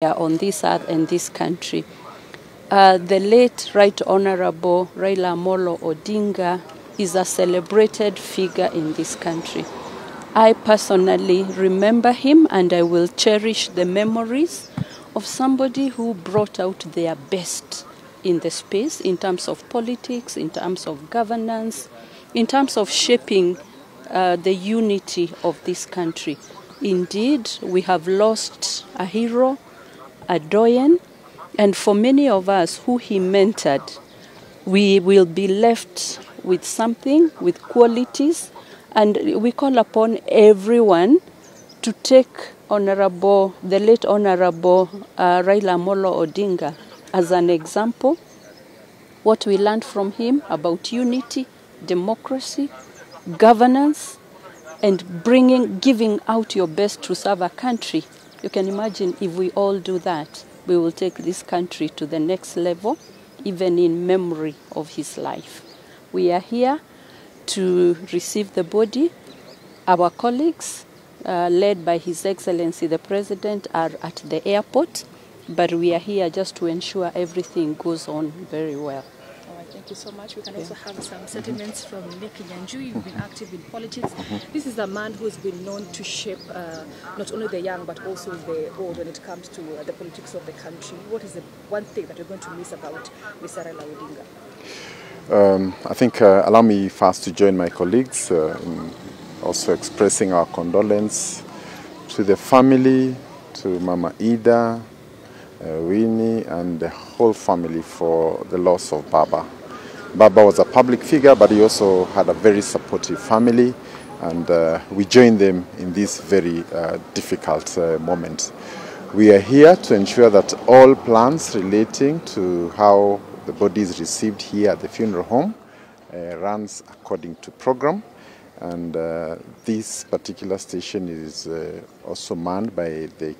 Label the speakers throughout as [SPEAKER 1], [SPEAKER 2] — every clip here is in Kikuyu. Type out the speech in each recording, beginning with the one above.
[SPEAKER 1] On this earth and this country. The late Right Honorable Raila Amollo Odinga is a celebrated figure in this country. I personally remember him, and I will cherish the memories of somebody who brought out their best in the space in terms of politics, in terms of governance, in terms of shaping the unity of this country. Indeed, we have lost a hero, a doyen, and for many of us who he mentored, we will be left with something, with qualities, and we call upon everyone to take the late Honorable Raila Amollo Odinga as an example. What we learned from him about unity, democracy, governance, and giving out your best to serve a country. You can imagine if we all do that, we will take this country to the next level, even in memory of his life. We are here to receive the body. Our colleagues, led by His Excellency the President, are at the airport, but we are here just to ensure everything goes on very well.
[SPEAKER 2] All right, thank you so much. We can also have some sentiments from Nick Kinyanjui. You've been active in politics. This is a man who's been known to shape not only the young but also the old when it comes to the politics of the country. What is the one thing that you're going to miss about Mr. Raila Odinga?
[SPEAKER 3] I think allow me first to join my colleagues in also expressing our condolence to the family, to Mama Ida, Winnie, and the whole family for the loss of Baba. Baba was a public figure, but he also had a very supportive family, and we join them in this very difficult moment. We are here to ensure that all plans relating to how the body is received here at the funeral home runs according to program. And this particular station is also manned by the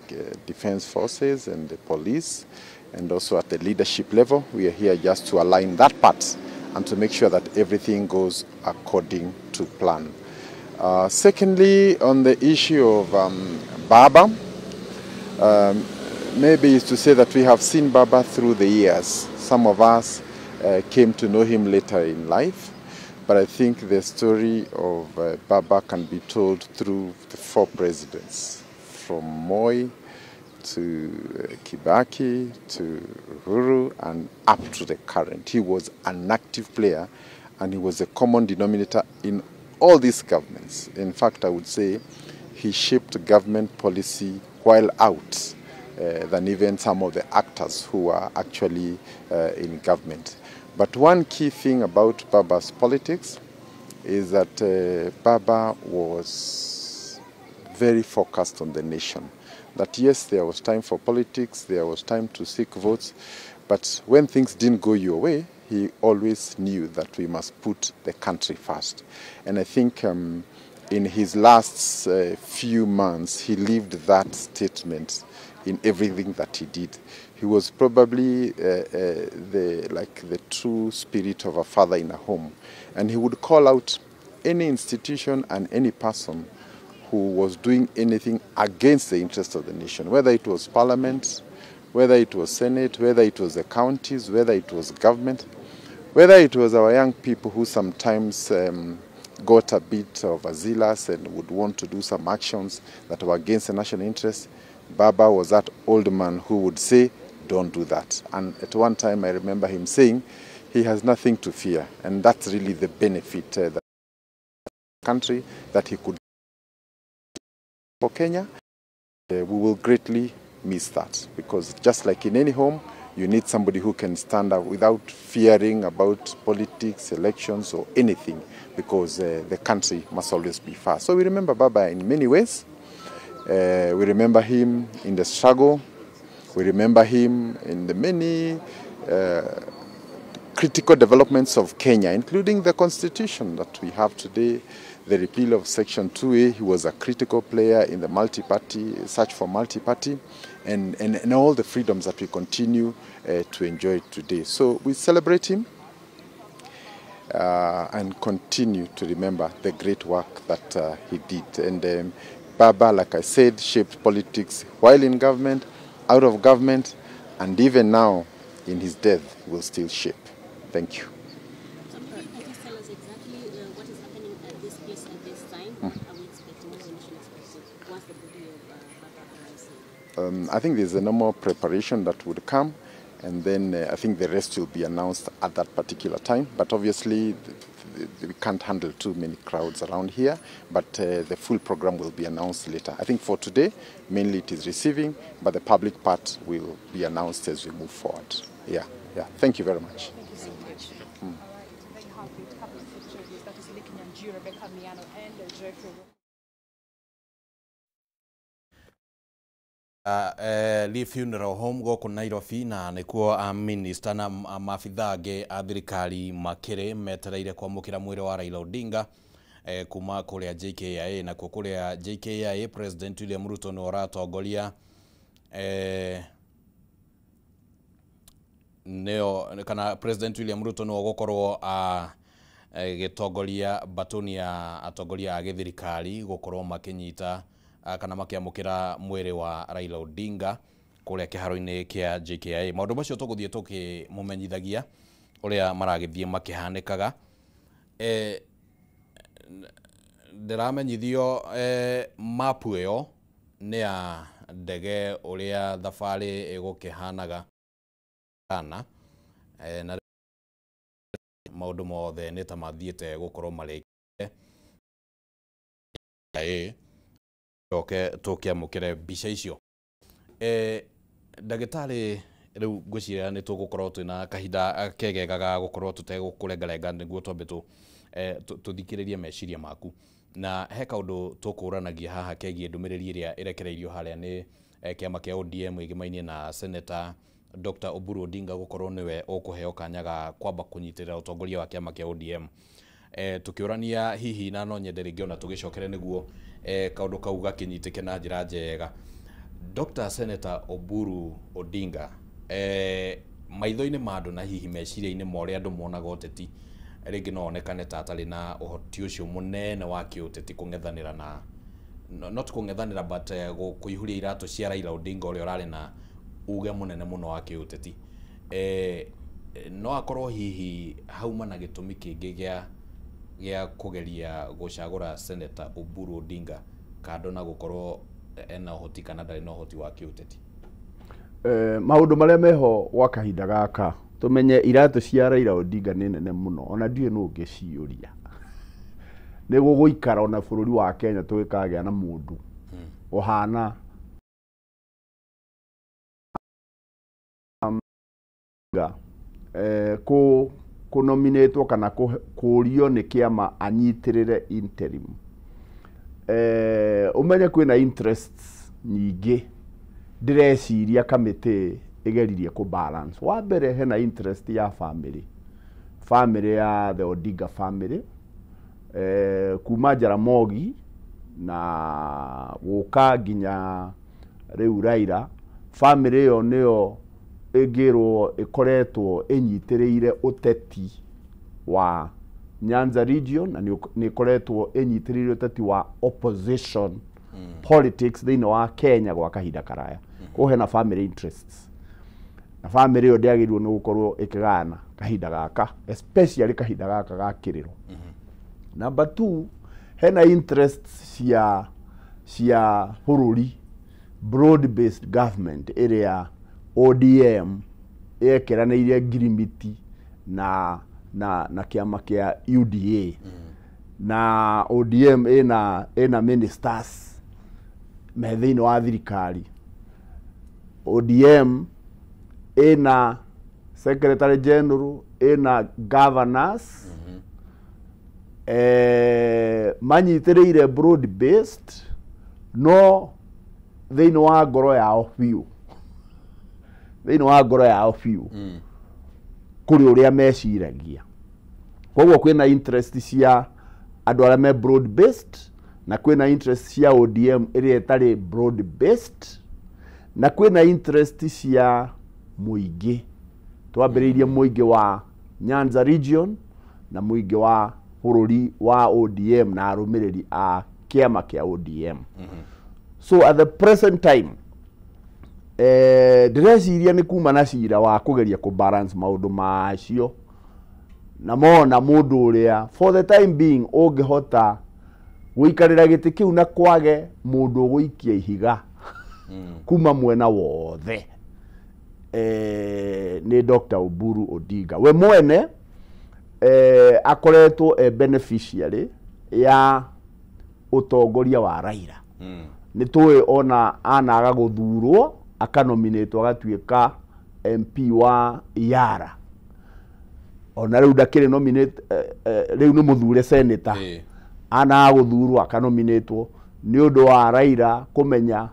[SPEAKER 3] defense forces and the police, and also at the leadership level. We are here just to align that part and to make sure that everything goes according to plan. Secondly, on the issue of Baba, maybe it's to say that we have seen Baba through the years. Some of us came to know him later in life. But I think the story of Baba can be told through the four presidents, from Moi to Kibaki to Uhuru and up to the current. He was an active player, and he was a common denominator in all these governments. In fact, I would say he shaped government policy while out than even some of the actors who are actually in government. But one key thing about Baba's politics is that Baba was very focused on the nation. That yes, there was time for politics, there was time to seek votes, but when things didn't go your way, he always knew that we must put the country first. And I think in his last few months, he lived that statement in everything that he did. He was probably the true spirit of a father in a home. And he would call out any institution and any person who was doing anything against the interest of the nation, whether it was parliament, whether it was Senate, whether it was the counties, whether it was government, whether it was our young people who sometimes got a bit overzealous and would want to do some actions that were against the national interest. Baba was that old man who would say, don't do that. And at one time I remember him saying, he has nothing to fear. And that's really the benefit that the country that he could for Kenya. We will greatly miss that, because just like in any home, you need somebody who can stand up without fearing about politics, elections, or anything, because the country must always be first. So we remember Baba in many ways. We remember him in the struggle. We remember him in the many critical developments of Kenya, including the constitution that we have today, the repeal of Section 2A. He was a critical player in the multi-party, search for multi-party, and all the freedoms that we continue to enjoy today. So we celebrate him and continue to remember the great work that he did. And Baba, like I said, shaped politics while in government out of government, and even now in his death will still shape. Thank you.
[SPEAKER 4] So maybe you can just tell us exactly what is happening at this place at this time. What are we expecting? What is the nation expecting once the body of Baba arrives here?
[SPEAKER 3] I think there's a normal preparation that would come, and then I think the rest will be announced at that particular time. But obviously, we can't handle too many crowds around here, but the full program will be announced later. I think for today, mainly it is receiving, but the public part will be announced as we move forward. Yeah, yeah. Thank you very much.
[SPEAKER 2] Thank you so much. All right, there you have it. Couple of interviews. That is Lee Kinyanjui, Rebecca Miano, and Jeffrey.
[SPEAKER 5] Lee Funeral Home gũkũ Nairobi na nĩkuo minister na maabithaa angĩ a thirikari makĩrĩ metereire kwamũkĩra mwĩrĩ wa Raila Odinga kuma kũrĩa JKIA. Nakuo kũrĩa JKIA President William Ruto nĩwe ũratongoria nĩo kana President William Ruto nĩwe ũgũkorwo agĩtongoria batoni ya atongoria a gĩthirikari gũkorwo makĩnyita kana makiamukira mwĩrĩ wa Raila Odinga kũrĩa kĩharo-inĩ kĩa JKIA. Maũndũ macio tũgũthiĩ tũkĩmũmenyithagia ũrĩa maragĩthiĩ makĩhanĩkaga. Ndĩramenyithio mapu ĩyo nĩ ya ndege ũrĩa thabarĩ ĩgũkĩhanaga kana na maũndũ mothe nĩ ta mathiĩte gũkorwo marĩkĩte. Oke tũkĩamũkĩre mbica icio. Ndagĩtarĩ, rĩu ngwĩciria nĩ tũgũkorwo twĩna kahinda kegega ga gũkorwo tũtegũkũrengarenga nĩguo twambe tũthikĩrĩrie meciria maku. Na he kaũndũ tũkũranagia haha kegiĩ ndũmĩrĩri ĩrĩa ĩrekereirio harĩa nĩ kĩama kĩa ODM ĩgĩmainie na Senator Dr. Oburu Odinga gũkorwo nĩwe ũkũheo kanya ga kwamba kũnyitĩrĩra ũtongoria wa kĩama kĩa ODM. Tukiũrania hihi na no nyende rĩngĩ ona tũgĩcokere nĩguo kaũndũ kau gakĩnyitĩke na njĩra njega. Dr. Senator Oburu Odinga maitho-inĩ ma andũ na hihi meciria-inĩ ma ũrĩa andũ monaga ũteti rĩngĩ no onekane ta atarĩ na ũhoti ũcio mũnene wa kĩũteti kũng'ethanĩra na not kũng'ethanĩra but kũihũria iratũ cia Raila Odinga ũrĩa ũrarĩ na uge mũnene mũno wa kĩũteti. No akorwo hihi hauma na gĩtũmi kĩngĩ gĩa kũgeria gũcagũra Senator Oburu Odinga kando na gũkorwo ena ũhoti kana ndarĩ na ũhoti wa kĩũteti.
[SPEAKER 6] Maũndũ marĩa meho gwa kahinda gaka tũmenye iratũ cia Raila Odinga nĩ nene mũno ona ndiũĩ nũ ũngĩciũria. Nĩ gũgũikara ona bũrũri wa Kenya tũgĩkagĩa na mũndũ ũhana kũnominatwo kana kũũrio nĩ kĩama anyitĩrĩre interim. Ũmenye kwĩna interests nyingĩ ndĩreciria kamĩtĩ ĩgeririe kũ balance. Wa mbere hena interest ya family, family ya the Odinga family, kuma Jaramogi na gũka nginya rĩu Raila. Family ĩyo nĩyo ĩngĩrwo ĩkoretwo ĩnyitĩrĩire ũteti wa Nyanza region na nĩ ĩkoretwo ĩnyitĩrĩire ũteti wa opposition politics thĩinĩ wa Kenya gwa kahinda karaya. Koguo hena family interests na family ĩyo ndĩagĩrĩirwo nĩ gũkorwo ĩkĩgayana kahinda gaka, especially kahinda gaka ga kĩrĩro. Number 2, hena interests cia bũrũri, broad based government ĩrĩa ODM yekeranĩirie ngirimiti na kĩama kĩa UDA. Na ODM ĩna ministers me thĩinĩ wa thirikari. ODM ĩna secretary general, ĩna governors, manyitĩrĩire broad based no thĩinĩ wa ngoro yao biũ, thĩinĩ wa ngoro yao biũ kũrĩ ũrĩa meciragia. Koguo kwĩna interest cia andũ arĩa me broad based na kwĩna interest cia ODM ĩrĩa ĩtarĩ broad based na kwĩna interest cia mũingĩ. Twambĩrĩirie mũingĩ wa Nyanza region na mũingĩ wa bũrũri wa ODM na arũmĩrĩri a kĩama kĩa ODM. So at the present time Ndĩreciria nĩ kuma na cira wa kũgeria kũ balance maũndũ macio na mona mũndũ ũrĩa for the time being ũngĩhota gũikarĩra gĩtĩ kĩu na kwage mũndũ ũgũikia ihiga kuma mwena wothe nĩ Dr. Oburu Odinga. We mwene akoretwo e beneficiary ya ũtongoria wa Raila. Nĩ tũĩ ona anaga gũthurwo akanominatwo agatuĩka MP wa Yara, ona rĩu ndakĩrĩ nominate, rĩu nĩ mũthure senator, anaga gũthurwo akanominatwo nĩ ũndũ wa Raila kũmenya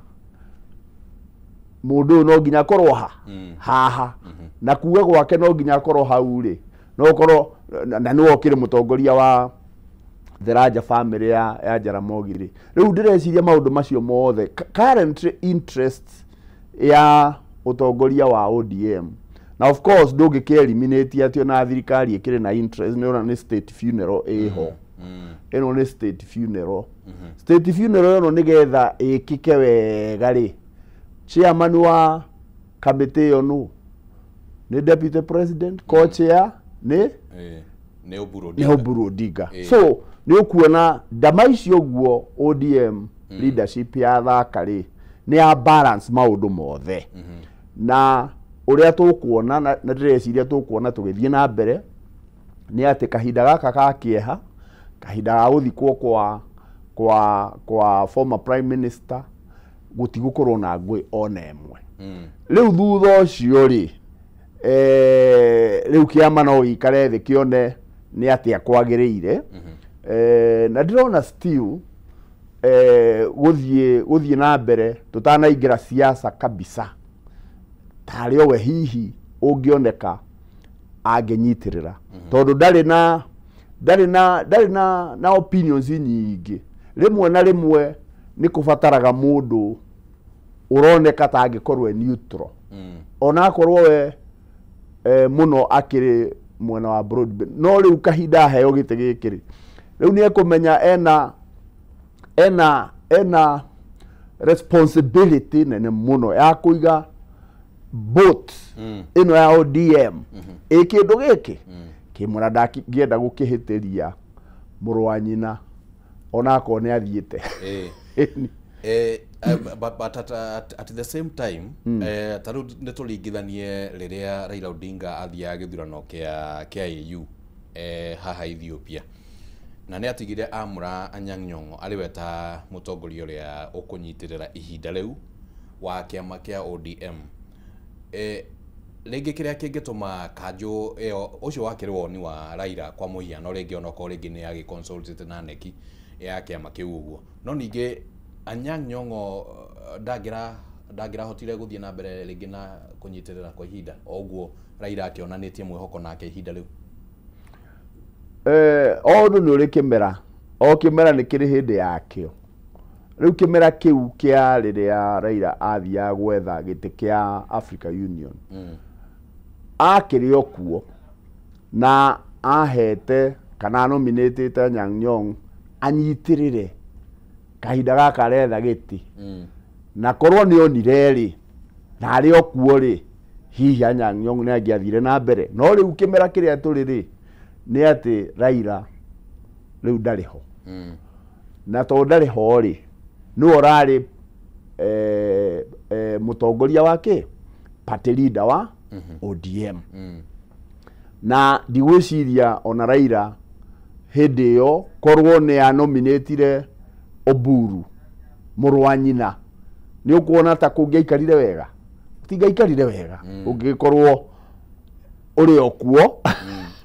[SPEAKER 6] mũndũ ũyũ no nginya akorwo ha haha na kuga gwake no nginya akorwo hau rĩ, no ũkorwo na nĩwe ũkĩrĩ mũtongoria wa the larger family ya Jaramogi rĩ. Rĩu ndĩreciria maũndũ macio mothe current interests ya ũtongoria wa ODM, na of course ndũngĩkĩ eliminate atĩ ona thirikari ĩkĩrĩ na interest, nĩ ũrona nĩ state funeral ĩho. Ĩno nĩ state funeral. State funeral ĩno nĩgetha ĩkĩke wega rĩ, chairman wa kamĩtĩ ĩyo nũ? Nĩ deputy president, co-chair nĩ
[SPEAKER 5] Nĩ Oburu
[SPEAKER 6] nĩ
[SPEAKER 5] Odinga.
[SPEAKER 6] Oburu Odinga. So nĩ ũkuona ndama icio ũguo ODM leadership ya thaka rĩ nĩ ya balance maũndũ mothe. Na ũrĩa tũkuona na ndĩreciria tũkuona tũgĩthiĩ na mbere nĩ atĩ kahinda gaka ka kĩeha, kahinda ga gũthikwo kwa former prime minister, gũtigũkorwo na ngũĩ ona ĩmwe. Rĩu thutha ũcio rĩ, rĩu kĩama no gĩikare thĩ kĩone nĩ atĩa kwagĩrĩire. Na ndĩrona still gũthiĩ na mbere tũtanaingĩra siasa kabisa, tarĩ o we hihi ũngĩoneka angĩnyitĩrĩra, tondũ ndarĩ na opinions nyingĩ. Rĩmwe na rĩmwe nĩ kũbataraga mũndũ ũroneka ta angĩkorwo e neutral, ona akorwo we mũno akĩrĩ mwena wa broad, no rĩu kahinda aheo gĩtĩ gĩkĩ rĩ, rĩu nĩ ekũmenya ena responsibility nene mũno ya kũiga boat ĩno ya ODM ĩ kĩndũ gĩkĩ kĩmwe, na ndangĩenda gũkĩhĩtĩria mũrũ wa nyina ona akorwo nĩ athiĩte.
[SPEAKER 5] But at the same time, ta rĩu nĩ tũringithanie rĩrĩa Raila Odinga athiaga gĩthurano kĩa AU haha Ethiopia, na nĩ atigire amũra Anyang' Nyong'o arĩ we ta mũtongoria ũrĩa ũkũnyitĩrĩra ihinda rĩu wa kĩama kĩa ODM. Rĩngĩ kĩrĩa kĩngĩtũma kanjũ ĩyo ũcio wakĩrĩ woni wa Raila kwa mũhiano, rĩngĩ onokorwo rĩngĩ nĩ agĩconsultate na neki ya kĩama kĩu ũguo, no ningĩ Anyang' Nyong'o ndangĩrahotire gũthiĩ na mbere rĩngĩ na kũnyitĩrĩra kwa ihinda o ũguo Raila akĩonanĩtie mwĩhoko nake ihinda rĩu.
[SPEAKER 6] O ũndũ nĩ ũrĩ kĩmera, o kĩmera nĩ kĩrĩ hĩndĩ yakĩo. Rĩu kĩmera kĩu kĩa rĩrĩa Raila athiaga gwetha gĩtĩ kĩa Africa Union, akĩrĩ o kuo na ahete kana anominatĩte Anyang' Nyong'o anyitĩrĩre kahinda gaka aretha gĩtĩ, na korwo nĩ onire rĩ na arĩ o kuo rĩ, hihi Anyang' Nyong'o nĩ angĩathire na mbere. No rĩu kĩmera kĩrĩa tũrĩ rĩ nĩ atĩ Raila rĩu ndarĩ ho, na tondũ ndarĩ ho rĩ, nĩwe ũrarĩ mũtongoria wa kĩ party leader wa ODM, na ndigwĩciria ona Raila hĩndĩ ĩyo korwo nĩ anominatire Oburu mũrũ wa nyina, nĩ ũkuona ta kũngĩaikarire wega? Gũtingĩaikarire wega ũngĩkorwo ũrĩ o kuo.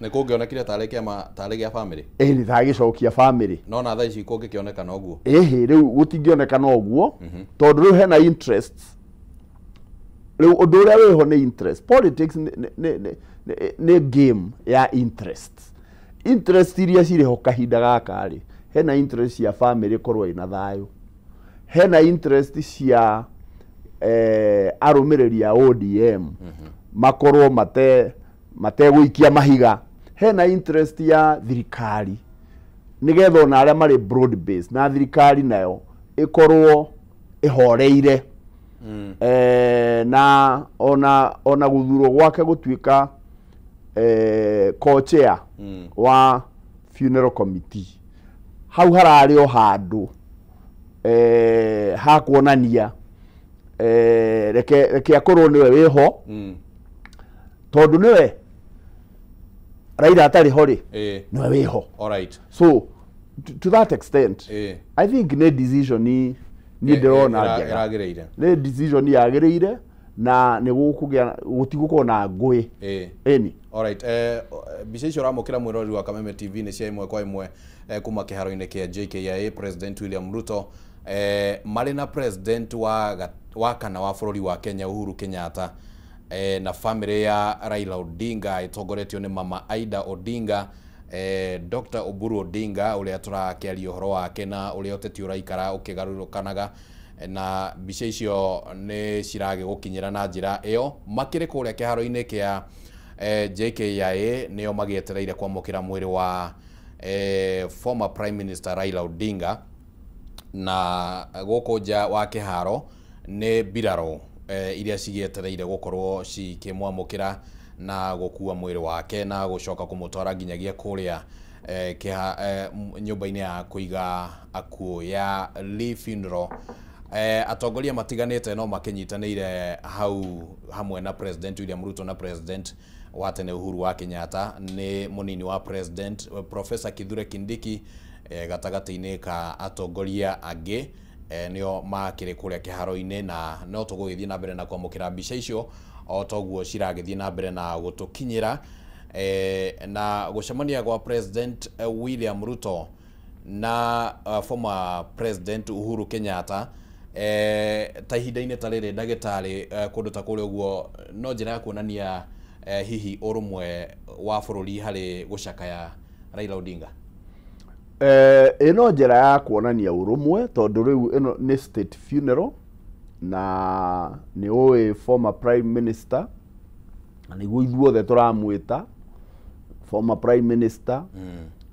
[SPEAKER 5] Nĩ kũngĩonekire tarĩ kĩama tarĩ gĩa family.
[SPEAKER 6] Ĩĩ, nĩ tagĩcokia family.
[SPEAKER 5] No na thaa ici kũngĩkĩonekana ũguo?
[SPEAKER 6] Ĩhĩ, rĩu gũtingĩonekana ũguo tondũ rĩu hena interests. Rĩu ũndũ ũrĩa wĩho nĩ interest. Politics nĩ game ya interests. Interest iria cirĩ ho kahinda gaka rĩ, hena interest cia family ĩkorwo ĩna thayũ, hena interest cia arũmĩrĩri a ODM makorwo mategũikia mahiga, hena interest ya thirikari nigetha ona arĩa marĩ broad base na thirikari nayo ĩkorwo ĩhoreire. Na ona guthurwo gwake gutuika co-chair wa funeral committee hau hararĩ o handũ ha kuonania reke akorwo niwe wĩho tondu niwe Raila atarĩ ho rĩ niwe wĩho.
[SPEAKER 5] All right.
[SPEAKER 6] So to that extent I think nĩ decision ni ndĩrona njega, nĩ decision yagĩrĩire na nĩ gũkũgĩa gũtigũkorwo na ngũĩ. Ĩni.
[SPEAKER 5] All right. Mbica icio ũramũkĩra mwĩroreri wa Kameme TV nĩ cia ĩmwe kwa ĩmwe kuma kĩharo-inĩ kĩa JKIA. President William Ruto marĩ na president wa kana wa bũrũri wa Kenya Uhuru Kenyatta na family ya Raila Odinga ĩtongoretio nĩ mama Aida Odinga, Dr. Oburu Odinga ũrĩa tũrakĩaria ũhoro wake na ũrĩa ũteti ũraikara ũkĩgarũrũkanaga, na mbica icio nĩ ciragĩgũkinyĩra na njĩra ĩyo. Makĩrĩ kũrĩa kĩharo-inĩ kĩa JKIA nĩo magĩetereire kwamũkĩra mwĩrĩ wa former Prime Minister Raila Odinga, na gũkũ nja wa kĩharo nĩ mbirarũ iria cigĩetereire gũkorwo cikĩmwamũkĩra na gũkua mwĩrĩ wake na gũcoka kũmũtwara nginyagia kũrĩa nyũmba-inĩ ya kũiga akuũ ya Lee Funeral. Atongoria matiganĩte no makĩnyitanĩire hau hamwe na President William Ruto na President wa tene Uhuru wa Kenyatta, nĩ mũnini wa President Professor Kithure Kindiki gatagatĩ-inĩ ka atongoria angĩ nĩo makĩrĩ kũrĩa kĩharo-inĩ, na no tũgũgĩthiĩ na mbere na kwamũkĩra mbica icio o toguo ciragĩthiĩ na mbere na gũtũkinyĩra. Na gũcemania gwa President William Ruto na former President Uhuru Kenyatta ta ihinda-inĩ ta rĩrĩ ndagĩtarĩ kũndũ ta kũrĩa ũguo no njĩra ya kuonania hihi ũrũmwe wa bũrũri harĩ gũcakaya Raila Odinga.
[SPEAKER 6] Ĩno njĩra ya kuonania ũrũmwe tondũ rĩu ĩno nĩ state funeral na nĩ ũĩ former prime minister, na nĩguo ithuothe tũramwĩta former prime minister.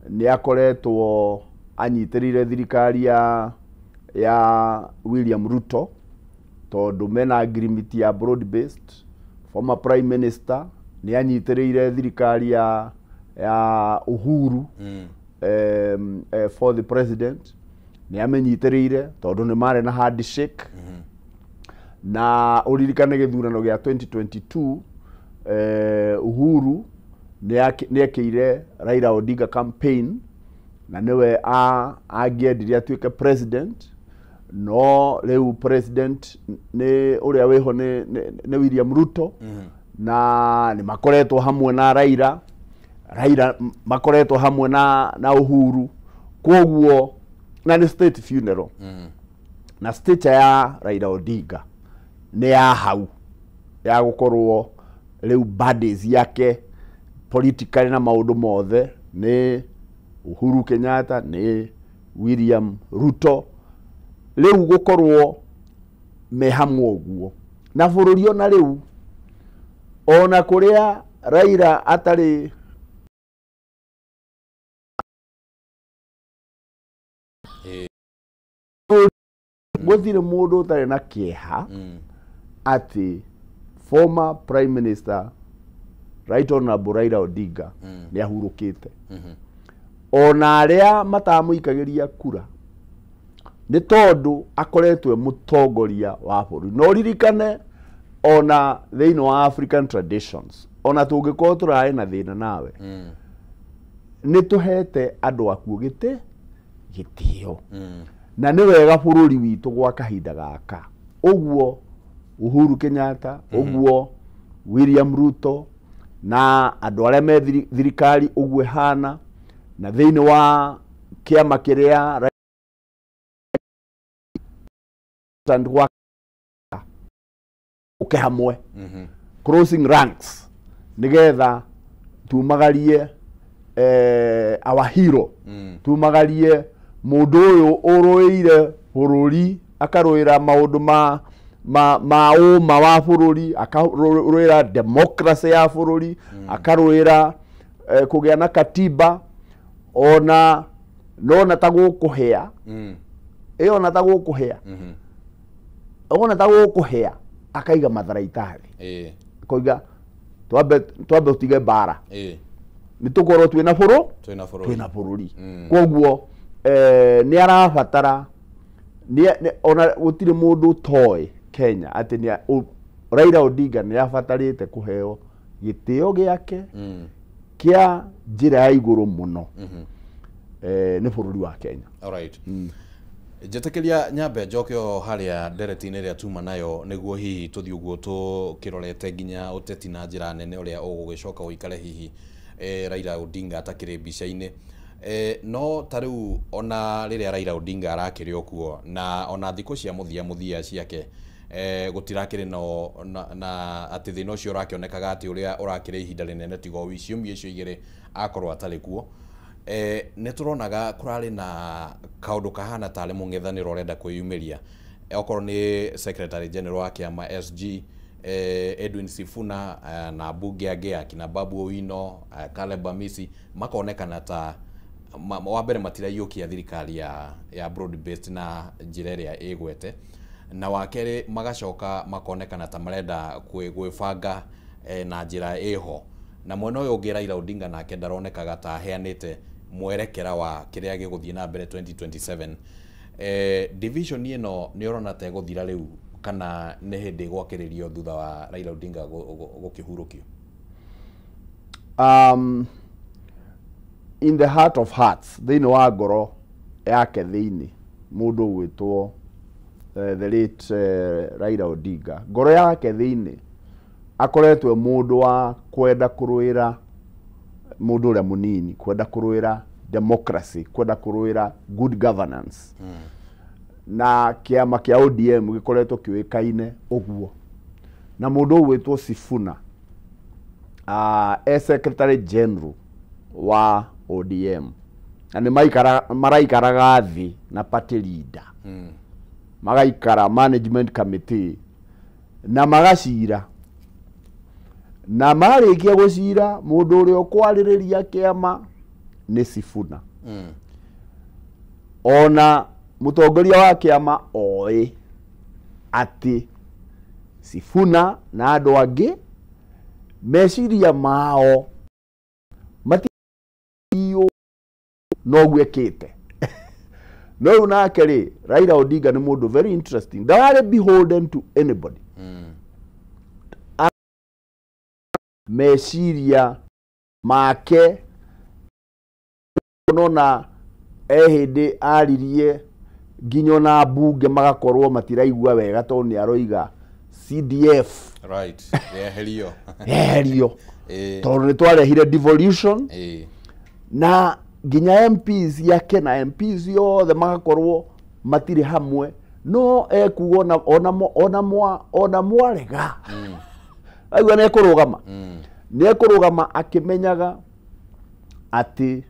[SPEAKER 6] Nĩ akoretwo anyitĩrĩire thirikari ya William Ruto tondũ mena agreement ya broad based. Former prime minister nĩ anyitĩrĩire thirikari ya Uhuru for the president, nĩ amenyitĩrĩire tondũ nĩ marĩ na handshake. Na ũririkane gĩthurano gĩa 2022 Uhuru nĩ ekĩire Raila Odinga campaign na nĩwe angĩendire atuĩke president, no rĩu president nĩ ũrĩa wĩho nĩ William Ruto. Na nĩ makoretwo hamwe na Raila makoretwo hamwe na Uhuru, koguo na nĩ state funeral. Na stature ya Raila Odinga nĩ ya hau ya gũkorwo rĩu buddies yake politically na maũndũ mothe nĩ Uhuru Kenyatta nĩ William Ruto, rĩu gũkorwo me hamwe ũguo na bũrũri ona rĩu ona kũrĩa Raila atarĩ gũtirĩ mũndũ ũtarĩ na kĩeha atĩ former prime minister Right Honorable Raila Odinga nĩ ahurũkĩte. Ona arĩa matamũikagĩria kura nĩ tondũ akoretwo e mũtongoria wa bũrũri. No ririkane ona thĩinĩ wa African traditions, ona tũngĩkorwo tũrarĩ na thĩna nawe, nĩ tũhete andũ akuũ gĩtĩo. Na nĩ wega bũrũri witũ gwa kahinda gaka ũguo Uhuru Kenyatta, ũguo William Ruto na andũ arĩa me thirikari ũguo ĩhana, na thĩinĩ wa kĩama kĩrĩa ũke hamwe crossing ranks nĩgetha tumagarie our hero, tumagarie mũndũ ũyũ ũrũĩire bũrũri akarũĩra maũndũ ma ũma wa bũrũri, akarũĩra democracy ya bũrũri, akarũĩra kũgĩa na katiba. Ona nona ta gũkũhĩa ĩyo, ona ta gũkũhĩa Wona ta gũkũhĩa akaiga matharaita thĩ. Akoiga twambe tũtige mbara. Nĩ tũkorwo twĩna bũrũri. Koguo nĩ arabatara ona gũtirĩ mũndũ ũtoĩ Kenya atĩ Raila Odinga nĩ abatarĩte kũheo gĩtĩo gĩake kĩa njĩra ya igũrũ mũno nĩ bũrũri wa Kenya.
[SPEAKER 5] Alright. Njĩtĩkĩria nyambe njoke o harĩa ndereti-inĩ ĩrĩa tuma nayo nĩguo hihi tũthiĩ ũguo tũkĩrorete nginya ũteti na njĩra nene ũrĩa ũgũgĩcoka ũikare hihi Raila Odinga atakĩrĩ mbica-inĩ. No ta rĩu ona rĩrĩa Raila Odinga arakĩrĩ o kuo na ona thikũ cia mũthia ciake gũtirakĩrĩ na atĩ thĩna ũcio ũrakĩonekaga atĩ ũrĩa ũrakĩrĩ ihinda rĩnene tiga o ciumia icio igĩrĩ akorwo atarĩ kuo. Nĩ tũronaga kũrarĩ na kaũndũ kahana tarĩ mũng'ethanĩro ũrenda kwĩyumĩria okorwo nĩ Secretary General wa kĩama SG Edwin Sifuna na mbunge angĩ akina Babu Owino, Caleb Amisi makonekana ta wa mbere matiraiyũkia thirikari ya broad based na njĩra ĩrĩa ĩgwete, na wa kerĩ magacoka makonekana ta marenda gwĩbanga na njĩra ĩho, na mwena ũyũ ũngĩ Raila Odinga nake ndaronekaga ta aheanĩte mwerekera wa kĩrĩa gĩgũthiĩ na mbere 2027. Division ĩno nĩ ũrona ta ĩgũthira rĩu kana nĩ hĩndĩ ĩgwakĩrĩrio thutha wa Raila Odinga gũkĩhurũkio?
[SPEAKER 6] In the heart of hearts, thĩinĩ wa ngoro yake thĩinĩ mũndũ ũgwĩtwo the late Raila Odinga, ngoro yake thĩinĩ akoretwo mũndũ wa kwenda kũrũĩra mũndũ ũrĩa mũnini, kwenda kũrũĩra democracy, kwenda kũrũĩra good governance. Na kĩama kĩa ODM gĩkoretwo kĩũĩkaine ũguo. Na mũndũ ũgwĩtwo Sifuna e Secretary General wa ODM, na nĩ maraikaraga thĩ na party leader, magaikara management committee na magacira, na marĩkia gũcira mũndũ ũrĩa ũkwarĩrĩria kĩama nĩ Sifuna. Ona mũtongoria wa kĩama oĩ atĩ Sifuna na andũ angĩ meciria mao matiyo noguo ekĩte. No rĩu nake rĩ, Raila Odinga nĩ mũndũ very interesting, ndararĩ beholden to anybody. Meciria make nona hĩndĩ aririe nginya ona mbunge magakorwo matiraigua wega tondũ nĩ aroiga CDF
[SPEAKER 5] right yeherio
[SPEAKER 6] yeherio tondũ nĩ twarehire devolution na nginya MPs yake na MPs yothe magakorwo matirĩ hamwe, no ekuga ona mwarega aigua nĩ ekũrũgama, nĩ ekũrũgama akĩmenyaga atĩ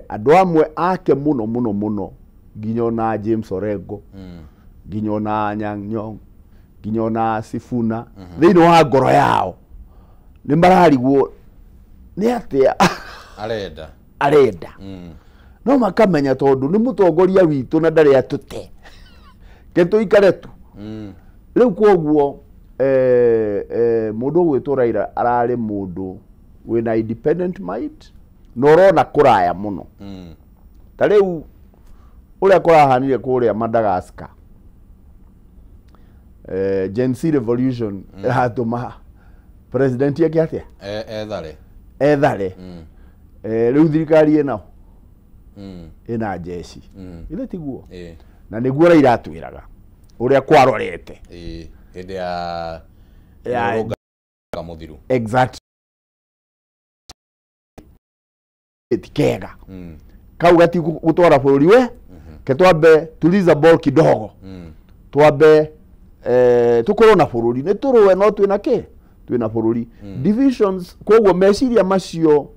[SPEAKER 6] andũ amwe ake mũno mũno mũno nginya ona James Orengo, nginya ona Anyang' Nyong'o, nginya ona Sifuna, thĩinĩ wa ngoro yao nĩ mararigwo nĩ atĩa arenda, no makamenya tondũ nĩ mũtongoria witũ na ndarĩ atũte ke tũikare tu. Rĩu koguo mũndũ ũgwĩtwo Raila ararĩ mũndũ wĩna independent mind na ũrona kũraya mũno. Ta rĩu ũrĩa kũrahanire kũrĩa Madagascar, Gen Z revolution ĩratũma president yake atĩa ethare. Rĩu thirikari ĩnao ĩna jeshi ithe tiguo, na nĩguo Raila atwĩraga ũrĩa kwarorete
[SPEAKER 5] hĩndĩ ya mũthiru.
[SPEAKER 6] Exactly, tikega kau gati gutwara bũrũri we ke twambe tuliza ball kidogo, twambe tukorwo na bũrũri nĩ tũrũe no twĩna kĩ twĩna bũrũri divisions. Koguo meciria macio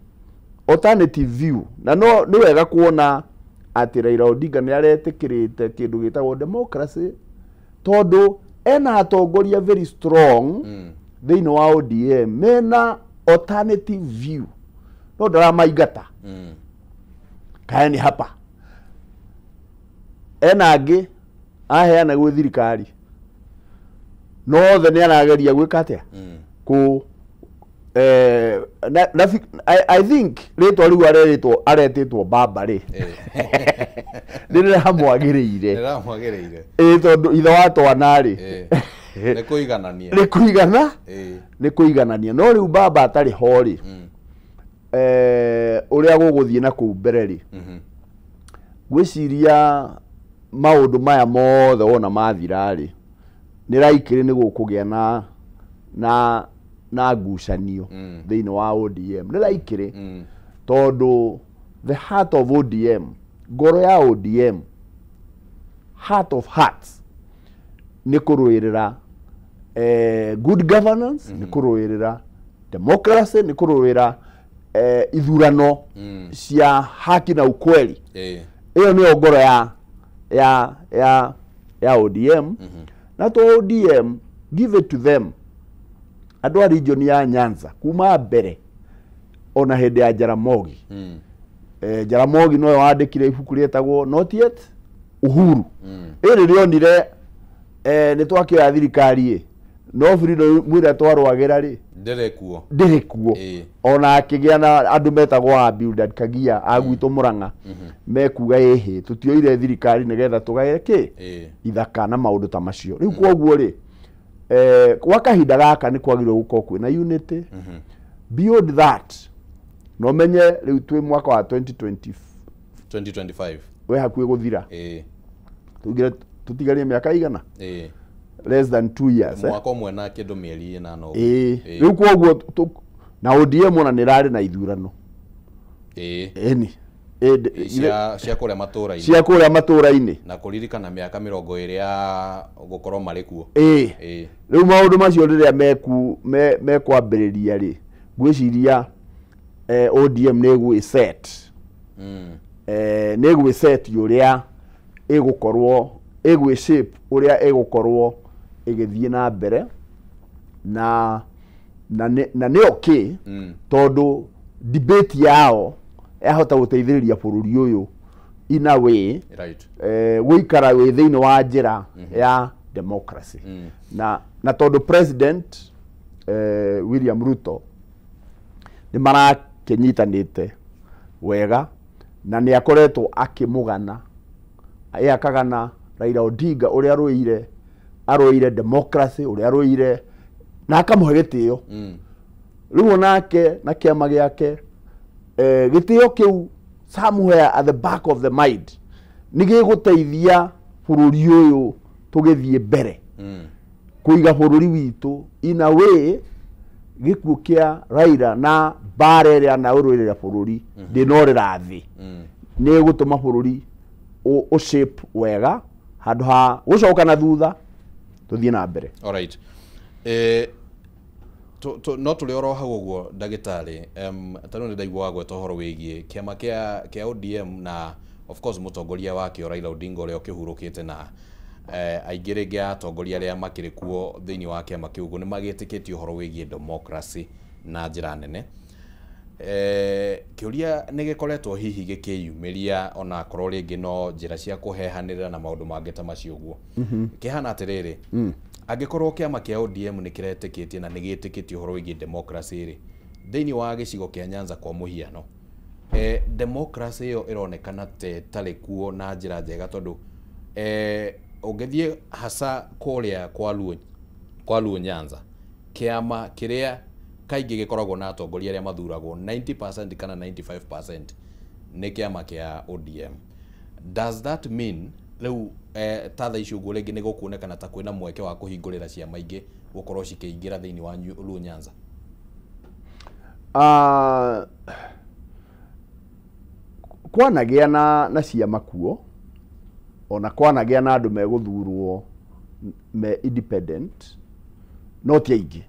[SPEAKER 6] alternative view, na no nĩ wega kuona atĩ Raila Odinga nĩ aretĩkĩrĩte kĩndũ gĩtagwo democracy tondũ ena atongoria very strong thĩinĩ wa ODM mena alternative view, no ndaramaingata kaeni hapa. Ena angĩ Aheana gwĩ thirikari. No othe nĩ arageria gwĩka atĩa? Kũ I think rĩtwa rĩu aretĩtwo aretĩtwo baba rĩ. Nĩ rĩramwagĩrĩire.
[SPEAKER 5] Rĩramwagĩrĩire.
[SPEAKER 6] Ĩĩ tondũ ithe wa twana rĩ.
[SPEAKER 5] Nĩ kũiganania.
[SPEAKER 6] Nĩ kũigana. Nĩ kũiganania. No rĩu baba atarĩ ho rĩ. Ũrĩa gũgũthiĩ na kũu mbere rĩ. Ngwĩciria maũndũ maya mothe wona mathira rĩ, nĩ raikĩrĩ nĩ gũkũgĩa na ngucanio thĩinĩ wa ODM. Nĩ raikĩrĩ tondũ the heart of ODM, ngoro ya ODM, heart of hearts, nĩ kũrũĩrĩra good governance, nĩ kũrũĩrĩra democracy, nĩ kũrũĩra ithurano cia haki na ukweli. Ĩyo nĩyo ngoro ya ODM. Na to ODM, give it to them. Andũ a region ya Nyanza kuma mbere ona hĩndĩ ya Jaramogi. Jaramogi nowe wandĩkire ibuku rĩetagwo Not Yet Uhuru. Ĩrĩ rĩonire nĩ twakĩoya thirikari ĩ, no freedom ĩrĩa twarũagĩra rĩ
[SPEAKER 5] ndĩrĩ kuo.
[SPEAKER 6] Ndĩrĩ kuo. Ona akĩgĩa na andũ metagwo a Bildad Kagia a gwitũ Murang'a mekuga ĩhĩ tũtioire thirikari nĩgetha tũgaye kĩ ithaka na maũndũ ta macio. Rĩu kwoguo rĩ kwa kahinda gaka nĩ kwagĩrĩirwo gũkorwo kwĩna unity. Beyond that no menye rĩu twĩ mwaka wa 2020
[SPEAKER 5] 2025
[SPEAKER 6] we hakuhĩ gũthira. Tugire tũtigarie mĩaka igana? Less than 2 years.
[SPEAKER 5] Mwaka ũmwe na kĩndũ mĩeri ĩnana ũguo.
[SPEAKER 6] Rĩu kwoguo na ODM ona nĩ ĩrarĩ na ithurano. Ĩni.
[SPEAKER 5] Cia kũrĩa matũra-inĩ.
[SPEAKER 6] Cia kũrĩa matũra-inĩ.
[SPEAKER 5] Na kũririkana mĩaka 20 ya gũkorwo marĩ kuo.
[SPEAKER 6] Rĩu maũndũ macio rĩrĩa mekwambĩrĩria rĩ, ngwĩciria ODM nĩ ĩgwĩset. Nĩ ĩgwĩset ũrĩa ĩgũkorwo ĩgwĩshape ũrĩa ĩgũkorwo ĩgĩthiĩ na mbere na nĩ okay tondũ debate yao yahota gũteithĩrĩria bũrũri ũyũ in a way,
[SPEAKER 5] right,
[SPEAKER 6] gũikara wĩ thĩinĩ wa njĩra ya democracy. Na tondũ President William Ruto nĩ marakĩnyitanĩte wega na nĩ akoretwo akĩmũgana akagana Raila Odinga ũrĩa arũĩire democracy, ũrĩa arũĩire na akamũhe gĩtĩo. Rĩu onake na kĩama gĩake gĩtĩo kĩu somewhere at the back of the mind nĩ gĩgũteithia bũrũri ũyũ tũgĩthiĩ mbere kũiga bũrũri witũ in a way. Gĩkuũ kĩa Raila na mbara ĩrĩa anaũrũĩrĩra bũrũri ndĩnorĩra thĩ nĩ ĩgũtũma bũrũri ũshape wega handũ ha gũcoka na thutha tũthiĩ na mbere.
[SPEAKER 5] Alright. No tũrĩ oro hau ũguo ndagĩtarĩ, ta rĩu nĩ ndaigua gweta ũhoro wĩgiĩ kĩama kĩa ODM na of course mũtongoria wakĩo Raila Odinga ũrĩa ũkĩhurũkĩte na aingĩ rĩngĩ atongoria arĩa makĩrĩ kuo thĩinĩ wa kĩama kĩu ũguo nĩ magĩtĩkĩtie ũhoro wĩgiĩ democracy na njĩra nene. Kĩũria nĩ gĩkoretwo hihi gĩkĩyumĩria ona akorwo rĩngĩ no njĩra cia kũhehanĩrĩra na maũndũ mangĩ ta macio ũguo. Kĩhana atĩrĩrĩ, angĩkorwo kĩama kĩa ODM nĩ kĩretĩkĩtie na nĩ gĩtĩkĩtie ũhoro wĩgiĩ democracy rĩ, thĩinĩ wa gĩcigo kĩa Nyanza kwa mũhiano, democracy ĩyo ĩronekana ta ĩtarĩ kuo na njĩra njega tondũ ũngĩthiĩ hasa kũrĩa kwa Luo Nyanza, kĩama kĩrĩa kaingĩ gĩkoragwo na atongoria arĩa mathuragwo 90% kana 95% nĩ kĩama kĩa ODM. Does that mean rĩu ta thaa ici ũguo rĩngĩ nĩ gũkuonekana ta kwĩna mweke wa kũhingũrĩra ciama ingĩ gũkorwo cikĩingĩra thĩinĩ wa Luo Nyanza?
[SPEAKER 6] Kwanagĩa na ciama kuo ona kwanagĩa na andũ megũthurwo me independent no ti aingĩ.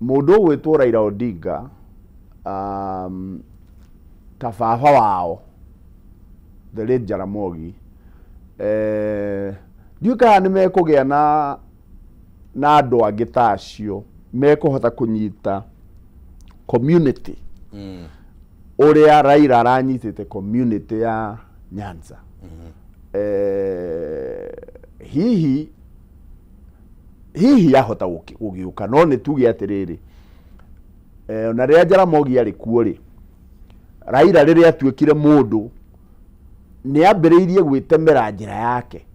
[SPEAKER 6] Mũndũ ũgwĩtwo Raila Odinga ta baba wao the late Jaramogi, ndiũĩ kana nĩ mekũgĩa na andũ angĩ ta acio mekũhota kũnyita community ũrĩa Raila aranyitĩte community ya Nyanza. Hihi hihi yahota gũgĩũka, no nĩ tuge atĩrĩrĩ, ona rĩrĩa Jaramogi arĩ kuo rĩ, Raila rĩrĩa atuĩkire mũndũ nĩ ambĩrĩirie gwĩtemera njĩra yake.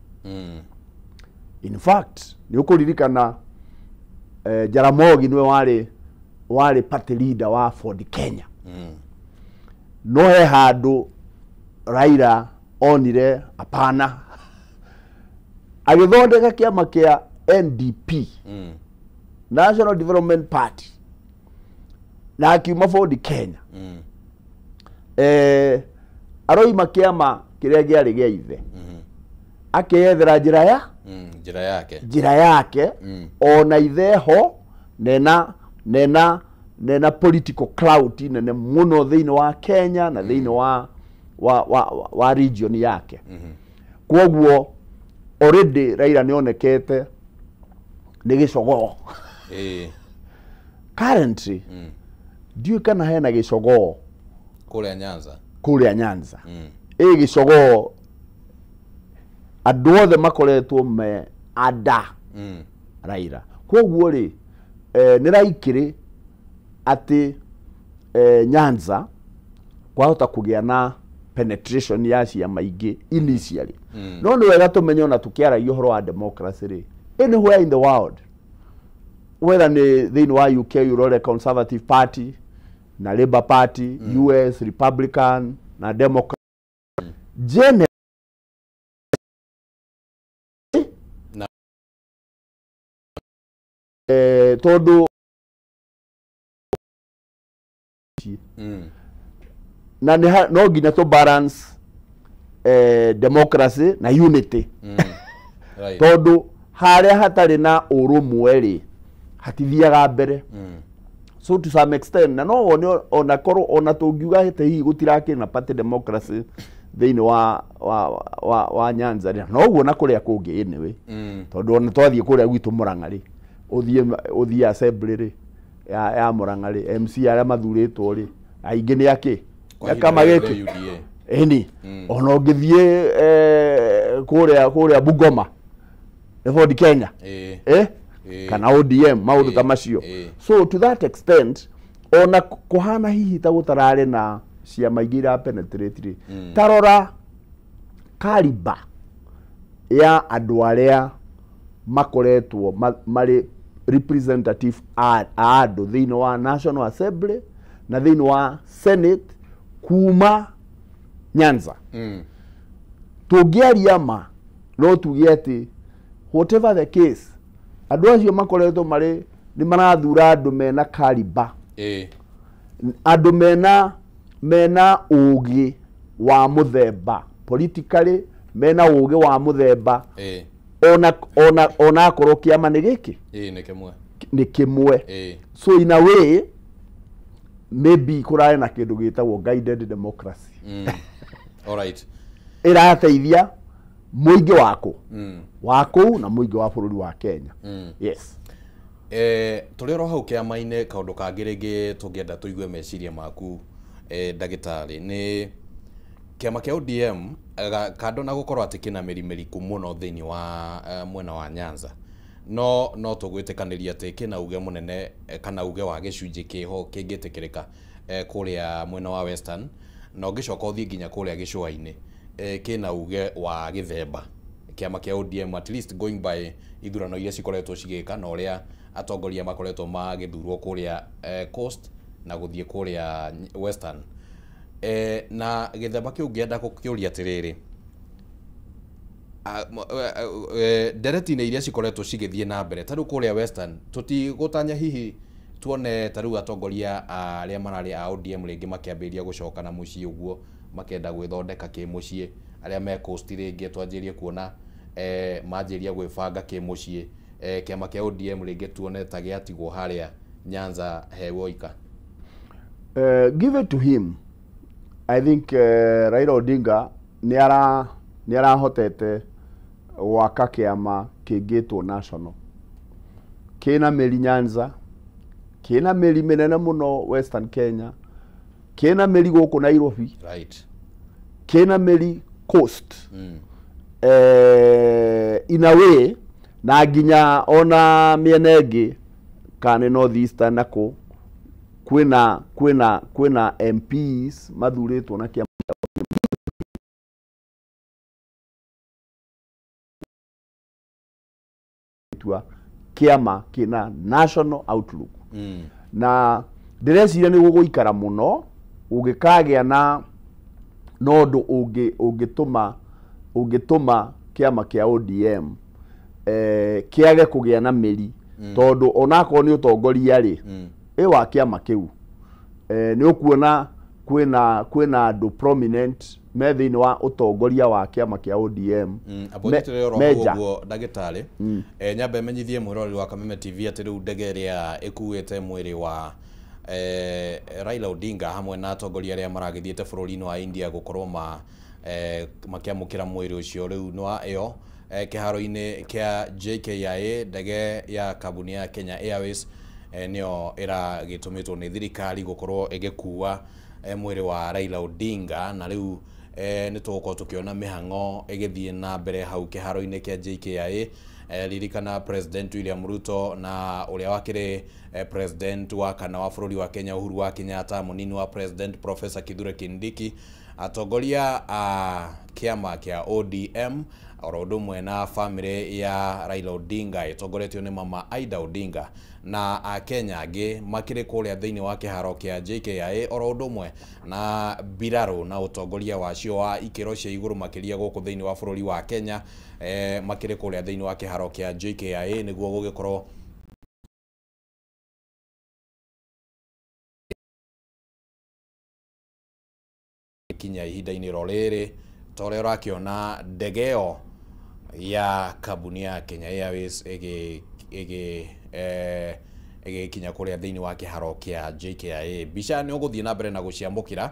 [SPEAKER 6] In fact, nĩ ũkũririkana Jaramogi nĩwe warĩ party leader wa Ford Kenya. No he handũ Raila onire apana, agĩthondeka kĩama kĩa NDP, National Development Party, na akiuma Ford Kenya. Aroima kĩama kĩrĩa kĩarĩ gĩa ithe, akĩyethera njĩra ya
[SPEAKER 5] njĩra yake,
[SPEAKER 6] njĩra yake. Ona ithe ho nena political clout nene mũno thĩinĩ wa Kenya na thĩinĩ wa region yake. Kwoguo already Raila nĩonekete nĩ gĩcogoo. Currently ndiũĩ kana hena gĩcogoo
[SPEAKER 5] kũrĩa Nyanza.
[SPEAKER 6] Kũrĩa Nyanza ĩ gĩcogoo, andũ othe makoretwo me ada Raila. Kwoguo rĩ, nĩ raikĩrĩ atĩ Nyanza kwahota kũgĩa na penetration ya ciama ingĩ initially. No nĩ wega tũmenye ona tũkĩaragia ũhoro wa democracy rĩ, anywhere in the world, whether nĩ thĩinĩ wa UK ũrore Conservative Party na Labour Party, US Republican na Democrat, generally
[SPEAKER 5] na
[SPEAKER 6] tondũ na no nginya tũ balance democracy na unity.
[SPEAKER 5] Right.
[SPEAKER 6] Tondũ harĩa hatarĩ na ũrũmwe rĩ, hatithiaga mbere. So to some extent, na no wone ona korwo ona tũngiuga atĩ hihi gũtirakĩrĩ na party democracy thĩinĩ wa Nyanza rĩ, no ũguo na kũrĩa kũngĩ anyway. Tondũ ona twathiĩ kũrĩa gwitũ Murang'a rĩ, ũthiĩ assembly rĩ ya Murang'a rĩ, MC arĩa mathurĩtwo rĩ, aingĩ nĩ akĩ kama gĩkĩ ĩni. Ona ũngĩthiĩ kũrĩa Bungoma nĩ Ford Kenya kana ODM, maũndũ ta macio. So to that extent, ona kũhana hihi ta gũtararĩ na ciama ingĩ ira penetrate rĩ, tarora kaliba ya andũ arĩa makoretwo marĩ representative a andũ thĩinĩ wa National Assembly na thĩinĩ wa Senate kuma Nyanza. Tũngĩaria ma no tuge atĩ whatever the case, andũ acio makoretwo marĩ nĩ marathura andũ mena kaliba, andũ mena ũgĩ wa mũthemba politically, mena ũgĩ wa mũthemba ona akorwo kĩama nĩ gĩkĩ nĩ kĩmwe. So in a way maybe kũrarĩ na kĩndũ gĩtagwo guided democracy.
[SPEAKER 5] All right.
[SPEAKER 6] Ĩrateithia mũingĩ wa kũu na mũingĩ wa bũrũri wa Kenya. Yes.
[SPEAKER 5] Tũrĩ oro hau kĩama-inĩ, kaũndũ kangĩ rĩngĩ tũngĩenda tũigue meciria maku ndagĩtarĩ, nĩ kĩama kĩa ODM kando na gũkorwo atĩ kĩna mĩri mĩriku mũno thĩinĩ wa mwena wa Nyanza, no tũgwĩtĩkanĩria atĩ kĩna uge mũnene kana uge wa gĩcunjĩ kĩho kĩngĩtĩkĩrĩka kũrĩa mwena wa Western, na ũngĩcoka ũthiĩ nginya kũrĩa gĩcũa-inĩ kĩna uge wa gĩthemba. Kĩama kĩa ODM at least going by ithurano iria cikoretwo cigĩka na ũrĩa atongoria makoretwo magĩthurwo kũrĩa Coast na gũthiĩ kũrĩa Western. Na gĩthemba kĩu ngĩenda gũkĩũria atĩrĩrĩ, ndereti-inĩ iria cikoretwo cigĩthiĩ na mbere ta rĩu kũrĩa Western, tũtigũtanya hihi tuone ta rĩu atongoria arĩa mararĩ a ODM rĩngĩ makĩambĩrĩria gũcoka na mũciĩ ũguo, makenda gwĩthondeka kĩmũciĩ, arĩa me Coast rĩngĩ twanjĩrie kuona manjĩria gwĩbanga kĩmũciĩ, kĩama kĩa ODM rĩngĩ tuone ta gĩatigwo harĩa Nyanza he woika.
[SPEAKER 6] Give it to him. I think Raila Odinga nĩ arahotete gwaka kĩama kĩngĩtwo national, kĩna mĩri Nyanza, kĩna mĩri mĩnene mũno Western Kenya, kĩna mĩri gũkũ Nairobi,
[SPEAKER 5] right,
[SPEAKER 6] kĩna mĩri Coast. in a way na nginya ona mĩena ĩngĩ kana North Eastern nako kwĩna MPs mathurĩtwo na kĩama kĩama kĩna national outlook. Na ndĩreciria nĩ gũgũikara mũno ũngĩkagĩa na ũndũ ũngĩtũma kĩama kĩa ODM kĩage kũgĩa na mĩri tondũ onakorwo nĩ ũtongoria rĩ ĩ wa kĩama kĩu nĩ ũkuona kwĩna andũ prominent me thĩinĩ wa ũtongoria wa kĩama kĩa ODM.
[SPEAKER 5] Meja ndagĩtarĩ nyambe menyithie mwĩroreri wa Kameme TV atĩ rĩu ndege ĩrĩa ĩkuĩte mwĩrĩ wa Raila Odinga hamwe na atongoria arĩa maragĩthiĩte bũrũri-inĩ wa India gũkorwo makĩamũkĩra mwĩrĩ ũcio rĩu nĩ ĩyo kĩharo-inĩ kĩa JKIA ndege ya kambuni ya Kenya Airways nĩyo ĩragĩtũmĩtwo nĩ thirikari gũkorwo ĩgĩkua mwĩrĩ wa Raila Odinga na rĩu nĩ tũgũkorwo tũkĩona mĩhang'o ĩgĩthiĩ na mbere hau kĩharo-inĩ kĩa JKIA. Ririkana President William Ruto na ũrĩa wakĩrĩ President wa kana wa bũrũri wa Kenya Uhuru wa Kenyatta, mũnini wa President Professor Kithure Kindiki, atongoria a kĩama kĩa ODM oro ũndũ ũmwe na family ya Raila Odinga ĩtongoretio nĩ mama Aida Odinga na akenya angĩ makĩrĩ kũrĩa thĩinĩ wa kĩharo kĩa JKIA oro ũndũ ũmwe na mbirarũ na ũtongoria wacio wa ikĩro cia igũrũ makĩria gũkũ thĩinĩ wa bũrũri wa Kenya makĩrĩ kũrĩa thĩinĩ wa kĩharo kĩa JKIA nĩguo gũgĩkorwo kinya ihinda-inĩ ro rĩrĩ ta ũrĩa ũrakĩona ndege ĩyo ya kambuni ya Kenya Airways ĩgĩkinya kũrĩa thĩinĩ wa kĩharo kĩa JKIA. Mbica nĩ ũgũthiĩ na mbere na gũciamũkĩra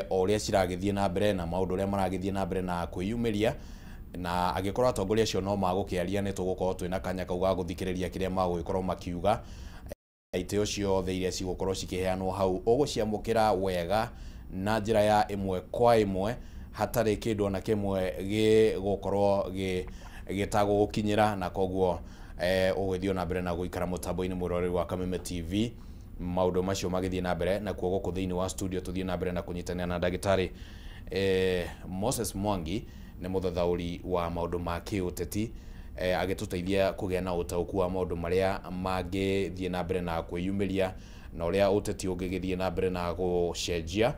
[SPEAKER 5] o ũrĩa ciragĩthiĩ na mbere na maũndũ ũrĩa maragĩthiĩ na mbere na kwĩyumĩria, na angĩkorwo atongoria acio no magũkĩaria nĩ tũgũkorwo twĩna kanya kau ga gũthikĩrĩria kĩrĩa magũgĩkorwo makiuga. Itĩo ciothe iria cigũkorwo cikĩheanwo hau ũgũciamũkĩra wega na njĩra ya ĩmwe kwa ĩmwe hatarĩ kĩndũ ona kĩmwe gĩgũkorwo gĩtagũgũkinyĩra, na koguo ũgũthiĩ na mbere na gũikara mũtambo-inĩ mwĩroreri wa Kameme TV maũndũ macio magĩthiĩ na mbere. Na kuo gũkũ thĩinĩ wa studio tũthiĩ na mbere na kũnyitanĩra na ndagĩtarĩ Moses Mwangi nĩ mũthathaũri wa maũndũ ma kĩũteti agĩtũteithia kũgĩa na ũtaũku wa maũndũ marĩa mangĩthiĩ na mbere na kwĩyumĩria na ũrĩa ũteti ũngĩgĩthiĩ na mbere na gũcenjia.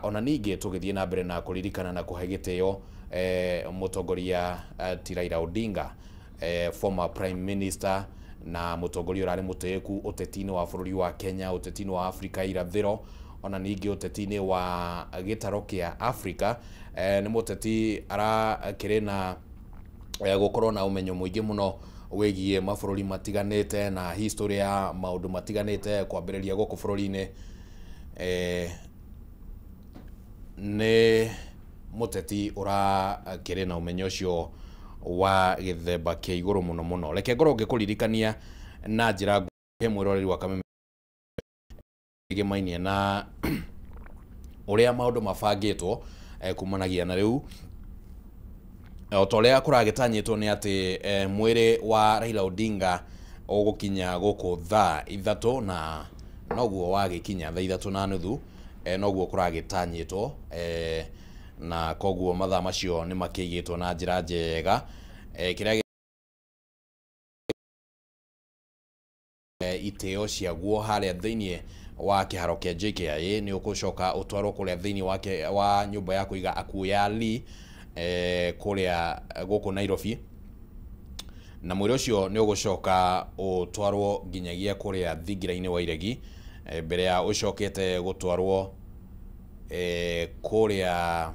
[SPEAKER 5] Ona ningĩ tũgĩthiĩ na mbere na kũririkana na kũhe gĩtĩo mũtongoria ti Raila Odinga, former prime minister na mũtongoria ũrarĩ mũtĩĩku ũteti-inĩ wa bũrũri wa Kenya, ũteti-inĩ wa Afrika irathĩro, ona ningĩ ũteti-inĩ wa gĩtaro kĩa Afrika. Nĩ mũteti arakĩrĩ na gũkorwo na ũmenyo mũingĩ mũno wĩgiĩ mabũrũri matiganĩte na history ya maũndũ matiganĩte kwambĩrĩria gũkũ bũrũri-inĩ. Nĩ mũteti ũrakĩrĩ na ũmenyo ũcio wa gĩthemba kĩa igũrũ mũno mũno. Reke ngorwo ngĩkũririkania na njĩra nguhĩ mwĩroreri wa Kameme gĩmainie na ũrĩa maũndũ mabangĩtwo kumanagia na rĩu o ta ũrĩa kũragĩtanyĩtwo nĩ atĩ mwĩrĩ wa Raila Odinga ũgũkinya gũkũ thaa ithatũ na noguo wagĩkinya thaa ithatũ na nuthu noguo kũragĩtanyĩtwo na koguo mathaa macio nĩ makĩigĩtwo na njĩra njega. Kĩrĩa itĩo ciaguo harĩa thĩinĩ wa kĩharo kĩa JKIA nĩ ũgũcoka ũtwarwo kũrĩa thĩinĩ wa nyũmba ya kũiga akuũ ya Lee kũrĩa gũkũ Nairobi, na mwĩrĩ ũcio nĩ ũgũcoka ũtwarwo nginyagia kũrĩa thingira-inĩ wa Iregi mbere ya ũcokete gũtwarwo kũrĩa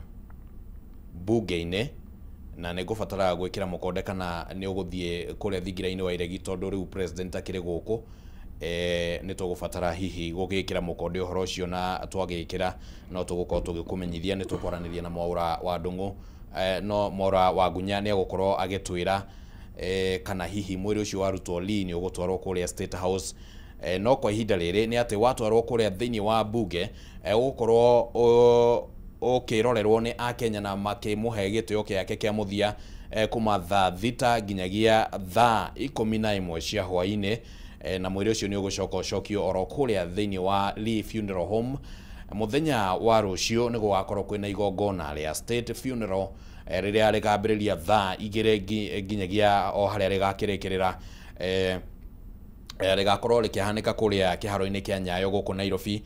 [SPEAKER 5] bunge-inĩ, na nĩ ngũbatara gwĩkĩra mũkonde kana nĩ ũgũthiĩ kũrĩa thingira-inĩ wa Iregi tondũ rĩu president akĩrĩ gũkũ. Nĩ tũgũbatara hihi gũgĩkĩra mũkonde ũhoro ũcio, na twagĩkĩra no tũgũkorwo tũgĩkũmenyithia. Nĩ tũkwaranĩria na Mwaura wa Ndung'u, no Mwaura wa Ngunya nĩ egũkorwo agĩtwĩra kana hihi mwĩrĩ ũcio warutwo Lee nĩ ũgũtwarwo kũrĩa State House. No kwa ihinda rĩrĩ nĩ atĩ watwarwo kũrĩa thĩinĩ wa bunge ũgũkorwo ũkĩrorerwo nĩ akenya na makĩmũhe gĩtĩo gĩake kĩa mũthia kuma thaa 6 nginyagia thaa 11 cia hwaĩ-inĩ na mwĩrĩ ũcio nĩ ũgũcoka ũcokio oro kũrĩa thĩinĩ wa Lee Funeral Home. Mũthenya wa rũciũ nĩ gũgakorwo kwĩna igongona rĩa state funeral rĩrĩa rĩkambĩrĩria thaa 2 nginyagia o harĩa rĩgakĩrĩkĩrĩra rĩgakorwo rĩkĩhanĩka kũrĩa kĩharo-inĩ kĩa Nyayo gũkũ Nairobi.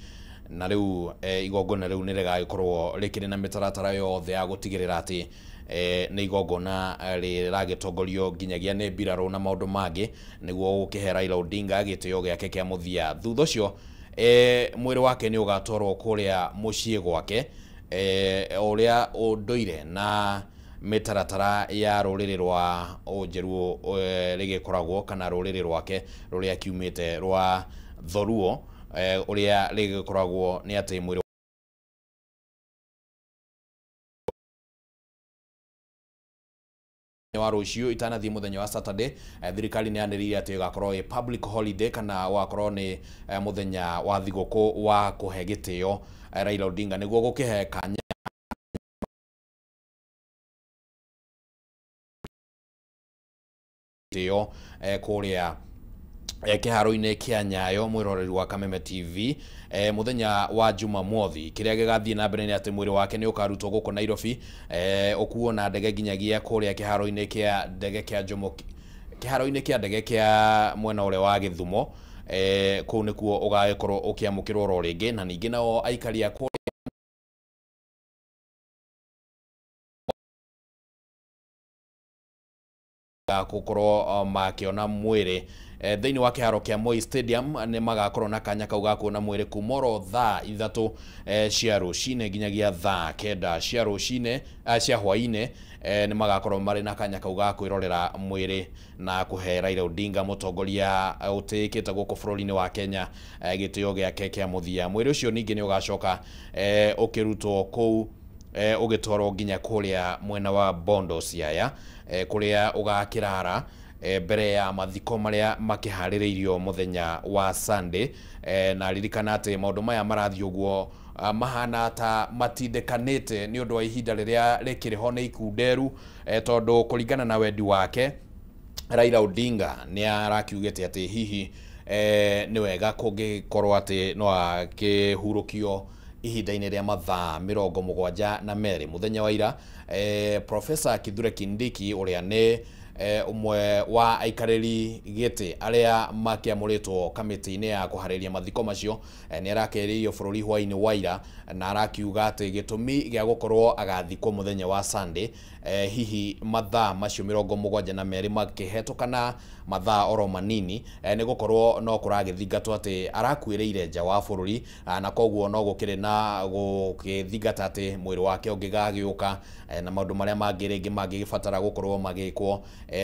[SPEAKER 5] Na rĩu igongona rĩu nĩ rĩgagĩkorwo rĩkĩrĩ na mĩtaratara yothe ya gũtigĩrĩra atĩ nĩ igongona rĩragĩtongorio nginyagia nĩ mbirarũ na maũndũ mangĩ nĩguo gũkĩhe Raila Odinga gĩtĩo gĩake kĩa mũthia. Thutha ũcio mwĩrĩ wake nĩ ũgatwarwo kũrĩa mũciĩ gwake ũrĩa ũndũire na mĩtaratara ya rũrĩrĩ rwa Ũnjeruo rĩgĩkoragwo kana rũrĩrĩ rwake rũrĩa kiumĩte rwa Thoruo ũrĩa rĩgĩkoragwo nĩ atĩ mwĩrĩ wa rũciũ itanathiĩ mũthenya wa Saturday thirikari nĩ yanĩrĩire atĩ ĩgakorwo ĩ public holiday kana ũgakorwo nĩ mũthenya wa thigũkũ wa kũhe gĩtĩo Raila Odinga nĩguo gũkĩhe kanya gĩtĩo kũrĩa kĩharo-inĩ kĩa Nyayo. Mwĩroreri wa Kameme TV mũthenya wa Jumamothi kĩrĩa gĩgathiĩ na mbere nĩ atĩ mwĩrĩ wake nĩ ũkarutwo gũkũ Nairobi ũkuo na ndege nginyagia kũrĩa kĩharo-inĩ kĩa ndege kĩa Jomo kĩharo-inĩ kĩa ndege kĩa mwena ũrĩa wa Gĩthumo kũu nĩkuo ũgagĩkorwo ũkĩamũkĩrwo oro rĩngĩ. Na ningĩ nao aikari a kũrĩa gũkorwo makĩona mwĩrĩ thĩinĩ wa kĩharo kĩa Moi Stadium nĩ magakorwo na kanya kau ga kuona mwĩrĩ kuma oro thaa 3 cia rũcinĩ nginyagia thaa 9 cia rũcinĩ cia hwaĩ-inĩ nĩ magakorwo marĩ na kanya kau ga kwĩrorera mwĩrĩ na kũhe Raila Odinga mũtongoria ũtĩĩkĩte gũkũ bũrũri-inĩ wa Kenya gĩtĩo gĩake kĩa mũthia. Mwĩrĩ ũcio ningĩ nĩ ũgacoka ũkĩrutwo kũu ũgĩtwarwo nginya kũrĩa mwena wa Bondo Siaya kũrĩa ũgakĩrara mbere ya mathiko marĩa makĩharĩrĩirio mũthenya wa Sunday. Na ririkana atĩ maũndũ maya marathiĩ ũguo mahana ta matindĩkanĩte nĩ ũndũ wa ihinda rĩrĩa rĩkĩrĩ ho nĩ ikunderu tondũ kũringana na wendi wake Raila Odinga nĩ arakiugĩte atĩ hihi nĩ wega kũngĩkorwo atĩ no akĩhurũkio ihinda-inĩ rĩa mathaa 72 mũthenya wa ira. Professor Kithure Kindiki ũrĩa nĩ ũmwe wa aikarĩri gĩtĩ arĩa makĩamũrĩtwo kamĩtĩ-inĩ ya kũharĩria mathiko macio nĩ arakerĩirio bũrũri hwaĩ-inĩ wa ira na arakiuga atĩ gĩtũmi gĩa gũkorwo agathikwo mũthenya wa Sunday hihi mathaa macio 72 makĩhetũkana mathaa oro manini nĩ gũkorwo no kũragĩthingatwo atĩ arakuĩrĩire nja wa bũrũri na koguo no gũkĩrĩ na gũgĩthingata atĩ mwĩrĩ wake ũngĩgagĩũka na maũndũ marĩa mangĩ rĩngĩ mangĩgĩbatara gũkorwo magĩkwo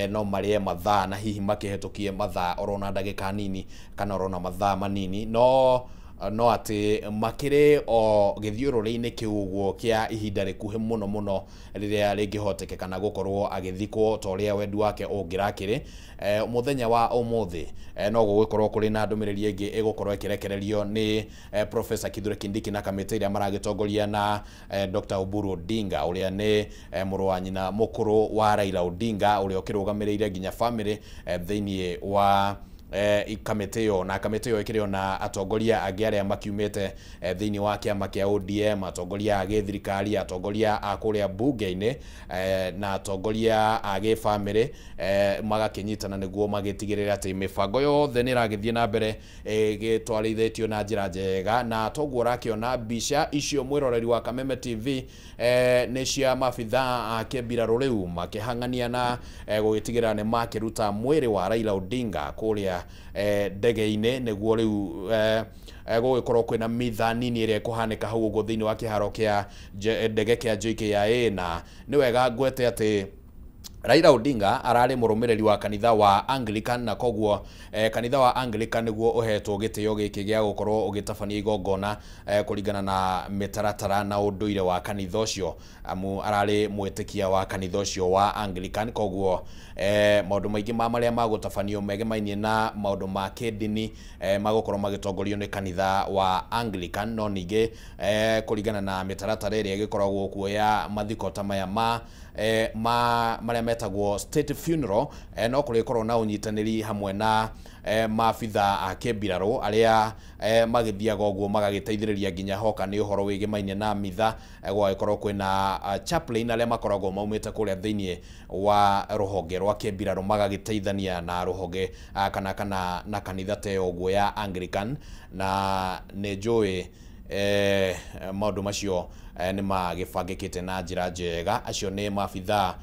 [SPEAKER 5] no marĩe mathaa na hihi makĩhetũkie mathaa oro na ndagĩka nini kana oro na mathaa manini no atĩ makĩrĩ o gĩthiũrũrĩ-inĩ kĩu ũguo kĩa ihinda rĩkuhĩ mũno mũno rĩrĩa rĩngĩhotekeka gũkorwo agĩthikwo ta ũrĩa wendi wake ũngĩrakĩrĩ. Mũthenya wa ũmũthĩ no gũgĩkorwo kũrĩ na ndũmĩrĩri ĩngĩ ĩgũkorwo ĩkĩrekererio nĩ Professor Kithure Kindiki na kamĩtĩ ĩrĩa maragĩtongoria na Dr. Oburu Odinga ũrĩa nĩ mũrũ wa nyina mũkũrũ wa Raila Odinga ũrĩa ũkĩrũgamĩrĩire nginya family thĩinĩ wa kamĩtĩ ĩyo na kamĩtĩ ĩyo ĩkĩrĩ ona atongoria angĩ arĩa makiumĩte thĩinĩ wa kĩama kĩa ODM, atongoria a gĩthirikari, atongoria a kũrĩa mbunge-inĩ na atongoria a gĩbamĩrĩ magakĩnyitana nĩguo magĩtigĩrĩre atĩ mĩbango yothe nĩ ĩragĩthiĩ na mbere ĩgĩtwarithĩtio na njĩra njega. Na toguo ũrakĩona mbica icio mwĩroreri wa Kameme TV nĩ cia mabithaa a kĩmbirarũ rĩu makĩhang'ania na gũgĩtigĩrĩra nĩ makĩruta mwĩrĩ wa Raila Odinga kũrĩa ndege-inĩ nĩguo rĩu gũgĩkorwo kwĩna mitha nini ĩrĩa ĩkũhanĩka hau ũguo thĩinĩ wa kĩharo kĩa ndege kĩa JKIA. Na nĩ wega ngwete atĩ Raila Odinga ararĩ mũrũmĩrĩri wa kanitha wa Anglican na koguo kanitha wa Anglican nĩguo ũhetwo gĩtĩo gĩkĩ gĩa gũkorwo ũgĩtabania igongona kũringana na mĩtaratara na ũndũire wa kanitha ũcio, amu ararĩ mwĩtĩkia wa kanitha ũcio wa Anglican. Koguo maũndũ maingĩ ma marĩa magũtabanio megemainie na maũndũ ma kĩndini magũkorwo magĩtongorio nĩ kanitha wa Anglican. No ningĩ kũringana na mĩtaratara ĩrĩa ĩgĩkoragwo kuo ya mathiko ta maya ma marĩa metagwo state funeral, no kũrĩkorwo na ũnyitanĩri hamwe na maabitha a kĩmbirarũ arĩa magĩthiaga ũguo magagĩteithĩrĩria nginya hoka nĩ ũhoro wĩgĩmainie na mitha. Gũgagĩkorwo kwĩna chaplain arĩa makoragwo maumĩte kũrĩa thĩinĩ wa rũhonge rwa kĩmbirarũ magagĩteithania na rũhonge kana na kanitha ta ĩyo ũguo ya Anglican. Na nĩ njũĩ maũndũ macio nĩ magĩbangĩkĩte na njĩra njega. Acio nĩ maabitha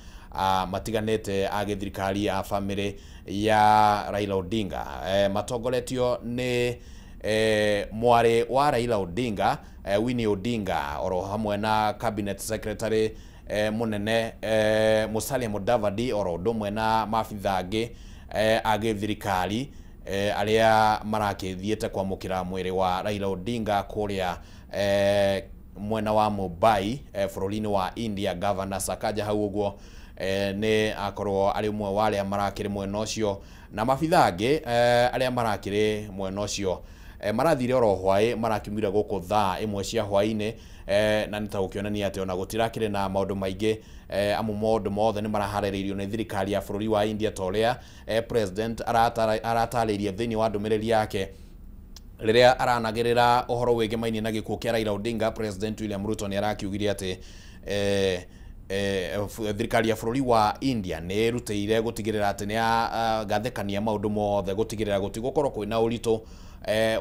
[SPEAKER 5] matiganĩte a gĩthirikari a bamĩrĩ ya Raila Odinga, matongoretio nĩ mwarĩ wa Raila Odinga, Winnie Odinga, oro hamwe na cabinet secretary mũnene Musalia Mudavadi, oro ũndũ ũmwe na maabitha angĩ a gĩthirikari arĩa marakĩthiĩte kwamũkĩra mwĩrĩ wa Raila Odinga kũrĩa mwena wa Mumbai bũrũri-inĩ wa India. Governor Sakaja hau ũguo nĩ akorwo arĩ ũmwe wa arĩa marakĩrĩ mwena ũcio, na maabitha angĩ arĩa marakĩrĩ mwena ũcio marathire oro hwaĩ, marakiumire gũkũ thaa 1 cia hwaĩ-inĩ, na nĩ ta gũkĩonania atĩ ona gũtirakĩrĩ na maũndũ maingĩ, amu maũndũ mothe nĩ maraharĩrĩirio nĩ thirikari ya bũrũri wa India ta ũrĩa president aratarĩirie thĩinĩ wa ndũmĩrĩri yake rĩrĩa aranagĩrĩra ũhoro wĩgĩmainie na gĩkuũ kĩa Raila Odinga. President William Ruto nĩ arakiugire atĩ thirikari ya bũrũri wa India nĩ ĩrutĩire gũtigĩrĩra atĩ nĩ yagathĩkania maũndũ mothe gũtigĩrĩra gũtigũkorwo kwĩna ũritũ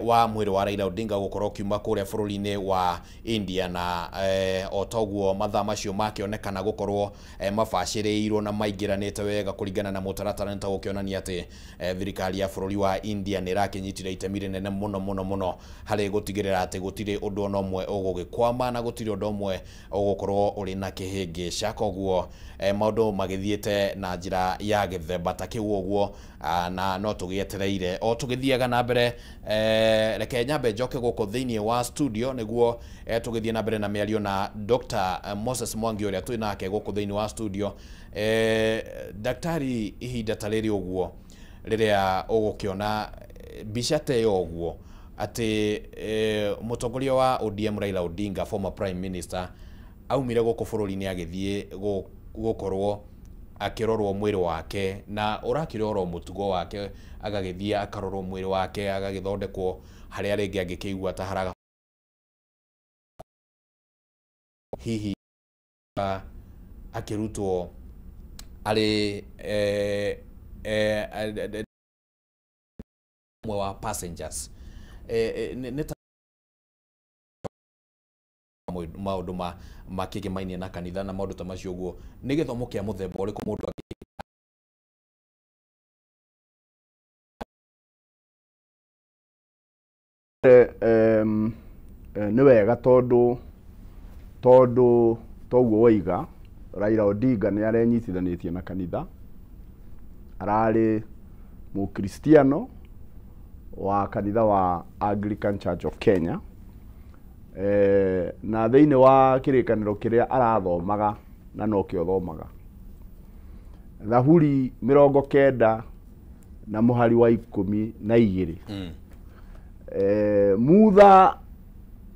[SPEAKER 5] wa mwĩrĩ wa Raila Odinga gũkorwo ũkiuma kũrĩa bũrũri-inĩ wa India. Na o toguo mathaa macio makĩonekana gũkorwo mabacĩrĩirwo na maingĩranĩte wega kũringana na mũtaratara, nĩ ta gũkĩonania atĩ thirikari ya bũrũri wa India nĩ ĩrakĩnyitire itemi rĩnene mũno mũno mũno harĩ gũtigĩrĩra atĩ gũtirĩ ũndũ ona ũmwe ũgũgĩkwama na gũtirĩ ũndũ ũmwe ũgũkorwo ũrĩ na kĩhĩngĩca. Koguo maũndũ magĩthiĩte na njĩra ya gĩthemba ta kĩu ũguo, na no tũgĩetereire o tũgĩthiaga na mbere. Reke nyambe njoke gũkũ thĩinĩ wa studio nĩguo tũgĩthiĩ na mbere na mĩario na Dr. Moses Mwangi ũrĩa twĩ nake gũkũ thĩinĩ wa studio. Daktari, ihinda ta rĩrĩ ũguo rĩrĩa ũgũkĩona mbica ta ĩyo ũguo atĩ mũtongoria wa ODM Raila Odinga, former prime minister, aumire gũkũ bũrũri-inĩ agĩthiĩ gũkorwo akĩrorwo mwĩrĩ wake, na ũrakĩrorwo mũtugo wake, agagĩthiĩ akarorwo mwĩrĩ wake, agagĩthondekwo harĩa rĩngĩ angĩkĩigua ta haraga hihi akĩrutwo arĩ ũmwe wa passengers. Nĩ ta maũndũ makĩgĩmainie na kanitha na maũndũ ta macio ũguo, nĩ gĩthomo kĩa mũthemba ũrĩkũ mũndũ
[SPEAKER 6] nĩ wega tondũ toguo waiga Raila Odinga nĩ arenyitithanĩtie na kanitha, ararĩ mũkristiano wa kanitha wa Anglican Church of Kenya, na thĩinĩ wa kĩrĩkanĩro kĩrĩa arathomaga na nokĩo thomaga Thaburi 90 na mũhari wa 12. Mutha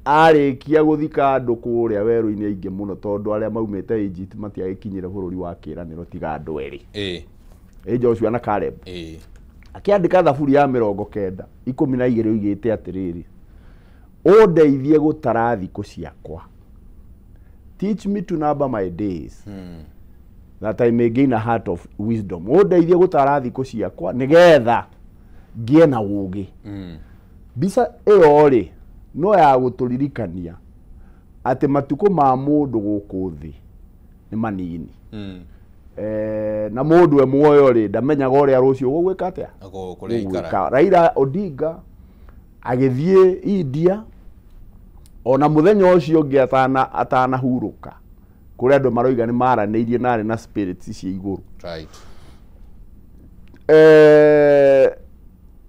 [SPEAKER 6] arĩkia gũthika andũ kũrĩa werũ-inĩ aingĩ mũno tondũ arĩa maumĩte Egypt matiagĩkinyire bũrũri wa kĩĩranĩro tiga andũ erĩ, Joshua na Caleb. Akĩandĩka Thaburi ya 90 12 oigĩte atĩrĩrĩ, ũndeithie gũtara thikũ ciakwa, teach me to number my days, that I may gain a heart of wisdom. Ũndeithie gũtara thikũ ciakwa nĩgetha ngĩe na ũũgĩ. Mbica ĩyo rĩ no ya gũtũririkania atĩ matukũ ma mũndũ gũkũ thĩ nĩ manini. Na mũndũ e muoyo rĩ ndamenyaga ũrĩa rũciũ gũgwĩka atĩa. Raila Odinga agĩthiĩ India ona mũthenya ũcio ũngĩ atanahurũka Kũrĩ andũ maroiga nĩ maranĩirie na arĩ na spirits cia igũrũ.
[SPEAKER 5] Right.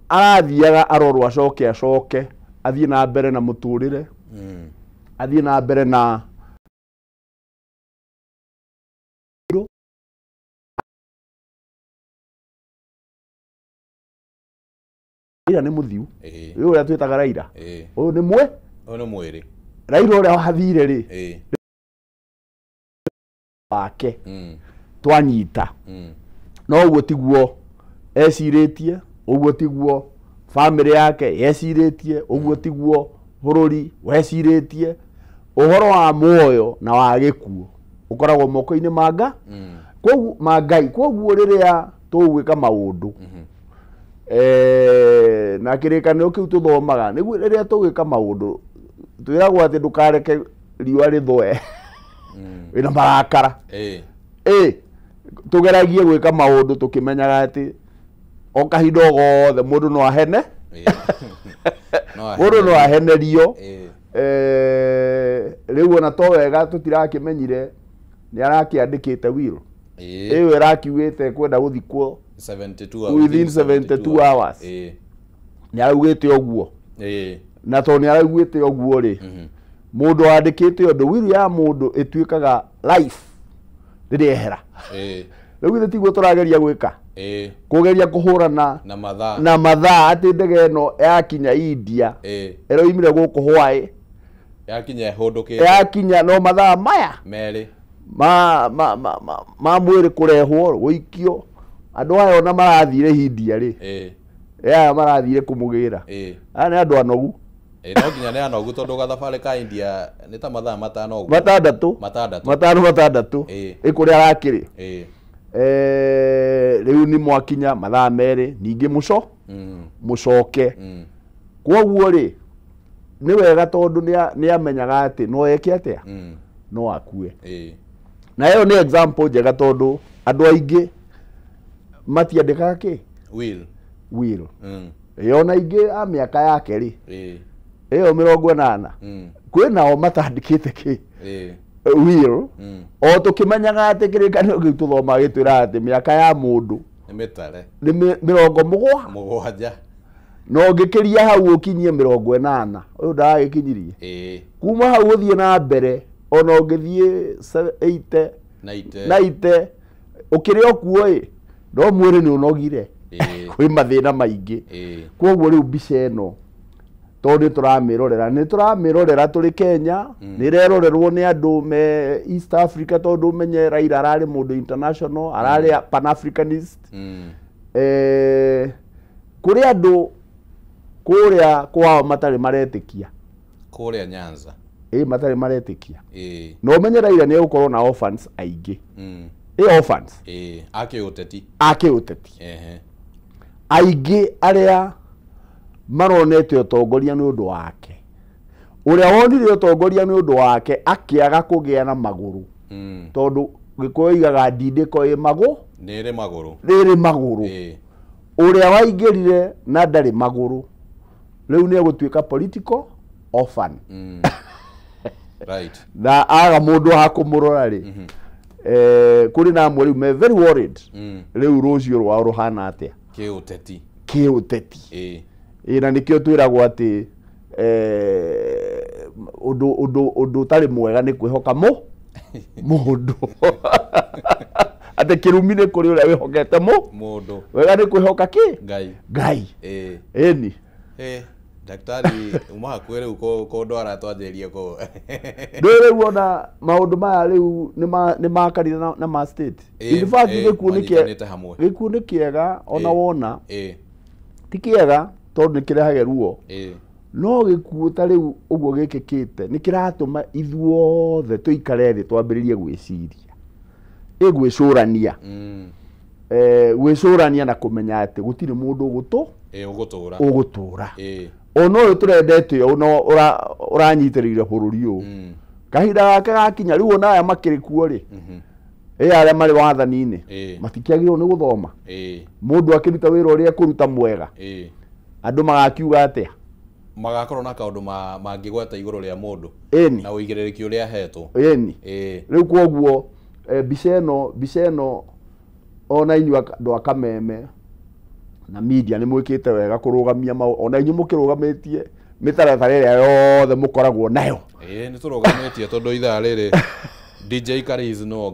[SPEAKER 6] Arathiaga arorwo acoke acoke athiĩ na mbere na mũtũrĩre. Athiĩ na mbere na Raila nĩ mũthiu. Ũyũ ũrĩa twĩtaga Raila. Ũyũ nĩ mwe.
[SPEAKER 5] Ũyũ nĩ mwĩrĩ.
[SPEAKER 6] Raila ũrĩa wathire rĩ. Wake. Twanyita. No ũguo tiguo ecirĩtie, ũguo tiguo family yake yecirĩtie, ũguo tiguo bũrũri wecirĩtie. Ũhoro wa muoyo na wa gĩkuũ ũkoragwo moko-inĩ ma Ngai. Kwoguo ma Ngai, kwoguo rĩrĩa tũgwĩka maũndũ na kĩrĩkanĩro kĩu tũthomaga nĩguo rĩrĩa tũgwĩka maũndũ twĩragwo atĩ ndũkareke riũa rĩthũe wĩna marakara. Tũgeragie gwĩka maũndũ tũkĩmenyaga atĩ o kahinda o gothe mũndũ no ahene. Mũndũ no ahenerio. Rĩu ona to wega tũtirakĩmenyire nĩ arakĩandĩkĩte will. Ĩyo ĩrakiugĩte kwenda gũthikwo
[SPEAKER 5] 72
[SPEAKER 6] within 72 hours. Nĩ araugĩte ũguo. Na tondũ nĩ araugĩte ũguo rĩ, mũndũ wandĩkĩte ũndũ, will ya mũndũ ĩtuĩkaga life rĩrĩa ehera. Rĩu githĩ tiguo tũrageria gwĩka? Kũgeria kũhũrana
[SPEAKER 5] na mathaa,
[SPEAKER 6] na mathaa atĩ ndege ĩno yakinya India ĩroimire gũkũ hwaĩ,
[SPEAKER 5] yakinya ĩhũndũkĩte,
[SPEAKER 6] yakinya no mathaa maya
[SPEAKER 5] merĩ
[SPEAKER 6] ma ma ma ma mwĩrĩ kũrehwo gũikio. Andũ aya ona marathire India rĩ, aya marathire kũmũgĩra, aya nĩ andũ anogu.
[SPEAKER 5] No nginya nĩ anogu tondũ gathabarĩ ka India nĩ ta mathaa matano ũguo.
[SPEAKER 6] Matandatũ. Matano matandatũ. Ĩ kũrĩa arakĩrĩ. Rĩu nĩ mwakinya mathaa merĩ ningĩ mũco mũcoke. Kwoguo rĩ nĩ wega tondũ nĩ amenyaga atĩ no eke atĩa, no akue. Na ĩyo nĩ example njega tondũ andũ aingĩ matiandĩkaga kĩ
[SPEAKER 5] will.
[SPEAKER 6] Will. Ĩyo na aingĩ a mĩaka yake rĩ, ĩyo 80 kwĩ nao matandĩkĩte kĩ will. O tũkĩmenyaga atĩ kĩrĩkanĩro kĩu tũthomaga gĩtwĩraga atĩ mĩaka ya mũndũ
[SPEAKER 5] nĩ mĩtare,
[SPEAKER 6] nĩ 70. No ũngĩkĩria hau ũkinyie 80, ũyũ ndaragĩkinyirie. Kuma hau ũthiĩ na mbere ona ũngĩthiĩ 80 90 ũkĩrĩ o kuo ĩ, no mwĩrĩ nĩ ũnogire. Kwĩ mathĩna maingĩ. Kwoguo rĩu mbica ĩno tondũ nĩ tũramĩrorera, nĩ tũramĩrorera tũrĩ Kenya, nĩ ĩrerorerwo nĩ andũ me East Africa tondũ ũmenye Raila ararĩ mũndũ international, ararĩ pan Africanist. Kũrĩ andũ kũrĩa kwao matarĩ maretĩkia,
[SPEAKER 5] kũrĩa Nyanza
[SPEAKER 6] matarĩ maretĩkia. Na ũmenye Raila nĩ egũkorwo na orphans aingĩ. Orphans
[SPEAKER 5] a kĩũteti,
[SPEAKER 6] a kĩũteti aingĩ arĩa maronete ũtongoria nĩ ũndũ wake. Ũrĩa wonire ũtongoria nĩ ũndũ wake akĩaga kũgĩa na magũrũ. Tondũ Gĩkũyũ oigaga ndindĩko ĩ magũ,
[SPEAKER 5] nĩ ĩrĩ magũrũ,
[SPEAKER 6] nĩ ĩrĩ magũrũ. Ũrĩa waingĩrire na ndarĩ magũrũ rĩu nĩ egũtuĩka political orphan.
[SPEAKER 5] Right.
[SPEAKER 6] Na aga mũndũ wa kũmũrora rĩ, kũrĩ na amwe rĩu me very worried. Rĩu rũciũ rwao rũhana atĩa
[SPEAKER 5] kĩũteti,
[SPEAKER 6] kĩũteti. Na nĩkĩo twĩragwo atĩ ũndũ ũtarĩ mwega nĩ kwĩhoka mũndũ. Atĩ kĩrumi nĩ kũrĩ ũrĩa wĩhokete
[SPEAKER 5] mũndũ,
[SPEAKER 6] wega nĩ kwĩhoka kĩ
[SPEAKER 5] Ngai.
[SPEAKER 6] Ngai. Ĩni.
[SPEAKER 5] Daktari uma hakuhĩ rĩu kũndwara twanjĩrĩrie kũ
[SPEAKER 6] ndũĩ rĩu ona maũndũ maya rĩu nĩ ma kanitha na ma state. In fact gĩkuũ nĩ kĩega ona wona ti kĩega tondũ nĩ kĩrehage ruo. No gĩkuũ ta rĩu ũguo gĩkĩkĩte nĩ kĩratũma ithuothe tũikare thĩ twambĩrĩrie gwĩciria, gwĩcũrania, gwĩcũrania na kũmenya atĩ gũtirĩ mũndũ ũgũtũra. Ona ũyũ tũrendete ũyũ no ũranyitĩrĩire bũrũri ũyũ, kahinda gake gakinya rĩu ona aya makĩrĩ kuo rĩ, arĩa marĩ wathani-inĩ matikĩagĩrĩirwo nĩ gũthoma. Mũndũ akĩruta wĩra ũrĩa ekũruta mwega, andũ magakiuga atĩa?
[SPEAKER 5] Magakorwo na kaundu mangĩgweta igũrũ rĩa mũndũ na ũigĩrĩrĩki ũrĩa ahetwo.
[SPEAKER 6] Ĩni. Rĩu kwoguo mbica ĩno ona inyuĩ andũ a Kameme na media nĩ mwĩkĩte wega kũrũgamia ona inyuĩ mũkĩrũgamĩtie mĩtaratara ĩrĩa yothe mũkoragwo nayo.
[SPEAKER 5] Nĩ tũrũgamĩtie tondũ ithaa rĩrĩ DJ Kariz no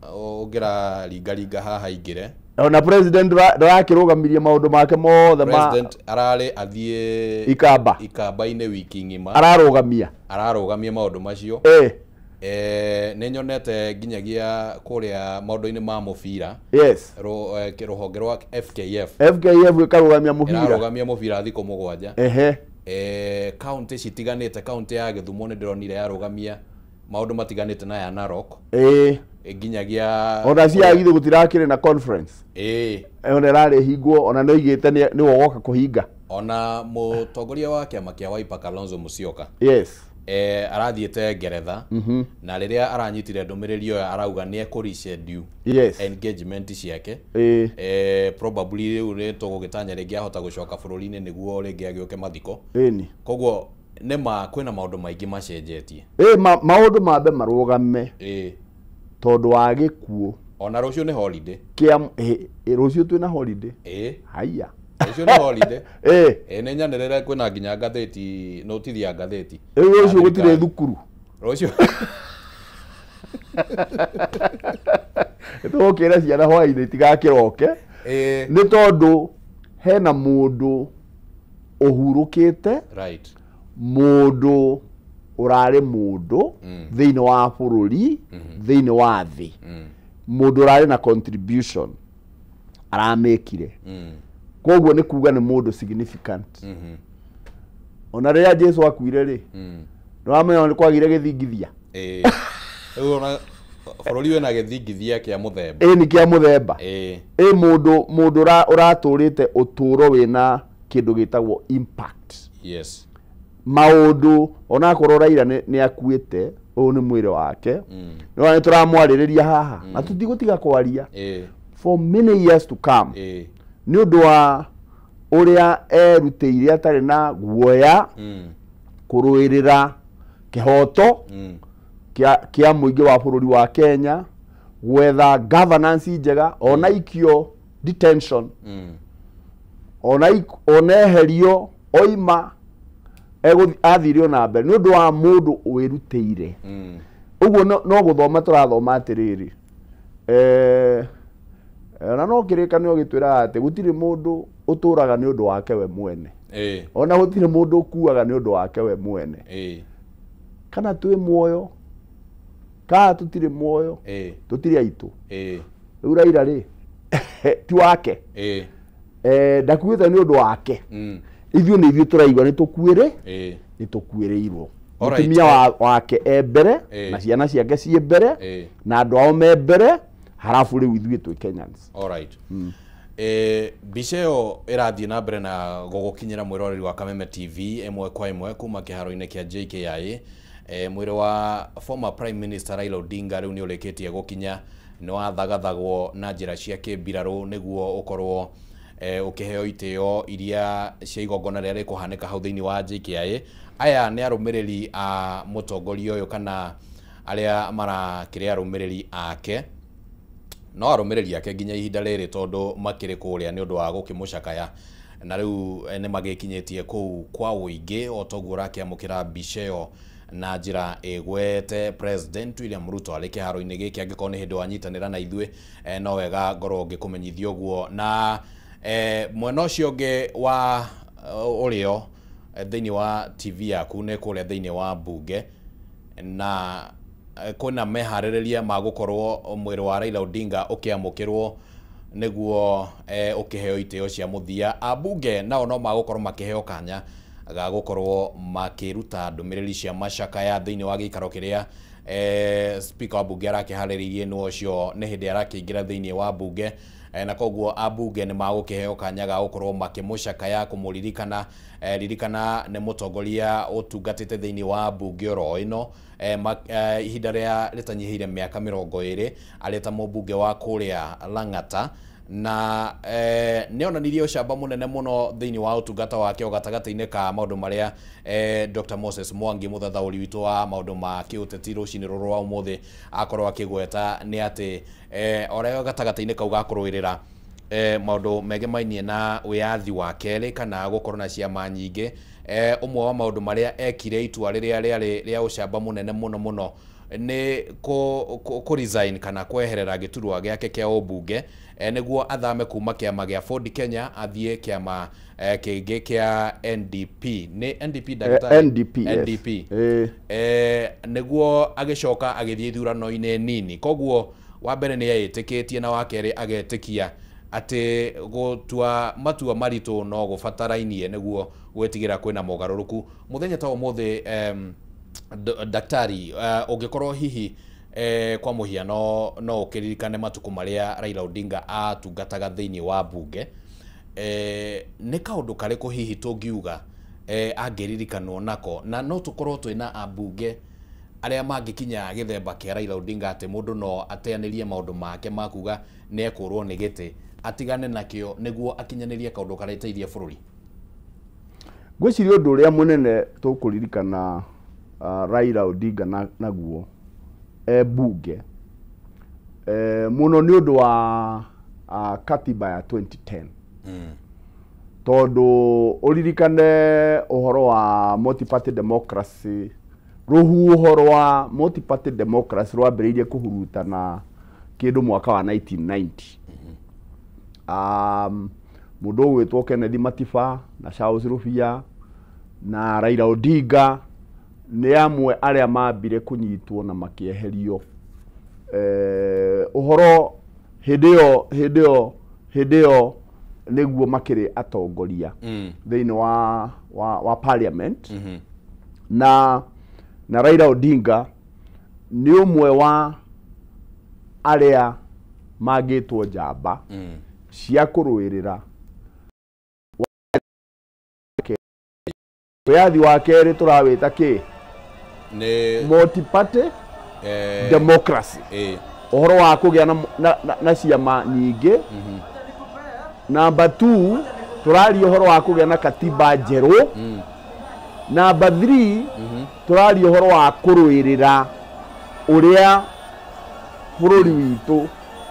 [SPEAKER 5] ũngĩra ringaringa haha aingĩre.
[SPEAKER 6] Ona president ndarakĩrũgamirie maũndũ make mothe ma
[SPEAKER 5] president ararĩ athiĩ ikamba-inĩ wiki ng'ima ararũgamia maũndũ macio. Nĩ nyonete nginyagia kũrĩa maũndũ-inĩ ma mũbira.
[SPEAKER 6] Yes.
[SPEAKER 5] Rũhonge rwa FKF
[SPEAKER 6] ĩkarũgamia mũbira,
[SPEAKER 5] ĩrarũgamia mũbira thikũ 7. Kaunti citiganĩte, kaunti ya Gĩthumo nĩ ndĩronire yarũgamia maũndũ matiganĩte na ya Narok. Nginyagia
[SPEAKER 6] ona cia githĩ gũtirakĩrĩ na conference. Ona ĩrarĩ hingwo, ona nĩ oigĩte nĩwe ũgoka kũhinga.
[SPEAKER 5] Ona mũtongoria wa kĩama kĩa Wiper Kalonzo Musyoka.
[SPEAKER 6] Yes.
[SPEAKER 5] Arathiĩte Ngeretha. Na rĩrĩa aranyitire ndũmĩrĩri ĩyo arauga nĩ ekũ-reschedule engagement ciake. Probably rĩu nĩ tũgũgĩtanya rĩngĩ ahota gũcoka bũrũri-inĩ nĩguo rĩngĩ agĩũke mathiko. Koguo nĩ ma kwĩna maũndũ maingĩ macenjetie.
[SPEAKER 6] Maũndũ mambe marũgame. Tondũ wa gĩkuũ.
[SPEAKER 5] Ona rũciũ nĩ holiday.
[SPEAKER 6] Rũciũ twĩna holiday. Haiya.
[SPEAKER 5] Rũciũ nĩ holiday. Nĩ nyanĩrĩre kwĩna nginya ngathĩti, notithi ya ngathĩti.
[SPEAKER 6] Rĩu rũciũ gũtirĩ thukuru.
[SPEAKER 5] Rũciũ.
[SPEAKER 6] Tũgũkĩra ciana hwaĩ-inĩ itigakĩroke. Nĩ tondũ hena mũndũ ũhurũkĩte.
[SPEAKER 5] Right.
[SPEAKER 6] Mũndũ ũrarĩ mũndũ thĩinĩ wa bũrũri, thĩinĩ wa thĩ. Mũndũ ũrarĩ na contribution aramĩkire. Koguo nĩ kuga nĩ mũndũ significant. Ona rĩrĩa Jesu akuire rĩ, nĩwamenya nĩ kwagire gĩthingithia.
[SPEAKER 5] Rĩu ona bũrũri wĩna gĩthingithia kĩa mũthemba.
[SPEAKER 6] Nĩ kĩa mũthemba. Mũndũ ũratũrĩte ũtũro wĩna kĩndũ gĩtagwo impact.
[SPEAKER 5] Yes.
[SPEAKER 6] Maũndũ onakorwo Raila nĩ akuĩte, ũyũ nĩ mwĩrĩ wake. Nĩ tũramwarĩrĩria haha na tũtigũtiga kwaria for many years to come. Nĩ ũndũ wa ũrĩa erutĩire atarĩ na guoya kũrũĩrĩra kĩhoto kĩa mũingĩ wa bũrũri wa Kenya, gwetha governance njega, ona ikio detention, ona eherio oima athire ona mbere nĩ ũndũ wa mũndũ wĩrutĩire. Ũguo no gũthoma tũrathoma atĩrĩrĩ, ona no kĩrĩkanĩro gĩtwĩraga atĩ gũtirĩ mũndũ ũtũraga nĩ ũndũ wake we mwene. Ona gũtirĩ mũndũ ũkuaga nĩ ũndũ wake we mwene. Kana twĩ muoyo kana tũtirĩ muoyo, tũtirĩ aitũ. Rĩu Raila rĩ ti wake. Ndakuĩte nĩ ũndũ wake. Ithuĩ nĩ ithuĩ tũraigua nĩ tũkuĩrĩ, nĩ tũkuĩrĩirwo. Mũtumia wake e mbere, na ciana ciake ciĩ mbere, na andũ ao me mbere, harafu rĩu ithuĩ twĩ Kenyans.
[SPEAKER 5] Alright. Mbica ĩyo ĩrathiĩ na mbere na gũgũkinyĩra mwĩroreri wa Kameme TV ĩmwe kwa ĩmwe kuma kĩharo-inĩ kĩa JKIA. Mwĩrĩ wa former Prime Minister Raila Odinga rĩu nĩ ũrĩkĩtie gũkinya, nĩ wathagathagwo na njĩra cia kĩmbirarũ nĩguo ũkorwo ũkĩheo itĩo iria cia igongona rĩrĩa rĩkũhanĩka hau thĩinĩ wa JKIA. Aya nĩ arũmĩrĩri a mũtongoria ũyũ kana arĩa marakĩrĩ arũmĩrĩri ake. No arũmĩrĩri ake nginya ihinda rĩrĩ tondũ makĩrĩ kũrĩa nĩ ũndũ wa gũkĩmũcakaya, na rĩu nĩ magĩkinyĩtie kũu kwa ũingĩ o toguo ũrakĩamũkĩra mbica ĩyo na njĩra ĩgwete President William Ruto arĩ kĩharo-inĩ gĩkĩ. Angĩkorwo nĩ hĩndĩ wanyitanĩra na ithuĩ, no wega ngorwo ngĩkũmenyithia ũguo. Na mwena ũcio ũngĩ wa ũrĩo thĩinĩ wa TV yaku nĩ kũrĩa thĩinĩ wa mbunge, na kwĩna meharĩrĩria ma gũkorwo mwĩrĩ wa Raila Odinga ũkĩamũkĩrwo nĩguo ũkĩheo itĩo cia mũthia. Ambunge nao no magũkorwo makĩheo kanya ga gũkorwo makĩruta ndũmĩrĩri cia macakaya thĩinĩ wa gĩikaro kĩrĩa speaker wa mbunge arakĩharĩrĩirie nĩ ũcio nĩ hĩndĩ arakĩingĩra thĩinĩ wa mbunge, na koguo ambunge nĩ magũkĩheo kanya ga gũkorwo makĩmũcakaya kũmũririkana. Ririkana nĩ mũtongoria ũtungatĩte thĩinĩ wa mbunge oro ĩno ihinda rĩa rĩtanyihĩire mĩaka 20 arĩ ta mũmbunge wa kũrĩa Lang'ata, Na nĩ onanirie ũcamba mũnene mũno thĩinĩ wa ũtungata wake o gatagatĩ-inĩ ka maũndũ marĩa Dr. Moses Mwangi mũthathaũri witũ wa maũndũ ma kĩũteti rũcinĩ rũrũ rwa ũmũthĩ akorwo akĩgweta nĩ atĩ ũrĩa gatagatĩ-inĩ kau ga kũrũĩrĩra maũndũ megemainie na wĩyathi wa kerĩ kana gũkorwo na ciama nyingĩ, ũmwe wa maũndũ marĩa ekire itua rĩrĩa rĩarĩ rĩa ũcamba mũnene mũno mũno nĩ kũ resign kana kweherera gĩturwa gĩake kĩa ũmbunge, nĩguo athame kuma kĩama gĩa Ford Kenya athiĩ kĩama kĩngĩ kĩa NDP. Nĩ NDP ndagĩtarĩ?
[SPEAKER 6] NDP, yes.
[SPEAKER 5] NDP. Nĩguo agĩcoka agĩthiĩ ithurano-inĩ nini. Koguo wa mbere nĩ eĩtĩkĩtie na wa kerĩ agetĩkia atĩ gũtua matua maritũ no gũbatarainie nĩguo gwĩtigĩra kwĩna mogarũrũku. Mũthenya ta ũmũthĩ, daktari, ũngĩkorwo hihi kwa mũhiano no ũkĩririkane matukũ marĩa Raila Odinga atungataga thĩinĩ wa mbunge, nĩ kaũndũ karĩkũ hihi tũngiuga angĩririkanwo nako, na no tũkorwo twĩna ambunge arĩa mangĩkinya gĩthemba kĩa Raila Odinga atĩ mũndũ no ateanĩrie maũndũ make ma kuga nĩ ekũrwo nĩ gĩtĩ atigane nakĩo nĩguo akinyanĩrie kaũndũ karĩa teithie bũrũri?
[SPEAKER 6] Ngwĩciria ũndũ ũrĩa mũnene tũkũririkana Raila Odinga naguo bunge mũno nĩ ũndũ wa katiba ya 2010. Tondũ ũririkane ũhoro wa multi-party democracy, rũhuho rwa multi-party democracy rwambĩrĩirie kũhurutana kĩndũ mwaka wa 1990. Mũndũ ũgwĩtwo Kennedy Matiba na Charles Rubia na Raila Odinga nĩ amwe arĩa mambire kũnyitwo na makĩeherio. Ũhoro hĩndĩ ĩyo nĩguo makĩrĩ atongoria thĩinĩ wa parliament. Na Raila Odinga nĩ ũmwe wa arĩa mangĩtwo njamba cia kũrũĩrĩra wĩyathi wa kerĩ tũrawĩta kĩ?
[SPEAKER 5] Nĩ
[SPEAKER 6] multi-party democracy. Ũhoro wa kũgĩa na ciama nyingĩ. Number 2 tũraria ũhoro wa kũgĩa na katiba njerũ. Number 3 tũraria ũhoro wa kũrũĩrĩra ũrĩa bũrũri witũ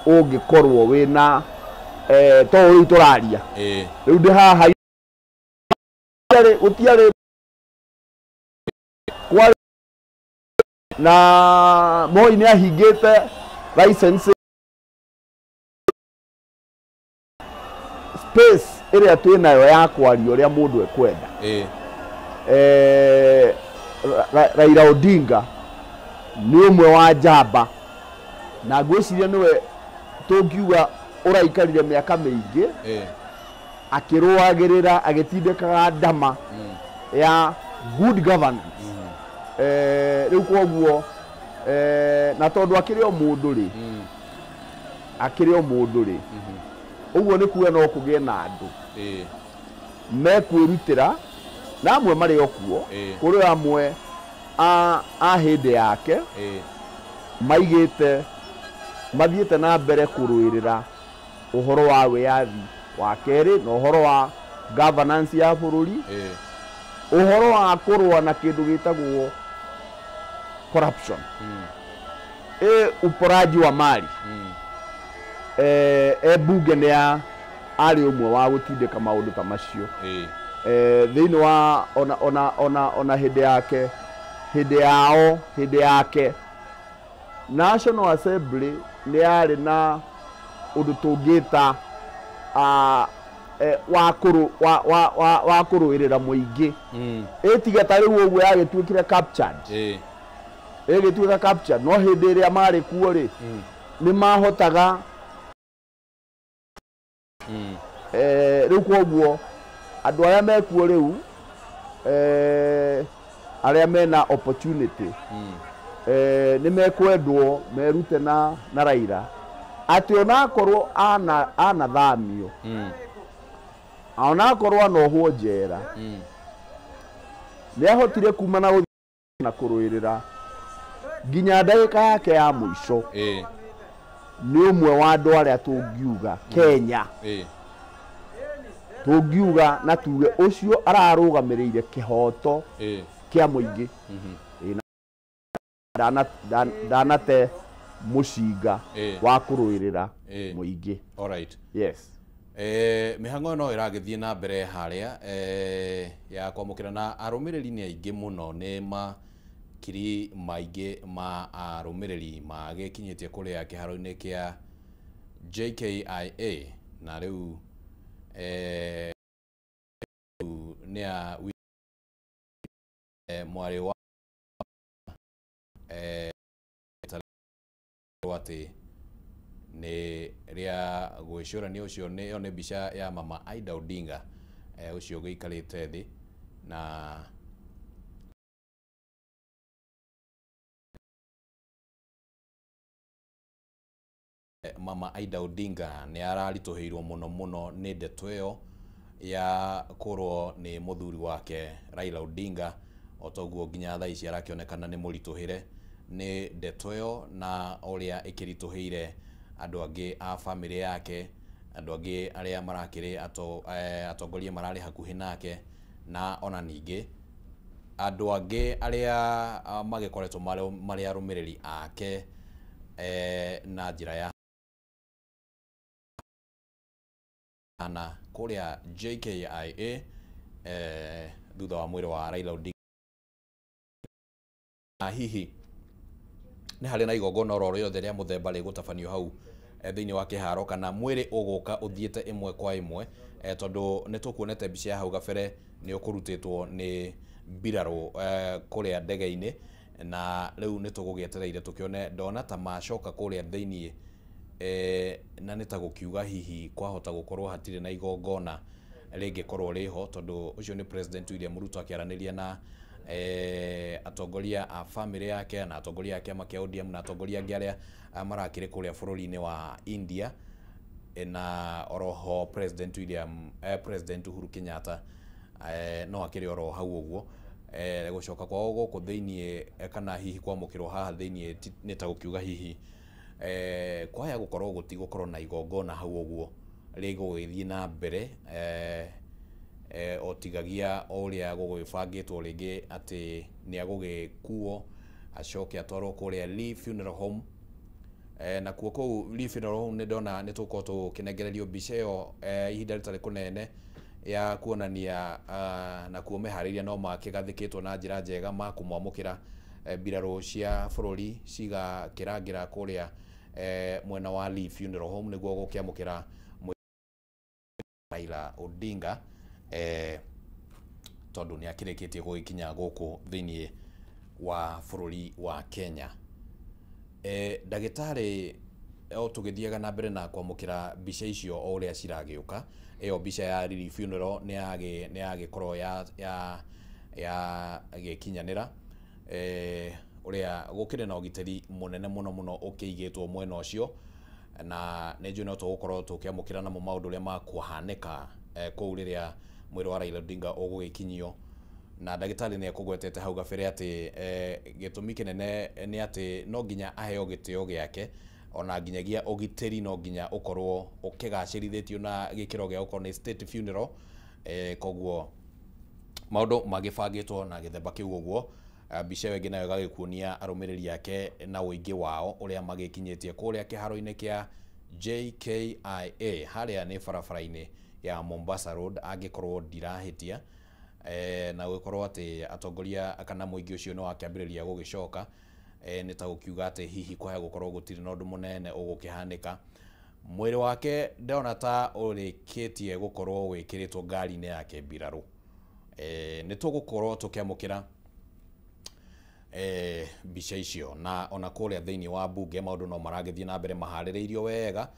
[SPEAKER 6] ũngĩkorwo wĩna to rĩu tũraria. Rĩu ndĩ haha gũtiarĩ kwarĩ na Moi nĩ ahingĩte license space ĩrĩa twĩnayo ya kwaria ũrĩa mũndũ ekwenda. Raila Odinga nĩ ũmwe wa njamba na ngwĩciria nĩwe tũngiuga ũraikarire mĩaka mĩingĩ akĩrũagĩrĩra agĩtindĩkaga ndama ya good governance. Rĩu koguo na tondũ akĩrĩ o mũndũ rĩ, akĩrĩ o mũndũ rĩ, ũguo nĩ kuga no kũgĩe na andũ mekwĩrutĩra, na amwe marĩ o kuo, kũrĩ amwe a hĩndĩ yake maigĩte mathiĩte na mbere kũrũĩrĩra ũhoro wa wĩyathi wa kerĩ na ũhoro wa governance ya bũrũri, ũhoro wa kũrũa na kĩndũ gĩtagwo corruption, uporaji wa mali. Bunge nĩ arĩ ũmwe wa gũtindĩka maũndũ ta macio thĩinĩ wa ona hĩndĩ yake, hĩndĩ yao, hĩndĩ yake National Assembly nĩ yarĩ na ũndũ tũngĩta wa kũrũĩrĩra mũingĩ. Ĩtiga ta rĩu ũguo yagĩtuĩkire captured, ĩgĩtuĩka captured, no hĩndĩ ĩrĩa marĩ kuo rĩ nĩ mahotaga. Rĩu koguo andũ arĩa mekuo rĩu, arĩa mena opportunity nĩ mekwendwo merute na Raila atĩ onakorwo anathamio, onakorwo anohwo njera, nĩ ahotire kuma na gũthiĩ na kũrũĩrĩra nginya ndagĩka yake ya mũico. Nĩ ũmwe wa andũ arĩa tũngiuga Kenya tũngiuga na tuge ũcio ararũgamĩrĩire kĩhoto kĩa mũingĩ. Ndanate mũcinga wa kũrũĩrĩra mũingĩ.
[SPEAKER 5] All right.
[SPEAKER 6] Yes.
[SPEAKER 5] Mĩhang'o no ĩragĩthiĩ na mbere harĩa ya kwamũkĩra na arũmĩrĩri nĩ aingĩ mũno, nĩ makiri maingĩ ma arũmĩrĩri magĩkinyĩtie kũrĩa kĩharo-inĩ kĩa JKIA na rĩu nĩ a mwarĩ wa atĩ nĩ rĩa gwĩcũrania ũcio nĩ ĩyo nĩ mbica ya mama Aida Odinga ũcio ũgĩikarĩte thĩ na mama Aida Odinga nĩ araritũhĩirwo mũno mũno nĩ ndeto ĩyo ya kũrwo nĩ mũthuri wake Raila Odinga o toguo nginya thaa ici arakĩonekana nĩ mũritũhĩre nĩ ndeto ĩyo na ũrĩa ĩkĩritũhĩire andũ angĩ a bamĩrĩ yake, andũ angĩ arĩa marakĩrĩ atongoria mararĩ hakuhĩ nake na ona ningĩ andũ angĩ arĩa magĩkoretwo marĩ arũmĩrĩri ake na njĩra ya na kũrĩa JKIA thutha wa mwĩrĩ wa Raila Odinga. Na hihi nĩ harĩ na igongona oro rĩothe rĩa mũthemba rĩgũtabanio hau thĩinĩ wa kĩharo kana mwĩrĩ ũgũka ũthiĩte ĩmwe kwa ĩmwe tondũ nĩ tũkuonete mbica ya hau gabere nĩ ũkũrutĩtwo nĩ mbirarũ kũrĩa ndege-inĩ na rĩu nĩ tũgũgĩetereire tũkĩone ndona ta macoka kũrĩa thĩinĩ na nĩ ta gũkiuga hihi kwahota gũkorwo hatirĩ na igongona rĩngĩkorwo rĩho tondũ ũcio nĩ President William Ruto akĩaranĩria na atongoria a bamĩrĩ yake na atongoria a kĩama kĩa ODM na atongoria angĩ arĩa marakĩrĩ kũrĩa bũrũri-inĩ wa India na oroho President William President Uhuru Kenyatta no akĩrĩ oro hau ũguo gũcoka kwao gũkũ thĩiniĩ kana hihi kwamũkĩrwo haha thĩiniĩ nĩ ta gũkiuga hihi kwaya gũkorwo gũtigũkorwo na igongona hau ũguo rĩgũgĩthiĩ na mbere o tigagia o ũrĩa gũgĩbangĩtwo rĩngĩ atĩ nĩ agũgĩkuo acoke atwarwo kũrĩa Lee Funeral Home nakuo kũu Lee Funeral Home nĩ ndona nĩ tũgũkorwo tũkĩnengererio mbica ĩyo ihinda rĩtarĩ kũnene ya kuonania nakuo meharĩria no makĩgathĩkĩtwo na njĩra njega ma kũmwamũkĩra mbirarũ cia bũrũri cigakĩrangĩra kũrĩa mwena wa Lee Funeral Home nĩguo gũkĩamũkĩra Raila Odinga tondũ nĩ akĩrĩkĩtie gũgĩkinya gũkũ thĩiniĩ wa bũrũri wa Kenya. Ndagĩtarĩ o tũgĩthiaga na mbere na kwamũkĩra mbica icio o ũrĩa ciragĩũka, ĩyo mbica ya Lee Funeral nĩ yagĩkorwo ya gĩkinyanĩra ũrĩa gũkĩrĩ na ũgitĩri mũnene mũno mũno ũkĩigĩtwo mwena ũcio na nĩ njũĩ no tũgũkorwo tũkĩamũkĩra namo maũndũ ũrĩa makũhanĩka kũu rĩrĩa mwĩrĩ wa Raila Odinga ũgũgĩkinyio na ndagĩtarĩ nĩ ekũgwetete hau gabere atĩ gĩtũmi kĩnene nĩ atĩ no nginya aheo gĩtĩo gĩake ona nginyagia ũgitĩri no nginya ũkorwo ũkĩgacĩrithĩtio na gĩkĩro gĩa gũkorwo nĩ state funeral koguo maũndũ magĩbangĩtwo na gĩthemba kĩu ũguo. Mbica ĩyo ĩngĩ nayo ĩgagĩkuonia arũmĩrĩri ake na ũingĩ wao ũrĩa magĩkinyĩtie kũrĩa kĩharo-inĩ kĩa JKIA harĩa nĩ barabara-inĩ ya Mombasa Road angĩkorwo ndirahĩtia na gũgĩkorwo atĩ atongoria kana mũingĩ ũcio nĩ wakĩambĩrĩria gũgĩcoka nĩ ta gũkiuga atĩ hihi kwaya gũkorwo gũtirĩ na ũndũ mũnene ũgũkĩhanĩka. Mwĩrĩ wake ndona ta ũrĩkĩtie gũkorwo wĩkĩrĩtwo ngari-inĩ yake mbirarũ. Nĩ tũgũkorwo tũkĩamũkĩra mbica icio na ona kũrĩa thĩinĩ wa bunge maũndũ no maragĩthiĩ na mbere maharĩrĩirio wega.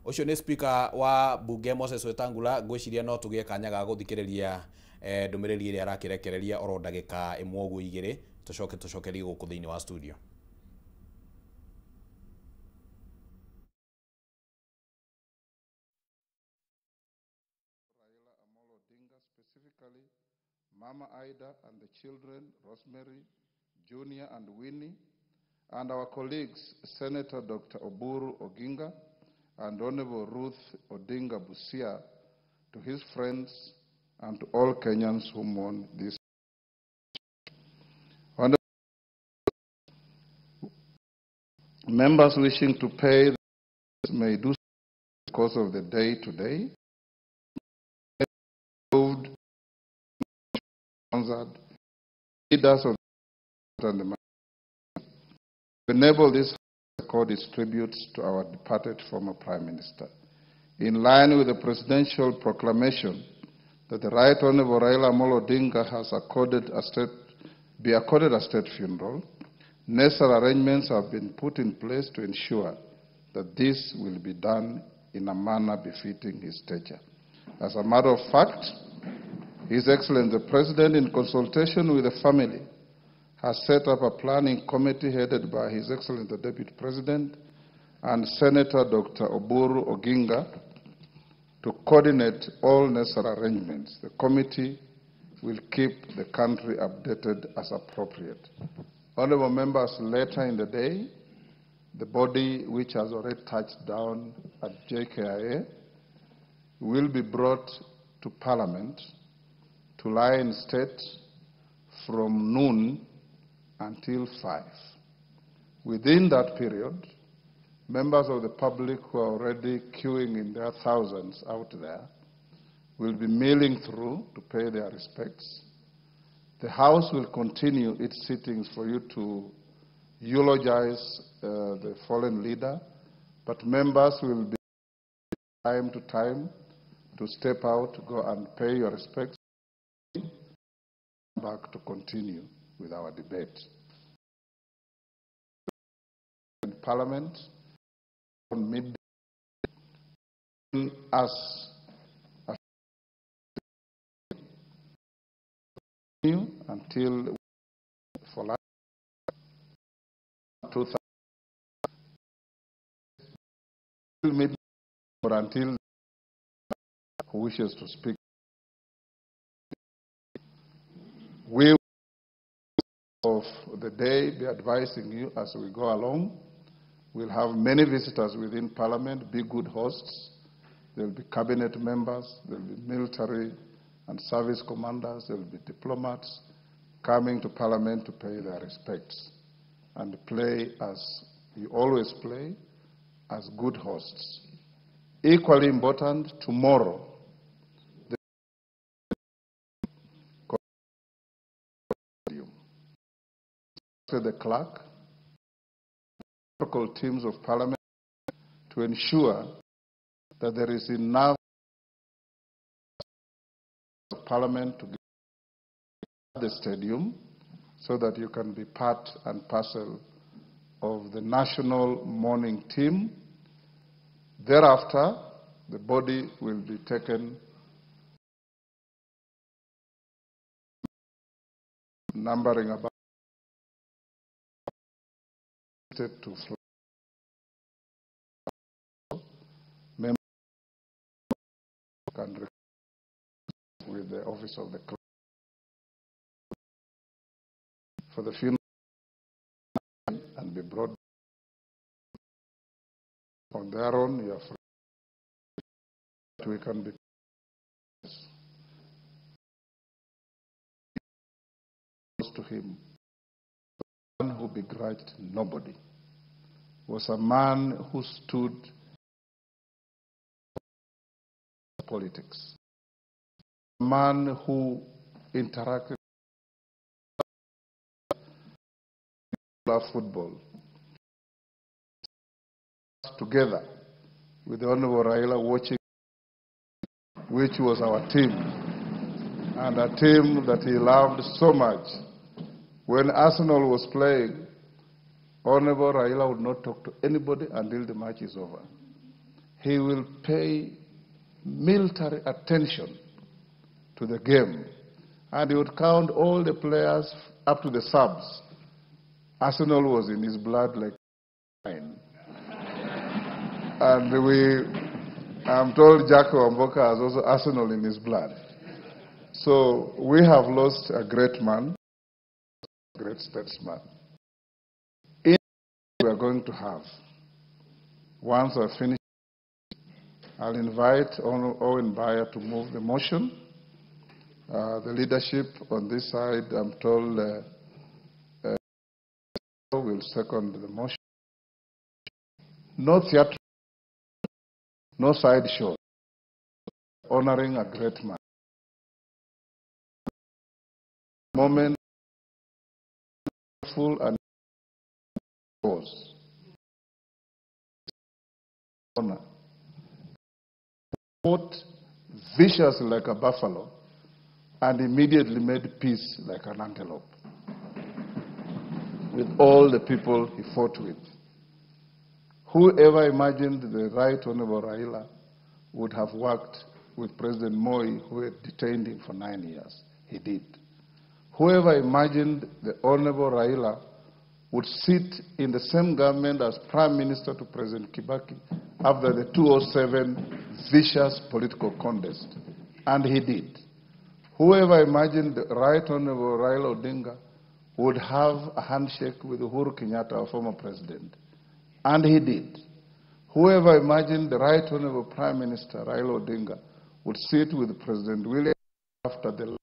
[SPEAKER 5] Ũcio nĩ speaker wa bunge Moses Wetangula, ngwĩciria no tũgĩe kanya ga gũthikĩrĩria ndũmĩrĩri ĩrĩa arakĩrekereria oro ndagĩka ĩmwe ũguo igĩrĩ tũcoke tũcokerie gũkũ thĩinĩ wa studio.
[SPEAKER 7] Raila Amolo Odinga, specifically Mama Ida and the children, Rosemary, Junior and Winnie, and our colleagues, Senator Dr. Oburu Oginga and Honorable Ruth Odinga Busia, to his friends and to all Kenyans who mourn this. Members wishing to pay may do so in the course of the day today. Leaders of the enable this record its tributes to our departed former Prime Minister. In line with the presidential proclamation that the Right Honorable Raila Amolo Odinga has accorded a state, be accorded a state funeral, necessary arrangements have been put in place to ensure that this will be done in a manner befitting his stature. As a matter of fact, His Excellency the President, in consultation with the family, has set up a planning committee headed by His Excellency the Deputy President and Senator Dr. Oburu Oginga to coordinate all necessary arrangements. The committee will keep the country updated as appropriate. Honorable members, later in the day, the body, which has already touched down at JKIA, will be brought to Parliament to lie in state from noon until 5. Within that period, members of the public who are already queuing in their thousands out there will be milling through to pay their respects. The House will continue its sittings for you to eulogize the fallen leader, but members will be time to time to step out, go and pay your respects, back to continue with our debate. In Parliament, on midday, us until for life 2000 midday or until who wishes to speak. We of the day be advising you as we go along. We'll have many visitors within Parliament. Be good hosts. There'll be cabinet members, there'll be military and service commanders, there'll be diplomats coming to Parliament to pay their respects and play as you always play, as good hosts. Equally important, tomorrow, the clerk, local teams of Parliament to ensure that there is enough of Parliament to get the stadium so that you can be part and parcel of the national mourning team. Thereafter, the body will be taken numbering about to members can with the office of the clerk for the funeral and be brought on their own. You are free. We can be to him. Who begrudged nobody, was a man who stood politics, a man who interacted with football together with the Honorable Raila watching, which was our team, and a team that he loved so much. When Arsenal was playing, Honorable Raila would not talk to anybody until the match is over. He will pay military attention to the game, and he would count all the players up to the subs. Arsenal was in his blood like wine. And I'm told Jack Wamboka has also Arsenal in his blood. So we have lost a great man, great statesman. In are going to have, once I finish, I'll invite Owen Baya to move the motion. The leadership on this side, I'm told, will second the motion. No theatre, no sideshow, honoring a great man. Moment full and was honor. Fought viciously like a buffalo and immediately made peace like an antelope with all the people he fought with. Whoever imagined the Right Honorable Raila would have worked with President Moi, who had detained him for 9 years? He did. Whoever imagined the Honorable Raila would sit in the same government as Prime Minister to President Kibaki after the 2007 vicious political contest, and he did. Whoever imagined the Right Honorable Raila Odinga would have a handshake with Uhuru Kenyatta, our former president, and he did. Whoever imagined the Right Honorable Prime Minister Raila Odinga would sit with President William after the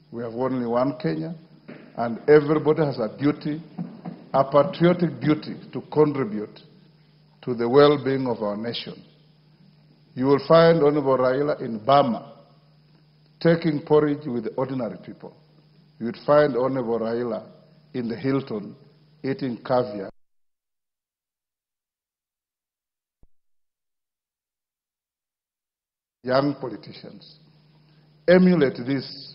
[SPEAKER 7] We have only one Kenya, and everybody has a duty, a patriotic duty, to contribute to the well-being of our nation. You will find Honorable Raila in Burma, taking porridge with the ordinary people. You would find Honorable Raila in the Hilton, eating caviar. Young politicians, emulate this,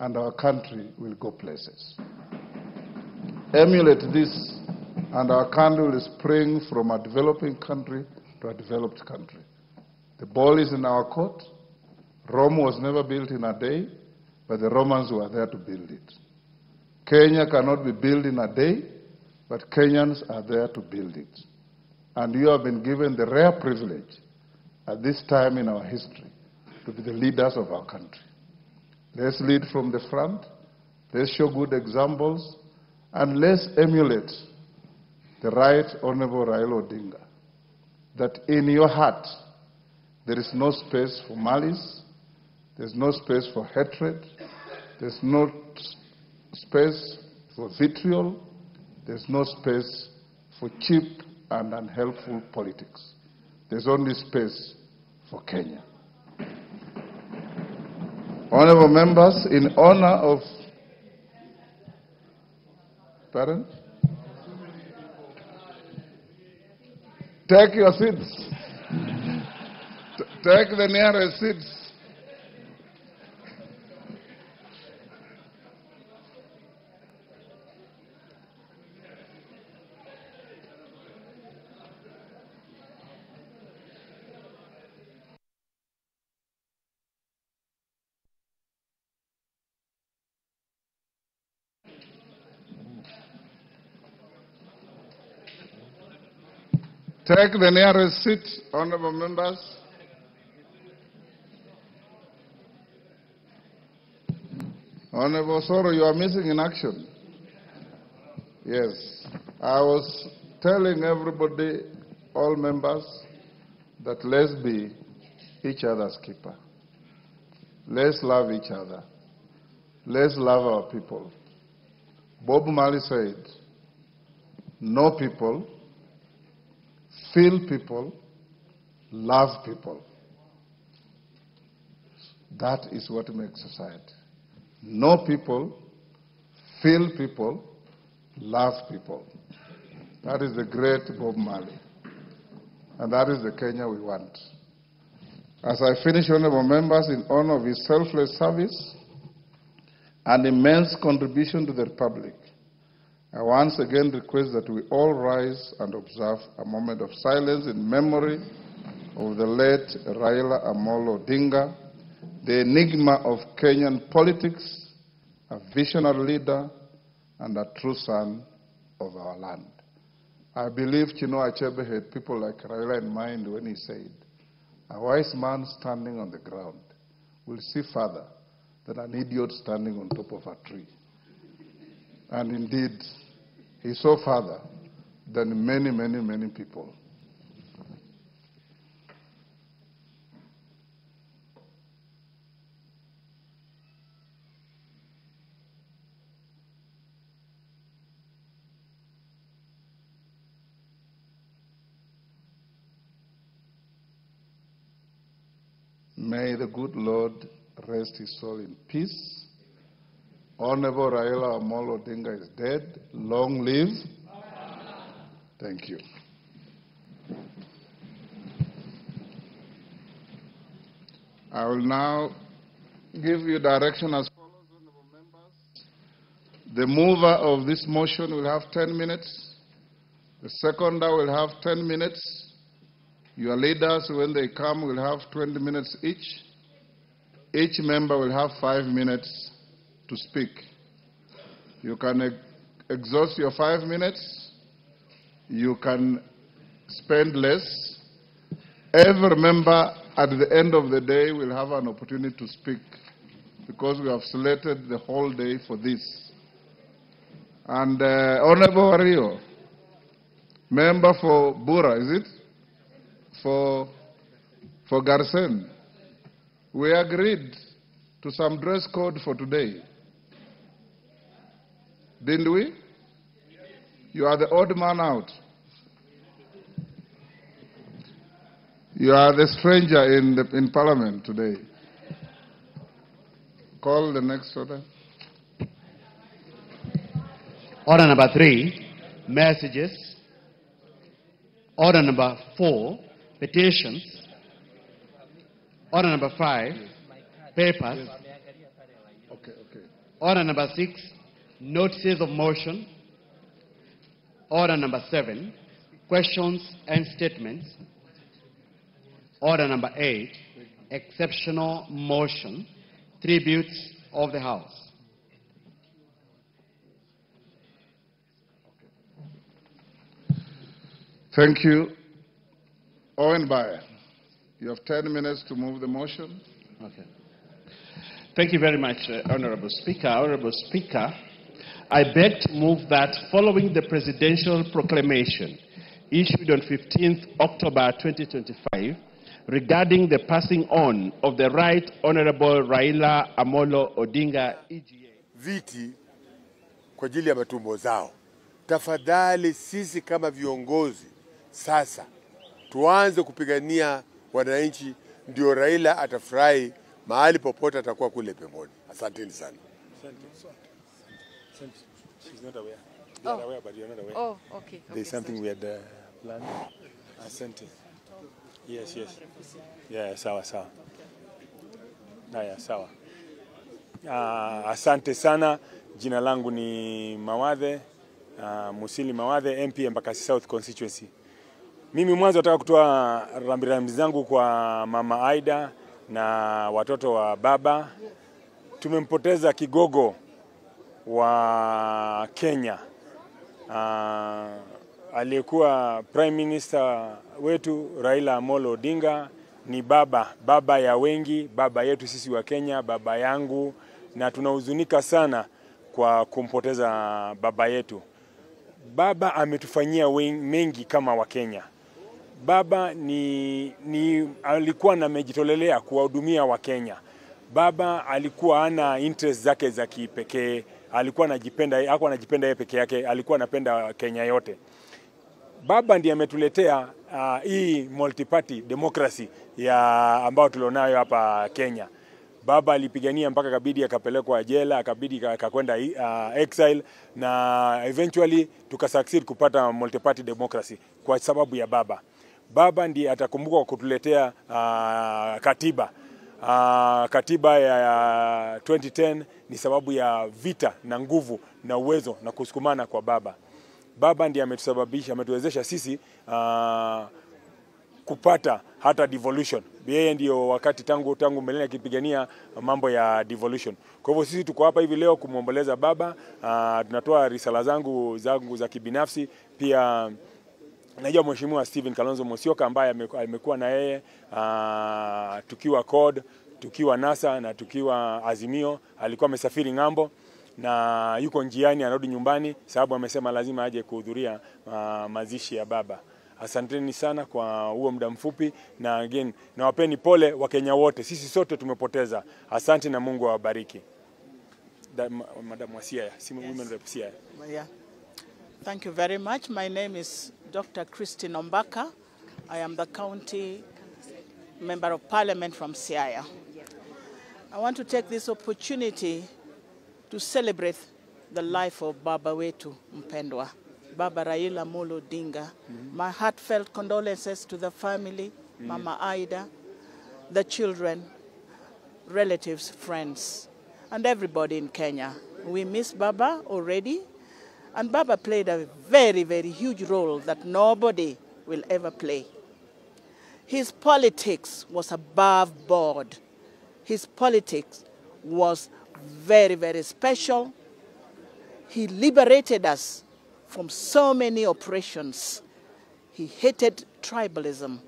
[SPEAKER 7] and our country will go places. Emulate this, and our country will spring from a developing country to a developed country. The ball is in our court. Rome was never built in a day, but the Romans were there to build it. Kenya cannot be built in a day, but Kenyans are there to build it. And you have been given the rare privilege at this time in our history to be the leaders of our country. Let's lead from the front, let's show good examples, and let's emulate the Right Honorable Raila Odinga, that in your heart there is no space for malice, there's no space for hatred, there's no space for vitriol, there's no space for cheap and unhelpful politics. There's only space for Kenya. Honorable members, in honor of... Pardon? Take your seats. Take the nearest seats. Take the nearest seat, honorable members. Honorable Soro, you are missing in action. Yes. I was telling everybody, all members, that let's be each other's keeper. Let's love each other. Let's love our people. Bob Marley said, no people, feel people, love people. That is what makes society. Know people, feel people, love people. That is the great Bob Marley. And that is the Kenya we want. As I finish, honorable members, in honor of his selfless service and immense contribution to the Republic, I once again request that we all rise and observe a moment of silence in memory of the late Raila Amolo Odinga, the enigma of Kenyan politics, a visionary leader, and a true son of our land. I believe Chinua Achebe had people like Raila in mind when he said, "A wise man standing on the ground will see farther than an idiot standing on top of a tree." And indeed, he saw farther than many, many, many people. May the good Lord rest his soul in peace. Honorable Raila Amolo Odinga is dead. Long live. Thank you. I will now give you direction as follows, honorable members. The mover of this motion will have 10 minutes. The seconder will have 10 minutes. Your leaders, when they come, will have 20 minutes each. Each member will have 5 minutes to speak. You can exhaust your 5 minutes. You can spend less. Every member at the end of the day will have an opportunity to speak because we have selected the whole day for this. And Honorable Wario, member for Bura, is it? For Garsen. We agreed to some dress code for today. Didn't we? You are the odd man out. You are the stranger in Parliament today. Call the next order.
[SPEAKER 8] Order number 3, messages. Order number 4, petitions. Order number 5, papers.
[SPEAKER 7] Okay, okay.
[SPEAKER 8] Order number 6, notices of motion. Order number 7, questions and statements. Order number 8, exceptional motion, tributes of the House.
[SPEAKER 7] Thank you. Owen Bayer, you have 10 minutes to move the motion.
[SPEAKER 9] Okay. Thank you very much, Honorable Speaker. Honorable Speaker, I beg to move that following the presidential proclamation issued on 15th October 2025 regarding the passing on of the Right Honorable Raila Amolo Odinga EGA.
[SPEAKER 10] Viti kwa ajili ya matumbo zao. Tafadhali sisi kama viongozi sasa tuanze kupigania wananchi, ndio Raila atafurahi mahali popote atakuwa kule peponi. Asanteni sana.
[SPEAKER 11] Asante. She's not aware. They are aware, but you're not aware.
[SPEAKER 2] Oh, okay.
[SPEAKER 11] There's something we had planned. Asante. Yes, yes. Yeah, sawa, sawa. Haya, sawa. Asante sana. Jina langu ni Mawathe, Musili Mawathe, MP Embakasi South Constituency. Mimi mwanzo nataka kutoa rambirambi zangu kwa Mama Aida na watoto wa baba. Tumempoteza kigogo wa Kenya, aliyekuwa Prime Minister wetu Raila Amolo Odinga. Ni baba, baba ya wengi, baba yetu sisi wa Kenya, baba yangu, na tunahuzunika sana kwa kumpoteza baba yetu. Baba ametufanyia mengi kama wa Kenya. Baba ni alikuwa na amejitolelea kuwahudumia wa Kenya. Baba alikuwa ana interest zake za kipekee, alikuwa anajipenda, hakuwa anajipenda yeye peke yake, alikuwa anapenda Kenya yote. Baba ndiye ametuletea hii multi-party democracy ya ambayo tulionayo hapa Kenya. Baba alipigania mpaka akabidi akapelekwa jela, akabidi akakwenda exile, na eventually tukasucceed kupata multi-party democracy kwa sababu ya baba. Baba ndiye atakumbukwa kutuletea katiba. Katiba ya 2010 ni sababu ya vita na nguvu na uwezo na kusukumana kwa baba. Baba ndiye ametusababisha, ametuwezesha sisi kupata hata devolution. Yeye ndio wakati tangu mbeleni akipigania mambo ya devolution. Kwa hivyo sisi tuko hapa hivi leo kumuomboleza baba. Tunatoa risala zangu za kibinafsi. Pia najua Mheshimiwa Stephen Kalonzo Musyoka ambaye amekuwa na yeye tukiwa CORD, tukiwa NASA na tukiwa Azimio, alikuwa amesafiri ng'ambo na yuko njiani anarudi nyumbani sababu amesema lazima aje kuhudhuria mazishi ya baba. Asanteni sana kwa huo muda mfupi, na again nawapeni pole Wakenya wote, sisi sote tumepoteza. Asante na Mungu awabariki. Madam Wasia, Simu Women Rep Siaya.
[SPEAKER 12] Yeah. Thank you very much. My name is Dr. Christine Ombaka. I am the county member of parliament from Siaya. I want to take this opportunity to celebrate the life of Baba wetu mpendwa, Baba Raila Amolo Odinga. My heartfelt condolences to the family, Mama Ida, the children, relatives, friends, and everybody in Kenya. We miss Baba already, and Baba played a very, very huge role that nobody will ever play. His politics was above board. His politics was very, very special. He liberated us from so many oppressions. He hated tribalism.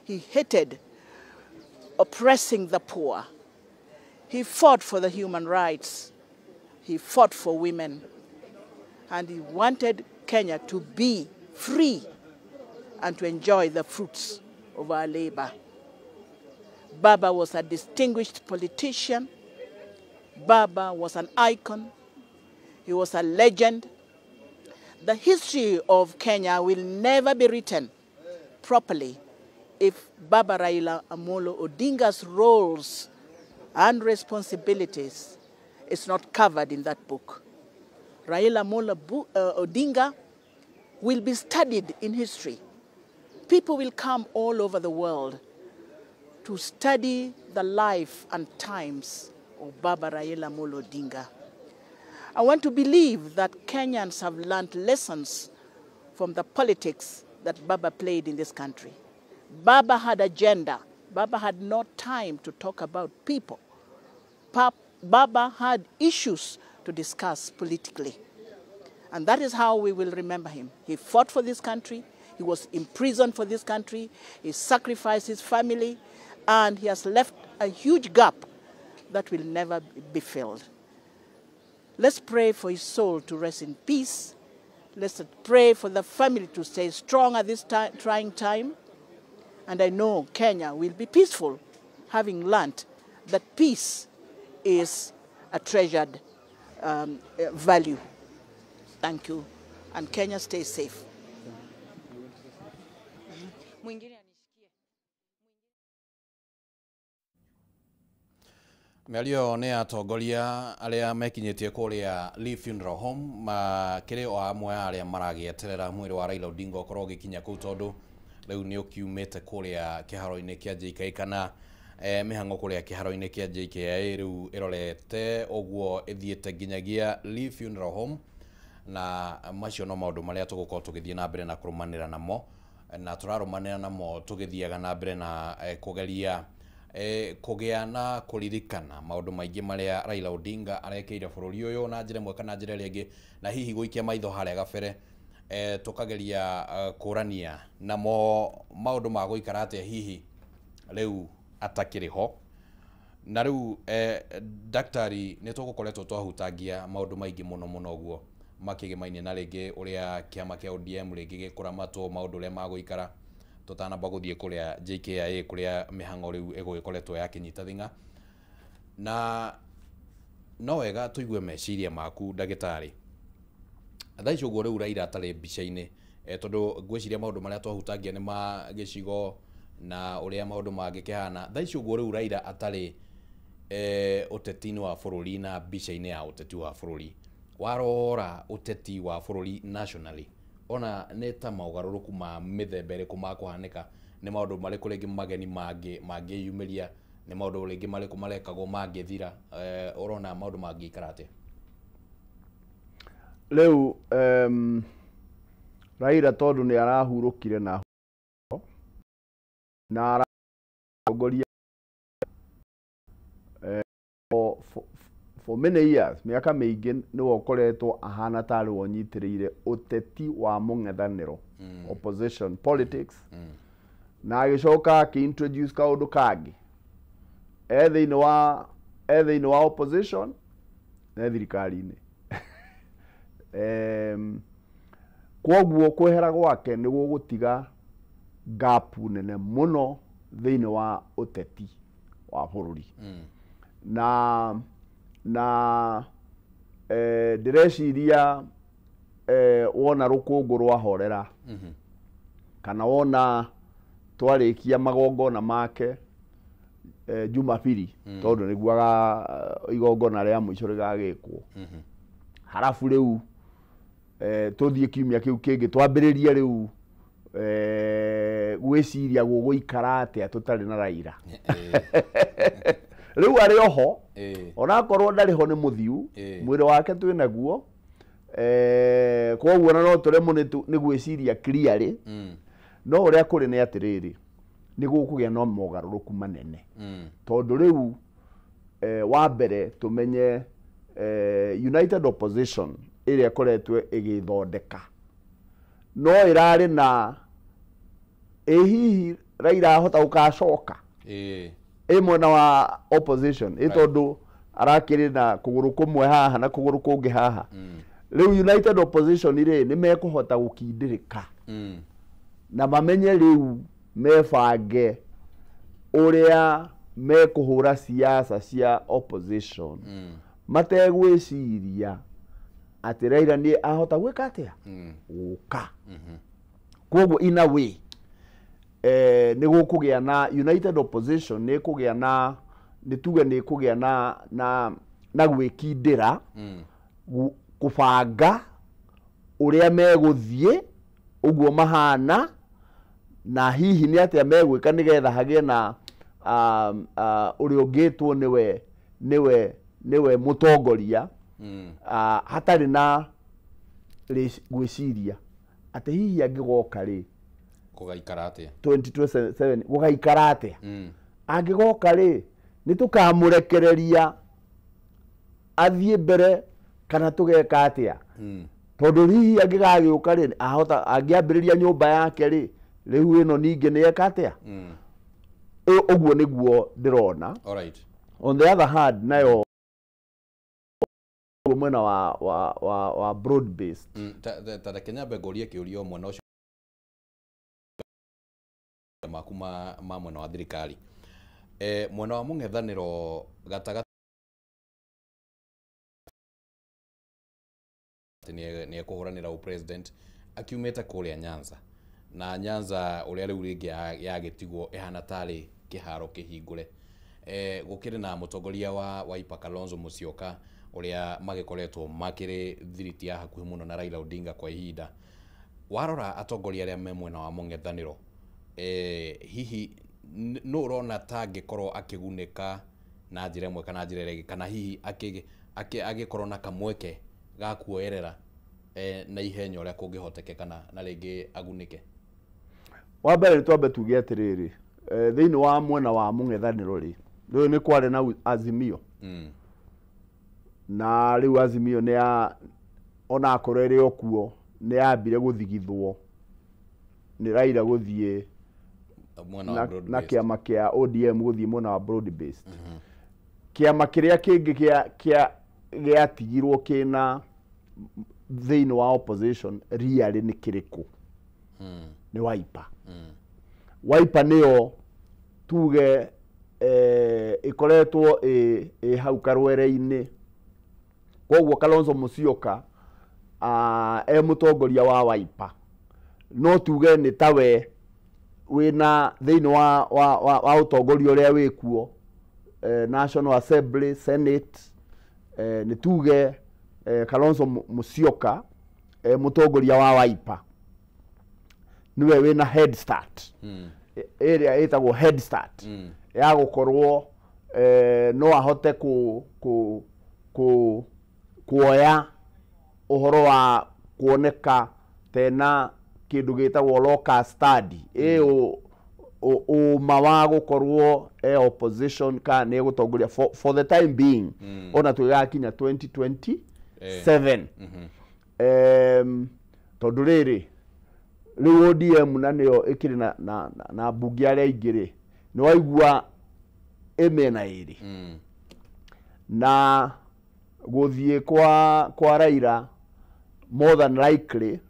[SPEAKER 12] He hated oppressing the poor. He fought for the human rights. He fought for women. And he wanted Kenya to be free and to enjoy the fruits of our labor. Baba was a distinguished politician. Baba was an icon. He was a legend. The history of Kenya will never be written properly if Baba Raila Amolo Odinga's roles and responsibilities is not covered in that book. Raila Amolo Odinga will be studied in history. People will come all over the world to study the life and times of Baba Raila Amolo Odinga. I want to believe that Kenyans have learned lessons from the politics that Baba played in this country. Baba had agenda. Baba had no time to talk about people. Baba had issues to discuss politically. And that is how we will remember him. He fought for this country. He was imprisoned for this country. He sacrificed his family. And he has left a huge gap that will never be filled. Let's pray for his soul to rest in peace. Let's pray for the family to stay strong at this trying time. And I know Kenya will be peaceful, having learned that peace is a treasured value. Thank you. And Kenya, stay safe.
[SPEAKER 5] Mĩario nĩ atongoria arĩa mekinyĩtie kũrĩa Lee Funeral Home makĩrĩ o amwe a arĩa maragĩeterera mwĩrĩ wa Raila Odinga ũkorwo ũgĩkinya kũu tondũ rĩu nĩ ũkiumĩte kũrĩa kĩharo-inĩ kĩa JKIA kana mĩhang'o kũrĩa kĩharo-inĩ kĩa JKIA rĩu ĩrorete ũguo ĩthiĩte nginyagia Lee Funeral Home, na macio no maũndũ marĩa tũgũkorwo tũgĩthiĩ na mbere na kũrũmanĩra namo, na tũrarũmanĩra namo tũgĩthiaga na mbere na kũgeria kũgĩa na kũririkana maũndũ maingĩ marĩa Raila Odinga arekeire bũrũri ũyũ na njĩra ĩmwe kana njĩra ĩrĩa ĩngĩ, na hihi gũikia maitho harĩa gabere tũkageria kũrania namo maũndũ ma gũikara atĩa hihi rĩu atakĩrĩ ho. Na rĩu daktari, nĩ tũgũkoretwo twahutangia maũndũ maingĩ mũno mũno ũguo makĩgemaine na rĩngĩ ũrĩa kĩama kĩa ODM rĩngĩ gĩkũramatwo maũndũ ũrĩa magũikara tũtanamba gũthiĩ kũrĩa JKIA kũrĩa mĩhang'o rĩu ĩgũgĩkoretwo yakĩnyita thing'a, na no wega tũigue meciria maku ndagĩtarĩ. Thaa ici ũguo rĩu Raila atarĩ mbica-inĩ, tondũ ngwĩciria maũndũ marĩa twahutangia nĩ ma gĩcigo na ũrĩa maũndũ mangĩkĩhana. Thaa ici ũguo rĩu Raila atarĩ ũteti-inĩ wa bũrũri na mbica-inĩ ya ũteti wa bũrũri, warora ũteti wa bũrũri nationally Ona nĩ ta maũgarũrũku ma mĩthemba ĩrĩkũ makũhanĩka, nĩ maũndũ marĩkũ rĩngĩ mageni mangĩyumĩria, nĩ maũndũ rĩngĩ marĩkũ marekagwo mangĩthira, ũrona maũndũ mangĩikara atĩa?
[SPEAKER 6] Rĩu Raila tondũ nĩ arahurũkire na aratongoria for many years, mĩaka mĩingĩ nĩwe ũkoretwo ahana tarĩ we ũnyitĩrĩire ũteti wa mũng'ethanĩro, opposition politics, na agĩcoka akĩ-introduce kaũndũ kangĩ e thĩinĩ wa opposition na thirikari-inĩ. Kwoguo kwehera gwake nĩ gũgũtiga gap nene mũno thĩinĩ wa ũteti wa bũrũri. Na ndĩreciria wona rũkũngũ rwahorera, kana wona twarĩkia magongona make Jumapili, tondũ nĩguo igongona rĩa mũico rĩgagĩkwo, harabu rĩu tũthiĩ kiumia kĩu kĩngĩ twambĩrĩrie rĩu gwĩciria gũgũikara atĩa tũtarĩ na Raila. Rĩu arĩ oho, onakorwo ndarĩ ho nĩ mũthiu, mwĩrĩ wake twĩ naguo, koguo na no tũremwo nĩ gwĩciria clearly. No ũrĩa kũrĩ nĩ atĩrĩrĩ, nĩ gũkũgĩa na mogarũrũku manene, tondũ rĩu wa mbere tũmenye United Opposition ĩrĩa ĩkoretwo ĩgĩthondeka no ĩrarĩ na ĩ hihi Raila ahota gũgacoka ĩ mwena wa opposition, ĩ tondũ arakĩrĩ na kũgũrũ kũmwe haha na kũgũrũ kũngĩ haha. Rĩu United Opposition rĩ nĩ mekũhota gũkindĩrĩka na mamenye rĩu mebange ũrĩa mekũhũra siasa cia opposition, mategwĩciria atĩ Raila nĩ ahota gwĩka atĩa gũka. Koguo in a way nĩ gũkũgĩa na United Opposition, nĩ kũgĩa na nĩ tuge nĩ kũgĩa na gwĩkindĩra, kũbanga ũrĩa megũthiĩ ũguo mahana, na hihi nĩ atĩa megwĩka nĩgetha hagĩe na ũrĩa ũngĩtwo nĩwe mũtongoria, hatarĩ na gwĩciria atĩ hihi angĩgoka rĩ
[SPEAKER 5] gũgaikara atĩa
[SPEAKER 6] 2027 gũgaikara atĩa, angĩgoka rĩ nĩ tũkamũrekereria athiĩ mbere kana tũgeka atĩa, tondũ hihi angĩgagĩũka rĩ ahota angĩambĩrĩria nyũmba yake rĩ rĩu ĩno ningĩ nĩ eka atĩa. Ũguo nĩguo ndĩrona. On the other hand, nayo mwena wa broad based
[SPEAKER 5] ta reke nyambe ngũrie kĩũria mwena ũcio maku ma mwena wa thirikari, mwena wa mũng'ethanĩro gatagatĩ nĩ ekũhũranĩra ũpresident akiumĩte kũrĩa Nyanza, na Nyanza ũrĩa rĩu rĩngĩ yagĩtigwo ĩhana tarĩ kĩharo kĩhingũre, gũkĩrĩ na mũtongoria wa Wiper Kalonzo Musyoka ũrĩa magĩkoretwo makĩrĩ thiriti ya hakuhĩ mũno na Raila Odinga kwa ihinda. Warora atongoria arĩa me mwena wa mũng'ethanĩro, hihi nũ ũrona ta angĩkorwo akĩgunĩka na njĩra ĩmwe kana njĩra ĩrĩa ĩngĩ, kana hihi agĩkorwo na kamweke ga kuoerera na ihenya ũrĩa kũngĩhotekeka na rĩngĩ agunĩke?
[SPEAKER 6] Wa mbere twambe tuge atĩrĩrĩ, thĩinĩ wa mwena wa mũng'ethanĩro rĩ, rĩu nĩ kwarĩ na Azimio, na rĩu Azimio nĩ ya onakorwo ĩrĩ o kuo nĩ yambire gũthigithwo nĩ Raila gũthiĩ na kĩama kĩa ODM gũthiĩ mwena wa broad based. Kĩama kĩrĩa kĩngĩ gĩatigirwo kĩna thĩinĩ wa opposition really nĩ kĩrĩkũ? Nĩ Wiper. Wiper nĩyo tuge ĩkoretwo ĩ hau karwere-inĩ. Koguo Kalonzo Musyoka e mũtongoria wa Wiper, no tuge nĩ tawe wĩna thĩinĩ wa ũtongoria ũrĩa wĩkuo, National Assembly, Senate, nĩ tuge Kalonzo Musyoka mũtongoria wa Wiper. niwe wina head start. Ĩrĩa ĩtagwo head start ya gũkorwo no ahote ku ku ku kuoya ũhoro wa kuoneka tena kĩndũ gĩtagwo locus standi ũma wa gũkorwo opposition ka nĩ gũtongoria for the time being ona tũgĩgakinya 2027. Tondũ rĩrĩ rĩu ODM na nĩyo ĩkĩrĩ na mbunge arĩa aingĩ rĩ nĩ waigua ĩmĩena ĩrĩ na gũthiĩ kwa Raila more than likely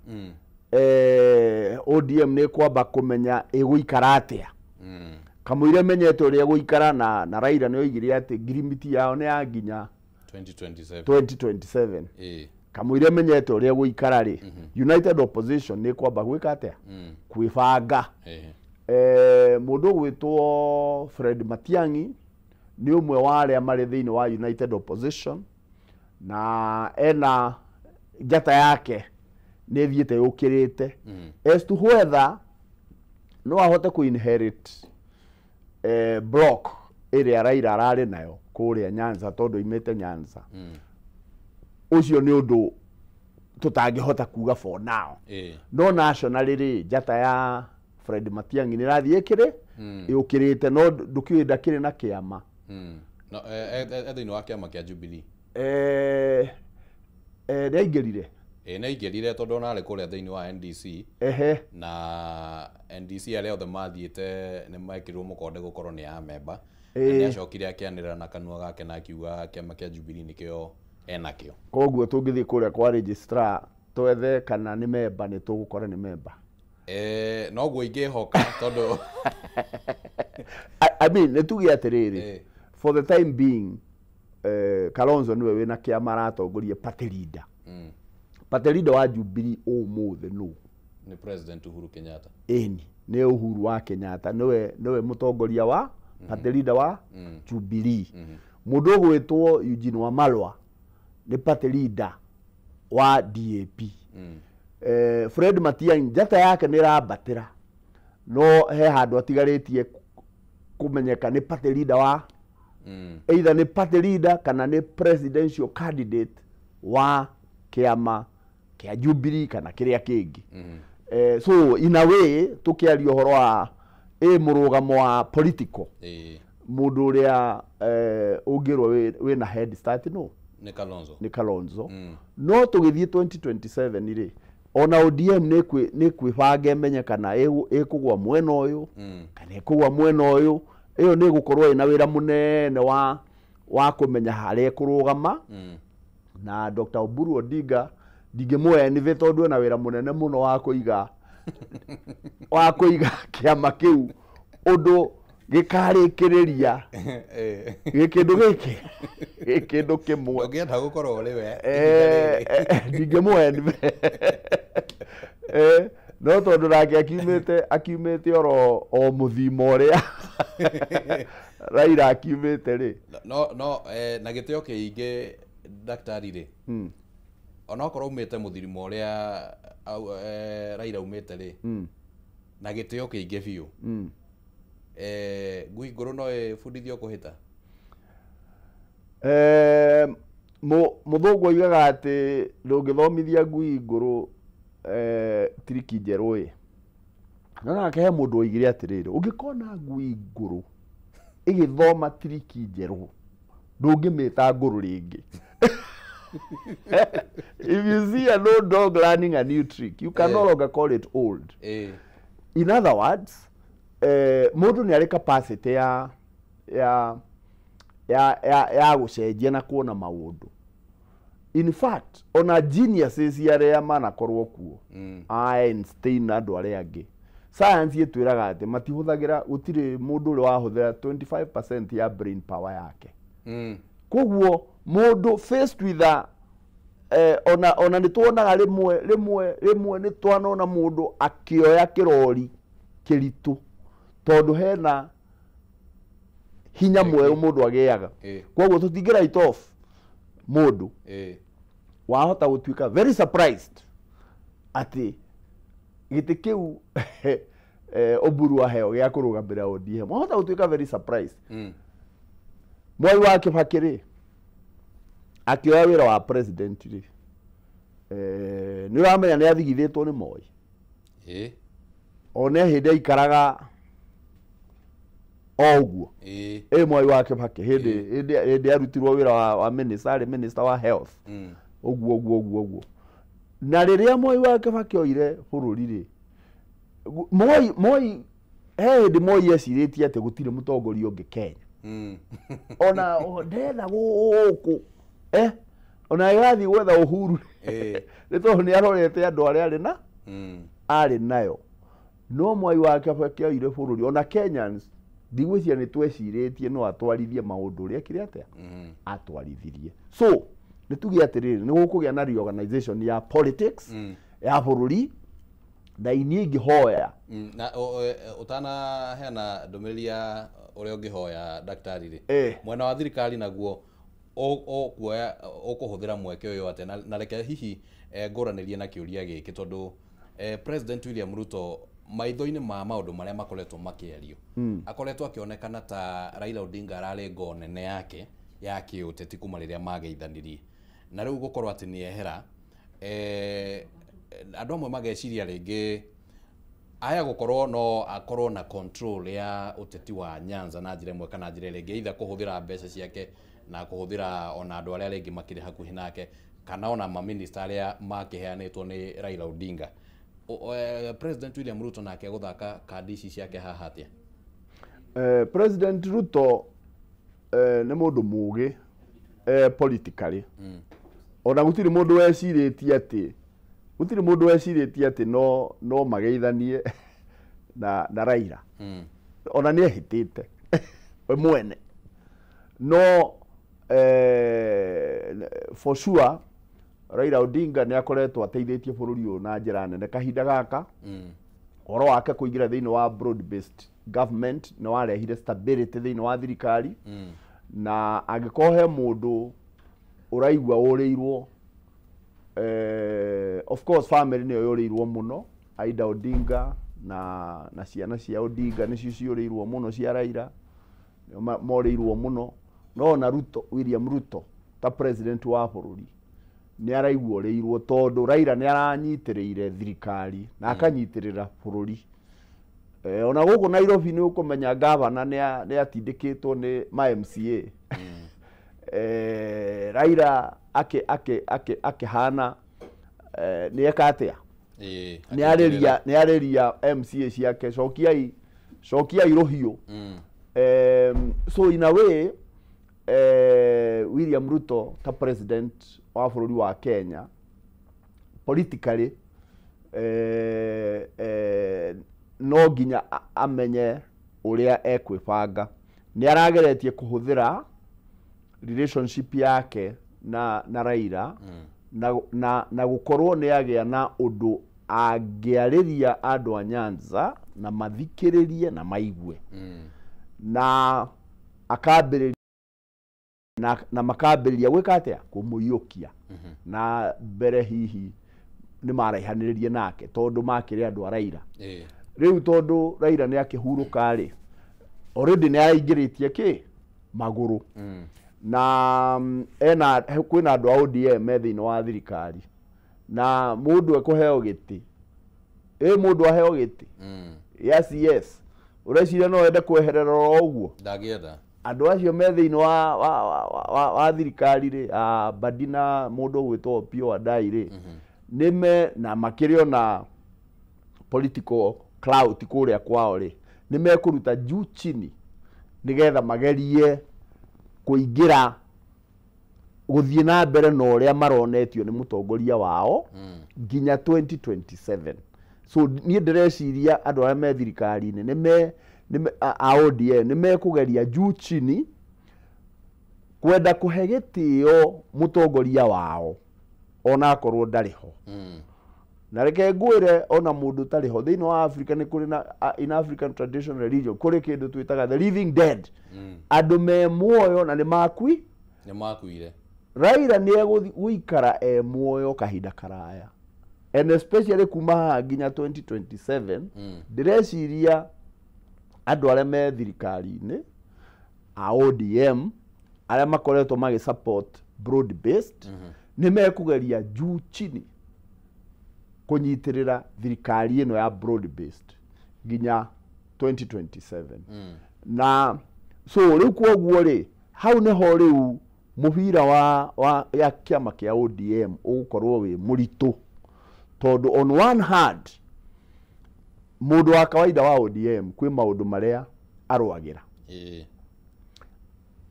[SPEAKER 6] ODM nĩ kwamba kũmenya ĩgũikara atĩa kamũira menyete ũrĩa ĩgũikara na Raila nĩ oigire atĩ ngirimiti yao nĩ ya nginya 2027. Kamũira menyete ũrĩa ĩgũikara rĩ United Opposition nĩ kwamba gwĩka atĩa kwĩbanga. Mũndũ ũgwĩtwo Fred Matiang'i nĩ ũmwe wa arĩa marĩ thĩinĩ wa United Opposition na ena njata yake nĩ ĩthiĩte yũkĩrĩte. As to whether no ahote kũ inherit block ĩrĩa Raila ararĩ nayo kũrĩa Nyanza tondũ oimĩte Nyanza, ũcio nĩ ũndũ tũtangĩhota kuga for now. No nationally rĩ njata ya Fred Matiang'i nĩ ĩrathiĩ ĩkĩrĩ yũkĩrĩte no ndũkĩũĩ ndakĩrĩ na kĩama.
[SPEAKER 5] No thĩinĩ wa kĩama kĩa Jubilee
[SPEAKER 6] nĩ aingĩrire
[SPEAKER 5] nĩ aingĩrire tondũ ona arĩ kũrĩa thĩinĩ wa NDC na NDC arĩa othe mathiĩte nĩ mekĩrirwo mũkonde gũkorwo nĩ a memba. Nĩ acokire akĩanĩrĩra na kanua gake na akiuga kĩama kĩa Jubilee nĩkĩo enakĩo.
[SPEAKER 6] Koguo tũngĩthiĩ kũrĩa kwa registrar twethe kana nĩ memba nĩ tũgũkora nĩ memba.
[SPEAKER 5] Noguo ingĩhoka tondũ
[SPEAKER 6] I mean nĩ tuge atĩrĩrĩ for the time being Kalonzo niwe wĩna kĩama aratongoria party leader. Party leader wa Jubilee ũmũthĩ nũ?
[SPEAKER 5] Nĩ President Uhuru Kenyatta.
[SPEAKER 6] Ĩni nĩ Uhuru wa Kenyatta niwe mũtongoria wa party leader wa Jubilee. Mũndũ ũgwĩtwo Eugene Wamalwa nĩ party leader wa DAP. Fred Matiang'i njata yake nĩ ĩrambatĩra no he handũ atigarĩtie kũmenyeka nĩ party leader wa either nĩ party leader kana nĩ presidential candidate wa kĩama kĩa Jubilee kana kĩrĩa kĩngĩ. So in a way tũkĩaria ũhoro wa mũrũgamo wa political mũndũ ũrĩa ũngĩrwo wĩna head start no
[SPEAKER 5] nĩ Kalonzo.
[SPEAKER 6] Nĩ Kalonzo. No tũgĩthiĩ 2027 rĩ ona ODM nĩ kwĩbanga ĩmenye kana ĩkũgwa mwena ũyũ kana ĩkũgwa mwena ũyũ. Ĩyo nĩ ĩgũkorwo ĩna wĩra mũnene wa kũmenya harĩa ĩkũrũgama. Na Dr. Oburu Odinga ndingĩmuoya nĩ tondũ ena wĩra mũnene mũno wa kũiga kĩama kĩu ũndũ gĩkarĩkĩrĩria gĩkĩndũ gĩkĩ gĩkĩndũ kĩmwe.
[SPEAKER 5] Ũngĩenda gũkorwo ũrĩ we
[SPEAKER 6] ndingĩmuoya no tondũ nake akiumĩte oro o mũthimo ũrĩa Raila akiumĩte rĩ.
[SPEAKER 5] No na gĩtĩo kĩingĩ daktari rĩ onokorwo umĩte mũthirimo ũrĩa Raila umĩte rĩ na gĩtĩo kĩingĩ biũ ngui ngũrũ no ĩbundithio kũhĩta?
[SPEAKER 6] Mũthũngũ oigaga atĩ ndũngĩthomithia ngui ngũrũ tiriki njerũ ĩ. No nake he mũndũ oigire atĩrĩrĩ ũngĩkona ngui ngũrũ ĩgĩthoma tiriki njerũ ndũngĩmĩta ngũrũ rĩngĩ. If you see an old dog learning a new trick, you can no longer call it old. In other words, mũndũ nĩ arĩ capacity ya gũcenjia na kuona maũndũ. In fact, ona geniuses arĩa manakorwo kuo, Einstein na andũ arĩa angĩ, science ĩtwĩraga atĩ matihũthagĩra, gũtirĩ mũndũ ũrĩa wahũthĩra 25% ya brain power yake. Koguo mũndũ faced with a ona nĩ tuonaga rĩmwe nĩ twanona mũndũ akĩoya kĩrori kĩritũ tondũ hena hinya mwerũ mũndũ agĩaga. Koguo tũtingĩ write off mũndũ wahota gũtuĩka very surprised atĩ Gĩtĩ kĩu Oburu aheo gĩa kũrũgamĩrĩra ODM, wahota gũtuĩka very surprised. Mwai wa Kibaki rĩ, akĩoya wĩra wa president rĩ, nĩ ũramenya nĩ athigithĩtwo nĩ Moi. One hĩndĩ aikaraga o ũguo. Ĩ Mwai wa Kibaki hĩndĩ arutirwo wĩra wa minister, arĩ minister wa health. Ũguo ũguo ũguo ũguo. Na rĩrĩa Moi wa Kibaki oire bũrũri rĩ, Moi he hĩndĩ Moi ecirĩtie atĩ gũtirĩ mũtongoria ũngĩ Kenya. Ona ndetha gũkũ ona ĩgathiĩ gwetha Uhuru nĩ tondũ nĩ arorete andũ arĩa arĩ na arĩ nayo. No Mwai wa Kibaki oire bũrũri, ona Kenyans ndigwĩciria nĩ twecirĩtie no atwarithie maũndũ ũrĩa ekire atĩa, atwarithirie. So nĩ tuge atĩrĩrĩ, nĩ gũkũgĩa na reorganization ya politics ya bũrũri, na inie ingĩhoya
[SPEAKER 5] Na ũtanaheana ndũmĩrĩri ya ũrĩa ũngĩhoya daktari rĩ, mwena wa thirikari naguo ũkuoya ũkũhũthĩra mweke ũyũ atĩa? Na reke hihi ngũranĩrie na kĩũria gĩkĩ tondũ President William Ruto maitho-inĩ ma maũndũ marĩa makoretwo makĩario, akoretwo akĩonekana ta Raila Odinga ararĩ ngo nene yake ya kĩũteti kuma rĩrĩa mageithanirie, na rĩu gũkorwo atĩ nĩehera, andũ amwe mageciria rĩngĩ aya gũkorwo no akorwo na control ya ũteti wa Nyanza na njĩra ĩmwe kana njĩra ĩrĩa ĩngĩ, either kũhũthĩra mbeca ciake na kũhũthĩra ona andũ arĩa rĩngĩ makĩrĩ hakuhĩ nake, kana ona maminista arĩa makĩheanĩtwo nĩ Raila Odinga. President William Ruto nake gũthaka kandi ici ciake haha atĩa?
[SPEAKER 6] President Ruto nĩ mũndũ mũgĩ politically. Ona gũtirĩ mũndũ wecirĩtie atĩ gũtirĩ mũndũ wecirĩtie atĩ no mageithanie na Raila. Ona nĩ ehĩtĩte we mwene, no for sure Raila Odinga nĩ akoretwo ateithĩtie bũrũri ũyũ na njĩra nene kahinda gaka. Ũhoro wake kũingĩra thĩinĩ wa broad based government nĩ warehire stability thĩinĩ wa thirikari. Na angĩkorwo he mũndũ ũraigua ũrĩirwo, of course family nĩyo yũrĩirwo mũno, Aida Odinga na ciana cia Odinga nĩcio ciũrĩirwo mũno, cia Raila nĩo morĩirwo mũno. No ona Ruto, William Ruto ta president wa bũrũri nĩ araigua ũrĩirwo tondũ Raila nĩ aranyitĩrĩire thirikari na akanyitĩrĩra bũrũri. Ona gũkũ Nairobi nĩ ũkũmenya gavana nĩ atindĩkĩtwo nĩ ma MCA. Raila akĩhana nĩ eka atĩa, nĩ arĩria MCA ciake, cokiai cokiai rũhiũ. So in a way William Ruto ta president wa bũrũri wa Kenya politically no nginya amenye ũrĩa ekwĩbanga. Nĩ arageretie kũhũthĩra relationship yake na Raila na gũkorwo nĩ agĩa na ũndũ angĩarĩria andũ a Nyanza na mathikĩrĩrie na maigue, na akambĩrĩria na makambĩrĩria gwĩka atĩa, kũmũiyũkia. Na mbere hihi nĩ maraihanĩrĩrie nake tondũ makĩrĩ andũ a Raila. Rĩu tondũ Raila nĩ akĩhurũka rĩ, already nĩ araingĩrĩtie kĩ magũrũ na ena kwĩna andũ a ODM me thĩinĩ wa thirikari, na mũndũ ekũheo gĩtĩ, ĩ mũndũ aheo gĩtĩ ya CS, ũreciria no ende kweherera o ũguo?
[SPEAKER 5] Ndangĩenda.
[SPEAKER 6] Andũ acio me thĩinĩ wa thirikari rĩ, a Mbadi na mũndũ ũgwĩtwo Opiyo Wandayi rĩ, nĩ me na makĩrĩ ona political clout kũrĩa kwao rĩ, nĩ mekũruta juu chini nĩgetha magerie kũingĩra gũthiĩ na mbere na ũrĩa maronetio nĩ mũtongoria wao nginya 2027. So niĩ ndĩreciria andũ arĩa me thirikari-inĩ nĩ me a ODM nĩ mekũgeria juu chini kwenda kũhe gĩtĩo mũtongoria wao ona akorwo ndarĩ ho. Na reke ngwĩre, ona mũndũ ũtarĩ ho thĩinĩ wa Africa nĩ kũrĩ na in African traditional religion kũrĩ kĩndũ twĩtaga the living dead, andũ me muoyo na nĩ makui.
[SPEAKER 5] Nĩ makuire.
[SPEAKER 6] Raila nĩ egũikara e muoyo kahinda karaya. And especially kuma haha nginya 2027, ndĩreciria andũ arĩa me thirikari-inĩ a ODM arĩa makoretwo magĩ support broad based nĩ mekũgeria juu chini kũnyitĩrĩra thirikari ĩno ya broad based nginya 2027. Na so rĩu kwoguo rĩ, hau nĩho rĩu mũbira wa ya kĩama kĩa ODM ũgũkorwo wĩ mũritũ, tondũ on one hand mũndũ wa kawaida wa ODM kwĩ maũndũ marĩa arũagĩra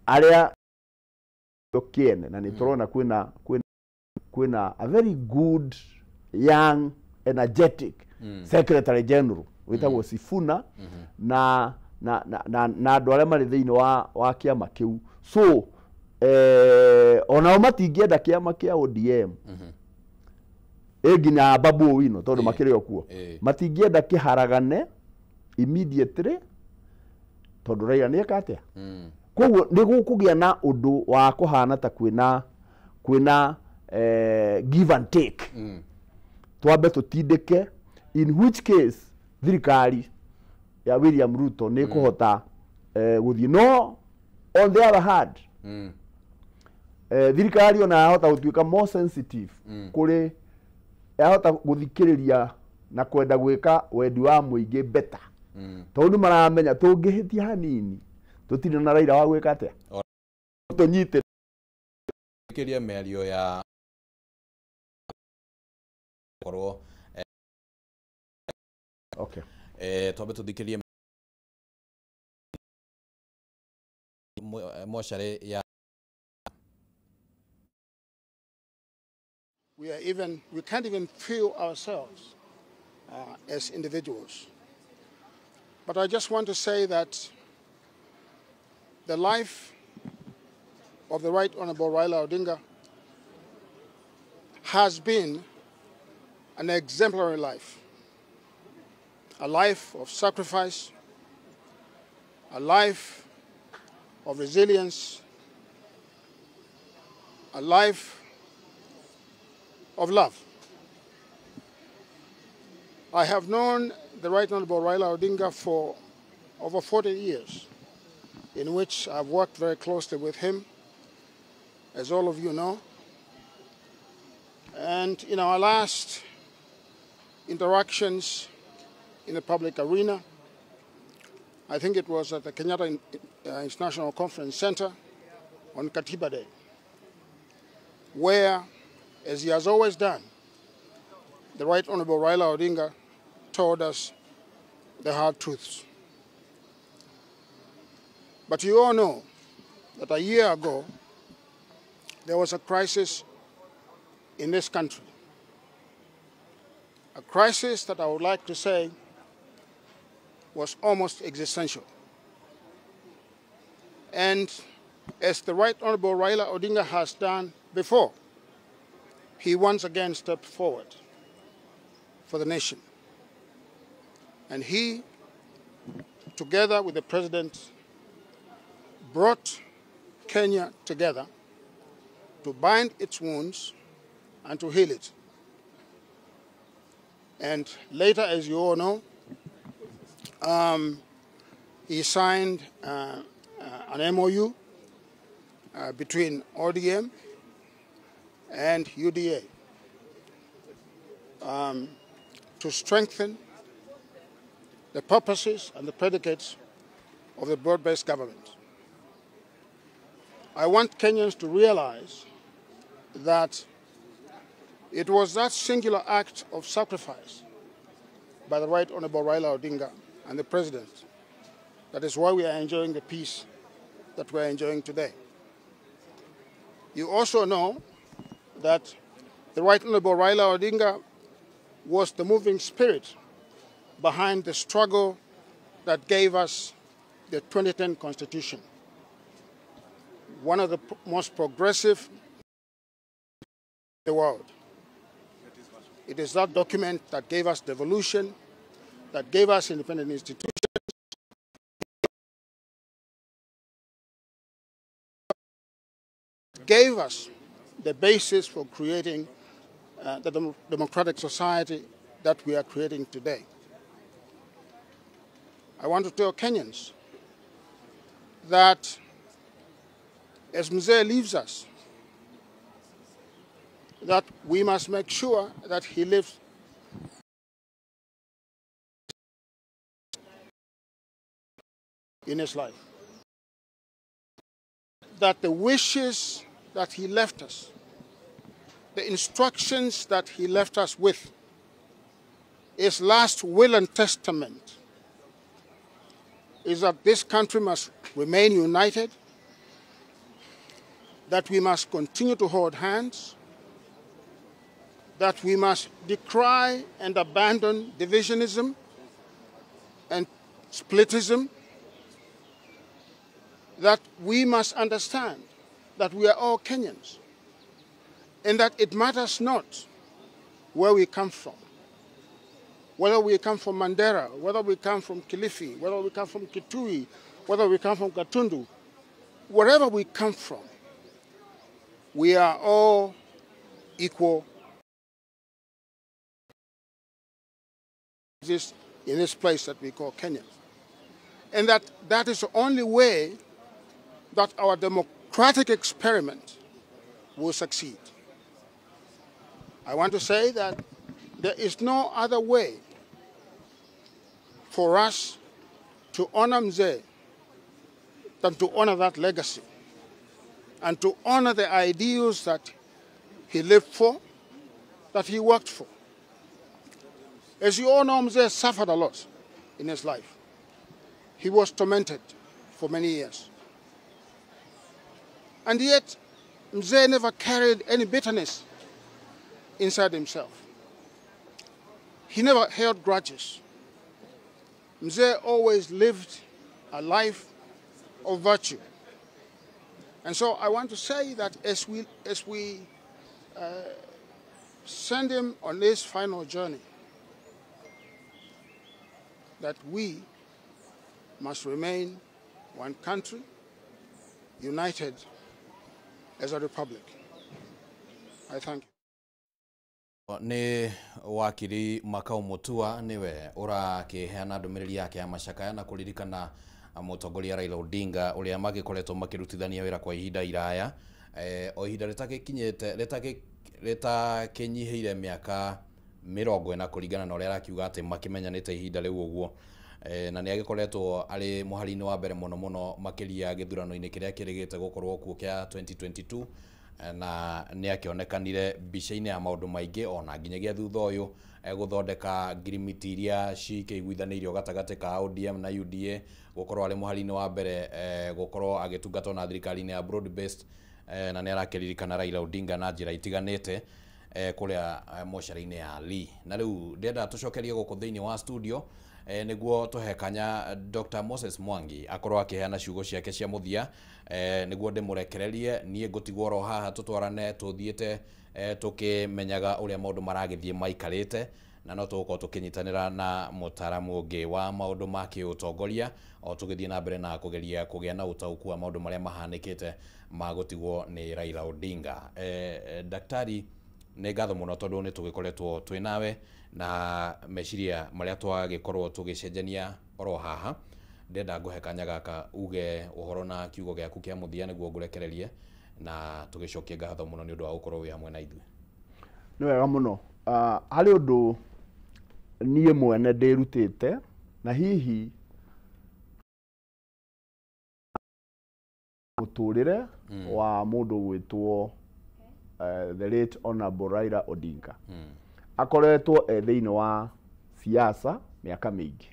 [SPEAKER 6] arĩa kĩene, na nĩ tũrona kwĩna a very good young energetic secretary general wĩtagwo Sifuna na andũ arĩa marĩ thĩinĩ wa kĩama kĩu. So onao matingĩenda kĩama kĩa ODM nginya Babu Owino tondũ makĩrĩ o kuo, matingĩenda kĩharagane immediately tondũ Raila nĩ eka atĩa. Koguo nĩ gũkũgĩa na ũndũ wa kũhana ta kwĩna give and take, twambe tũtindĩke, in which case thirikari ya William Ruto nĩ ĩkũhota gũthiĩ. No on the other hand, thirikari ona yahota gũtuĩka more sensitive kũrĩ, yahota gũthikĩrĩria na kwenda gwĩka wendi wa mũingĩ better, tondũ nĩ maramenya tũngĩhĩtia hanini tũtirĩ na Raila wa gwĩka atĩa, tũnyite
[SPEAKER 5] kĩria mĩario ya korwo.
[SPEAKER 6] Okay.
[SPEAKER 5] Twambe tũthikĩrie mocarĩ ya
[SPEAKER 13] We can't even feel ourselves as individuals. But I just want to say that the life of the Right Honorable Raila Odinga has been an exemplary life, a life of sacrifice, a life of resilience, a life of love. I have known the Right Honorable Raila Odinga for over 40 years, in which I've worked very closely with him, as all of you know. And in our last interactions in the public arena, I think it was at the Kenyatta International Conference Center on Katiba Day, where, as he has always done, the Right Honorable Raila Odinga told us the hard truths. But you all know that a year ago, there was a crisis in this country. A crisis that I would like to say was almost existential. And as the Right Honorable Raila Odinga has done before, he once again stepped forward for the nation. And he, together with the president, brought Kenya together to bind its wounds and to heal it. And later, as you all know, he signed an MOU between ODM and UDA to strengthen the purposes and the predicates of the broad-based government. I want Kenyans to realize that it was that singular act of sacrifice by the Right Honorable Raila Odinga and the President that is why we are enjoying the peace that we are enjoying today. You also know that the Right Honorable Raila Odinga was the moving spirit behind the struggle that gave us the 2010 Constitution, one of the most progressive in the world. It is that document that gave us devolution, that gave us independent institutions, gave us the basis for creating the democratic society that we are creating today. I want to tell Kenyans that as Mzee leaves us, that we must make sure that he lives in his life. That the wishes that he left us, the instructions that he left us with, his last will and testament, is that this country must remain united, that we must continue to hold hands, that we must decry and abandon divisionism and splitism, that we must understand that we are all Kenyans and that it matters not where we come from, whether we come from Mandera, whether we come from Kilifi, whether we come from Kitui, whether we come from Gatundu, wherever we come from, we are all equal exist in this place that we call Kenya. And that is the only way that our democratic experiment will succeed. I want to say that there is no other way for us to honor Mzee than to honor that legacy and to honor the ideals that he lived for, that he worked for. As you all know, Mzee suffered a lot in his life. He was tormented for many years. And yet, Mzee never carried any bitterness inside himself. He never held grudges. Mzee always lived a life of virtue. And so I want to say that as we send him on this final journey, that we must remain one country, united as a republic. I thank you.
[SPEAKER 5] Nĩ wakiri Makau Mutua niwe ũrakĩheana ndũmĩrĩri yake ya macakaya na kũririkana mũtongoria Raila Odinga ũrĩa magĩkoretwo makĩrutithania wĩra kwa ihinda iraya, o ihinda rĩtagĩkinyĩte rĩtakĩnyihĩire mĩaka 40 kũringana na ũrĩa arakiuga atĩ makĩmenyanĩte ihinda rĩu ũguo, na nĩ agĩkoretwo arĩ mũhari-inĩ wa mbere mũno mũno makĩria gĩthurano-inĩ kĩrĩa kĩrĩgĩte gũkorwo kuo kĩa 2022, na nĩ akĩonekanire mbica-inĩ ya maũndũ maingĩ ona nginyagia thutha ũyũ gũthondeka ngirimiti iria cikĩiguithanĩirio gatagatĩ ka ODM na UDA, gũkorwo arĩ mũhari-inĩ wa mbere gũkorwo agĩtungatwo na thirikari-inĩ ya broad based, na nĩ arakĩririkana Raila Odinga na njĩra itiganĩte kũrĩa mocarĩ-inĩ ya Lee. Na rĩu ndĩrenda tũcokerie gũkũ thĩinĩ wa studio nĩguo tũhe kanya Dr. Moses Mwangi akorwo akĩheana ciugo ciake cia mũthia, nĩguo ndĩmũrekererie niĩ ngũtigwo oro haha tũtwarane tũthiĩte tũkĩmenyaga ũrĩa maũndũ maragĩthiĩ maikarĩte, na no tũgũkorwo tũkĩnyitanĩra na mũtaaramu ũngĩ wa maũndũ ma kĩũtongoria o tũgĩthiĩ na mbere na kũgeria kũgĩa na ũtaũku wa maũndũ marĩa mahanĩkĩte ma gũtigwo nĩ Raila Odinga. Daktari, nĩ ngatho mũno tondũ nĩ tũgĩkoretwo twĩ nawe na meciria marĩa twagĩkorwo tũgĩcenjania oro haha. Ndĩrenda ngũhe kanya gaka uge ũhoro na kiugo gĩaku kĩa mũthia nĩguo ngũrekererie na tũgĩcokie ngatho mũno nĩ ũndũ wa gũkorwo wĩ hamwe na ithuĩ.
[SPEAKER 6] Nĩ wega mũno. Harĩ ũndũ niĩ mwene ndĩrutĩte na hihi mũtũrĩre wa mũndũ gwĩtwo the late Honorable Raila Odinga. Akoretwo e thĩinĩ wa siasa mĩaka mĩingĩ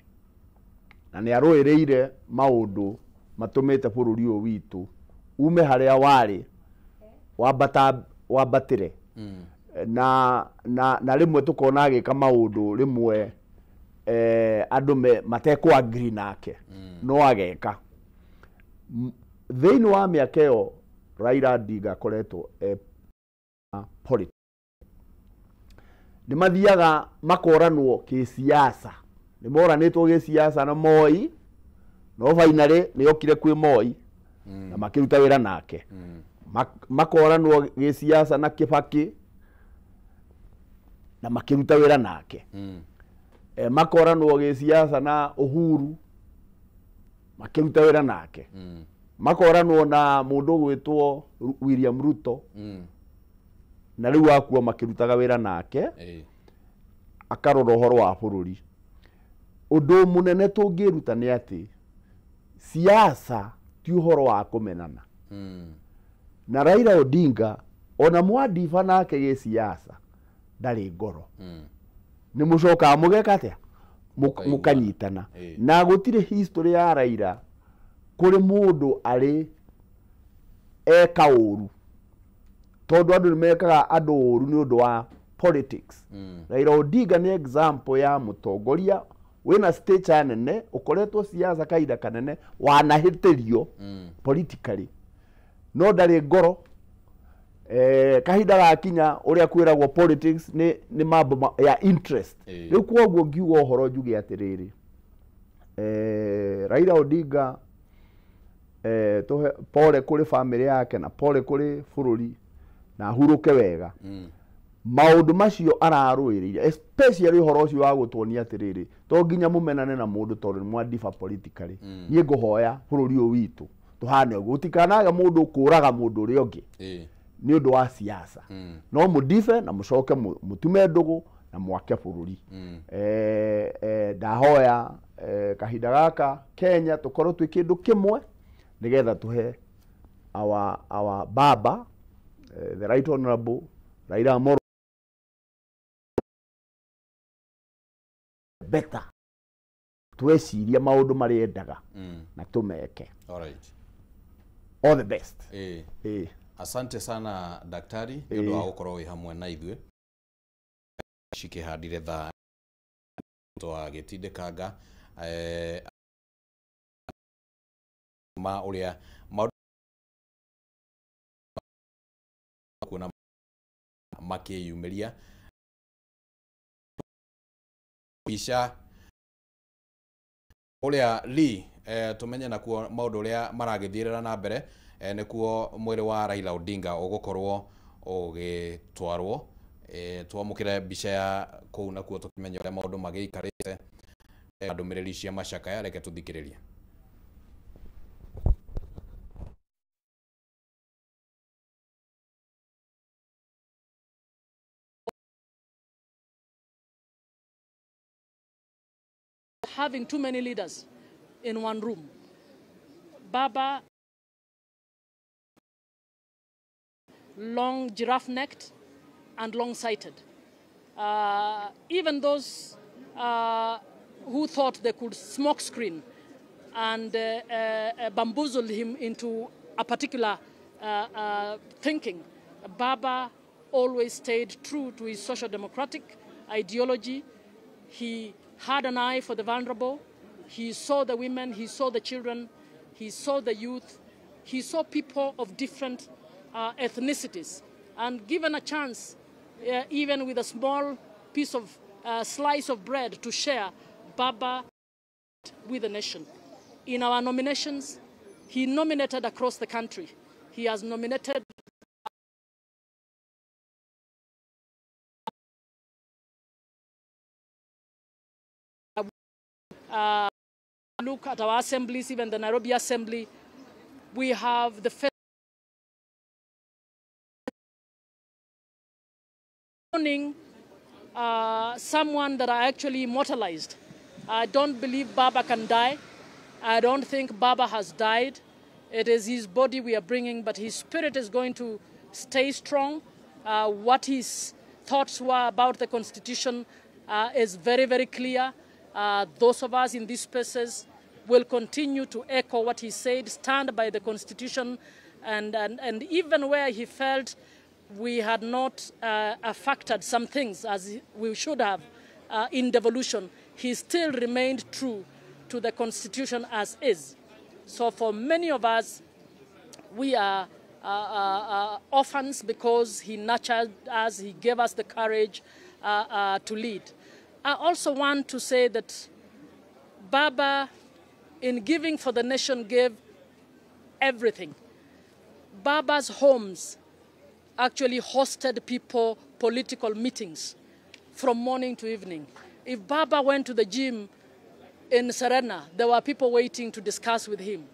[SPEAKER 6] na nĩ arũĩrĩire maũndũ matũmĩte bũrũri ũyũ witũ ume harĩa warĩ wambatĩre, na rĩmwe tũkona agĩka maũndũ rĩmwe andũ matekũ agree nake, no ageka. Thĩinĩ wa mĩaka ĩyo Raila Odinga akoretwo e politics. Nĩ mathiaga makoranwo kĩsiasa, nĩ moranĩtwo gĩsiasa na Moi, no finally nĩ okire kwĩ Moi na makĩruta wĩra nake. Makoranwo gĩsiasa na Kibaki, Na makiruta wira nake. Makoranwo gĩciaca na Uhuru makiruta wira nake. Makoranwo na mundu gwitwo William Ruto. Na riu akua makirutaga wira nake. Akarora ũhoro wa bũrũri. Ũndũ mũnene tũngĩruta nĩ atĩ siasa ti ũhoro wa kũmenana. Na Raila Odinga ona mwandiba nake gĩciaca ndarĩ ngoro. Nĩ mũcokaga mũgeka atĩa? Mũkanyitana. Na gũtirĩ history ya Raila kũrĩ mũndũ arĩ eka ũru, tondũ andũ nĩ mekaga andũ ũru nĩ ũndũ wa politics. Raila Odinga nĩ example ya mũtongoria wĩna stature nene, ũkoretwo siasa kahinda kanene, wanahĩtĩrio politically, no ndarĩ ngoro. Kahinda gakinya ũrĩa kwĩragwo politics nĩ mambo ya interest. Rĩu kwoguo ngiuga ũhoro njuge atĩrĩrĩ, Raila Odinga pole kũrĩ family yake na pole kũrĩ bũrũri, na ahurũke wega. Maũndũ macio ararũĩrĩire, especially ũhoro ũcio wa gũtuonia atĩrĩrĩ, to nginya mũmenane na mũndũ tondũ nĩ mwandiba politically. Niĩ ngũhoya bũrũri ũyũ witũ tũhane ũguo, gũtikanage mũndũ kũraga mũndũ ũrĩa ũngĩ nĩ ũndũ wa siasa. No mũndibe na mũcoke mũtume ndũgũ na mwake bũrũri. Ndahoya kahinda gaka Kenya tũkorwo twĩ kĩndũ kĩmwe nĩgetha tũhe our baba, the Right Honorable Raila Amolo better tweciria maũndũ marĩa endaga na tũmeke.
[SPEAKER 5] All right.
[SPEAKER 6] All the best.
[SPEAKER 5] Asante sana daktari nĩ ũndũ wa gũkorwo wĩ hamwe na ithuĩ. Cikĩhandire thaa twagĩtindĩkanga ma ũrĩa maũndũ kuona makĩyumĩria mbica ũrĩa Lee tumenye nakuo maũndũ ũrĩa maragĩthiĩrĩra na mbere nĩkuo mwĩrĩ wa Raila Odinga ũgũkorwo ũgĩtwarwo. Twamũkĩre mbica ya kũu nakuo tũkĩmenye ũrĩa maũndũ magĩikarĩte. Ndũmĩrĩri cia macakaya reke tũthikĩrĩrie.
[SPEAKER 14] Having too many leaders in one room. Baba, long giraffe-necked and long-sighted. Even those who thought they could smoke screen and bamboozle him into a particular thinking, Baba always stayed true to his social democratic ideology. He had an eye for the vulnerable. He saw the women, he saw the children, he saw the youth, he saw people of different ethnicities. And given a chance, even with a small piece of slice of bread to share, Baba with the nation. In our nominations, he nominated across the country. He has nominated look at our assemblies, even the Nairobi Assembly, we have the first morning, someone that I actually immortalized. I don't believe Baba can die. I don't think Baba has died. It is his body we are bringing, but his spirit is going to stay strong. What his thoughts were about the Constitution is very, very clear. Those of us in these spaces will continue to echo what he said, stand by the Constitution, and even where he felt we had not factored some things as we should have in devolution, he still remained true to the Constitution as is. So for many of us, we are orphans because he nurtured us, he gave us the courage to lead. I also want to say that Baba, in giving for the nation, gave everything. Baba's homes actually hosted people, political meetings from morning to evening. If Baba went to the gym in Serena, there were people waiting to discuss with him.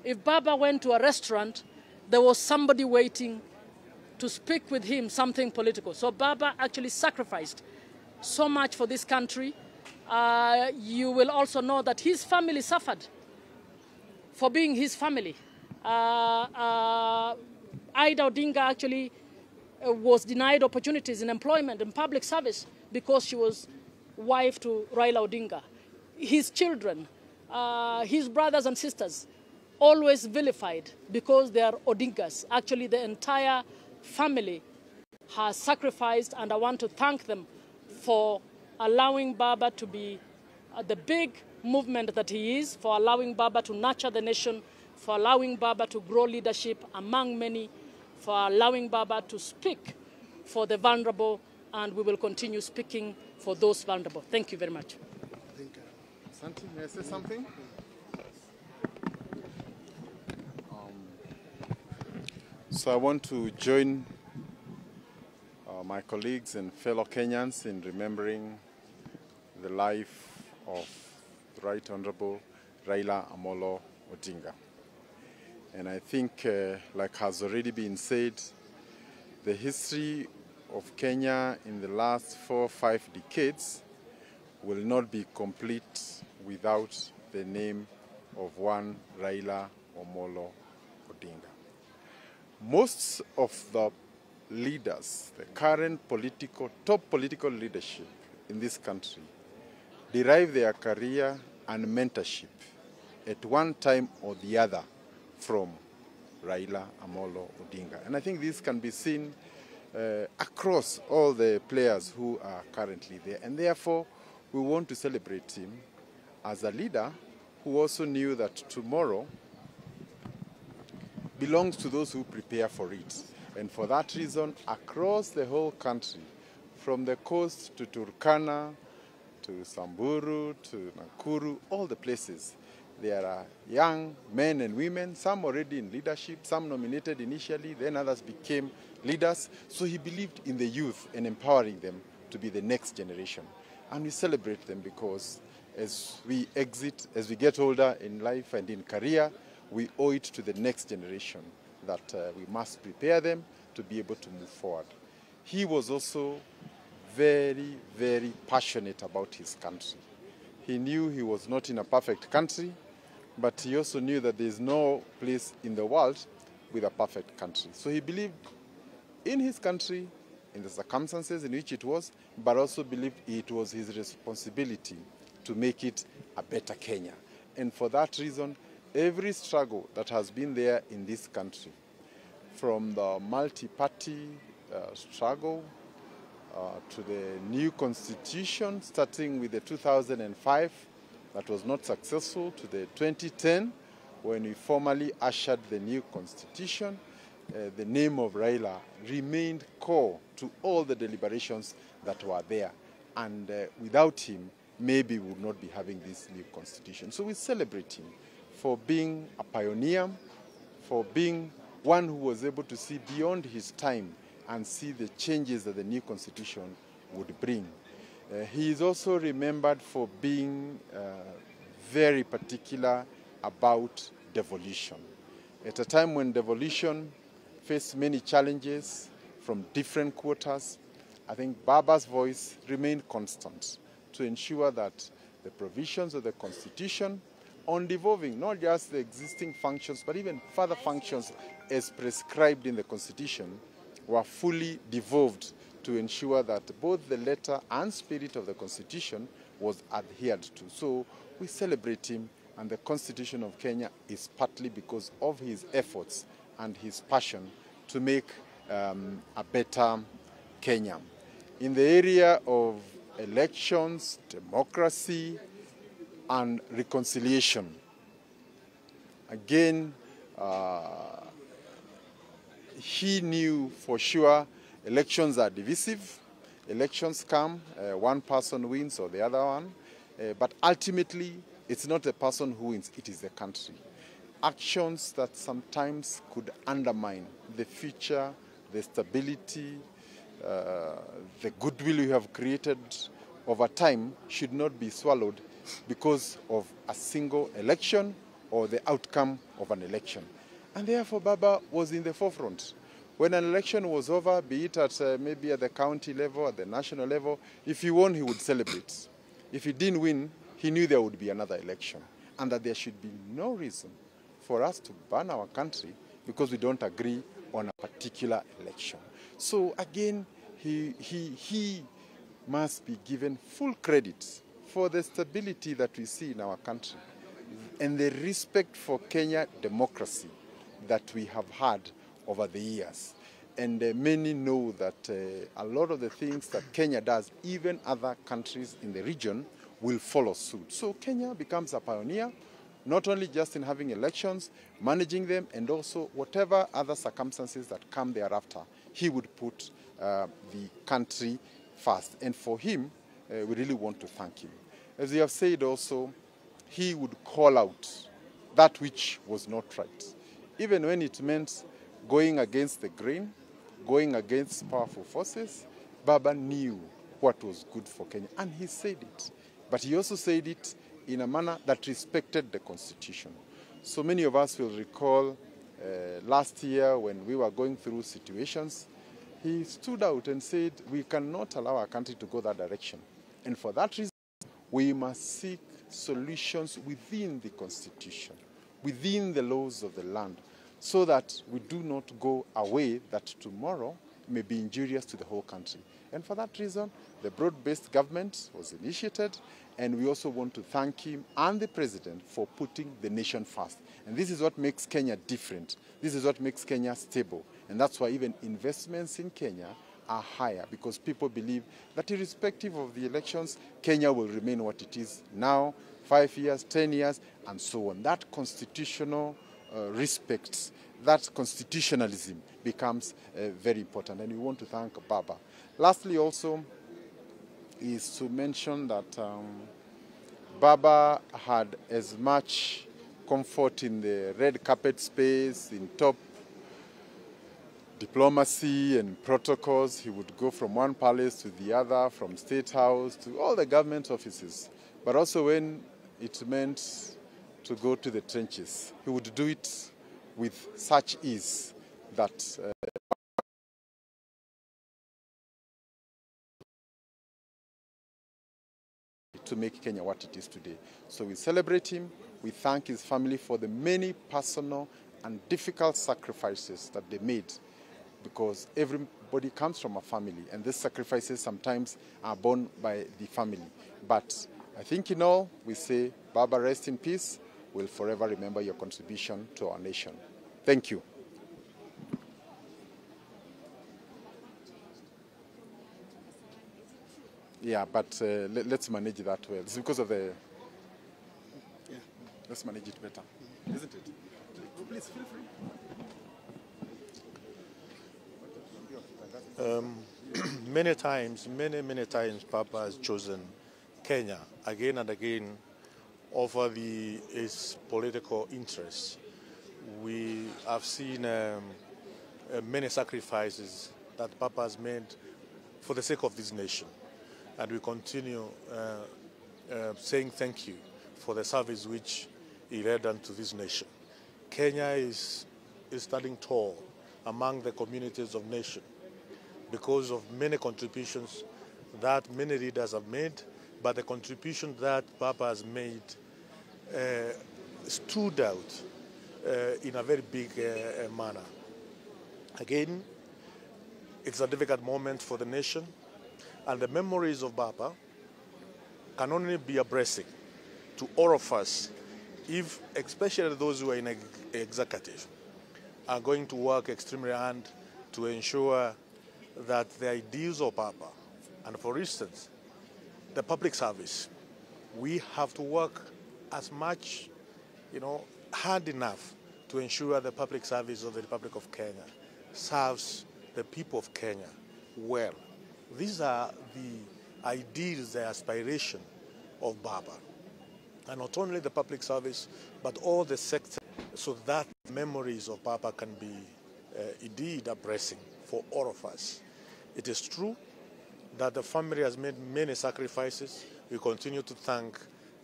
[SPEAKER 14] If Baba went to a restaurant, there was somebody waiting to speak with him something political. So Baba actually sacrificed so much for this country. You will also know that his family suffered for being his family. Ida Odinga actually was denied opportunities in employment and public service because she was wife to Raila Odinga. His children, his brothers and sisters, always vilified because they are Odingas. Actually, the entire family has sacrificed, and I want to thank them for allowing Baba to be the big movement that he is, for allowing Baba to nurture the nation, for allowing Baba to grow leadership among many, for allowing Baba to speak for the vulnerable, and we will continue speaking for those vulnerable. Thank you very much.
[SPEAKER 3] Santi, may I say something? So I want to join my colleagues and fellow Kenyans in remembering the life of the Right Honorable Raila Amolo Odinga. And I think, like has already been said, the history of Kenya in the last 4 or 5 decades will not be complete without the name of one Raila Amolo Odinga. Most of the leaders, the current political, top political leadership in this country, derive their career and mentorship at one time or the other from Raila Amolo Odinga. And I think this can be seen across all the players who are currently there. And therefore, we want to celebrate him as a leader who also knew that tomorrow belongs to those who prepare for it. And for that reason, across the whole country, from the coast to Turkana, to Samburu, to Nakuru, all the places, there are young men and women, some already in leadership, some nominated initially, then others became leaders. So he believed in the youth and empowering them to be the next generation. And we celebrate them because as we exit, as we get older in life and in career, we owe it to the next generation that we must prepare them to be able to move forward. He was also very, very passionate about his country. He knew he was not in a perfect country, but he also knew that there is no place in the world with a perfect country. So he believed in his country, in the circumstances in which it was, but also believed it was his responsibility to make it a better Kenya. And for that reason, every struggle that has been there in this country, from the multi-party struggle to the new constitution, starting with the 2005 that was not successful, to the 2010 when we formally ushered the new constitution, the name of Raila remained core to all the deliberations that were there. And without him, maybe we would not be having this new constitution. So we celebrate him for being a pioneer, for being one who was able to see beyond his time and see the changes that the new constitution would bring. He is also remembered for being very particular about devolution. At a time when devolution faced many challenges from different quarters, I think Baba's voice remained constant to ensure that the provisions of the constitution on devolving not just the existing functions, but even further functions as prescribed in the constitution were fully devolved to ensure that both the letter and spirit of the constitution was adhered to. So we celebrate him, and the Constitution of Kenya is partly because of his efforts and his passion to make a better Kenya. In the area of elections, democracy, and reconciliation, again, he knew for sure elections are divisive. Elections come, one person wins or the other one, but ultimately it's not the person who wins, it is the country. Actions that sometimes could undermine the future, the stability, The goodwill we have created over time should not be swallowed because of a single election or the outcome of an election. And therefore, Baba was in the forefront. When an election was over, be it at maybe at the county level, at the national level, if he won, he would celebrate. If he didn't win, he knew there would be another election and that there should be no reason for us to burn our country because we don't agree on a particular election. So again, he must be given full credit for the stability that we see in our country and the respect for Kenya democracy that we have had over the years. And many know that a lot of the things that Kenya does, even other countries in the region, will follow suit. So Kenya becomes a pioneer, not only just in having elections, managing them, and also whatever other circumstances that come thereafter, he would put the country first. And for him, we really want to thank him. As we have said also, he would call out that which was not right, even when it meant going against the grain, going against powerful forces. Baba knew what was good for Kenya, and he said it. But he also said it in a manner that respected the Constitution. So many of us will recall last year when we were going through situations, he stood out and said, we cannot allow our country to go that direction. And for that reason, we must seek solutions within the Constitution, within the laws of the land, so that we do not go away that tomorrow may be injurious to the whole country. And for that reason, the broad-based government was initiated, and we also want to thank him and the president for putting the nation first. And this is what makes Kenya different. This is what makes Kenya stable. And that's why even investments in Kenya are higher, because people believe that irrespective of the elections, Kenya will remain what it is now, 5 years, 10 years, and so on. That constitutional respect, that constitutionalism becomes very important. And we want to thank Baba. Lastly also is to mention that Baba had as much comfort in the red carpet space, in top diplomacy and protocols. He would go from one palace to the other, from State House to all the government offices. But also when it meant to go to the trenches, he would do it with such ease that to make Kenya what it is today. So we celebrate him. We thank his family for the many personal and difficult sacrifices that they made, because everybody comes from a family, and these sacrifices sometimes are borne by the family. But I think in all, we say, Baba, rest in peace. We'll forever remember your contribution to our nation. Thank you. Yeah, but let's manage that well. It's because of the... Yeah. Let's manage it better, isn't it? Please feel free.
[SPEAKER 15] Many times, many times, Papa has chosen Kenya again and again over his political interests. We have seen many sacrifices that Papa has made for the sake of this nation. And we continue saying thank you for the service which he rendered to this nation. Kenya is standing tall among the communities of nation because of many contributions that many leaders have made, but the contribution that Papa has made stood out in a very big manner. Again, it's a difficult moment for the nation, and the memories of Baba can only be a blessing to all of us, if especially those who are in executive are going to work extremely hard to ensure that the ideals of Papa, and for instance, the public service, we have to work as much, hard enough to ensure the public service of the Republic of Kenya serves the people of Kenya well. These are the ideals, the aspiration of Baba. And not only the public service, but all the sectors, so that memories of Baba can be indeed a blessing for all of us. It is true that the family has made many sacrifices. We continue to thank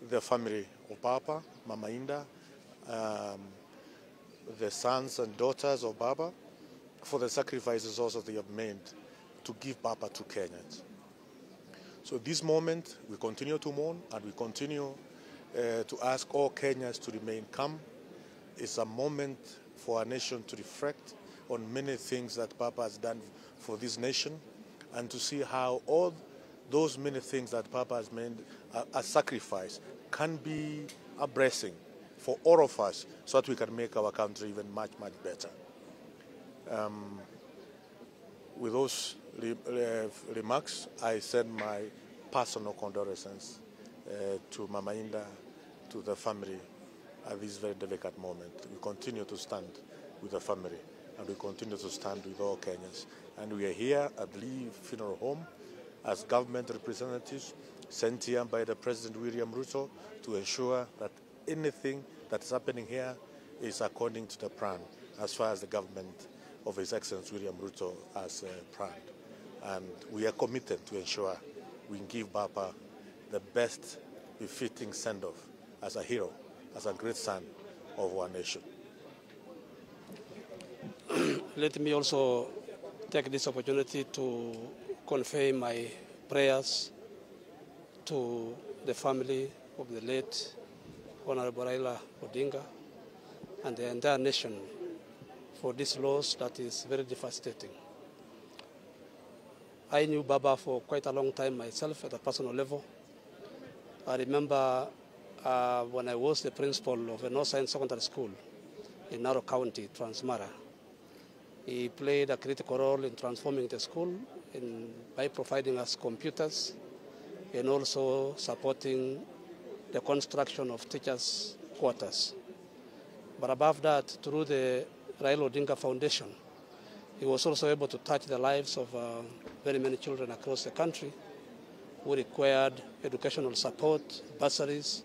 [SPEAKER 15] the family of Baba, Mama Indah, the sons and daughters of Baba, for the sacrifices also they have made to give Baba to Kenyans. So this moment, we continue to mourn and we continue to ask all Kenyans to remain calm. It's a moment for our nation to reflect on many things that Baba has done for this nation and to see how all those many things that Baba has made a sacrifice can be a blessing for all of us so that we can make our country even much, much better. With those remarks, I send my personal condolences to Mama Indah, to the family at this very delicate moment. We continue to stand with the family and we continue to stand with all Kenyans. And we are here at Lee Funeral Home as government representatives sent here by the President William Ruto to ensure that anything that is happening here is according to the plan as far as the government of His Excellency William Ruto has planned. And we are committed to ensure we give Baba the best befitting send-off as a hero, as a great son of our nation.
[SPEAKER 16] Let me also take this opportunity to convey my prayers to the family of the late Honorable Raila Odinga and the entire nation for this loss that is very devastating. I knew Baba for quite a long time myself at a personal level. I remember when I was the principal of a North Science Secondary School in Narok County, Transmara. He played a critical role in transforming the school by providing us computers and also supporting the construction of teachers' quarters. But above that, through the Raila Odinga Foundation, he was also able to touch the lives of very many children across the country who required educational support, bursaries,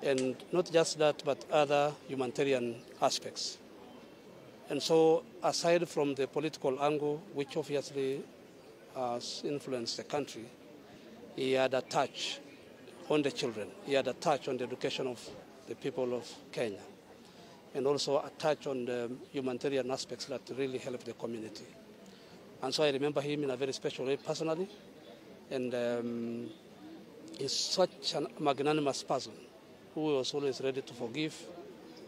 [SPEAKER 16] and not just that, but other humanitarian aspects. And so, aside from the political angle, which obviously has influenced the country, he had a touch on the children. He had a touch on the education of the people of Kenya, and also a touch on the humanitarian aspects that really help the community. And so I remember him in a very special way personally, and he's such a magnanimous person who was always ready to forgive,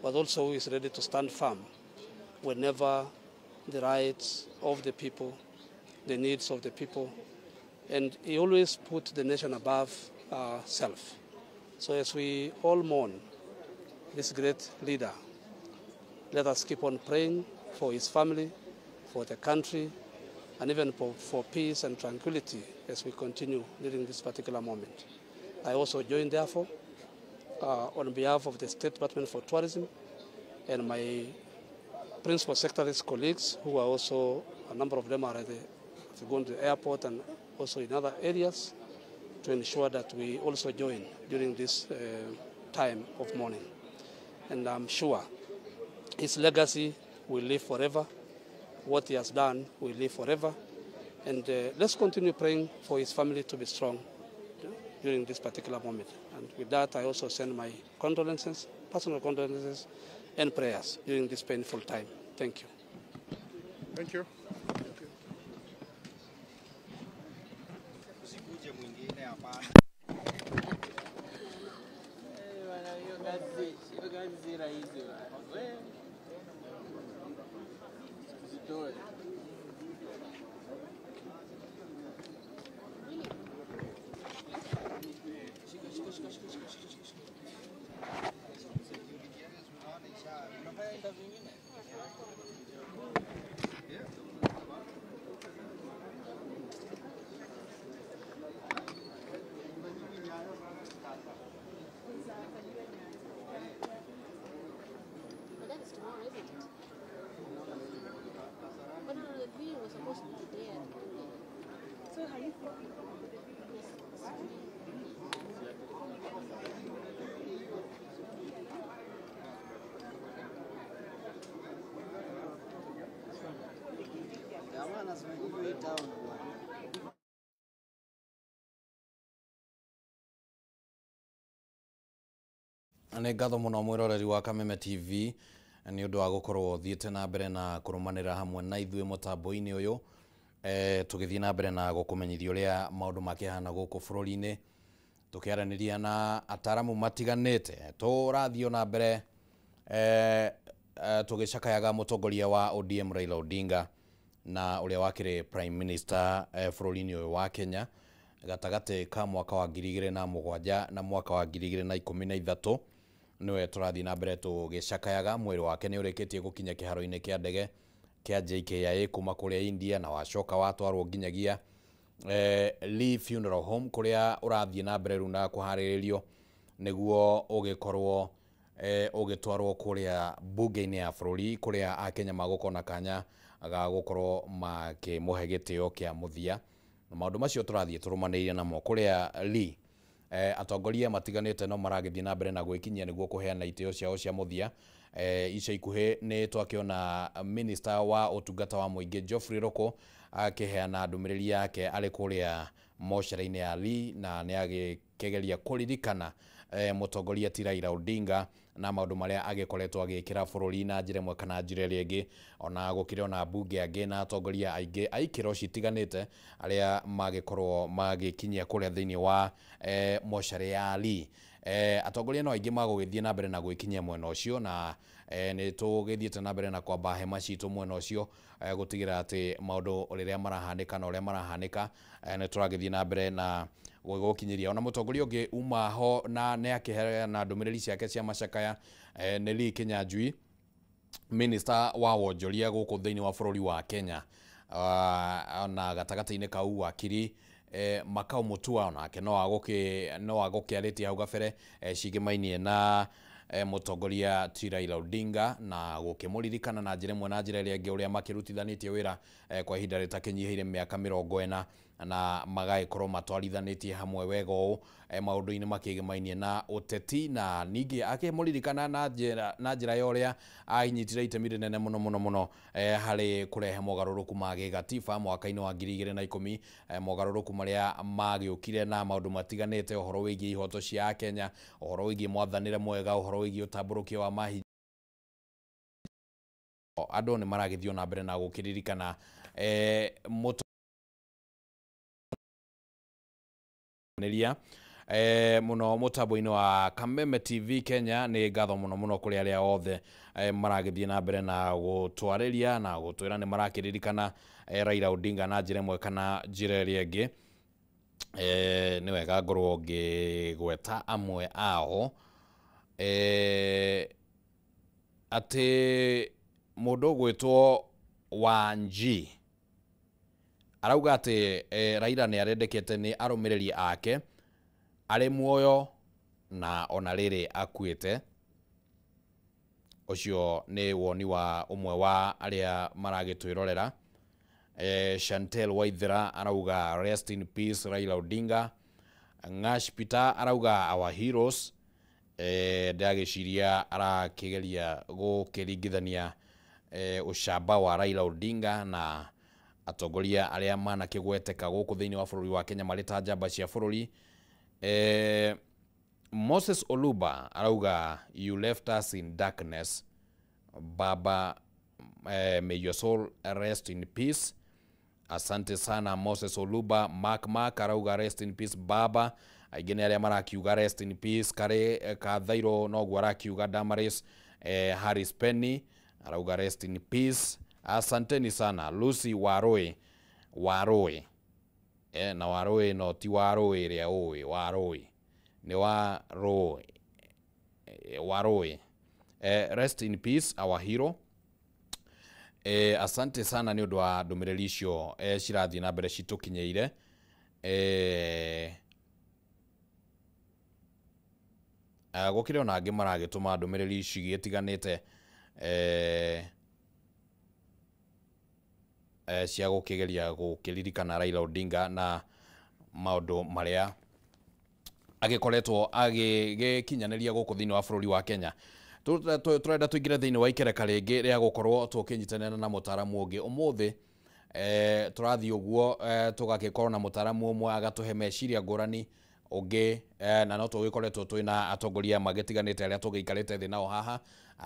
[SPEAKER 16] but also who is ready to stand firm whenever the rights of the people, the needs of the people, and he always put the nation above self. So as we all mourn this great leader, let us keep on praying for his family, for the country, and even for peace and tranquility as we continue during this particular moment. I also join, therefore, on behalf of the State Department for Tourism and my principal secretary's colleagues, who are also, a number of them are at going to the airport and also in other areas, to ensure that we also join during this time of mourning. And I'm sure his legacy will live forever. What he has done will live forever. And let's continue praying for his family to be strong during this particular moment. And with that, I also send my condolences, personal condolences, and prayers during this painful time. Thank you.
[SPEAKER 13] Thank you.
[SPEAKER 4] But that is tomorrow, isn't it? But no, the viewing was supposed to be today at noon.
[SPEAKER 2] So how you feeling?
[SPEAKER 4] Yes.
[SPEAKER 17] Jamaa anazunguka hii town bwana.
[SPEAKER 5] Nĩ ngatho mũno mwĩroreri wa Kameme TV nĩ ũndũ wa gũkorwo ũthiĩte na mbere na kũrũmanĩra hamwe na ithuĩ mũtambo-inĩ ũyũ, tũgĩthiĩ na mbere na gũkũmenyithia ũrĩa maũndũ makĩhana gũkũ bũrũri-inĩ, tũkĩaranĩria na ataramu matiganĩte. Tũrathiĩ na mbere tũgĩcakayaga mũtongoria wa ODM Raila Odinga na ũrĩa wakĩrĩ Prime Minister bũrũri-inĩ ũyũ wa Kenya gatagatĩ ka mwaka wa 2007 na mwaka wa 2013. Nĩwe tũrathiĩ na mbere tũgĩcakayaga. Mwĩrĩ wake nĩ ũrĩkĩtie gũkinya kĩharo-inĩ kĩa ndege kĩa JKIA kuma kũrĩa India na wacoka watwarwo nginyagia Lee Funeral Home kũrĩa ũrathiĩ na mbere rĩu na kũharĩrĩrio nĩguo ũgĩkorwo ũgĩtwarwo kũrĩa bunge-inĩ ya bũrũri kũrĩa akenya magũkorwo na kanya ga gũkorwo makĩmũhe gĩtĩo kĩa mũthia. Na maũndũ macio tũrathiĩ tũrũmanĩrĩire namo kũrĩa Lee. Atongoria matiganĩte no maragĩthiĩ na mbere na gwĩkinyia nĩguo kũheana itĩo ciao cia mũthia. Ica ikuhĩ nĩ twakĩona minister wa ũtungata wa mũingĩ Geoffrey Ruku akĩheana ndũmĩrĩri yake arĩ kũrĩa mocarĩ-inĩ ya Lee, na nĩ agĩkĩgeria kũririkana mũtongoria ti Raila Odinga na maũndũ marĩa agĩkoretwo agĩkĩra bũrũri na njĩra ĩmwe kana njĩra ĩrĩa ĩngĩ. Ona gũkĩrĩ ona mbunge angĩ na atongoria aingĩ a ikĩro citiganĩte arĩa magĩkorwo magĩkinyia kũrĩa thĩinĩ wa mocarĩ ya Lee. Atongoria no aingĩ magũgĩthiĩ na mbere na gwĩkinyia mwena ũcio, na nĩ tũgĩthiĩte na mbere na kwamba hema citũ mwena ũcio gũtigĩrĩra atĩ maũndũ rĩrĩa marahanĩka na ũrĩa marahanĩka nĩ tũragĩthiĩ na mbere na gũkinyĩria. Ona mũtongoria ũngĩ uma ho na nĩ akĩheana ndũmĩrĩri ciake cia macakaya nĩ Lee Kinyanjui, minister wa wonjoria gũkũ thĩinĩ wa bũrũri wa Kenya. Na gatagatĩ-inĩ kau wakiri Makau Mutua onake no agũkĩarĩtie hau gabere cigĩmainie na mũtongoria ti Raila Odinga na gũkĩmũririkana na njĩra ĩmwe na njĩra ĩrĩa ĩngĩ ũrĩa makĩrutithanĩtie wĩra kwa ihinda rĩtakĩnyihĩire mĩaka 40 na magagĩkorwo matwarithanĩtie hamwe wega ũũ maũndũ-inĩ makĩgĩmainie na ũteti, na ningĩ akĩmũririkana na njĩra ya ũrĩa anyitire itemi rĩnene mũno mũno mũno harĩ kũrehe mogarũrũku ma gĩgatiba mwaka-inĩ wa 2010, mogarũrũku marĩa magĩũkire na maũndũ matiganĩte, ũhoro wĩgiĩ ihoto cia Akenya, ũhoro wĩgiĩ mwathanĩre mwega, ũhoro wĩgiĩ ũtambũrũkia wa mahinya. Andũ nĩ maragĩthiĩ na mbere na gũkĩririkana mũno mũtambo-inĩ wa Kameme TV Kenya. Nĩ ngatho mũno mũno kũrĩ arĩa othe maragĩthiĩ na mbere na gũtwarĩria na gũtwĩra nĩ marakĩririkana Raila Odinga na njĩra ĩmwe kana njĩra ĩrĩa ĩngĩ. Nĩ wega ngorwo ngĩgweta amwe ao atĩ mũndũ ũgwĩtwo Wanji arauga atĩ Raila nĩ arendekete nĩ arũmĩrĩri ake arĩ muoyo na ona rĩrĩ akuĩte. Ũcio nĩ woni wa ũmwe wa arĩa maragĩtwĩrorera. Chantel Waithera arauga rest in peace Raila Odinga. Ngash Peter arauga our heroes. Ndagĩciria arakĩgeria gũkĩringithania ũcamba wa Raila Odinga na atongoria arĩa manakĩgweteka gũkũ thĩinĩ wa bũrũri wa Kenya marĩ ta njamba cia bũrũri. Moses Oluba arauga you left us in darkness baba, may your soul rest in peace. Asante sana Moses Oluba. Mark arauga rest in peace baba. Aingĩ nĩ arĩa marakiuga rest in peace. Kare Kathairo noguo arakiuga. Damaris Harris Penny arauga rest in peace. Asanteni sana Lucy Waroe. Waroe na Waroe no ti Waroe ĩrĩa ũĩ, Waroe nĩ Waroe, Waroe. Rest in peace our hero. Asante sana nĩ ũndũ wa ndũmĩrĩri icio cirathiĩ na mbere citũkinyĩire. Gũkĩrĩ ona angĩ maragĩtũma ndũmĩrĩri cigĩtiganĩte cia gũkĩgeria gũkĩririkana Raila Odinga na maũndũ marĩa agĩkoretwo agĩkinyanĩria gũkũ thĩinĩ wa bũrũri wa Kenya. Tũrenda tũingĩre thĩinĩ wa ikereka rĩngĩ rĩa gũkorwo tũkĩnyitanĩra na mũtaaramu ũngĩ ũmũthĩ. Tũrathiĩ ũguo tũgagĩkorwo na mũtaaramu ũmwe agatũhe meciria ngũrani Ũngĩ na no tũgĩkoretwo twĩna atongoria magĩtiganĩte arĩa tũgĩikarĩte thĩ nao haha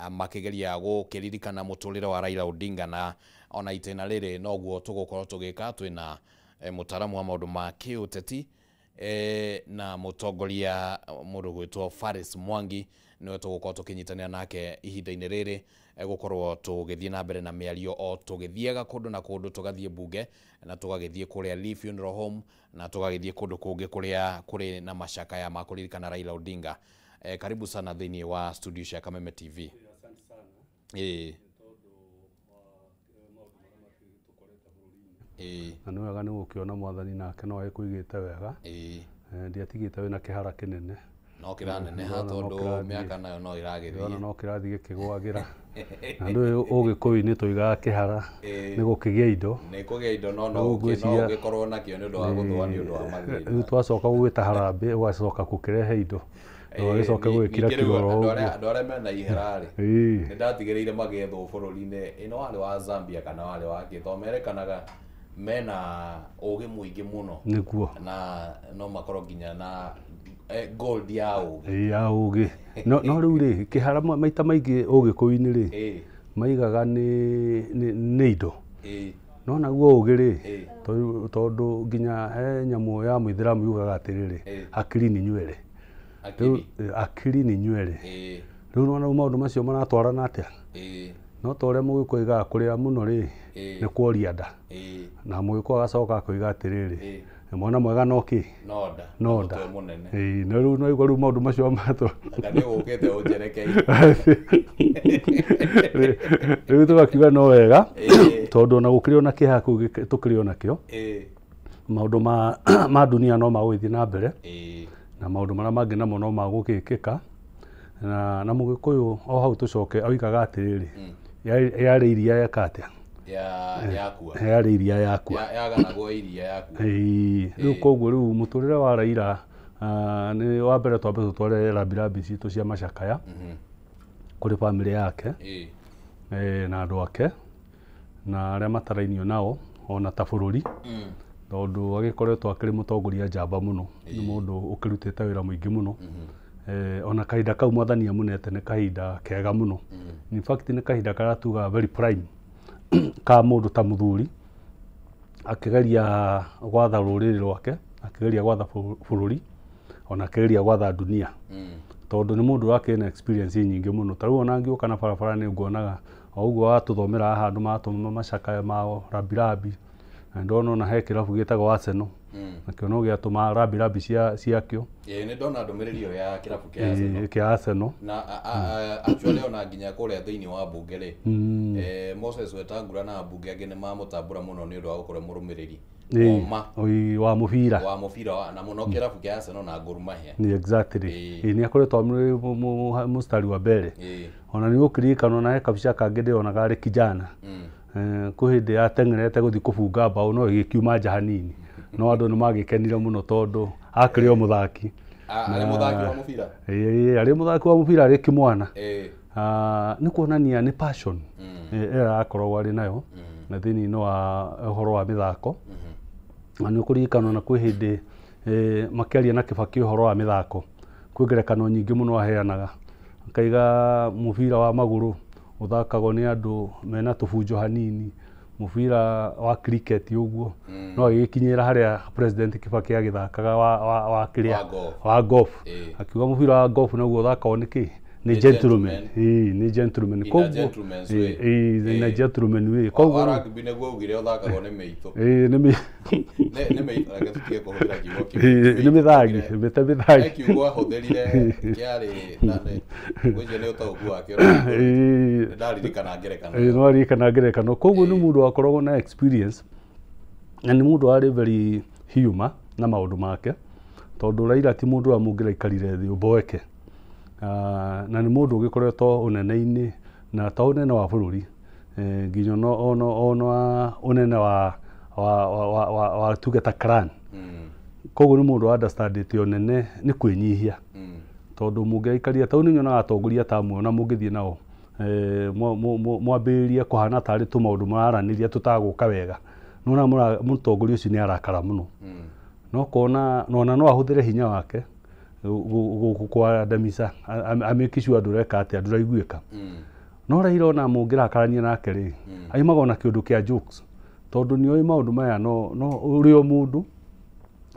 [SPEAKER 5] makĩgeria gũkĩririkana mũtũrĩre wa Raila Odinga, na ona itĩna rĩrĩ noguo tũgũkorwo tũgĩka. Twĩna mũtaaramu wa maũndũ ma kĩũteti na mũtongoria mũndũ gwĩtwo Faris Mwangi, nĩwe tũgũkorwo tũkĩnyitanĩra nake ihinda-inĩ rĩrĩ gũkorwo tũgĩthiĩ na mbere na mĩario o tũgĩthiaga kũndũ na kũndũ, tũgathiĩ mbunge na tũgagĩthiĩ kũrĩa Lee Funeral Home na tũgagĩthiĩ kũndũ kũngĩ kũrĩa kũrĩ na macakaya ma kũririkana Raila Odinga. Karibu sana thĩinĩ wa studio cia Kameme TV.
[SPEAKER 16] Na nĩ wega nĩ gũkĩona mwathani nake no agĩkũigĩte wega. Ndiatigĩte wĩna kĩhara kĩnene.
[SPEAKER 5] No kĩraneneha tondũ mĩaka nayo no ĩragĩthiĩ.
[SPEAKER 16] No kĩrathiĩ gĩkĩgũagĩra. Na ndũĩ ũgĩkũyũ-inĩ tũigaga kĩhara nĩ gũkĩgĩa indo.
[SPEAKER 5] Nĩ kũgĩa indo no ũgĩkorwo nakĩo nĩ ũndũ wa gũthũa nĩ ũndũ wa mathĩna.
[SPEAKER 16] Rĩu twacoka gũgĩta harambĩ ũgacoka gũkĩrehe indo. Ũgagĩcoka gũgĩkira kĩroro ũguo.
[SPEAKER 5] Andũ arĩa mena ihera rĩ, nĩ ndatigĩrĩire magĩethwo bũrũri-inĩ ĩno warĩ wa Zambia kana warĩ wa kĩ, tondũ merekanaga mena ũgĩ mũingĩ mũno.
[SPEAKER 16] Nĩguo.
[SPEAKER 5] Na no makorwo nginya na gold ya ũgĩ.
[SPEAKER 16] Ya ũgĩ. No rĩu rĩ, kĩhara maita maingĩ ũgĩkũyũ-inĩ rĩ, maigaga nĩ indo. No naguo ũgĩ rĩ, tondũ nginya he nyamũ ya mũithĩramu yugaga atĩrĩrĩ, akili ni nywele. Akili ni nywele. Rĩu nĩwona rĩu maũndũ macio maratwarana atĩa? No ta ũrĩa mũgĩkũyũ oigaga kũrĩa mũno rĩ, nĩ kuoria nda. Na mũgĩkũyũ agacoka akoiga atĩrĩrĩ, mwana mwega no kĩ? No nda. Na rĩu no igua rĩu maũndũ macio matũ.
[SPEAKER 5] Anga nĩ ũkĩte ũnjerekeire.
[SPEAKER 16] Rĩu tũgakiuga no wega, tondũ ona gũkĩrĩ ona kĩeha kĩu tũkĩrĩ onakĩo. Maũndũ ma dunia no magũgĩthiĩ na mbere. Na maũndũ marĩa mangĩ namo no magũgĩkĩka. Na mũgĩkũyũ o hau tũcoke oigaga atĩrĩrĩ, yarĩ iria yeka atĩa?
[SPEAKER 5] Yakua.
[SPEAKER 16] Yarĩ iria yakua.
[SPEAKER 5] Yaganagwo iria yakua.
[SPEAKER 16] Rĩu koguo rĩu mũtũrĩre wa Raila nĩ wa mbere twambe tũtware rambirambi citũ cia macakaya kũrĩ bamĩrĩ yake na andũ ake na arĩa matarainio nao ona ta bũrũri, tondũ agĩkoretwo akĩrĩ mũtongoria njamba mũno, nĩ mũndũ ũkĩrutĩte wĩra mũingĩ mũno. Ona kahinda kau mwathani amũnete nĩ kahinda kega mũno. In fact nĩ kahinda karĩa tugaga very prime ka mũndũ ta mũthuri akĩgeria gwatha rũrĩrĩ rwake, akĩgeria gwatha bũrũri, ona akĩgeria gwatha dunia. Tondũ nĩ mũndũ wakĩrĩ na experience nyingĩ mũno. Ta rĩu ona ngĩũka na barabara nĩ nguonaga o ũguo watũthomera haha andũ maratũma macakaya mao rambirambi. Na ndona ona he kĩrabu gĩtagwo Arsenal. Nakĩo no gĩatũma rambirambi ciakĩo.
[SPEAKER 5] Nĩ ndona ndũmĩrĩri ĩyo ya kĩrabu kĩa Arsenal.
[SPEAKER 16] Kĩa Arsenal.
[SPEAKER 5] Na actually ona nginya kũrĩa thĩinĩ wa mbunge rĩ, Moses Wetangula na mbunge angĩ nĩ mamũtambũra mũno nĩ ũndũ wa gũkorwo mũrũmĩrĩri
[SPEAKER 16] wa mũbira.
[SPEAKER 5] Wa mũbira na mũno kĩrabu kĩa Arsenal na Gor Mahia.
[SPEAKER 16] Ni exactly. Nĩ akoretwo mũstari wa mbere. Ona nĩ ũkĩririkana ona he kabica kangĩ ndĩronaga arĩ kijana. Kwĩ hĩndĩ ateng'erete gũthiĩ kũbunga mbaũ no ĩgĩkiuma nja hanini. No andũ nĩ magĩkenire mũno tondũ akĩrĩ o mũthaki.
[SPEAKER 5] Arĩ mũthaki wa mũbira?
[SPEAKER 16] Arĩ mũthaki wa mũbira arĩ kĩmwana. Nĩ kuonania nĩ passion ĩrĩa arakoragwo arĩ nayo na thĩinĩ wa ũhoro wa mĩthako. Na nĩ ũkũririkana ona kwĩ hĩndĩ makĩaria na Kibaki ũhoro wa mĩthako, kwĩ ngerekano nyingĩ mũno aheanaga. Akaiga mũbira wa magũrũ ũthakagwo nĩ andũ mena tũbunjo hanini, mũbira wa cricket ũguo no agĩkinyĩra harĩa President Kibaki agĩthakaga wa kĩrĩa wa golf. Akiuga mũbira wa golf naguo ũthakagwo nĩ kĩ? Nĩ gentleman. Nĩ gentleman.
[SPEAKER 5] Koguo
[SPEAKER 16] in a gentleman way.
[SPEAKER 5] Koguo rugby nĩguo ugire ũthakagwo nĩ mĩitũ.
[SPEAKER 16] Nĩ
[SPEAKER 5] mĩitũ, reke tũtige kũhũthĩra kiugo kĩu.
[SPEAKER 16] Nĩ mĩthagi, mĩte mĩthagi.
[SPEAKER 5] He kiugo ahũthĩrire kĩarĩ na nĩ ngwĩciria nĩ ũtaũku wake nĩ ndaririkana ngerekano.
[SPEAKER 16] Nĩ waririkana ngerekano. Koguo nĩ mũndũ wakoragwo na experience na nĩ mũndũ warĩ very humor na maũndũ make, tondũ Raila ti mũndũ ũrĩa mũngĩraikarire thĩ ũmboeke. Na nĩ mũndũ ũgĩkoretwo ũnene-inĩ na ta ũnene wa bũrũri nginya ona ũnene wa tuge ta clan. Koguo nĩ mũndũ understandĩte ũnene nĩ kwĩnyihia, tondũ mũngĩaikaria ta nĩ nyonaga atongoria ta amwe ona mũngĩthiĩ nao mwambĩrĩrie kũhana tarĩ tũmaũndũ mũraranĩria tũtagũka wega, nĩwona mũtongoria ũcio nĩ arakara mũno.
[SPEAKER 17] No kona nona no ahũthĩre hinya wake gũkwandamisa amĩkicua ndũreka atĩa ndũraiguĩka. No Raila ona mũngĩrakarania nake rĩ, aimaga ona kĩũndũ kĩa jokes tondũ nĩoĩ maũndũ maya no ũrĩ o mũndũ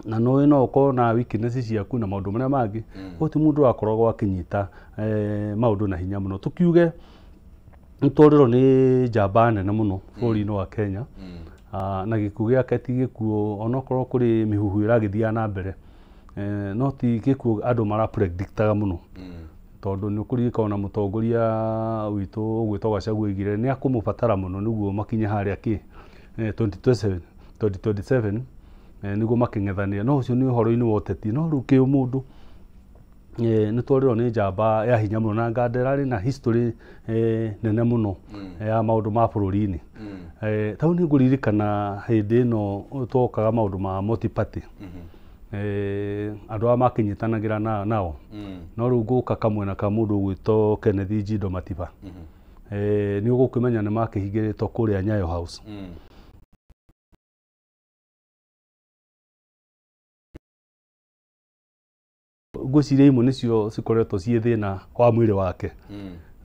[SPEAKER 17] na noĩ no ũkorwo na weakness ciaku na maũndũ marĩa mangĩ. Koguo ti mũndũ wakoragwo akĩnyita maũndũ na hinya mũno. Tũkiuge nĩtworĩrwo nĩ njamba nene mũno bũrũri-inĩ wa Kenya. Na gĩkuũ gĩake ti gĩkuũ onokorwo kũrĩ mĩhuhu ĩragĩthiaga na mbere, no ti gĩkuũ andũ marapredictaga mũno. Tondũ nĩ ũkũririkana ona mũtongoria witũ ũgwĩtwo Gachagua oigire nĩ akũmũbatara mũno nĩguo makinye harĩa kĩ 2027 nĩguo makĩng'ethanĩra. No ũcio nĩ ũhoro-inĩ wa ũteti. No rĩu kĩũmũndũ nĩ tworĩrwo nĩ njamba ya hinya mũno na Ngandera arĩ na history nene mũno ya maũndũ ma bũrũri-inĩ. Tau nĩ ngũririkana hĩndĩ ĩno twokaga maũndũ ma multi-party. Andũ aya makĩnyitanagĩra nao. No rĩu ngũka kamwena ka mũndũ ũgwĩtwo Kenneth Njindo Matiba. Nĩ ũgũkĩmenya nĩ makĩhingĩrĩtwo kũrĩa Nyayo House. Ngwĩciria imwe nĩcio cikoretwo ciĩ thĩna wa mwĩrĩ wake.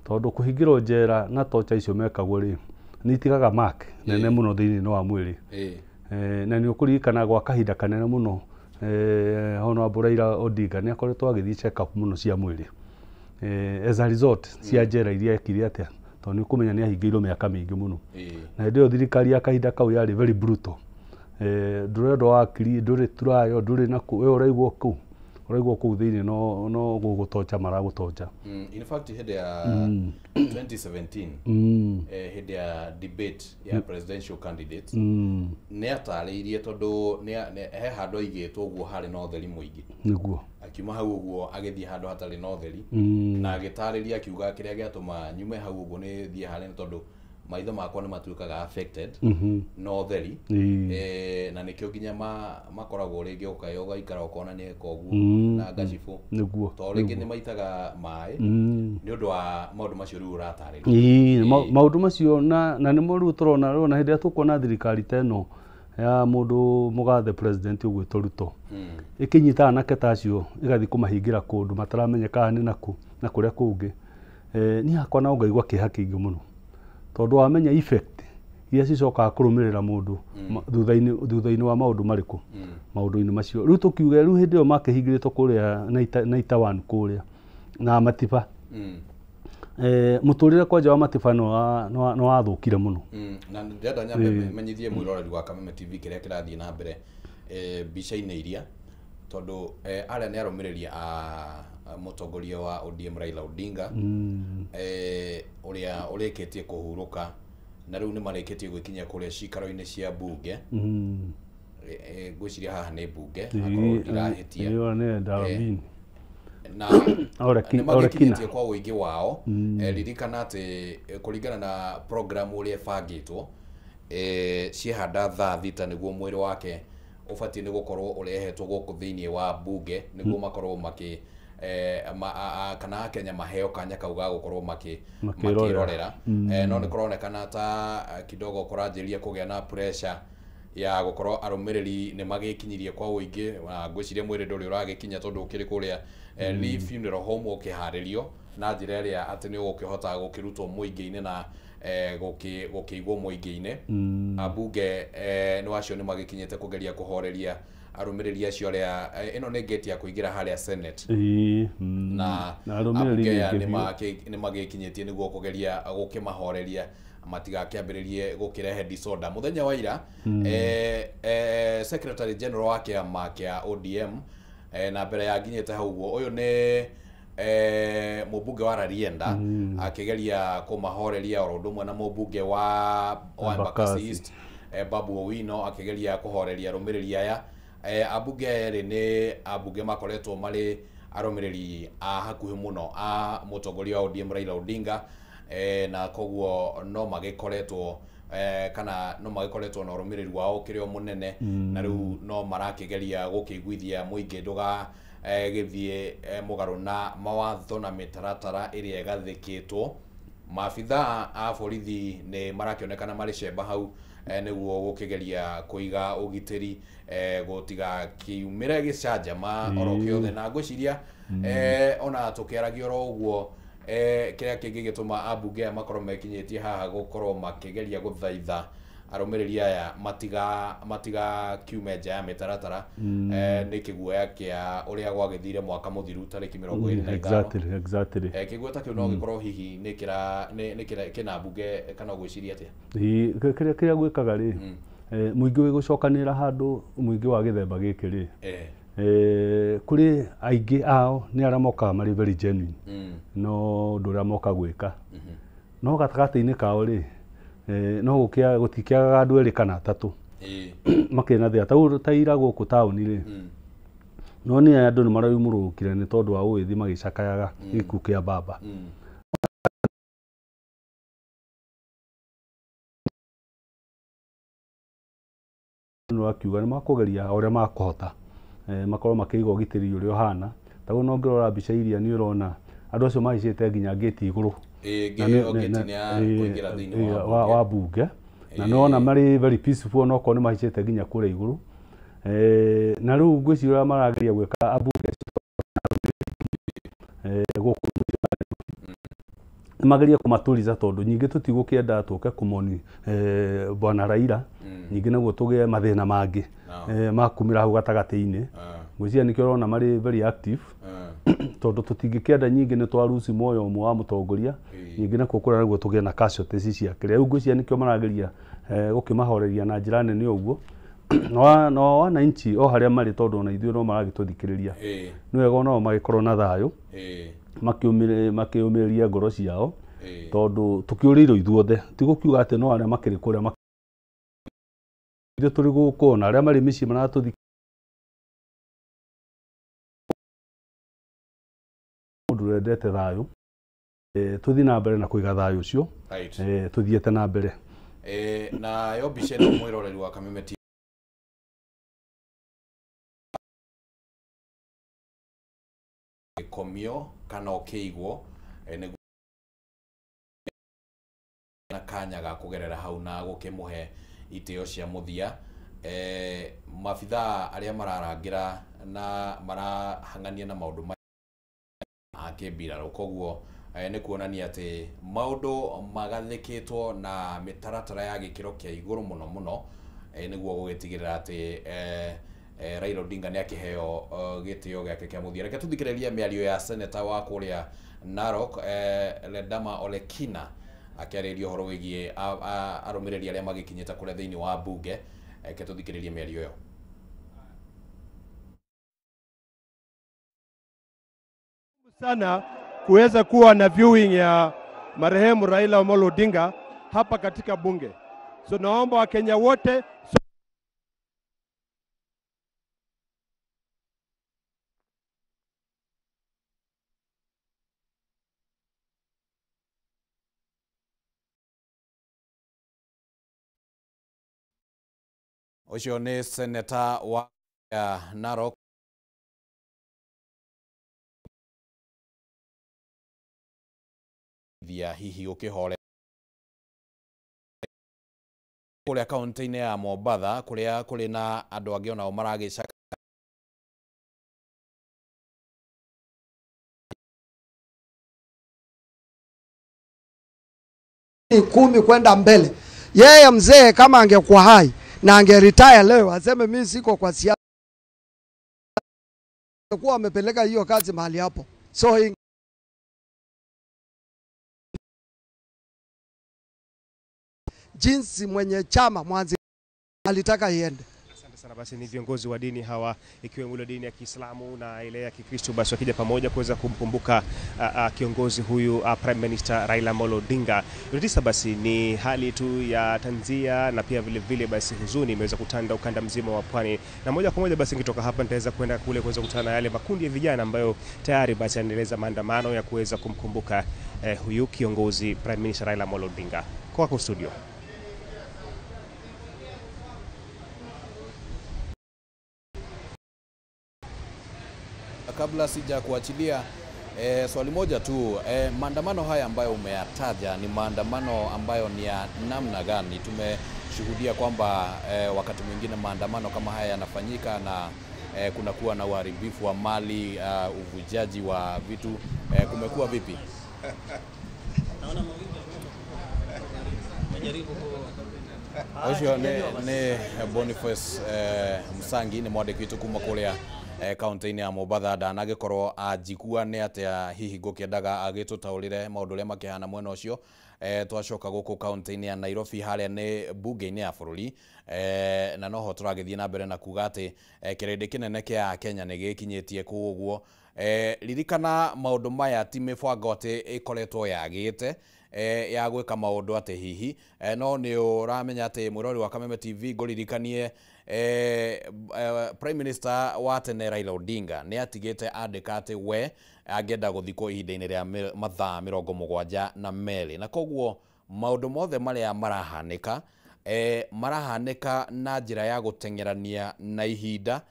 [SPEAKER 17] Tondũ kũhingĩrwo njera na tocha icio mekagwo rĩ, nĩ itigaga mark nene mũno thĩinĩ wa mwĩrĩ. Na nĩ ũkũririkana gwa kahinda kanene mũno Honorable Raila Odinga nĩ akoretwo agĩthiĩ check up mũno cia mwĩrĩ. As a result cia njera iria ekire atĩa, tondũ nĩ ũkũmenya nĩ ahingĩirwo mĩaka mĩingĩ mũno. Na hĩndĩ ĩyo thirikari ya kahinda kau yarĩ very brutal. Ndũrendwo wakiri, ndũrĩ turayo, ndũrĩ na kũ, we ũraigwo kũ ũraigwo kũu thĩinĩ no gũgũtocha maragũtocha.
[SPEAKER 5] In fact hĩndĩ ya 2017 hĩndĩ ya debate ya presidential candidates nĩ atarĩirie tondũ he handũ aigĩtwo ũguo harĩ na ũtheri mũingĩ.
[SPEAKER 17] Nĩguo
[SPEAKER 5] akiuma hau ũguo agĩthiĩ handũ hatarĩ na ũtheri na agĩtarĩria akiuga kĩrĩa gĩatũma nyume hau ũguo nĩ thiĩ harĩa nĩ tondũ maitho makwa nĩ matuĩkaga affected na ũtheri na nĩkĩo nginya makoragwo rĩngĩ ũkaĩ ũgaikara ũkona nĩ eka ũguo na ngacibũ tondũ rĩngĩ nĩ maitaga maĩ nĩ ũndũ wa maũndũ macio rĩu ũratarĩria.
[SPEAKER 17] Maũndũ macio na nĩmo rĩu tũrona rĩu hĩndĩ ĩrĩa tũkuona thirikari ta ĩno ya mũndũ mũgathe president ũgwĩtwo Ruto ĩkĩnyita anake ta acio ĩgathiĩ kũmahingĩra kũndũ mataramenyeka nĩ nakũ na kũrĩa kũngĩ, niĩ hakwa no ngaigua kĩeha kĩingĩ mũno tondũ wamenya effect iria cicokaga kũrũmĩrĩra mũndũ thutha-inĩ wa maũndũ marĩkũ maũndũ-inĩ macio. Rĩu tũkiuge rĩu hĩndĩ ĩyo makĩhingĩrĩtwo kũrĩa na Itawan kũrĩa na Matiba, mũtũrĩre kwanja wa Matiba nĩ wathũkire mũno.
[SPEAKER 5] Na ndĩrenda nyambe menyithie mwĩroreri wa Kameme TV kĩrĩa kĩrathiĩ na mbere mbica-inĩ iria tondũ arĩa nĩ arũmĩrĩri a mũtongoria wa ODM Raila Odinga ũrĩa ũrĩkĩtie kũhurũka na rĩu nĩ marĩkĩtie gwĩkinyia kũrĩa cikaro-inĩ cia mbunge. Ngwĩciria haha nĩ mbunge akorwo ndirahĩtia na nĩ magĩkinyĩtie kwa ũingĩ wao. Ririkana atĩ kũringana na program ũrĩa ĩbangĩtwo ciehanda thaa 6 nĩguo mwĩrĩ wake ũbatiĩ nĩ gũkorwo ũrehetwo gũkũ thĩinĩ wa mbunge nĩguo makorwo makĩ kana Akenya maheo kanya kau ga gũkorwo makĩrorera. No nĩ kũronekana ta kidogo kũranjĩrĩria kũgĩa na pressure ya gũkorwo arũmĩrĩri nĩ magĩkinyirie kwa ũingĩ na ngwĩciria mwĩrĩ ndũrĩ ũragĩkinya tondũ ũkĩrĩ kũrĩa Lee Funeral Home ũkĩharĩrio na njĩra ĩrĩa atĩ nĩ ũgũkĩhota gũkĩrutwo mũingĩ-inĩ na gũkĩigwo mũingĩ-inĩ. Ambunge nĩ wacio nĩ magĩkinyĩte kũgeria kũhoreria arũmĩrĩri acio arĩa ĩno nĩ gate ya kũingĩra harĩa Senate na ambunge aya nĩ magĩkinyĩtie nĩguo kũgeria gũkĩmahoreria matigakĩambĩrĩrie gũkĩrehe disorder. Mũthenya wa ira Secretary General wa kĩama kĩa ODM na mbere ya nginyĩte hau ũguo ũyũ nĩ mũmbunge wa Rarienda akĩgeria kũmahoreria oro ũndũ ũmwe na mũmbunge wa Embakasi East Babu Owino akĩgeria kũhoreria arũmĩrĩri aya. Ambunge aya erĩ nĩ ambunge makoretwo marĩ arũmĩrĩri a hakuhĩ mũno a mũtongoria wa ODM Raila Odinga na koguo no magĩkoretwo kana no magĩkoretwo na ũrũmĩrĩri wao ũkĩrĩ o mũnene na rĩu no marakĩgeria gũkĩiguithia mũingĩ ndũga gĩthiĩ mũgarũ na mawatho na mĩtaratara ĩrĩa ĩgathĩkĩtwo. Maabithaa a borithi nĩ marakĩonekana marĩ cemba hau Nĩguo gũkĩgeria kũiga ũgitĩri gũtigakiumĩre gĩcanjama oro kĩothe. Na ngwĩciria ona tũkĩaragia oro ũguo, kĩrĩa kĩngĩ gĩtũma ambunge aya makorwo mekinyĩtie haha gũkorwo makĩgeria gũthaitha arũmĩrĩri aya matigakiume nja ya mĩtaratara, nĩ kĩguoya kĩa ũrĩa gwagĩthire mwaka mũthiru tarĩki 25.
[SPEAKER 17] Exactly.
[SPEAKER 5] Kĩguoya ta kĩu no gĩkorwo hihi nĩ kĩra kĩna mbunge, kana ũgwĩciria atĩa?
[SPEAKER 17] Kĩrĩa gwĩkaga rĩ, mũingĩ wĩgũcokanĩrĩra handũ, mũingĩ wa gĩthemba gĩkĩ rĩ, kũrĩ aingĩ ao nĩ arĩa mokaga marĩ very genuine, no ũndũ ũrĩa moka gwĩka, no gatagatĩ-inĩ kao rĩ, no gũtikĩagaga andũ erĩ kana atatũ makĩrĩ na thĩna. Ta ira gũkũ taũni rĩ, no nĩ andũ nĩ maraumũrũkire nĩ tondũ wa ũgĩthiĩ magĩcakayaga gĩkuũ kĩa baba. Akiuga nĩ makũgeria ũrĩa makũhota makorwo makĩiga ũgitĩri ũrĩa ũhana. Taguo no ngĩrora mbica iria nĩ ũrona andũ acio mahicĩte nginya ngĩti igũrũ wa bunge, na nĩwona marĩ very peaceful, no okorwo nĩ mahicĩte nginya kũrĩa igũrũ. Na rĩu ngwĩciria ũrĩa marageria gwĩka ambunge gũkũ nĩmageria kũmatũriza, tondũ nyingĩ tũtigũkĩenda tũke kũmoni bwana Raila, nyingĩ naguo tũgĩe mathĩna mangĩ makumĩra hau gatagatĩ-inĩ. Ngwĩciria nĩkĩo ũrona marĩ very active, tondũ tũtingĩkĩenda nyingĩ nĩ twaruci muoyo ũmwe wa mũtongoria, nyingĩ nakuo kũrĩa naguo tũgĩe na casualties cia kĩrĩa. Rĩu ngwĩciria nĩkĩo marageria gũkĩmahoreria na njĩra nene ũguo, no wananchi o harĩa marĩ, tondũ ona ithuĩ no maragĩtũthikĩrĩria, nĩ wega onao magĩkorwo na thayũ, makĩũmĩrĩria ngoro ciao, tondũ tũkĩũrĩirwo ithuothe, ti gũkiuga atĩ no arĩa makĩrĩ kũrĩa, ithuĩ tũrĩ gũkũ na arĩa marĩ mĩciĩ maratũthikĩrĩria. Mũndũ wendete thayũ, tũthiĩ na mbere na kũiga thayũ ũcio, tũthiĩte na mbere.
[SPEAKER 5] Nayo mbica ĩno mwĩroreri wa Kameme TV gĩkomio kana ũkĩigwo na kanya ga kũgerera hau na gũkĩmũhe itĩo cia mũthia. Mabithaa arĩa mararangĩra na marahang'ania na maũndũ a kĩmbirarũ, koguo nĩ kuonania atĩ maũndũ magathĩkĩtwo na mĩtaratara ya gĩkĩro kĩa igũrũ mũno mũno, nĩguo gũgĩtigĩrĩra atĩ Raila Odinga nĩ akĩheo gĩtĩo gĩake kĩa mũthia. Reke tũthikĩrĩrie mĩario ya seneta wa kũrĩa Narok, Ledama Olekina, akĩarĩria ũhoro wĩgiĩ arũmĩrĩri arĩa magĩkinyĩte kũrĩa thĩinĩ wa bunge. Reke tũthikĩrĩrie mĩario ĩyo.
[SPEAKER 18] Sana kuweza kuwa na viewing ya marehemu Raila Amolo Odinga hapa katika bunge. So naomba Wakenya wote
[SPEAKER 5] Ũcio nĩ seneta wa Narok thia hihi ũkĩhore kũrĩa kaunti-inĩ ya Mombatha, kũrĩa kũrĩ na andũ angĩ onao maragĩcaka
[SPEAKER 19] kumi kwenda mbele. Yeye mzee kama angekuwa hai na angeretire leo aseme mimi siko kwa siasa, kwa amepeleka hiyo kazi mahali hapo. So jinsi mwenye chama mwanzi alitaka iende.
[SPEAKER 20] Asante sana. Basi ni viongozi wa dini hawa, ikiwemo ile dini ya Kiislamu na ile ya Kikristo, basi wakija pamoja kuweza kumkumbuka kiongozi huyu Prime Minister Raila Amolo Odinga. Tisa basi ni hali tu ya tanzia na pia vile vile basi huzuni imeweza kutanda ukanda mzima wa pwani, na moja kwa moja basi nikitoka hapa nitaweza kwenda kule kuweza kukutana na yale makundi ya vijana ambayo tayari basi yanaendeleza maandamano ya kuweza kumkumbuka huyu kiongozi Prime Minister Raila Amolo Odinga. Kwako studio.
[SPEAKER 5] Kabla sija kuachilia, swali moja tu, maandamano haya ambayo umeyataja ni maandamano ambayo ni ya namna gani? Tumeshuhudia kushuhudia kwamba wakati mwingine maandamano kama haya yanafanyika na kunakuwa na uharibifu wa mali, uvujaji wa vitu, kumekuwa vipi? Ucio ni Boniface Msangi ni mwandĩki witũ kuma kũrĩa kaunti-inĩ ya Mombatha. Ndanagĩkorwo anjigua nĩ atĩa hihi ngũkĩendaga agĩtũtaũrĩre maũndũ ũrĩa makĩhana mwena ũcio. Twacoka gũkũ kaunti-inĩ ya Nairobi harĩa nĩ bunge-inĩ ya bũrũri, na noho tũragĩthiĩ na mbere na kuga atĩ kĩrĩndĩ kĩnene kĩa Kenya nĩ gĩkinyĩtie kũu ũguo. Ririkana maũndũ maya ti mĩbango atĩ ĩkoretwo yagĩte ya gwĩka maũndũ atĩ hihi, no nĩ ũramenya atĩ mwĩrori wa Kameme TV ngũririkanie Prime Minister wa tene Raila Odinga nĩ atigĩte andĩka atĩ we angĩenda gũthikwo ihinda-inĩ rĩa mathaa 72, na koguo maũndũ mothe marĩa marahanĩka marahanĩka na njĩra ya gũteng'erania na ihinda.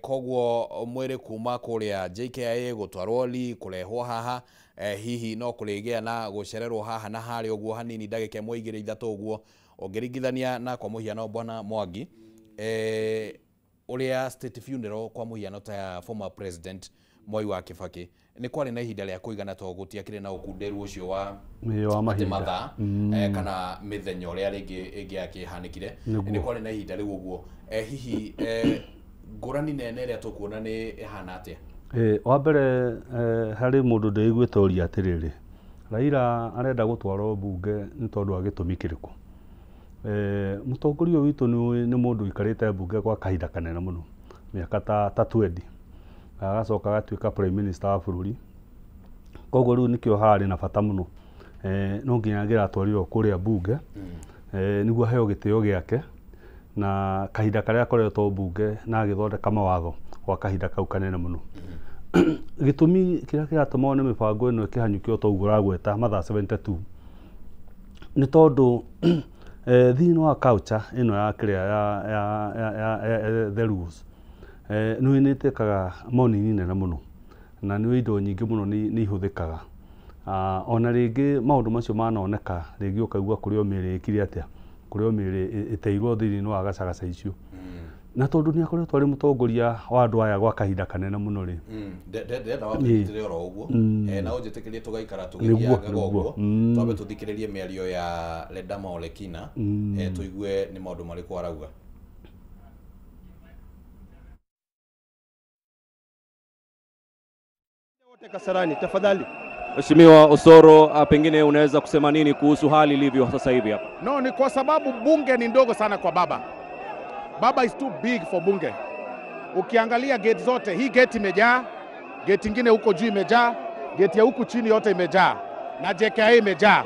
[SPEAKER 5] Koguo mwĩrĩ kuma kũrĩa JKIA gũtwarwo Lee kũrehwo haha, hihi no kũrĩgĩa na gũcererwo haha na harĩa ũguo hanini ndagĩka 1 2 3 ũguo ũngĩringithania na kwa mũhiano bwana Mwangi, ũrĩa state funeral kwa mũhiano ta ya former president Mwai wa Kibaki nĩ kwarĩ na ihinda rĩa kũigana to gũtiakĩrĩ na ũkunderu ũcio wa mathaa kana mĩthenya ũrĩa rĩngĩ ĩngĩakĩhanĩkire, nĩ kwarĩ na ihinda rĩu ũguo. Hihi ngũrani nene ĩrĩa tũkuona nĩ ĩhana atĩa?
[SPEAKER 17] Wa mbere harĩ mũndũ ndĩiguĩte ũria atĩrĩrĩ, Raila arenda gũtwarwo bunge nĩ tondũ wa gĩtũmi kĩrĩkũ? Mũtongoria witũ nĩ mũndũ ũikarĩte bunge kwa kahinda kanene mũno, mĩaka ta 20, agacoka agatuĩka prime minister wa bũrũri. Koguo rĩu nĩkĩo harĩ na bata mũno, no nginya angĩratwarirwo kũrĩa bunge nĩguo aheo gĩtĩo gĩake na kahinda karĩa akoretwo bunge na agĩthondeka mawatho gwa kahinda kau kanene mũno. Gĩtũmi kĩrĩa kĩratũma one mĩbango ĩno ĩkĩhanyũkio ta ũguo ũragweta mathaa 72 nĩ tondũ thĩinĩ wa culture ĩno ya kĩrĩa ya the rules nĩ ĩtĩkaga money nene mũno na nĩ indo nyingĩ mũno nĩ ihũthĩkaga. Ona rĩngĩ maũndũ macio manoneka rĩngĩ ũkaigua kũrĩ o mĩrĩ ĩkire atĩa, kũrĩ o mĩrĩ ĩteirwo thĩinĩ wa gacagaca icio, na tondũ nĩ akoretwo arĩ mũtongoria wa andũ aya gwa kahinda kanene mũno rĩ,
[SPEAKER 5] ndĩrenda wambĩtĩre oro ũguo, na ũnjĩtĩkĩrie tũgaikara tũgĩthiangaga ũguo, twambe tũthikĩrĩrie mĩario ya Ledama Olekina, tũigue nĩ maũndũ marĩkũ arauga.
[SPEAKER 18] Kasarani, tafadhali.
[SPEAKER 21] Mheshimiwa Osoro, pengine unaweza kusema nini kuhusu hali ilivyo sasa hivi hapa?
[SPEAKER 22] No, ni kwa sababu bunge ni ndogo sana kwa baba. Baba is too big for bunge. Ukiangalia gate zote, hii gate imejaa, gate ingine huko juu imejaa, gate ya huku chini yote imejaa, na JKIA imejaa.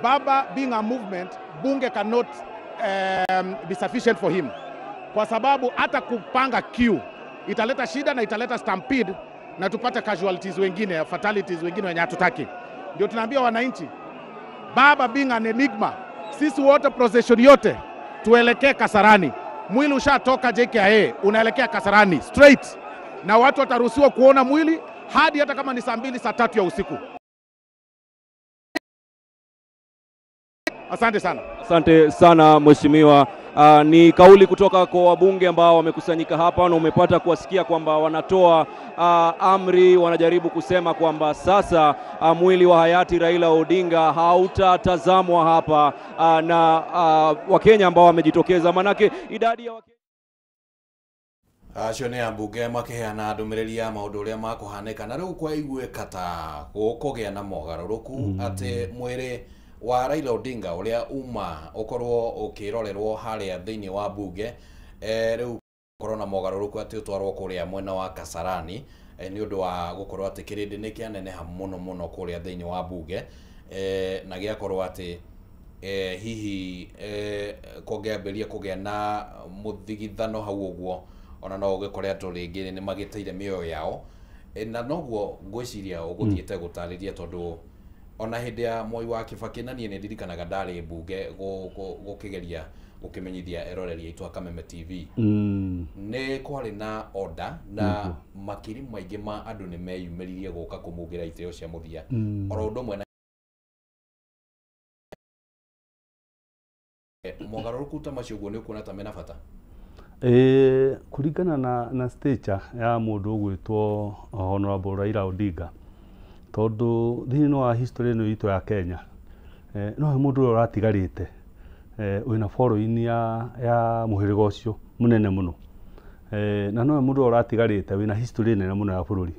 [SPEAKER 22] Baba being a movement, bunge cannot be sufficient for him. Kwa sababu hata kupanga queue italeta shida na italeta stampede na tupate casualties wengine, fatalities wengine wenye hatutaki. Ndio tunaambia wananchi, Baba being an enigma, sisi wote procession yote tuelekee Kasarani. Mwili ushatoka JKIA, unaelekea Kasarani straight. Na watu wataruhusiwa kuona mwili hadi hata kama ni saa 2 saa 3 ya usiku. Asante sana.
[SPEAKER 21] Asante sana mheshimiwa. Ni kauli kutoka kwa wabunge ambao wamekusanyika hapa na umepata kuwasikia kwamba wanatoa amri, wanajaribu kusema kwamba sasa mwili wa hayati Raila Odinga hautatazamwa hapa na Wakenya ambao wamejitokeza, manake idadi ya Wakenya
[SPEAKER 5] acio nĩ ambunge makĩheana ndũmĩrĩri ya maũndũ ũrĩa makũhanĩka na rĩu kwaiguĩka ta gũkũgĩa na mogarũrũku atĩ mwĩrĩ wa Raila Odinga ũrĩa uma ũkorwo ũkĩrorerwo harĩa thĩinĩ wa bunge, rĩu korwo na mogarũrũku atĩ ũtwarwo kũrĩa mwena wa Kasarani, nĩ ũndũ wa gũkorwo atĩ kĩrĩndĩ nĩ kĩaneneha mũno mũno kũrĩa thĩinĩ wa bunge, na gĩakorwo atĩ hihi kũngĩambĩrĩria kũgĩa na mũthigithano hau ũguo, ona no ũgĩkore andũ rĩngĩ nĩ magĩteire mĩoyo yao, na noguo ngwĩciria ũgũthiĩte gũtarĩria tondũ ona hĩndĩ ya Mwai wa Kibaki na niĩ nĩ ndirikanaga ndarĩ mbunge gũkĩgeria gũkĩmenyithia eroreri aitũ a Kameme TV, nĩ kwarĩ na order na makiri maingĩ ma andũ nĩ meyumĩririe gũka kũmugĩra itĩo cia mũthia, oro ũndũ ũmwe na Mogarũrũku ta macio ũguo nĩ ũkuona ta mena bata?
[SPEAKER 17] Kũringana na stature ya mũndũ ũgwĩtwo Honorable Raila Odinga, tondũ thĩinĩ wa history ĩno itũ ya Kenya, nowe mũndũ ũrĩa ũratigarĩte wĩna following ya mũhĩrĩga ũcio mũnene mũno, na nowe mũndũ ũrĩa ũratigarĩte wĩna history nene mũno ya bũrũri.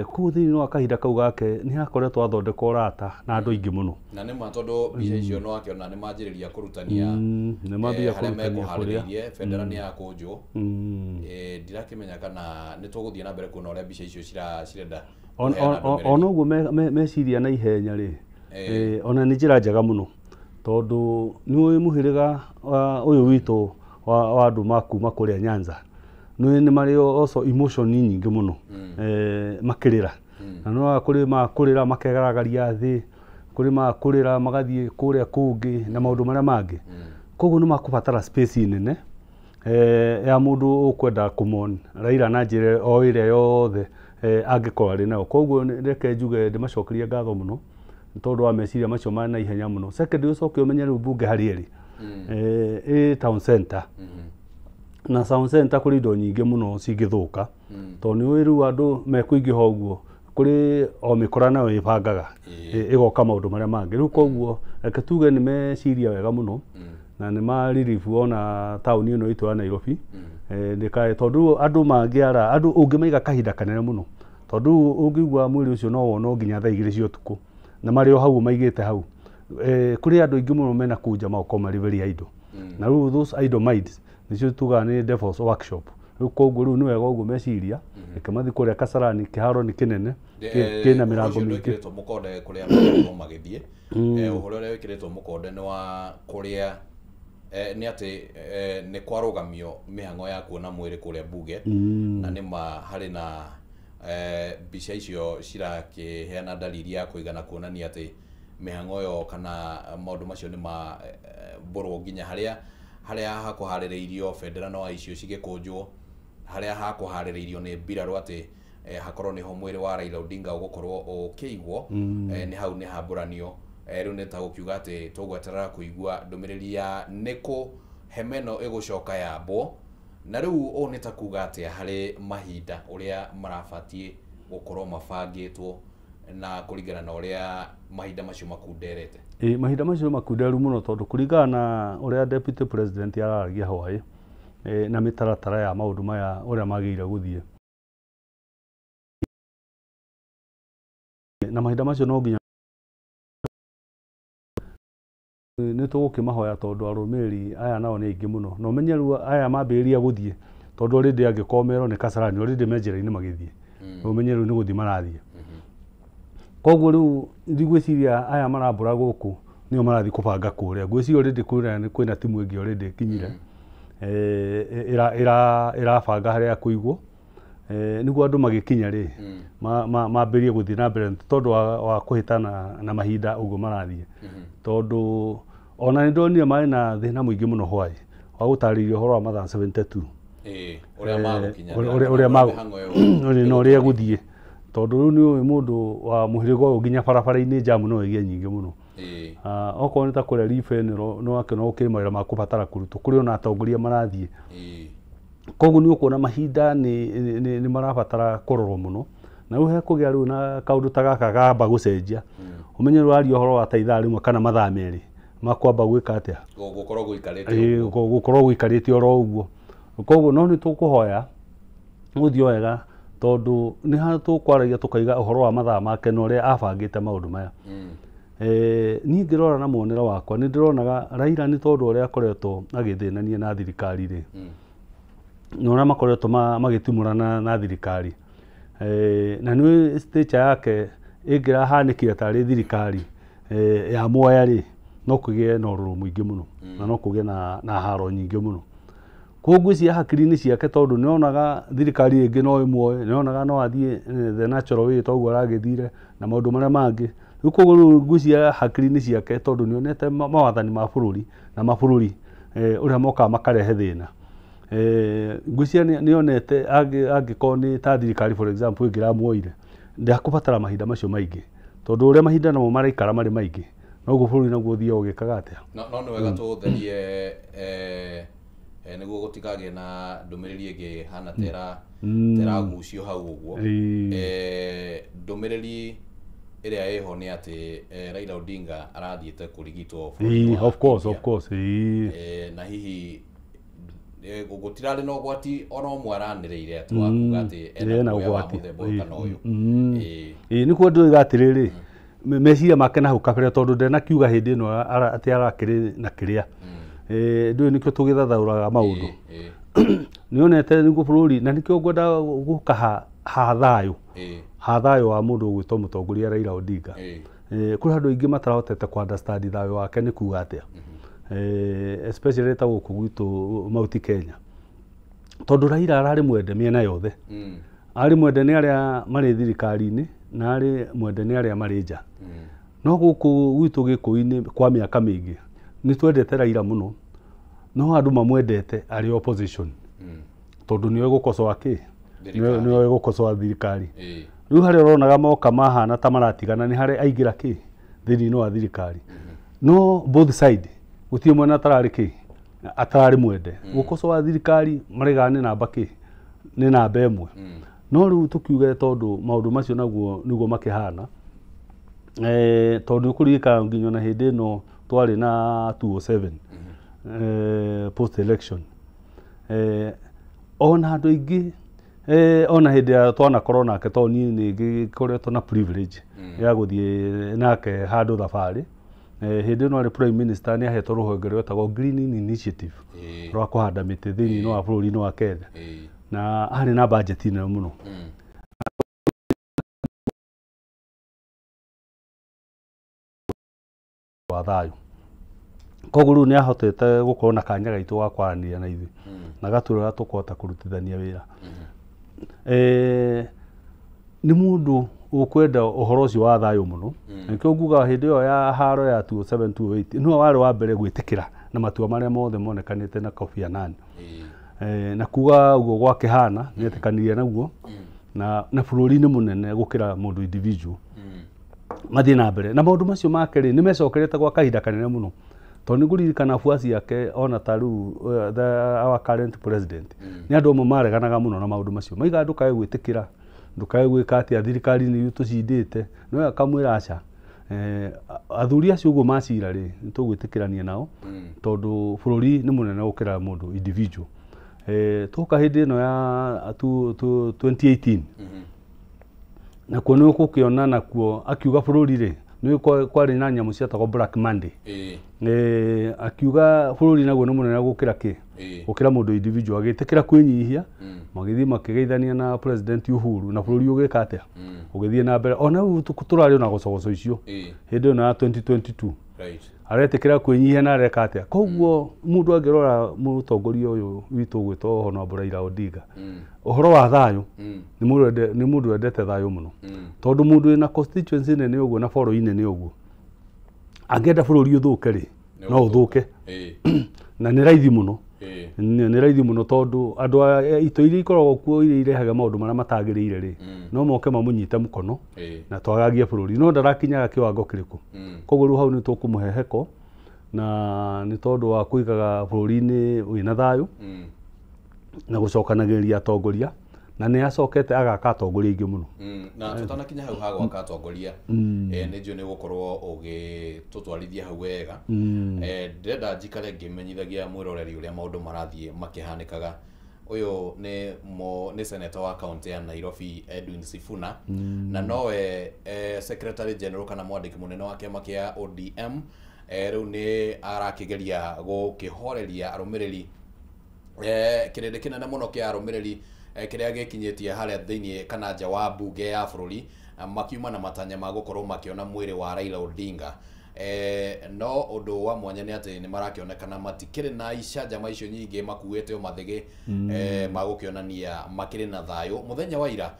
[SPEAKER 17] Koguo thĩinĩ wa kahinda kau gake nĩ akoretwo athondeka ũrata na andũ aingĩ mũno.
[SPEAKER 5] Na nĩ ma tondũ mbica icio no akĩona nĩ manjĩrĩria kũrutania,
[SPEAKER 17] nĩ mambia
[SPEAKER 5] harĩa
[SPEAKER 17] kũrutania kũrĩa
[SPEAKER 5] mekũharĩrĩirie bendera nĩ yakũnjwo. Ndirakĩmenya kana nĩ tũgũthiĩ na mbere kuona ũrĩa mbica icio cirenda kũheana ndũmĩrĩri.
[SPEAKER 17] Ona ũguo meciria na ihenya rĩ, ona nĩ njĩra njega mũno, tondũ nĩ ũĩ mũhĩrĩga ũyũ witũ wa andũ ma kuma kũrĩa Nyanza nĩ marĩ also emotion nyingĩ mũno, makĩrĩra, na no kũrĩ makũrĩra makegaragaria thĩ, kũrĩ makũrĩra magathiĩ kũrĩa kũngĩ na maũndũ marĩa mangĩ. Koguo nĩ makũbatara space nene ya mũndũ ũkwenda kũmon Raila na njĩra o ĩrĩa yothe angĩkorwo arĩ nayo. Koguo reke njuge ndĩmacokerie ngatho mũno nĩ tondũ wa meciria macio ma naihenya mũno. Second, ũcoke ũmenye rĩu mbunge harĩa ĩrĩ, ĩ town center, na town center kũrĩ indo nyingĩ mũno cingĩthũka, tondũ nĩ ũĩ rĩu andũ mekũingĩha ũguo, kũrĩ o mĩkora nayo ĩbangaga ĩgoka maũndũ marĩa mangĩ. Rĩu koguo reke tuge nĩ meciria wega mũno, na nĩ ma relief ona taũni ĩno itũ ya Nairobi, ndĩkae, tondũ andũ mangĩara andũ ũngĩmaiga kahinda kanene mũno, tondũ ũngĩigua mwĩrĩ ũcio no wonwo nginya thaa 2 cia ũtukũ, na marĩ o hau maigĩte hau. Kũrĩ andũ aingĩ mũno mena kũnja magakorwo marĩ very idle, na rĩu those idle minds nĩcio tugaga nĩ devil's workshop. Rĩu koguo rĩu nĩ wega ũguo meciria, reke mathiĩ kũrĩa Kasarani, kĩharo nĩ kĩnene, kĩna mĩrango mĩingĩ.
[SPEAKER 5] Wĩkĩrĩtwo mũkonde kũrĩa makoragwo magĩthiĩ, ũhoro ũrĩa wĩkĩrĩtwo mũkonde nĩ wa kũrĩa nĩ atĩ nĩ kwarũgamio mĩhang'o ya kuona mwĩrĩ kũrĩa mbunge, na nĩ ma harĩ na mbica icio cirakĩheana dalili ya kũigana kuonania atĩ mĩhang'o ĩyo kana maũndũ macio nĩ ma mbũrwo nginya harĩa hakũharĩrĩirio bendera no icio cigĩkũnjwo, harĩa hakũharĩrĩirio nĩ mbirarũ atĩ hakorwo nĩho mwĩrĩ wa Raila Odinga ũgũkorwo ũkĩigwo, nĩ hau nĩ hambũranio. Rĩu nĩ ta gũkiuga atĩ tũgweterera kũigua ndũmĩrĩri ya nĩkũ hema ĩno ĩgũcoka yambwo, na rĩu ũũ nĩ ta kuga atĩa harĩ mahinda ũrĩa marabatiĩ gũkorwo mabangĩtwo na kũringana na ũrĩa mahinda macio makunderete?
[SPEAKER 17] Mahinda macio makunderu mũno, tondũ kũringana na ũrĩa deputy president araragia hwaĩ, na mĩtaratara ya maũndũ maya ũrĩa magĩrĩire gũthiĩ, na mahinda macio no nginya nĩ tũgũkĩmahoya, tondũ arũmĩrĩri aya nao nĩ aingĩ mũno, na ũmenye rĩu aya mambĩrĩria gũthiĩ, tondũ already angĩkorwo merwo nĩ Kasarani, already me njĩra-inĩ magĩthiĩ, ũmenye rĩu nĩ gũthiĩ marathiĩ. Koguo rĩu ndigwĩciria aya marambũra gũkũ nĩo marathiĩ kũbanga kũrĩa, ngwĩciria already kũrĩa kwĩna timu ĩngĩ already ĩkinyire, ĩrabanga harĩa kũigwo, nĩguo andũ magĩkinya rĩ mambĩrĩrie gũthiĩ na mbere, tondũ wa kũhĩtana na mahinda ũguo marathiĩ. Tondũ ona nĩ ndonire marĩ na thĩna mũingĩ mũno hwaĩ wa gũtarĩria ũhoro wa mathaa 72,
[SPEAKER 5] ũrĩa magũkinya,
[SPEAKER 17] na ũrĩa gũthiĩ, tondũ rĩu nĩ ũĩ mũndũ wa mũhĩrĩga ũyũ nginya barabara-inĩ jamu no ĩgĩe nyingĩ mũno. Okorwo nĩ ta kũrĩa Ribenero no akĩona gũkĩrĩ mawĩra ma kũbatara kũrutwo, kũrĩ ona atongoria marathiĩ. Koguo nĩ ũkuona mahinda nĩ marabatara kũrorwo mũno, na rĩu hekũgĩa rĩu na kaũndũ ta gaka gamba gũcenjia, ũmenye rĩu waria ũhoro wa ta ithaa rĩmwe kana mathaa 2 makwamba gwĩka atĩa, gũkorwo gũikarĩte oro ũguo. Koguo no nĩ tũkũhoya gũthiĩ wega, tondũ nĩ ha tũkwaragia tũkaiga ũhoro wa mathaa make na ũrĩa abangĩte maũndũ maya. Niĩ ngĩrora na muonere wakwa nĩ ndĩronaga Raila nĩ tondũ ũrĩa akoretwo agĩthĩnania na thirikari rĩ, na ũrĩa makoretwo magĩtimũrana na thirikari, na nĩ stature yake ĩngĩrahanĩkire tarĩ thirikari ya muoya rĩ, no kũgĩe na ũrũrũ mũingĩ mũno, na no kũgĩe na haro nyingĩ mũno. Koguo ngwĩciria hakiri-inĩ ciake, tondũ nĩonaga thirikari ĩngĩ no ĩmuoe, nĩonaga no athiĩ the natural way toguo aragĩthire na maũndũ marĩa mangĩ. Rĩu koguo rĩu ngwĩciria hakiri-inĩ ciake, tondũ nĩonete mawathani ma bũrũri na mabũrũri ũrĩa mokaga makarehe thĩna. Ngwĩciria nĩonete angĩkorwo nĩ ta thirikari for example ĩngĩramuoire, ndakũbatara mahinda macio maingĩ, tondũ ũrĩa mahinda namo maraikara marĩ maingĩ, Noguo bũrũri naguo ũthiaga ũgĩkaga atĩa.
[SPEAKER 5] No nĩ wega tũtherie nĩguo gũtikagĩe na ndũmĩrĩri ĩngĩ hana teragucio hau ũguo. Ndũmĩrĩri ĩrĩa ĩho nĩ atĩ Raila Odinga arathiĩte kũrigitwo bũrũri wa
[SPEAKER 17] Of course,
[SPEAKER 5] India.
[SPEAKER 17] Of course.
[SPEAKER 5] Na hihi gũtirarĩ na ũgwati ona ũmwe aranĩrĩire atĩ wa kuga atĩ ena guoya wa
[SPEAKER 17] ũgwati.
[SPEAKER 5] mũthemba ũyũ kana ũyũ.
[SPEAKER 17] Ĩĩ nĩkuo ndĩroiga atĩrĩrĩ, meciria make na hau kabere tondũ ndenakiuga hĩndĩ ĩno atĩ arakĩrĩ na kĩrĩa. Ndũĩ nĩkĩo tũgĩthathaũraga maũndũ. Nĩonete nĩguo bũrũri na nĩkĩo ngwenda gũka ha thayũ. Ha thayũ wa mũndũ ũgwĩtwo mũtongoria Raila Odinga. Kũrĩ andũ aingĩ matarahotete ku understand thayũ wake nĩ kuga atĩa. Especially ta gũkũ gwitũ Mount Kenya. Tondũ Raila ararĩ mwende mĩena yothe. Arĩ mwende nĩ arĩa marĩ thirikari-inĩ na arĩ mwende nĩ arĩa marĩ nja. No gũkũ gwitũ Gĩkũyũ-inĩ kwa mĩaka mĩingĩ nĩ twendete Raila mũno, no andũ mamwendete arĩ opposition. Tondũ nĩoĩ gũkocoa kĩ? Nĩoĩ gũkocoa thirikari. Rĩu harĩa ũronaga moka mahana ta maratigana nĩ harĩa aingĩra kĩ? Thĩinĩ wa thirikari. No both side gũtirĩ mwena atararĩ kĩ? Atararĩ mwende. Gũkocoa thirikari maraigaga nĩ namba kĩ? Nĩ namba ĩmwe. No rĩu tũkiuge tondũ maũndũ macio naguo nĩguo makĩhana. Tondũ nĩ ũkũririkana nginya ona hĩndĩ ĩno twarĩ na 207 post election. Ona andũ aingĩ ona hĩndĩ ya twanakorwo nake tondũ niĩ nĩ ngĩkoretwo na privilege ya gũthiĩ nake handũ thabarĩ. Hĩndĩ ĩno arĩ prime minister nĩ ahetwo rũhonge rwetagwo Greening Initiative rwa kũhanda mĩtĩ thĩinĩ wa bũrũri-inĩ wa Kenya. Na arĩ na budget nene mũno. Wa thayũ. Koguo rĩu nĩ ahotete gũkorwo na kanya gaitũ ga kwaranĩria na ithuĩ na gatwĩra tũkũhota kũrutithania wĩra. Nĩ mũndũ ũkwenda ũhoro ũcio wa thayũ mũno. Nĩkĩo ngugaga hĩndĩ ĩyo ya haro ya 2007 2008 nĩwe warĩ wa mbere gwĩtĩkĩra na matua marĩa mothe monekanĩte na Kofi Annan. Na kuga ũguo gwakĩhana nĩetĩkanirie naguo na bũrũri nĩ mũnene gũkĩra mũndũ individual. Mathiĩ na mbere na maũndũ macio make rĩ nĩ mecokerete gwa kahinda kanene mũno tondũ nĩ ngũririkana afuasi ake ona ta rĩu our current president nĩ andũ amwe mareganaga mũno na maũndũ macio maigaga ndũkae gwĩtĩkĩra ndũkae gwĩka atĩa thirikari nĩ tũcindĩte no akamwĩra aca. Athuri acio ũguo macira rĩ nĩ tũgwĩtĩkĩrania nao tondũ bũrũri nĩ mũnene gũkĩra mũndũ individual. Tũka hĩndĩ ĩno ya 2018 nakuo nĩ ũgũkĩona nakuo akiuga bũrũri rĩ nĩ kwarĩ na nyamũ cietagwo Black Monday. Akiuga bũrũri naguo nĩ mũnene gũkĩra kĩ? Gũkĩra mũndũ individual agĩtĩkĩra kwĩnyihia magĩthiĩ makĩgeithania na President Uhuru na bũrũri ũgĩka atĩa? Ũgĩthiĩ na mbere ona rĩu tũrarĩ ona gocogoco icio hĩndĩ ĩno ya 2022. Aretĩkĩra kwĩnyihia na areka atĩa? Koguo mũndũ angĩrora mũtongoria ũyũ witũ ũgwĩtwo Honorable Raila Odinga ũhoro wa thayũ nĩ mũndũ wendete thayũ mũno tondũ mũndũ wĩna constituency nene ũguo na following nene ũguo angĩenda bũrũri ũthũke rĩ no ũthũke na nĩ raithi mũno. Nĩ raithi mũno tondũ andũ a itũ iria ikoragwo kuo iria irehaga maũndũ marĩa matagĩrĩire rĩ no moke mamũnyite mũkono na twagagie bũrũri no ndarakinyaga kĩwango kĩrĩkũ. Koguo rĩu hau nĩ tũkũmũhe heko na nĩ tondũ wa kũigaga bũrũri-inĩ wĩna thayũ na gũcokanagĩrĩria atongoria na nĩ acokete agaka atongoria aingĩ mũno.
[SPEAKER 5] Na tũtanakinya hau ha gwaka atongoria nĩ njũĩ nĩ ũgũkorwo ũgĩtũtwarithia hau wega. Ndĩrenda njikare ngĩmenyithagia mwĩroreri ũrĩa maũndũ marathiĩ makĩhanĩkaga. Ũyũ nĩ senator wa kaunti ya Nairobi Edwin Sifuna na nowe secretary general kana mwandĩki mũnene wa kĩama kĩa ODM. Rĩu nĩ arakĩgeria gũkĩhoreria arũmĩrĩri kĩrĩndĩ kĩnene mũno kĩa arũmĩrĩri kĩrĩa gĩkinyĩtie harĩa thĩinĩ kana nja wa mbunge ya bũrũri makiuma na matanya ma gũkorwo makĩona mwĩrĩ wa Raila Odinga. No ũndũ wa mwanya nĩ atĩ nĩ marakĩonekana matikĩrĩ na icanjama icio nyingĩ makuĩte o mathĩgĩ ma gũkĩonania makĩrĩ na thayũ. Mũthenya wa ira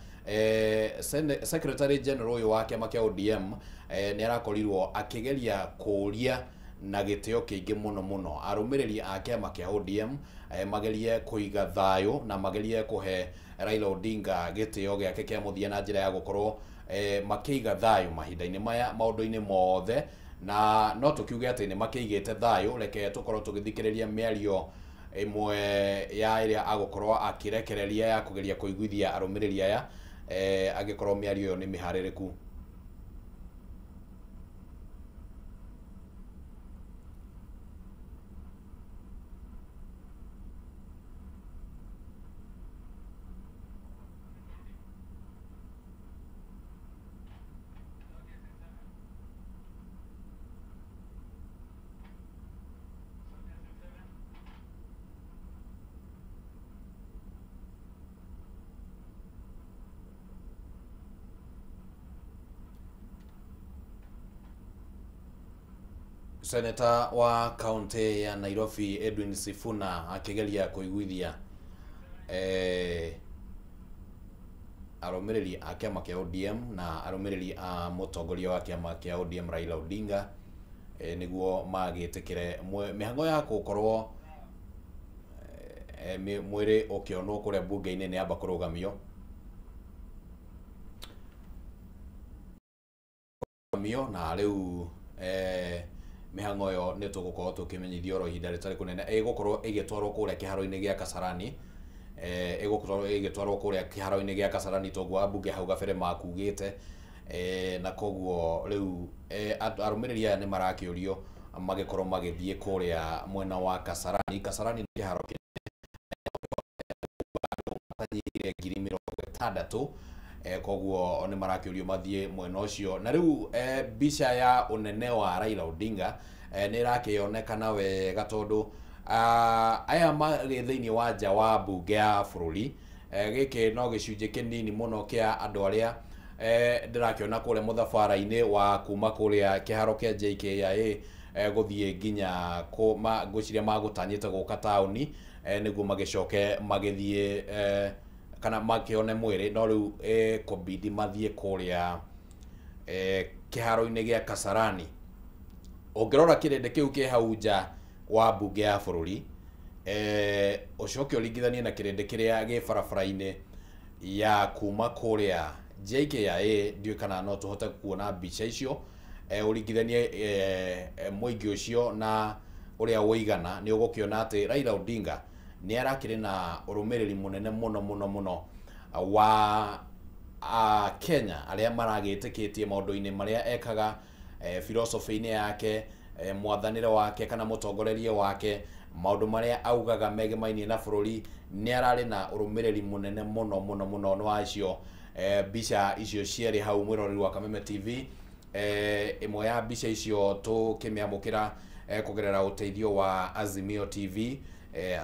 [SPEAKER 5] Secretary General ũyũ wa kĩama kĩa ODM nĩ arakorirwo akĩgeria kũũria na gĩtĩo kĩingĩ mũno mũno arũmĩrĩri a kĩama kĩa ODM magerie kũiga thayũ na magerie kũhe Raila Odinga gĩtĩo gĩake kĩa mũthia na njĩra ya gũkorwo makĩiga thayũ mahinda-inĩ maya maũndũ-inĩ mothe Na no tũkiuge atĩ nĩ makĩigĩte thayũ. Reke tũkorwo tũgĩthikĩrĩria mĩario ĩmwe ya ĩrĩa agũkorwo akĩrekereria ya kũgeria kũiguithia arũmĩrĩri aya, angĩkorwo mĩario ĩyo nĩ mĩharĩrĩku. Seneta wa kaunti ya Nairobi Edwin Sifuna akigeria kuiguithia arũmĩrĩri a kĩama kĩa ODM na arũmĩrĩri a mũtongoria wa kĩama kĩa ODM Raila Odinga, nĩguo magĩtĩkĩre mĩhango ya gũkorwo mwĩrĩ ũkĩonwo kũrĩa bunge-inĩ nĩ yamba kũrũgamio na rĩu mĩhang'o ĩyo nĩ tũgũkorwo tũkĩmenyithio oro ihinda rĩtarĩ kũnene. Ĩgũkorwo ĩgĩtwarwo kũrĩa kĩharo-inĩ gĩa Kasarani, ĩgũkorwo ĩgĩtwarwo kũrĩa kĩharo-inĩ gĩa Kasarani toguo ambunge hau gabere makugĩte, na koguo rĩu arũmĩrĩri aya nĩ marakĩũrio magĩkorwo magĩthiĩ kũrĩa mwena wa Kasarani. Kasarani nĩ kĩharo kĩnene matanyihĩire 60,000, koguo nĩ marakĩũrio mathiĩ mwena ũcio. Na rĩu mbica ya ũnene wa Raila Odinga nĩ ĩrakĩonekana wega tondũ aya marĩ thĩinĩ wa nja wa mbunge ya bũrũri. Gĩkĩ no gĩcunjĩ kĩnini mũno kĩa andũ arĩa ndĩrakĩona kũrĩa mũthabara-inĩ wa kuma kũrĩa kĩharo kĩa JKIA gũthiĩ nginya ngwĩciria magũtanyĩte gũka taũni, nĩguo magĩcoke magĩthiĩ kana makĩone mwĩrĩ. No rĩu kũbidi mathiĩ kũrĩa kĩharo-inĩ gĩa Kasarani. Ũngĩrora kĩrĩndĩ kĩu kĩ hau nja wa mbunge ya bũrũri, ũcoke ũringithanie na kĩrĩndĩ kĩrĩa gĩ barabara-inĩ ya kuma kũrĩa JKIA, ndiũĩ kana no tũhote kuona mbica icio, ũringithanie mũingĩ ũcio na ũrĩa ũigana, nĩ ũgũkĩona atĩ Raila Odinga nĩ arakĩrĩ na ũrũmĩrĩri mũnene mũno mũno mũno wa Kenya arĩa maragĩtĩkĩtie maũndũ-inĩ marĩa ekaga, philosophy-inĩ yake, mwathanĩre wake kana mũtongorerie wake, maũndũ marĩa augaga megemainie na bũrũri. Nĩ ararĩ na ũrũmĩrĩri mũnene mũno mũno mũno. Nĩ wacio mbica icio cierĩ hau mwĩroreri wa Kameme TV, ĩmwe ya mbica icio tũkĩmĩamũkĩra kũgerera ũteithio wa Azimio TV.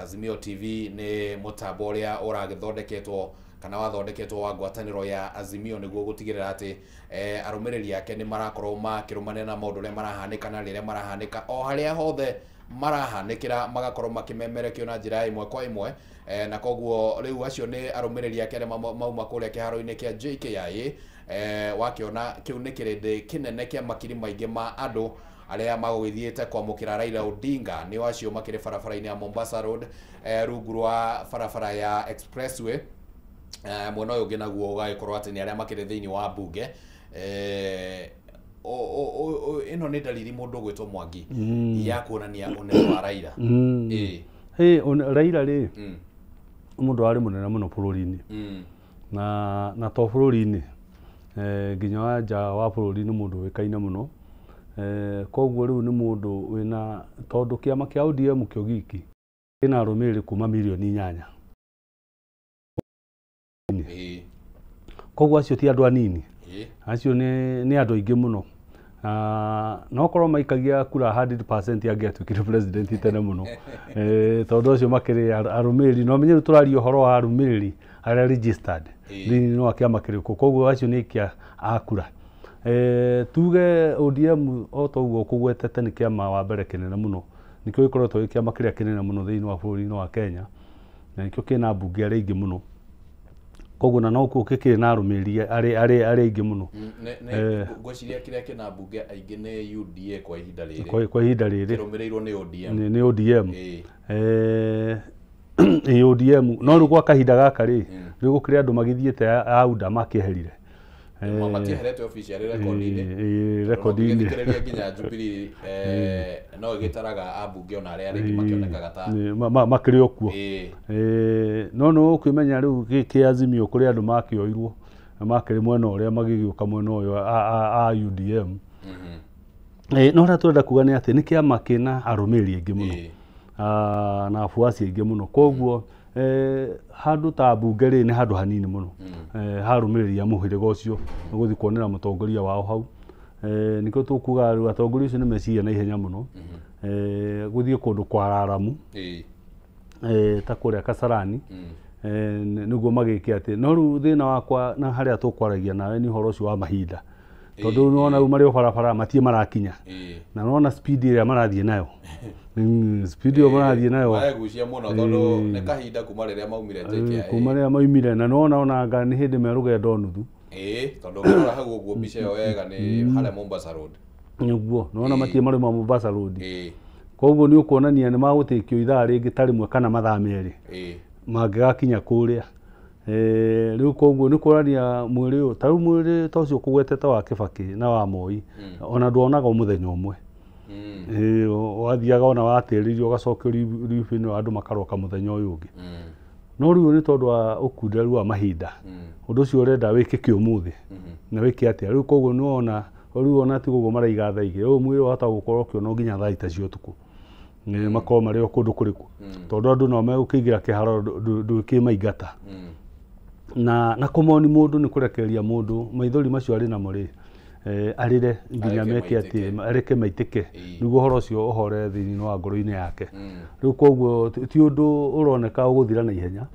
[SPEAKER 5] Azimio TV nĩ mũtambo ũrĩa ũragĩthondeketwo kana wathondeketwo wa ngwatanĩro ya Azimio nĩguo gũtigĩrĩra atĩ arũmĩrĩri ake nĩ marakorwo makĩrũmanĩra na maũndũ ũrĩa marahanĩka na rĩrĩa marahanĩka, o harĩa hothe marahanĩkĩra magakorwo makĩmemerekio na njĩra ya ĩmwe kwa ĩmwe. Na koguo rĩu acio nĩ arũmĩrĩri ake arĩa mauma kũrĩa kĩharo-inĩ kĩa JKIA. Wakĩona kĩu nĩ kĩrĩndĩ kĩnene kĩa makiri maingĩ ma andũ arĩa magũgĩthiĩte kwamũkĩra Raila Odinga. Nĩ acio makĩrĩ barabara-inĩ ya Mombasa Road, rungu rwa barabara ya Expressway. Mwena ũyũ ũngĩ naguo ũgagĩkorwo atĩ nĩ arĩa makĩrĩ thĩinĩ wa mbunge. Ĩno nĩ dalili mũndũ ũgwĩtwo Mwangi ya kuonania ũnene wa Raila.
[SPEAKER 17] Raila rĩ mũndũ warĩ mũnene mũno bũrũri-inĩ, na to bũrũri-inĩ, nginya wa nja wa bũrũri nĩ mũndũ ũĩkaine mũno. Koguo rĩu nĩ mũndũ wĩna, tondũ kĩama kĩa ODM kĩo giki kĩna arũmĩrĩri kuma 8 million, koguo acio ti andũ anini, acio nĩ andũ aingĩ mũno. No korwo maikagia kura 100% angĩatuĩkire president tene mũno, tondũ acio makĩrĩ arũmĩrĩri. No menye rĩu tũraria ũhoro wa arũmĩrĩri arĩa registered thĩinĩ wa kĩama kĩrĩkũ, koguo acio nĩ aikia a kura. Tuge ODM o ta ũguo kũgwetete nĩ kĩama wa mbere kĩnene mũno, nĩkĩo gĩkoretwo gĩ kĩama kĩrĩa kĩnene mũno thĩinĩ wa bũrũri-inĩ wa Kenya, na nĩkĩo kĩna ambunge arĩa aingĩ mũno, koguo na nokuo gĩkĩrĩ na arũmĩrĩri arĩa aingĩ mũno.
[SPEAKER 5] Ngwĩciria kĩrĩa kĩna ambunge aingĩ nĩ UDA kwa ihinda rĩrĩ.
[SPEAKER 17] Kwa ihinda rĩrĩ.
[SPEAKER 5] Kĩrũmĩrĩirwo nĩ ODM.
[SPEAKER 17] Nĩ ODM. Ĩ ODM, no rĩu gwa kahinda gaka rĩ, rĩu gũkĩrĩ andũ magĩthiĩte a UDA makĩeherire,
[SPEAKER 5] Matieherete officially rekondi-inĩ.
[SPEAKER 17] Rekondi-inĩ.
[SPEAKER 5] Thikĩrĩria nginya Jubilee no ĩgĩtaraga ambunge ona arĩa rĩngĩ makĩonekaga ta
[SPEAKER 17] makĩrĩ o kuo. No nĩ ũkĩmenya rĩu kĩ Azimio kũrĩ andũ makĩoirwo na makĩrĩ mwena ũrĩa magĩgĩũka mwena ũyũ a UDM. No ũrĩa tũrenda kuga nĩ atĩ nĩ kĩama kĩna arũmĩrĩri aingĩ mũno na afuasi aingĩ mũno, koguo handũ ta mbunge rĩ nĩ handũ hanini mũno harũmĩrĩri a mũhĩrĩga ũcio gũthiĩ kuonera mũtongoria wao hau. Nĩkĩo tũkuga rĩu atongoria acio nĩ meciria na ihenya mũno gũthiĩ kũndũ kwararamu ta kũrĩa Kasarani nĩguo magĩke atĩ. No rĩu thĩna wakwa na harĩa tũkwaragia nawe nĩ ũhoro ũcio wa mahinda, tondũ nĩwona rĩu marĩ o barabara matirĩ marakinya, na nĩwona speed ĩrĩa marathiĩ nayo, speed ĩyo marathiĩ nayo
[SPEAKER 5] maregucia mũno tondũ nĩ kahinda kuma rĩrĩa maumire JKIA,
[SPEAKER 17] kuma rĩrĩa maumire, na nĩwona ona nĩ hĩndĩ me rũgendo nuthu.
[SPEAKER 5] Tondũ ũngĩrora hau ũguo mbica ĩyo wega nĩ harĩa Mombasa Road.
[SPEAKER 17] Nĩguo nĩwona matirĩ marĩ Mombasa Road, koguo nĩ ũkuonania nĩ magũtĩkio ithaa rĩngĩ ta rĩmwe kana mathaa merĩ mangĩgakinya kũrĩa. Rĩu koguo nĩ kuonania mwĩrĩ ũyũ ta rĩu mwĩrĩ ta ũcio ũkũgwetete wa Kibaki na wa Moi ona ndwonaga mũthenya ũmwe, wathiaga ona watĩrĩrio ũgacokio ribũ-inĩ andũ makaroka mũthenya ũyũ ũngĩ. No rĩu nĩ tondũ wa ũkunderu wa mahinda, ũndũ ũcio ũrenda wĩkĩke ũmũthĩ na wĩke atĩa rĩu. Koguo nĩwona rĩu ona ti ũguo maraiga thaa igĩrĩ, ũyũ mwĩrĩ wahota gũkorwo ũkĩonwo nginya thaa ita cia ũtukũ, makorwo marĩ o kũndũ kũrĩkũ, tondũ andũ no megũkĩingĩra kĩharo ndũkĩmaingata. Na kũmoni mũndũ nĩ kũrekereria mũndũ maithori macio arĩ namo rĩ, arĩre nginya meke atĩ areke maitĩke nĩguo ũhoro ũcio ũhore thĩinĩ wa ngoro-inĩ yake. Rĩu koguo ti ũndũ ũroneka ũgũthira na ihenya,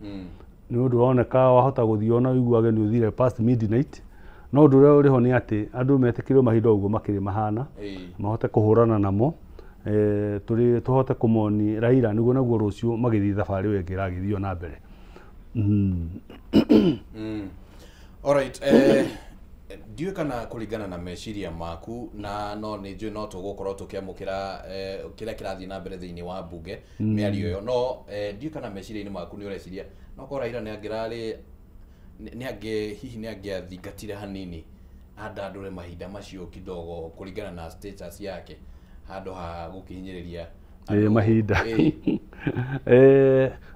[SPEAKER 17] nĩ ũndũ ũroneka wahota gũthiĩ ona ũiguage nĩ ũthire past midnight. No ũndũ ũrĩa ũrĩho nĩ atĩ andũ metĩkĩrio mahinda ũguo makĩrĩ mahana mahote kũhũrana namo, tũhote kũmoni Raila nĩguo naguo rũciũ magĩthiĩ thabarĩ ĩyo ĩngĩ ĩragĩthio na mbere.
[SPEAKER 5] Alright, ndiũĩ kana kũringana na meciria maku na no nĩ njũĩ no tũgũkorwo tũkĩamũkĩra kĩrĩa kĩrathiĩ na mbere thĩinĩ wa mbunge mĩario ĩyo, no ndiũĩ kana meciria-inĩ maku nĩ ũreciria no korwo Raila nĩ angĩrarĩ nĩ angĩ hihi nĩ angĩathingatire hanini andandũre mahinda macio kidogo kũringana na status yake handũ ha gũkĩhinyĩrĩria
[SPEAKER 17] mahinda.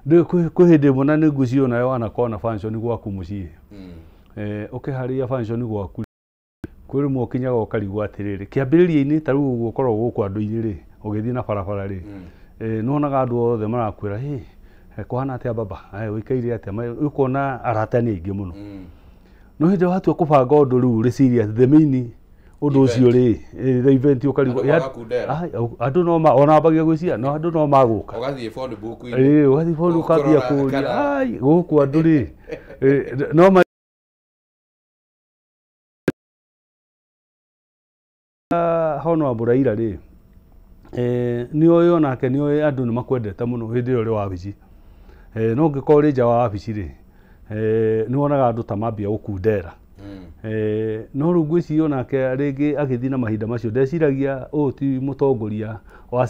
[SPEAKER 17] Kwĩ hĩndĩ ĩmwe na nĩ ngwĩciria nawe wanakorwo na function gwaku mũciĩ, ũkĩharĩria function gwaku kwĩ rĩmwe ũkinyaga ũkarigwo atĩrĩrĩ, kĩambĩrĩria-inĩ ta rĩu ũguo ũkoragwo gũkũ andũ-inĩ rĩ, ũgĩthiĩ na barabara rĩ, nĩwonaga andũ othe marakwĩra hĩ kũhana atĩa baba, ũikaire atĩa, ũkona arata nĩ aingĩ mũno. No hĩndĩ watua kũbanga ũndũ rĩu ũrĩ serious, the main ũndũ ũcio rĩ, the event ũkarigwo andũ no ona wambagia gwĩciria no andũ no magũka,
[SPEAKER 5] ũgathiĩ phone book-inĩ,
[SPEAKER 17] ũgathiĩ phone ũkambia kũũria ai gũkũ andũ rĩ no Honorable Raila rĩ, nĩ oĩ onake nĩ oĩ andũ nĩ makwendete mũno hĩndĩ ĩyo ũrĩ wabici, no ũngĩkorwo ũrĩ nja wa wabici rĩ, nĩ wonaga andũ ta mambia gũkundera. No rĩu ngwĩciria onake rĩngĩ agĩthiĩ na mahinda macio ndeciragia ũyũ ti mũtongoria wa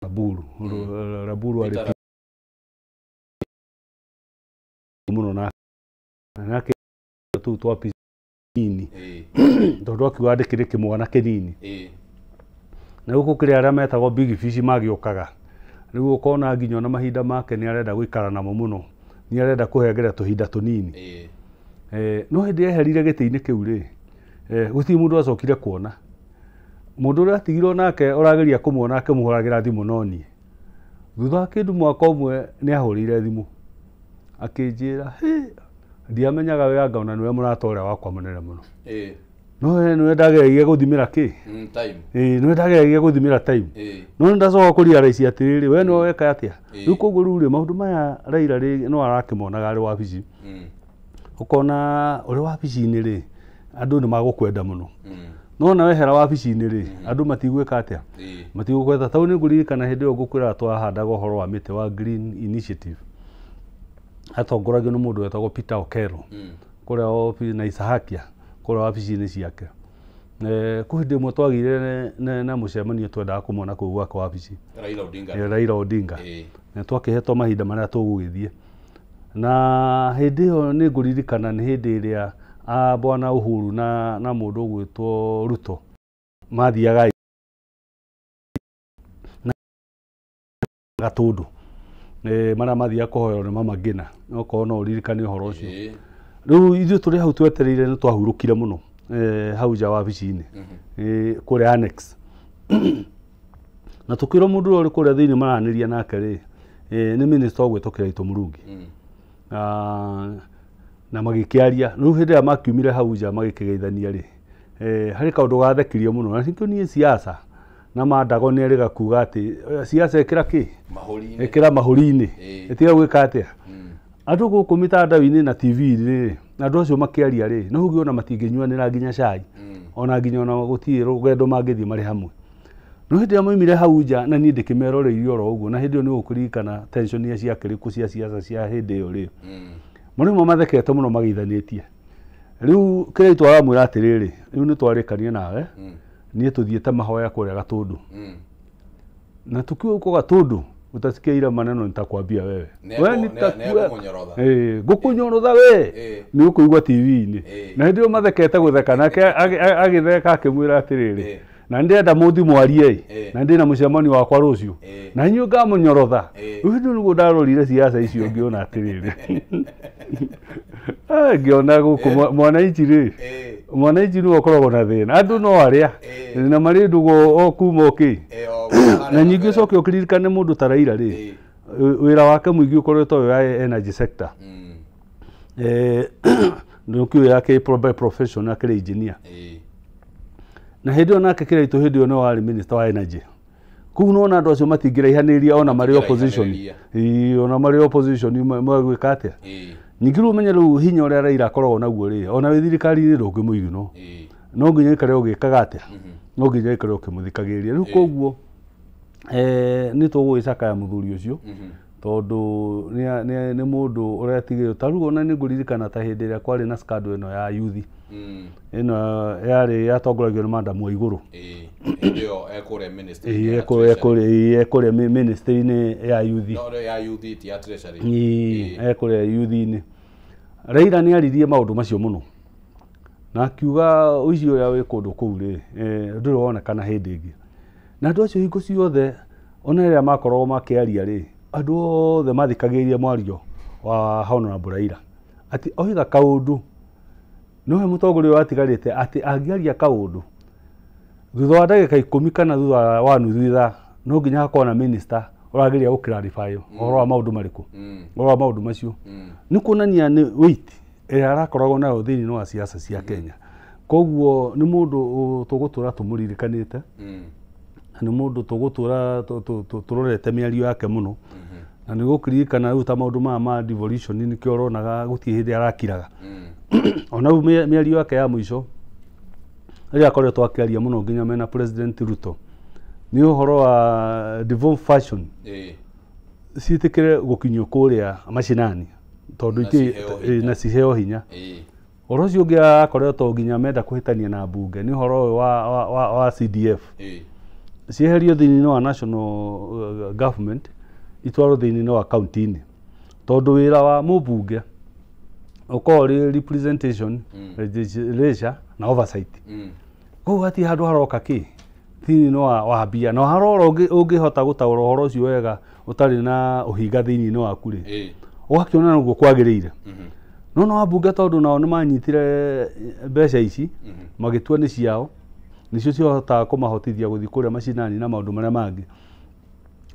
[SPEAKER 17] Raburu, Raburu arĩ mũno nake tũu twa nini tondũ akiuga ndĩkĩrĩ kĩmwana kĩnini, na gũkũ kũrĩ arĩa metagwo big fish magĩũkaga rĩu ũkona nginya ona mahinda make nĩ arenda gũikara namo mũno, nĩ arenda kũhengera tũhinda tũnini. No hĩndĩ eherire gĩtĩ-inĩ kĩu rĩ, gũtirĩ mũndũ acokire kuona mũndũ ũrĩa atigirwo nake ũrageria kũmuona akĩmũhũragĩra thimũ no niĩ. Thutha wa kĩndũ mwaka ũmwe nĩ ahũrĩire thimũ akĩnjĩra ndiamenyaga we anga ona nĩwe mũrata ũrĩa wakwa mũnene mũno, no we nĩwe ndageragia gũthimĩra kĩ, nĩwe ndageragia gũthimĩra time, no nĩ ndacoka kũrealize atĩrĩrĩ we nĩwe weka atĩa. Rĩu koguo rĩu rĩ maũndũ maya Raila rĩ no arakĩmonaga arĩ wabici, ũkona ũrĩ wabici-inĩ rĩ andũ nĩ magũkwenda mũno, no na wehera wabici-inĩ rĩ andũ matigwĩka atĩa, matigũkwenda. Tau nĩ ngũririkana hĩndĩ ĩyo ngũkwĩra twahandaga ũhoro wa mĩtĩ wa Green Initiative, atongoragio nĩ mũndũ wetagwo Peter Okero kũrĩa na Isahakia kũrĩa wabici-inĩ ciake. Kwĩ hĩndĩ ĩmwe twagĩire na mũcemanio twendaga kũmuona kũu gwake wabici
[SPEAKER 5] Raila Odinga,
[SPEAKER 17] Raila Odinga, na twakĩhetwo mahinda marĩa tũgũgĩthiĩ. Na hĩndĩ ĩyo nĩ ngũririkana nĩ hĩndĩ ĩrĩa bwana Uhuru na mũndũ ũgwĩtwo Ruto mathiaga na Gatũndũ, marĩa mathiaga kũhoywo nĩ Mama Ngina, okorwo no ũririkane ũhoro ũcio. Rĩu ithuĩ tũrĩ hau twetereire nĩ twahurũkire mũno hau nja wabici-inĩ, kũrĩa annex, na tũkĩrwo mũndũ ũrĩa ũrĩ kũrĩa thĩinĩ maranĩria nake rĩ, nĩ minister ũgwĩtwo Kĩraitũ Mũrungi. Na magĩkĩaria. Rĩu hĩndĩ ĩrĩa makiumire hau nja magĩkĩgeithania rĩ, harĩ kaũndũ gathekirie mũno, na nĩkĩo niĩ siasa na mandago nĩ erĩga kuga atĩ siasa ĩkĩra kĩ
[SPEAKER 5] mahũri-inĩ,
[SPEAKER 17] ĩkĩra mahũri-inĩ, ĩtiga gwĩka atĩa andũ gũkũ mitandao-inĩ na TV-inĩ rĩ, andũ acio makĩaria rĩ, no ũgĩ ona matingĩnyuanĩra nginya cai, ona nginya ona gũtirĩ rũgendo mangĩthiĩ marĩ hamwe. No hĩndĩ ĩrĩa maumire hau nja, na niĩ ndĩkĩmeroreirie oro ũguo, na hĩndĩ ĩyo nĩ ũkũririkana tension iria ciakĩrĩ kuo cia siasa cia hĩndĩ ĩyo rĩ, marĩmo mathekete mũno mageithanĩtie. Rĩu Kĩraitũ aramwĩra atĩrĩrĩ, rĩu nĩ twarĩkania nawe, niĩ tũthiĩte mahoya kũrĩa Gatũndũ, na tukiwa huko Gatũndũ utasikia ile maneno nitakwambia wewe, we ngũkũnyorotha we nĩ ũkũigua TV-inĩ. Na hĩndĩ ĩyo mathekete gũtheka, nake agĩtheka akĩmwĩra atĩrĩrĩ, na ndĩrenda mũthi mwarie, na ndĩna mũcemanio wakwa rũciũ, na inyuĩ ngamũnyorotha. Rĩu hĩndĩ ĩyo nĩguo ndarorire siasa icio ngĩona atĩrĩrĩ, ngĩona gũkũ mwananchi rĩ, mwananchi nĩwe ũkoragwo na thĩna, andũ no arĩa na marĩ ndũgũ o kuma okĩ. Na ningĩ ũcoke ũkĩririkane mũndũ ta Raila rĩ, wĩra wake mũingĩ ũkoretwo wĩ wa energy sector. Nĩũkĩũĩ yake by profession akĩrĩ engineer. Na hĩndĩ ĩyo nake Kĩraitũ hĩndĩ ĩyo nĩwe warĩ minister wa energy. Koguo nĩwona andũ acio matingĩraihanĩria ona marĩ opposition. Ona marĩ opposition magwĩka atĩa. Ningĩ rĩu ũmenye rĩu hinya ũrĩa Raila akoragwo naguo rĩ, ona wĩ thirikari-inĩ ndũngĩmũignore. No nginya ũikare ũgĩkaga atĩa, no nginya ũikare ũkĩmũthikagĩrĩria. Rĩu koguo nĩ tũgũgĩcakaya mũthuri ũcio, tondũ nĩ mũndũ ũretigĩrwo. Ta rĩu ona nĩ ngũririkana ta hĩndĩ ĩrĩa kwarĩ na scandal ĩno ya youth, ĩno yarĩ yatongoragio nĩ Madam Waigũrũ.
[SPEAKER 5] Hĩndĩ ĩyo ekũrĩa ministry
[SPEAKER 17] ekũrĩa ministry-inĩ ya youth.
[SPEAKER 5] No, ya youth ti ya treasury.
[SPEAKER 17] Ekũrĩa youth-inĩ. Raila nĩ aririe maũndũ macio mũno, na akiuga ũici ũrĩa wĩ kũndũ kũu rĩ, ndũrĩ wonekana hĩndĩ ĩngĩ. Na andũ acio hingo ciothe ona rĩrĩa makoragwo makĩaria rĩ, andũ othe mathikagĩrĩria mwario wa Honorable Raila, atĩ oiga kaũndũ, nowe mũtongoria ũrĩa watigarĩte, atĩ angĩaria kaũndũ thutha wa ndagĩka 10 kana thutha wa nuthu ithaa, no nginya hakorwo na minister ũrageria gũ clarify ũhoro wa maũndũ marĩkũ, ũhoro wa maũndũ macio. Nĩ kuonania nĩ weight ĩrĩa arakoragwo nayo thĩinĩ wa siasa cia Kenya. Koguo nĩ mũndũ tũgũtũra tũmũririkanĩte, na nĩ mũndũ tũgũtũra tũrorete mĩario yake mũno. Na nĩ gũkĩririkana rĩu ta maũndũ maya ma devolution, nĩkĩo ũronaga gũtirĩ hĩndĩ arakiraga. Ona rĩu mĩario yake ya mũico rĩrĩa akoretwo akĩaria mũno nginya mena President Ruto, nĩ ũhoro wa devolved fashion ciĩtĩkĩre gũkinyio kũrĩa macinani, tondũ na ciheo hinya. Ũhoro ũcio ũngĩ akoretwo nginya menda kũhĩtania na mbunge nĩ ũhoro ũyũ wa CDF, cieherio thĩinĩ wa national government itwarwo thĩinĩ wa county-inĩ, tondũ wĩra wa mũmbunge ũkoragwo ũrĩ representation, legislature na oversight. Koguo hatirĩ handũ haroka kĩ thĩinĩ wa mbia, na harora ũngĩhota gũtaũra ũhoro ũcio wega ũtarĩ na ũhinga thĩinĩ waku rĩ, ũgakĩona noguo kwagĩrĩire. No no ambunge tondũ nao nĩ manyitire mbeca ici magĩtua nĩ ciao, nĩcio cihotaga kũmahotithia gũthiĩ kũrĩa macinani na maũndũ marĩa mangĩ,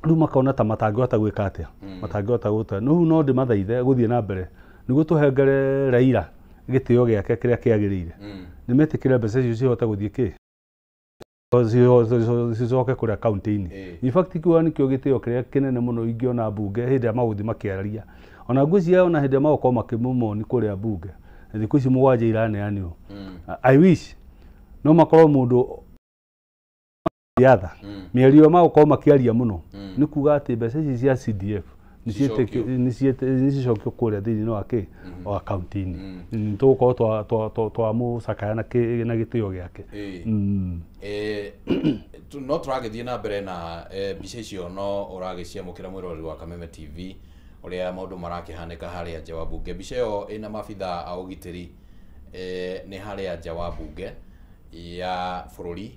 [SPEAKER 17] rĩu makona ta matangĩhota gwĩka atĩa, matangĩhota gũta. Rĩu no ndĩmathaithe gũthiĩ na mbere nĩguo tũhengere Raila gĩtĩo gĩake kĩrĩa kĩagĩrĩire, nĩ metĩkĩre mbeca icio cihote gũthiĩ kĩ cicoke kũrĩa kaunti-inĩ. In fact kiuga nĩkĩo gĩtĩo kĩrĩa kĩnene mũno ingĩona mbunge hĩndĩ ĩrĩa magũthiĩ makĩaria, ona ngwĩciria ona hĩndĩ ĩrĩa magũkorwo makĩmũmoni kũrĩa mbunge thikũ ici 7 iraneanirwo. I wish no makorwo mũndũ yatha mĩario ĩyo magũkorwo makĩaria mũno nĩ kuga atĩ mbeca ici cia CDF nĩ cicokio kũrĩa thĩinĩ wa kĩ wa kaunti-inĩ, tũgũkorwo twamũcakaya na gĩtĩo gĩake.
[SPEAKER 5] No tũragĩthiĩ na mbere na mbica icio no ũragĩciamũkĩra mwĩroreri wa Kameme TV Ũrĩa maũndũ marakĩhanĩka harĩa nja wa bunge. Mbica ĩyo ĩna mabithaa a ũgitĩri nĩ harĩa nja wa bunge ya bũrũri,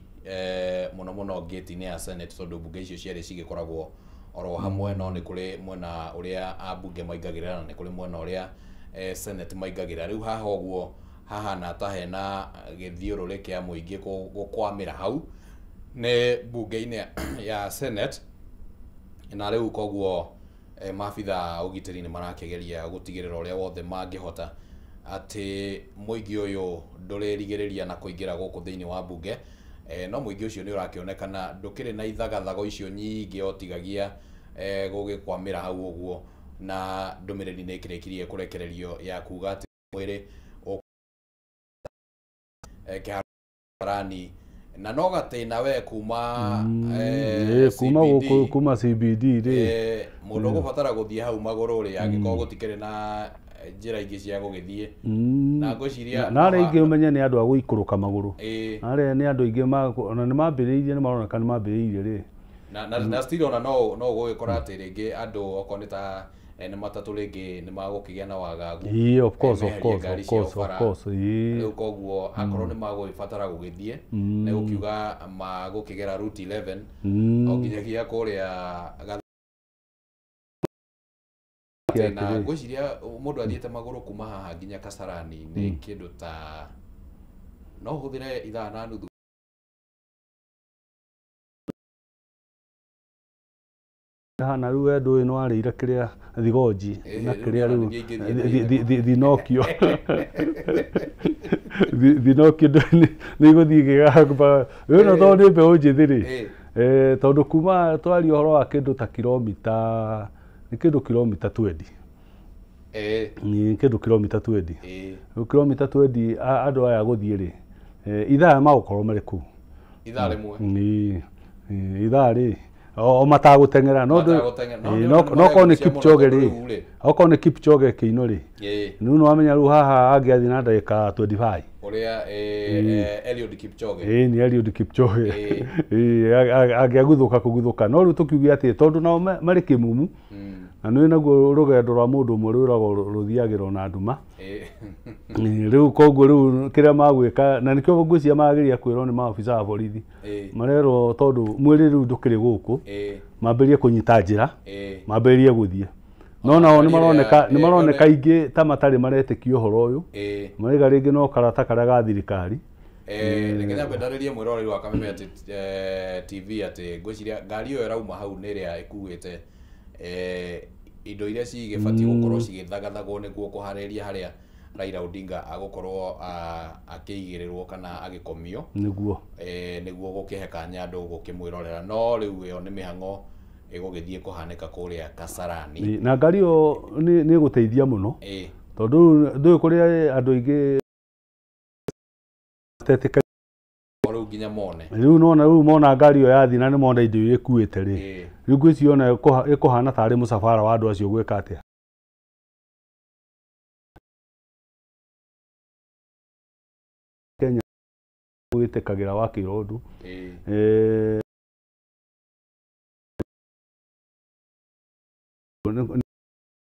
[SPEAKER 5] mũno mũno gate-inĩ ya Senate, tondũ bunge icio cierĩ cigĩkoragwo oro hamwe, no nĩ kũrĩ mwena ũrĩa ambunge maingagĩrĩra na nĩ kũrĩ mwena ũrĩa Senate maingagĩrĩra. Rĩu haha ũguo hahana ta hena gĩthiũrũrĩ kĩa mũingĩ gũkwamĩra hau nĩ bunge-inĩ ya Senate, na rĩu koguo maabithaa a ũgitĩri nĩ marakĩgeria gũtigĩrĩra ũrĩa wothe mangĩhota atĩ mũingĩ ũyũ ndũrĩrigĩrĩria na kũingĩra gũkũ thĩinĩ wa bunge. No mũingĩ ũcio nĩ ũrakĩonekana ndũkĩrĩ na ithagathago icio nyingĩ o tigagia gũgĩkwamĩra hau ũguo, na ndũmĩrĩri nĩ ĩkĩrĩkirie kũrekererio ya kuga atĩ mwĩrĩ kĩharani na no gatĩna we kuma
[SPEAKER 17] kuma gũkũ kuma CBD rĩ,
[SPEAKER 5] mũndũ ũgũbatara gũthiĩ hau magũrũ rĩ, angĩkorwo gũtikĩrĩ na njĩra ingĩ cia gũgĩthiĩ, na ngwĩciria
[SPEAKER 17] na arĩa aingĩ ũmenye nĩ andũ a gũikũrũka magũrũ, arĩa nĩ andũ aingĩ ona nĩ mambĩrĩirie, nĩ maroneka nĩ mambĩrĩirie rĩ,
[SPEAKER 5] na still ona no ũgũgĩkora atĩ rĩngĩ andũ okorwo nĩ ta nĩ matatũ rĩngĩ nĩ magũkĩgĩa na wagagu.
[SPEAKER 17] Of course, of course, of course, of course.
[SPEAKER 5] Rĩu koguo akorwo nĩ magũgĩbatara gũgĩthiĩ nĩ gũkiuga magũkĩgera route 11 o nginyagia kũrĩa na ngwĩciria mũndũ athiĩte magũrũ kuma haha nginya Kasarani nĩ kĩndũ ta no ũhũthĩre ithaa na nuthu.
[SPEAKER 17] Hana rĩu we ndũĩ nĩ warĩire kĩrĩa thigonji na kĩrĩa rĩu thinokio thinokio nĩ igũthiĩ igĩgamba rĩu no tondũ nĩ mbeũ njĩthĩ rĩ, tondũ kuma twaria ũhoro wa kĩndũ ta kilomita nĩ kĩndũ kilomita 20, nĩ kĩndũ kilomita 20, rĩu kilomita 20 andũ aya gũthiĩ rĩ, ithaa magũkorwo marĩ kũu
[SPEAKER 5] ithaa rĩmwe,
[SPEAKER 17] ithaa rĩ o matagũteng'era, no no nĩ Kipchoge rĩ, okorwo nĩ Kipchoge kĩino rĩ, rĩu nĩ wamenya rĩu haha angĩathiĩ na ndagĩka 25
[SPEAKER 5] ũrĩa Eliud Kipchoge,
[SPEAKER 17] nĩ Eliud Kipchoge angĩaguthũka kũguthũka, no rĩu tũkiuge atĩ tondũ nao marĩ kĩmumu, na nĩ naguo rũgendo rwa mũndũ ũmwe rwĩragwo rũthiagĩrwo na nduma, rĩu koguo rĩu kĩrĩa magwĩka, na nĩkĩo ngwĩciria marageria kwĩrwo nĩ maobitha a borithi, marerwo tondũ mwĩrĩ rĩu ndũkĩrĩ gũkũ, mambĩrĩrie kũnyita njĩra, mambĩrĩrie gũthiĩ, no nao nĩ maroneka aingĩ ta matarĩ maretĩkia ũhoro ũyũ, maraiga rĩngĩ no karata karĩa ga thirikari.
[SPEAKER 5] Reke nyambe ndarĩrie mwĩroreri wa Kameme TV atĩ ngwĩciria ngari ĩyo ĩrauma hau nĩ ĩrĩa ĩkuĩte indo iria cigĩbatiĩ gũkorwo cigĩthagathagwo nĩguo kũharĩria harĩa Raila Odinga agũkorwo akĩigĩrĩrwo kana agĩkomio
[SPEAKER 17] nĩguo
[SPEAKER 5] nĩguo gũkĩhe kanya andũ gũkĩmwĩrorera, no rĩu ĩyo nĩ mĩhang'o ĩgũgĩthiĩ kũhanĩka kũrĩa Kasarani,
[SPEAKER 17] na ngari ĩyo nĩ ĩgũteithia mũno tondũ ndũĩ kũrĩa andũ aingĩ matetĩkagia
[SPEAKER 5] rĩu nginya mone
[SPEAKER 17] rĩu nona rĩu mona ngari ĩyo yathiĩ na nĩ mona indo iria ĩkuĩte rĩ, rĩu ngwĩciria ona ĩkũhana tarĩ mũcabara wa andũ acio gwĩka atĩa. Kenya wĩtĩkagĩra wakĩrwo ũndũ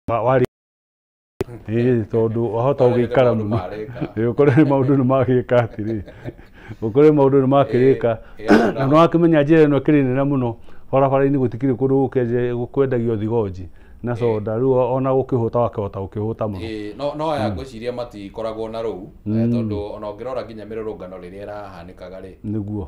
[SPEAKER 17] warĩ tondũ wahota gũgĩikara mũno, ũkore maũndũ nĩ magĩka atĩrĩ, ũkore maũndũ nĩ makĩrĩka, na nĩ wakĩmenya njĩra ĩno ĩkĩrĩ nene mũno barabara-inĩ gũtikĩrĩ kũndũ gũkwendagio thigonji na soda, rĩu ona gũkĩhũta wakĩhota gũkĩhũta mũno.
[SPEAKER 5] No aya ngwĩciria matikoragwo na rũu, tondũ ona ũngĩrora nginya mĩrũrũngano rĩrĩa ĩrahanĩkaga rĩ,
[SPEAKER 17] nĩguo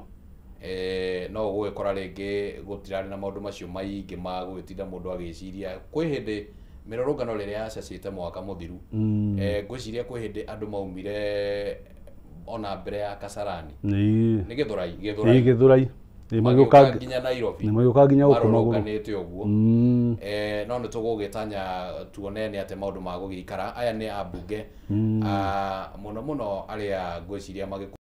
[SPEAKER 5] no ũgũgĩkora rĩngĩ gũtirarĩ na maũndũ macio maingĩ ma gũgĩtinda mũndũ agĩciria. Kwĩ hĩndĩ mĩrũrũngano rĩrĩa yacacĩte mwaka mũthiru, ngwĩciria kwĩ hĩndĩ andũ maumire ona mbere ya Kasarani, nĩ Gĩthũrai,
[SPEAKER 17] Gĩthũrai
[SPEAKER 5] magĩũka nginya Nairobi,
[SPEAKER 17] magĩũka nginya gũkũ magũrũ
[SPEAKER 5] marũrũnganĩte ũguo. No nĩ tũgũgĩtanya tuone nĩ atĩ maũndũ magũgĩikara. Aya nĩ ambunge mũno mũno arĩa ngwĩciria magĩkua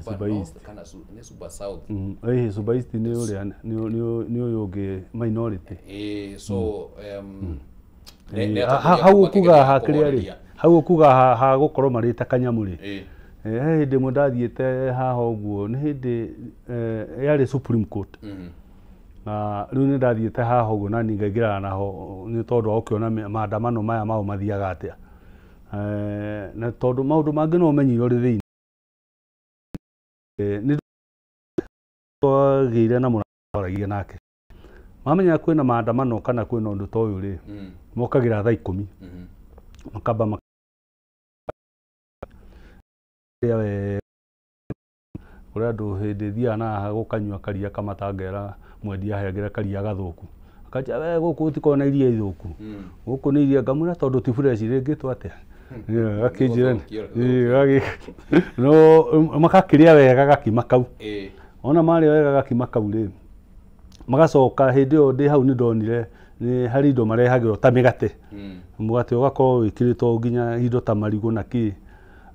[SPEAKER 17] Suba East
[SPEAKER 5] kana nĩ Suba South.
[SPEAKER 17] Suba East nĩ ũrĩa nĩ ũyũ ũngĩ minority.
[SPEAKER 5] So
[SPEAKER 17] hau ũkuga ha kĩrĩa rĩ, hau ũkuga ha gũkorwo marĩte kanyamũ rĩ, He hĩndĩ ĩmwe ndathiĩte haha ũguo, nĩ hĩndĩ yarĩ Supreme Court. Na rĩu nĩ ndathiĩte haha ũguo na niĩ ngaingĩrana naho nĩ tondũ wa gũkĩona maandamano maya mao mathiaga atĩa. Na tondũ maũndũ mangĩ no ũmenyire ũrĩ thĩinĩ. Nĩ twagĩire na mũrata twaragia nake. Mamenya kwĩna maandamano kana kwĩna ũndũ ta ũyũ rĩ, mokagĩra thaa 10. Makamba makarĩa kũrĩ andũ hĩndĩ thiaga na haha gũkanyua karia kamata ngera mwendia ahengere karia gathũku. Akanjĩra we gũkũ gũtikoragwo na iria ithũku. Gũkũ nĩ iria ngamwĩra tondũ ti fresh rĩngĩtwo atĩa. Gakĩnjĩra no makakĩrĩa wega gakima kau. Ona marĩa wega gakima kau rĩ, magacoka hĩndĩ ĩyo ndĩ hau nĩ ndonire nĩ harĩ indo marehagĩrwo ta mĩgate. Mũgate ũgakorwo wĩkĩrĩtwo nginya indo ta marigũ na kĩ.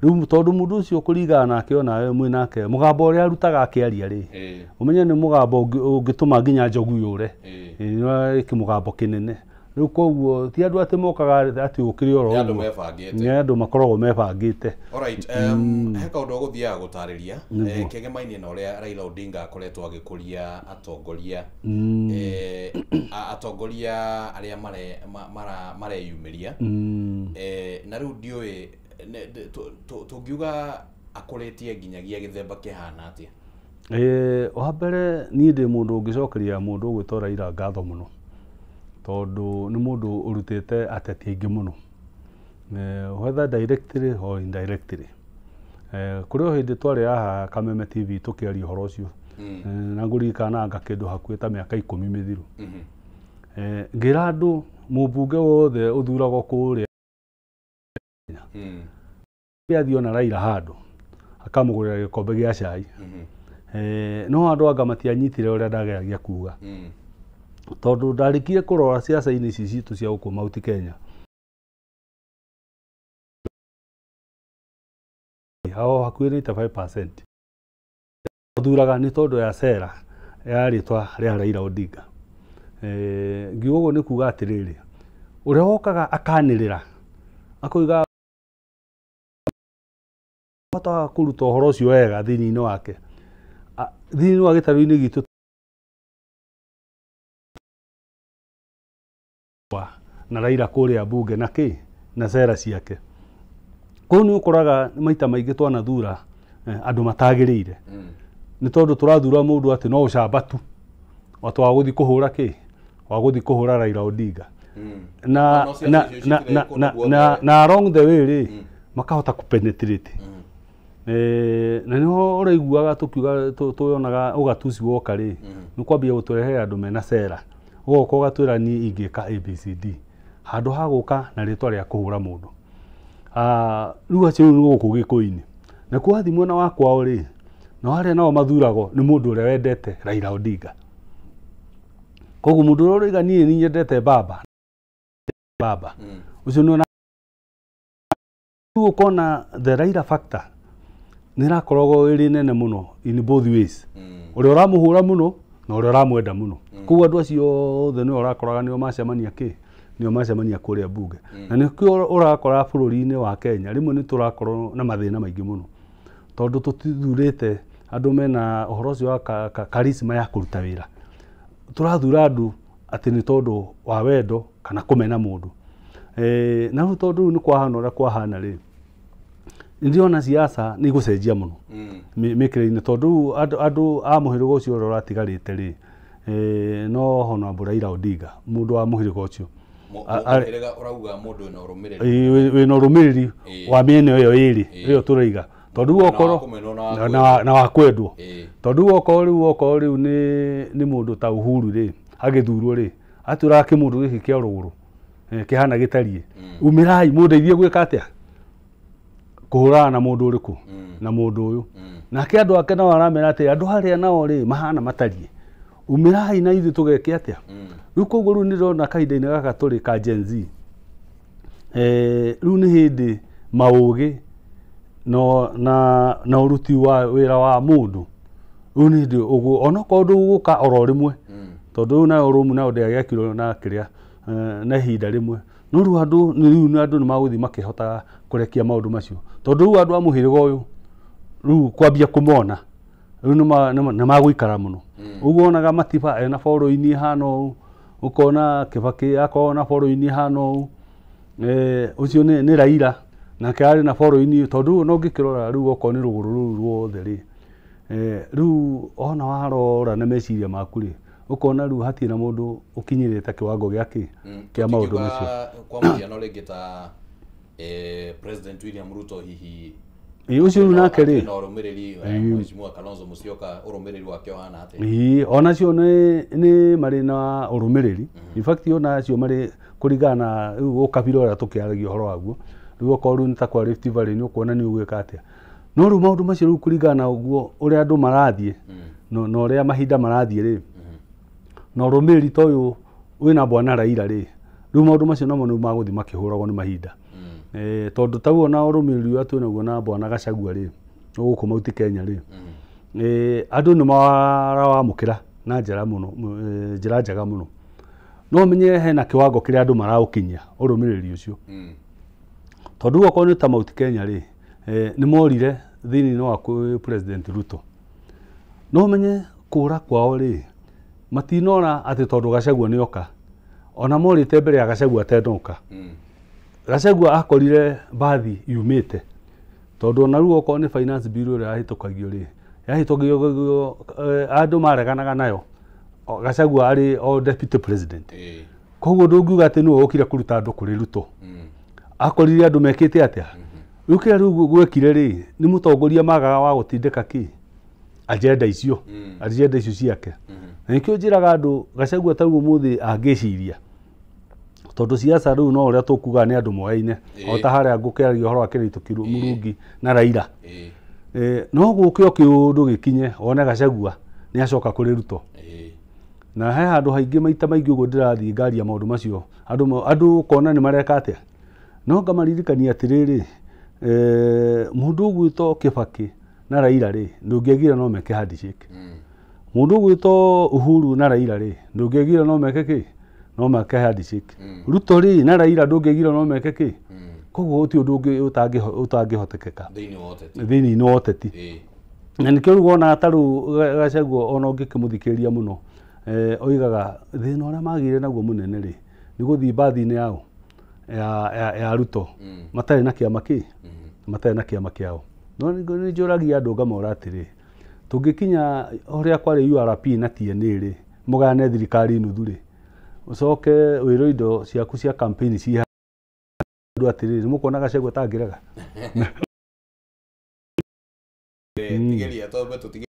[SPEAKER 17] Rĩu tondũ mũndũ ũcio kũringana nake onawe mwĩ nake mũgambo ũrĩa arutaga akĩaria rĩ, ũmenye nĩ mũgambo ũngĩtũma nginya njogu yũre. Nĩ kĩmũgambo kĩnene. Rĩu koguo ti andũ atĩ mokaga atĩ ũkĩrĩ oro
[SPEAKER 5] Nĩ andũ
[SPEAKER 17] ũguo.
[SPEAKER 5] mebangĩte.
[SPEAKER 17] Nĩ andũ makoragwo mebangĩte.
[SPEAKER 5] Alright, he kaũndũ ũgũthiaga gũtarĩria kĩgemaine na ũrĩa Raila Odinga akoretwo agĩkũria atongoria atongoria arĩa mareyumĩria. Na rĩu ndiũĩ tũngiuga akũrĩtie nginyagia gĩthemba kĩhana atĩa?
[SPEAKER 17] Wa mbere niĩ ndĩ mũndũ ũngĩcokeria mũndũ ũgwĩtwo Raila ngatho mũno, tondũ nĩ mũndũ ũrutĩte ateti aingĩ mũno, whether directly or indirectly. Kũrĩ o hĩndĩ twarĩ haha Kameme TV tũkĩaria ũhoro ũcio, na ngũririkana anga kĩndũ hakuhĩ ta mĩaka 10 mĩthiru. Ngĩra andũ mũmbunge wothe ũthuragwo kũrĩa athiĩ ona Raila handũ akamũgũrĩra gĩkombe gĩa cai. No andũ anga matianyitire ũrĩa ndageragia kuga, tondũ ndarĩkire kũrora ciaca-inĩ ici citũ cia gũkũ Mount Kenya hao hakuhĩ 95% ũthuraga nĩ tondũ ya cera ya rĩtwa rĩa Raila Odinga. Ngiuga ũguo nĩ kuga atĩrĩrĩ, ũrĩa wokaga akanĩrĩra akoiga bata kũruta ũhoro ũcio wega thĩinĩ wake, thĩinĩ wa gĩtarũ-inĩ gitũ na Raila kũrĩa bunge na kĩ na cera ciake. Kũu nĩ ũkoraga maita maingĩ twanathura andũ matagĩrĩire, nĩ tondũ tũrathura mũndũ atĩ no ũcamba tu atĩ wa gũthiĩ kũhũra kĩ, wa gũthiĩ kũhũra Raila Odinga. Na along the way rĩ, makahota kũpenetrate. Na nĩho ũraiguaga tũkiuga tuonaga ũgatuci woka rĩ, nĩ kwambia gũtũrehere andũ mena cera, ũgoka ũgatwĩra niĩ ingĩka ABCD handũ ha gũka na rĩtwa rĩa kũhũra mũndũ. Rĩu acio rĩu nĩ gũkũ Gĩkũyũ-inĩ. Na kuo wathiĩ mwena wa kwao rĩ, na arĩa nao mathuragwo nĩ mũndũ ũrĩa wendete Raila Odinga. Koguo mũndũ ũrĩa ũroiga niĩ nĩ nyendete baba, ũcio nĩ rĩu ũkona the Raila factor nĩ ĩrakoragwo ĩrĩ nene mũno in both ways. Ũrĩa ũramũhũra mũno na ũrĩa ũramwenda mũno. Koguo andũ acio othe nĩo ũrakoraga nĩo macemania kĩ, nĩo macemania kũrĩa bunge. Na nĩkĩo ũrakora bũrũri-inĩ wa Kenya rĩmwe nĩ tũrakorwo na mathĩna maingĩ mũno, tondũ tũtithurĩte andũ mena ũhoro ũcio wa charisma ya kũruta wĩra. Tũrathura andũ atĩ nĩ tondũ wa wendo kana kũmena mũndũ. Na rĩu tondũ rĩu nĩ kwahana ũrĩa kwahana rĩ, ndĩrona siasa nĩ igũcenjia mũno mĩkĩre-inĩ, tondũ rĩu andũ a mũhĩrĩga ũcio ũrĩa ũratigarĩte rĩ, no Honorable Raila Odinga mũndũ wa mũhĩrĩga ũcio.
[SPEAKER 5] Mũhĩrĩga ũrauga mũndũ wĩna ũrũmĩrĩri.
[SPEAKER 17] Wĩna ũrũmĩrĩri wa mĩena ĩyo ĩrĩ ĩyo tũraiga, tondũ rĩu okorwo na wa kwendwo, tondũ rĩu okorwo rĩu nĩ mũndũ ta Uhuru rĩ, agĩthurwo rĩ, atwĩraga kĩmũndũ gĩkĩ kĩa rũgũrũ kĩhana gĩtariĩ, umĩrai mũndeithie gwĩka atĩa, kũhũrana na mũndũ ũrĩkũ, na mũndũ ũyũ. Nake andũ ake nao aramera atĩ andũ arĩa nao rĩ mahana matariĩ, umĩrai na ithuĩ tũgeke atĩa. Rĩu koguo rĩu nĩndĩrona kahinda-inĩ gaka tũrĩ ka Gen Z, rĩu nĩ hĩndĩ maũgĩ na ũruti wa wĩra wa mũndũ rĩu nĩ hĩndĩ ũguo onokorwo ndũgũka oro rĩmwe, tondũ rĩu nayo rũmu nayo ndĩagĩakirwo na kĩrĩa na ihinda rĩmwe, no rĩu andũ nĩ magũthiĩ makĩhotaga kũrekia maũndũ macio, tondũ rĩu andũ a mũhĩrĩga ũyũ Rĩu kwambia kũmona rĩu nĩ magũikara mũno. Ũguo wonaga Matiba ena following ĩhana ũũ, ũkona Kibaki akorwo na following ĩhana ũũ, ũcio nĩ Raila nake arĩ na following, tondũ no ũngĩkĩrora rĩu okorwo nĩ rũgũrũ rũu ruothe rĩ, rĩu ona warora na meciria maku rĩ, ũkona rĩu hatirĩ na mũndũ ũkinyĩrĩte kĩwango gĩa kĩ kĩa maũndũ macio.
[SPEAKER 5] Kwa mũhiano rĩngĩ ta President William Ruto hihi
[SPEAKER 17] ũcio rĩu nake rĩ
[SPEAKER 5] na ũrũmĩrĩri, Mheshimiwa Kalonzo Musyoka ũrũmĩrĩri wake ũhana atĩa?
[SPEAKER 17] Ĩĩ, onacio nĩ marĩ na ũrũmĩrĩri. In fact ona acio marĩ kũringana na rĩu ũkabira ũrĩa tũkĩaragia ũhoro waguo, rĩu okorwo rĩu nĩ ta kwa Rift Valley nĩ ũkuona nĩ ũgwĩka atĩa. No rĩu maũndũ macio rĩu kũringana na ũguo ũrĩa andũ marathiĩ na ũrĩa mahinda marathiĩ rĩ, na ũrũmĩrĩri ta ũyũ wĩna bwana Raila rĩ, rĩu maũndũ macio namo nĩ magũthiĩ makĩhũragwo nĩ mahinda. Tondũ tau ona ũrũmĩrĩri ũrĩa twĩnaguo na bwana Gachagua rĩ, gũkũ Mount Kenya rĩ, andũ nĩ marawamũkĩra na njĩra mũno, njĩra njega mũno. No ũmenye hena kĩwango kĩrĩa andũ maraũkinyia ũrũmĩrĩri ũcio. Tondũ okorwo nĩ ta Mount Kenya rĩ, nĩ morire thĩinĩ wa President Ruto. No ũmenye kũra kwao rĩ, matinora atĩ tondũ Gachagua nĩ oka, ona morĩte mbere ya Gachagua atenoka. Gachagua akorire mbathi yumĩte, tondũ ona rĩu okorwo nĩ finance bill ĩrĩa yahĩtũkagio rĩ, yahĩtũkagio andũ mareganaga nayo, Gachagua arĩ o deputy president. Koguo ndũngiuga atĩ nĩwe ũkire kũruta andũ kũrĩ Ruto. Akorire andũ mekĩte atĩa? Rĩu kĩrĩa rĩu gwekire rĩ, nĩ mũtongoria magaga wa gũtindĩka kĩ agenda icio, agenda icio ciake. Na nĩkĩo njĩraga andũ Gachagua ta rĩu ũmũthĩ angĩciria, tondũ siasa rĩu no ũrĩa tũkuga nĩ andũ moyaine, o ta harĩa ngũkĩaragia ũhoro wa Kĩrĩtũ Mũrungi na Raila. No gũke o kĩũndũ gĩkinye wone Gachagua nĩ acoka kũrĩ Ruto. Na he handũ haingĩ maita maingĩ ũguo ndĩrathiĩ ngaria maũndũ macio, andũ ũkona nĩ mareka atĩa. No ngamaririkania atĩrĩrĩ, mũndũ ũgwĩtwo Kibaki na Raila rĩ, ndũngĩagire no meke handshake. Mũndũ ũgwĩtwo Uhuru na Raila rĩ, ndũngĩagire no meke kĩ? No meke handshake. Ruto rĩ na Raila ndũngĩagire no meke kĩ? Koguo gũtirĩ ũndũ ũngĩ ũtangĩhotekeka thĩinĩ wa ũteti. Na nĩkĩo rĩu wonaga ta rĩu Gachagua ona ũngĩkĩmũthikĩrĩria mũno, oigaga thĩna ũrĩa magĩire naguo mũnene rĩ, nĩ gũthiĩ mbathi-inĩ yao ya Ruto matarĩ na kĩama kĩ, matarĩ na kĩama kĩao. No nĩ njũragia andũ ngamora atĩrĩ, tũngĩkinya ũrĩa kwarĩ URP na TNA rĩ, mũgayane thirikari nuthu rĩ, ũcoke wĩrwo indo ciaku cia campaign ci andũ atĩrĩrĩ, nĩ mũkuona Gachagua atangĩrega.
[SPEAKER 5] Tigeria twambe tũtige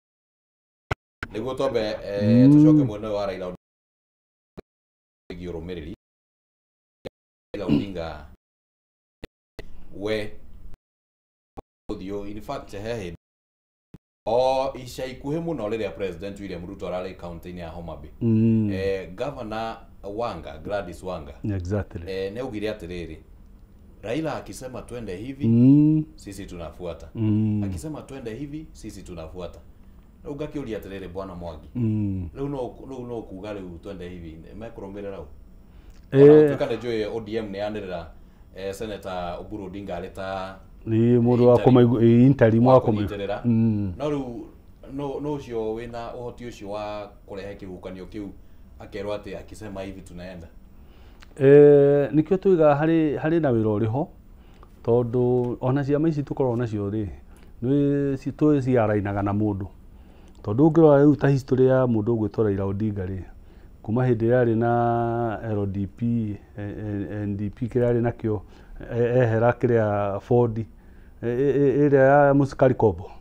[SPEAKER 5] nĩguo twambe tũcoke mwena ũyũ wa Raila wĩgiĩ ũrũmĩrĩri. Raila Odinga we ũthiũ, in fact he hĩndĩ o ica ikuhĩ mũno rĩrĩa President William Ruto ararĩ kaunti-inĩ ya Homa Bay, Governor Wanga, Gladys Wanga, nĩ augire atĩrĩrĩ, Raila akisema twende hivi, sisi tunafuata. Akisema twende hivi, sisi tunafuata. Rĩu ngakĩũria atĩrĩrĩ bwana Mwangi, rĩu no kuga rĩu twende hivi mekũrũmĩrĩra ũ? Ona gũtuĩka nĩ njũĩ ODM nĩ yanĩrĩra Senator Oburu Odinga arĩ ta
[SPEAKER 17] nĩ mũndũ wa interim wa
[SPEAKER 5] kũnyitĩrĩra. No rĩu no ũcio wĩna ũhoti ũcio wa kũrehe kĩhuhũkanio kĩu akerwo atĩ akisema hivi tunaenda.
[SPEAKER 17] Nĩkĩo tuigaga harĩ na wĩra ũrĩ ho, tondũ ona ciama ici tũkoragwo nacio rĩ, nĩ twĩciarainaga na mũndũ. Tondũ ũngĩrora rĩu ta history ya mũndũ ũgwĩtwo Raila Odinga rĩ, kuma hĩndĩ ĩrĩa arĩ na LDP, NDP kĩrĩa arĩ nakĩo, ehera kĩrĩa Ford, ĩrĩa ya Mũcikari Kombo,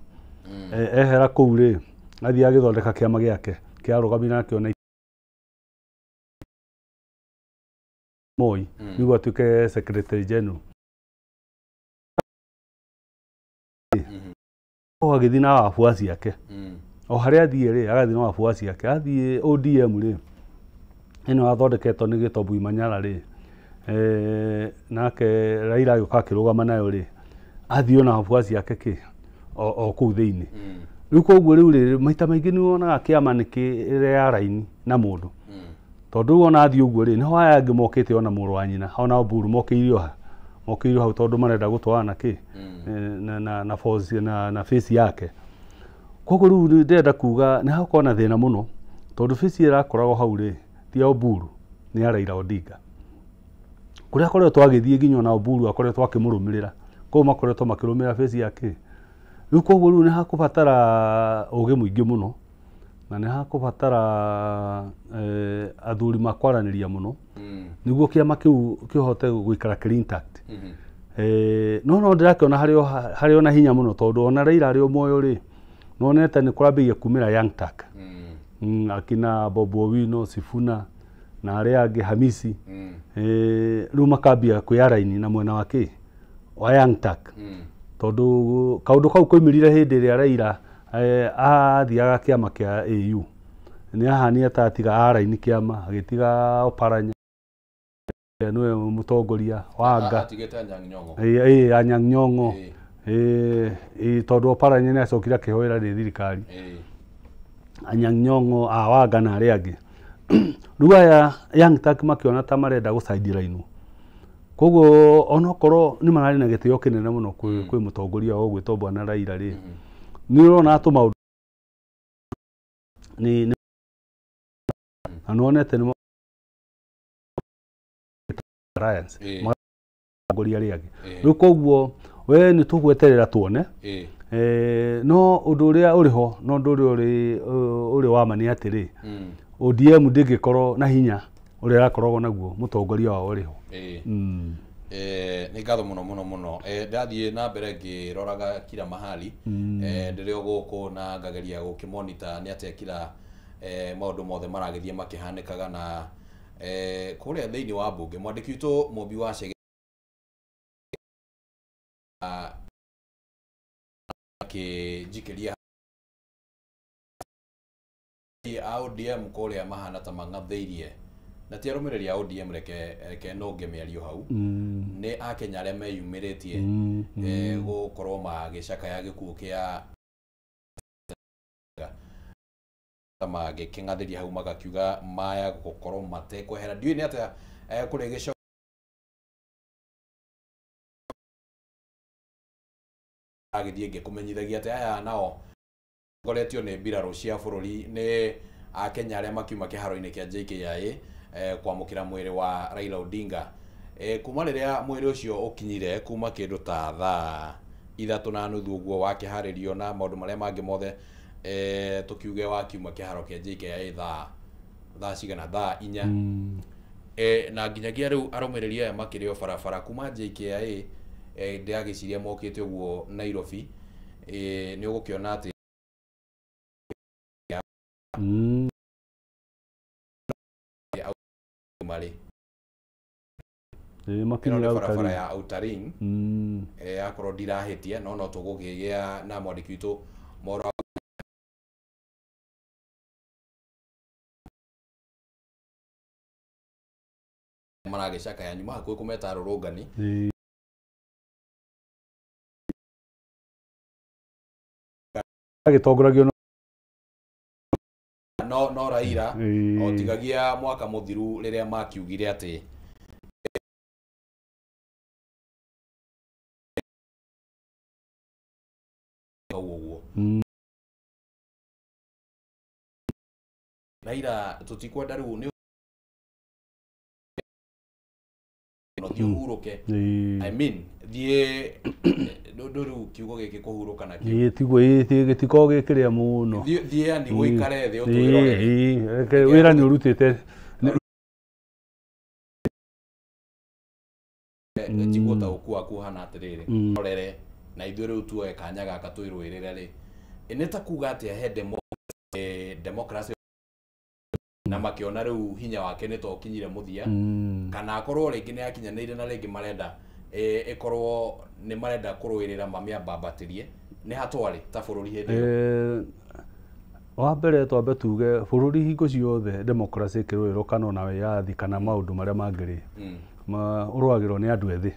[SPEAKER 17] ehera kũu rĩ, athiĩ agĩthondeka kĩama gĩake kĩarũgamire nakĩo na Moi nĩguo atuĩke secretary general. O agĩthiĩ na wabuaci ake, o harĩa athiĩ rĩ, agathiĩ na wabuaci ake. Athiĩ ODM rĩ, ĩno yathondeketwo nĩ Gĩtombui Manyara rĩ, nake Raila agĩũka akĩrũgama nayo rĩ, athiĩ ona wabuaci ake kĩ o kũu thĩinĩ. Rĩu koguo rĩu rĩ, maita maingĩ nĩ wonaga kĩama nĩ kĩrĩa raini na mũndũ. Tondũ rĩu ona athiĩ ũguo rĩ, nĩho aya angĩ mokĩte ona mũrũ wa nyina, ona Oburu mokĩire o ha, Mokĩirwo hau tondũ marenda gũtwarana kĩ na force na face yake. Koguo rĩu ndĩrenda kuga nĩ hakorwo na thĩna mũno tondũ face ĩrakoragwo hau rĩ ti ya Oburu, nĩ ya Raila Odinga. Kũrĩa akoretwo agĩthiĩ nginya ona Oburu akoretwo akĩmũrũmĩrĩra, koguo makoretwo makĩrũmĩrĩra face yake. Rĩu koguo rĩu nĩ hakũbatara ũgĩ mũingĩ mũno na nĩ hakũbatara athuri makwaranĩria mũno nĩguo kĩama kĩu kĩhote gũikara kĩrĩ intact. No ndĩrakĩona harĩ ona hinya mũno tondũ ona Raila arĩ o muoyo rĩ, nonete nĩ kũrambĩrĩria kumĩra Young Turk. Akina Bob Owino, Sifuna na arĩa angĩ Hamisi. Rĩu makambia kwĩyaraini na mwena wa kĩ wa Young Turk. Tondũ kaũndũ kau koimĩrire hĩndĩ ĩrĩa Raila athiaga kĩama kĩa AU. Nĩ ahanire ta atiga araini kĩama, agĩtiga Oparanya nĩwe mũtongoria wa Anga.
[SPEAKER 5] Atigĩte Anyang' Nyong'o.
[SPEAKER 17] Anyang' Nyong'o. Tondũ Oparanya nĩ acokire akĩhoera nĩ thirikari. Anyang' Nyong'o, Wanga na arĩa angĩ. Rĩu aya Young Turk makĩona ta marenda gũ-sideline. Koguo onokorwo nĩ mararĩ na gĩtĩo kĩnene mũno kwĩ mũtongoria wao ũgwĩtwo Bwana Raila rĩ, nĩ ũrona atũ maũndũ nĩ na nĩwonete nĩ alliance magatongoria arĩa angĩ. Rĩu koguo we nĩ tũgweterera tuone. No ũndũ ũrĩa ũrĩ ho no ũndũ ũrĩa ũrĩ wa ma nĩ atĩrĩ, ODM ndĩngĩkorwo na hinya ũrĩa ĩrakoragwo naguo mũtongoria wao ũrĩ ho.
[SPEAKER 5] Nĩ ngatho mũno mũno mũno. Ndathiĩ na mbere ngĩroraga kila mahali, ndĩrĩ o gũkũ na ngageria gũkĩmonita nĩ atĩa kila maũndũ mothe maragĩthiĩ makĩhanĩkaga na kũrĩa thĩinĩ wa mbunge. Mwandĩki witũ Mũmbi wa Chege akĩnjikĩria a ODM kũrĩa mahana ta mang'athĩirie na ti arũmĩrĩri a ODM, reke nũnge mĩario hau, nĩ akenya arĩa meyumĩrĩtie gũkorwo magĩcakaya gĩkuũ kĩa magĩkĩng'athĩria hau magakiuga maya gũkorwo matekwehera. Ndiũĩ nĩ atĩa kũrĩ gĩco agĩthiĩ ngĩkũmenyithagia atĩ aya nao ngoretio nĩ mbirarũ cia bũrũri nĩ akenya arĩa makiuma kĩharo-inĩ kĩa JKIA kwamũkĩra mwĩrĩ wa Raila Odinga. Kuma rĩrĩa mwĩrĩ ũcio ũkinyire kuma kĩndũ ta thaa 3:30 ũguo wakĩharĩrio na maũndũ marĩa mangĩ mothe, tũkiuge wakiuma kĩharo kĩa JKIA thaa cigana, thaa 4. Na nginyagia rĩu arũmĩrĩri aya makĩrĩ o barabara kuma JKIA, ndĩragĩciria mokĩte ũguo Nairobi. Nĩ ũgũkĩona atĩ marĩ ĩno nĩ barabara ya Outer Ring, akorwo ndirahĩtia, no tũgũkĩgĩa na mwandĩki witũ Moro maragĩcakaya nyuma hakuhĩ kũmeta arũrũngani.
[SPEAKER 17] Agĩtongoragio
[SPEAKER 5] no Raila o tigagia mwaka mũthiru rĩrĩa makiugire atĩ ũguo Raila tũtikwenda rĩu nĩ thiĩ ũhurũke. I mean thiĩ ndũ rĩu kiugo gĩkĩ kũhurũka nakĩo
[SPEAKER 17] tiguo gĩtikoragwo gĩ kĩrĩa mũno.
[SPEAKER 5] Thiĩ yani ũikare thĩ ũtwĩrorere.
[SPEAKER 17] Wĩra nĩ ũrutĩte.
[SPEAKER 5] Tiguo ũtaũku waku ũhana atĩrĩrĩ, rorere na ithuĩ rĩu tuoe kanya gaka twĩrũĩrĩre rĩ, nĩ ta kuga atĩa he democracy na makĩona rĩu hinya wake nĩ ta ũkinyire mũthia, kana akorwo rĩngĩ nĩ akinyanĩire na rĩngĩ marenda ĩkorwo nĩ marenda kũrũĩrĩra mamĩambambatĩrie nĩ hatwarĩ ta bũrũri hĩndĩ ĩyo?
[SPEAKER 17] Wa mbere twambe tuge bũrũri hingo ciothe democracy ĩkĩrũĩrwo kana ona wĩyathi kana maũndũ marĩa mangĩ rĩ, ũrũagĩrwo nĩ andũ ethĩ,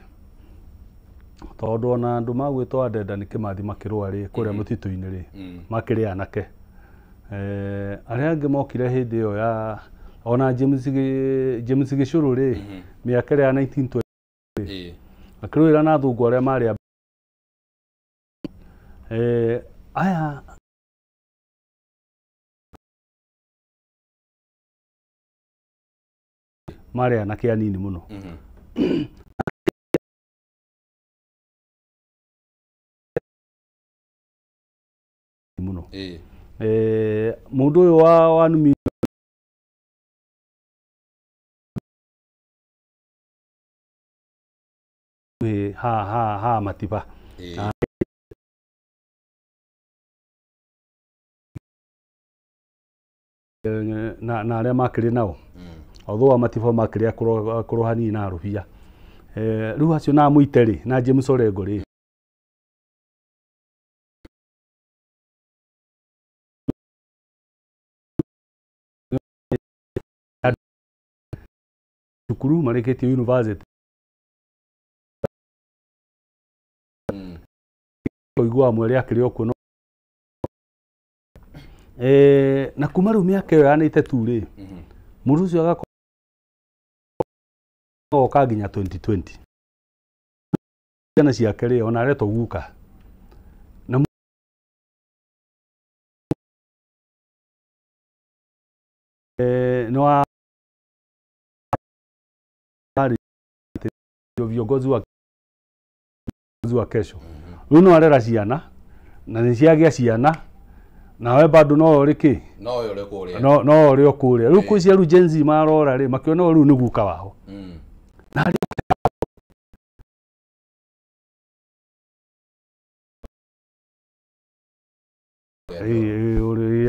[SPEAKER 17] tondũ ona andũ magwĩtwo Adenda nĩ Kĩmathi makĩrũa rĩ kũrĩa mũtitũ-inĩ rĩ, makĩrĩ anake. Arĩa angĩ mokire hĩndĩ ĩyo ya ona James Gĩcũrũ rĩ, mĩaka ĩrĩa ya 1920 Akĩrũĩra na athũngũ arĩa marĩ aya marĩ anake anini mũno. Mũno. Mũndũ ũyũ wa numi ha Matiba. Na arĩa makĩrĩ nao. Although Matiba makĩrĩ akũrũ hanini na Rũbia. Rĩu acio na Mũite rĩ na James Orengo rĩ cukuru marĩkĩtie university. Kũigua mwere akĩrĩ o kuo no na kuma rĩu mĩaka ĩyo ya 92 rĩ mũndũ ũcio agoka nginya 2020 ciana ciake rĩ ona aretwo guka na no viongozi wa kesho. Rĩu no arera ciana na nĩ ciagĩa ciana nawe bado no ũrĩ kĩ
[SPEAKER 5] no ũrĩ kũrĩa
[SPEAKER 17] no ũrĩ o kũrĩa. Rĩu kwĩ cia rĩu Gen Z marora rĩ makĩona rĩu nĩ guka wao. Na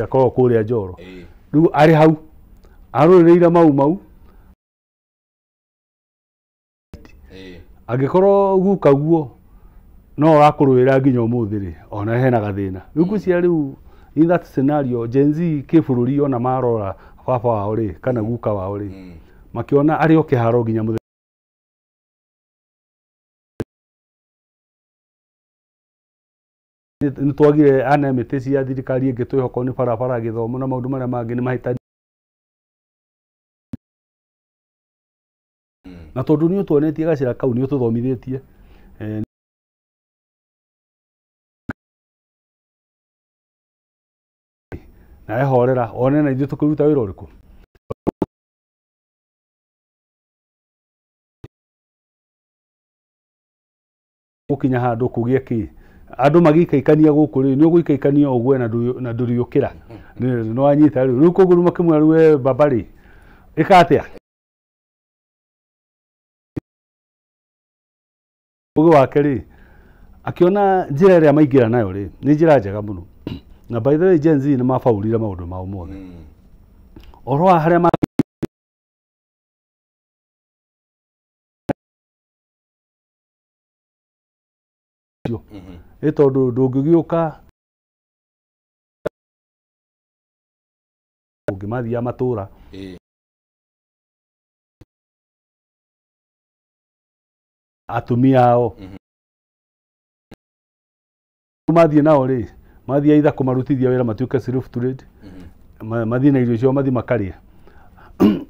[SPEAKER 17] akoragwo kũrĩa Njoro. Rĩu arĩ hau arũrĩrĩire Mau Mau angĩkorwo guka guo no ũrakũrũĩra nginya ũmũthĩ rĩ ona hena gathĩna. Rĩu ngwĩciria rĩu in that scenario Gen Z kĩbũrũri ona marora baba wao rĩ kana guka wao rĩ makĩona arĩ o kĩharo nginya mũthenya nĩ twagire ana mĩtĩ cia thirikari ĩngĩ twĩhoko nĩ barabara gĩthomo na maũndũ marĩa mangĩ nĩ mahĩtania. Na tondũ nĩ ũtuonetie gacĩra kau nĩ ũtũthomithĩtie na ehorera one na ithuĩ tũkĩruta wĩra ũrĩkũ. Gũkinya handũ kũgĩe kĩ andũ magĩikaikania gũkũ rĩ nĩ ũgũikaikania ũgwe na ndũrĩũkĩra nĩ wanyita rĩu. Rĩu koguo makĩmwĩra rĩu we baba rĩ ĩka atĩa ũgĩ wake rĩ akĩona njĩra ĩrĩa maingĩra nayo rĩ nĩ njĩra njega mũno. Na by the way Gen Z nĩ mabaũrire maũndũ mao mothe. Ũhoro wa harĩa ĩ tondũ ndũngĩgĩũka ũngĩmathiaga matũra atumia ao mathiĩ nao rĩ mathiĩ either kũmarutithia wĩra matuĩke slave trade mathiĩ na irio ciao mathiĩ makarĩe.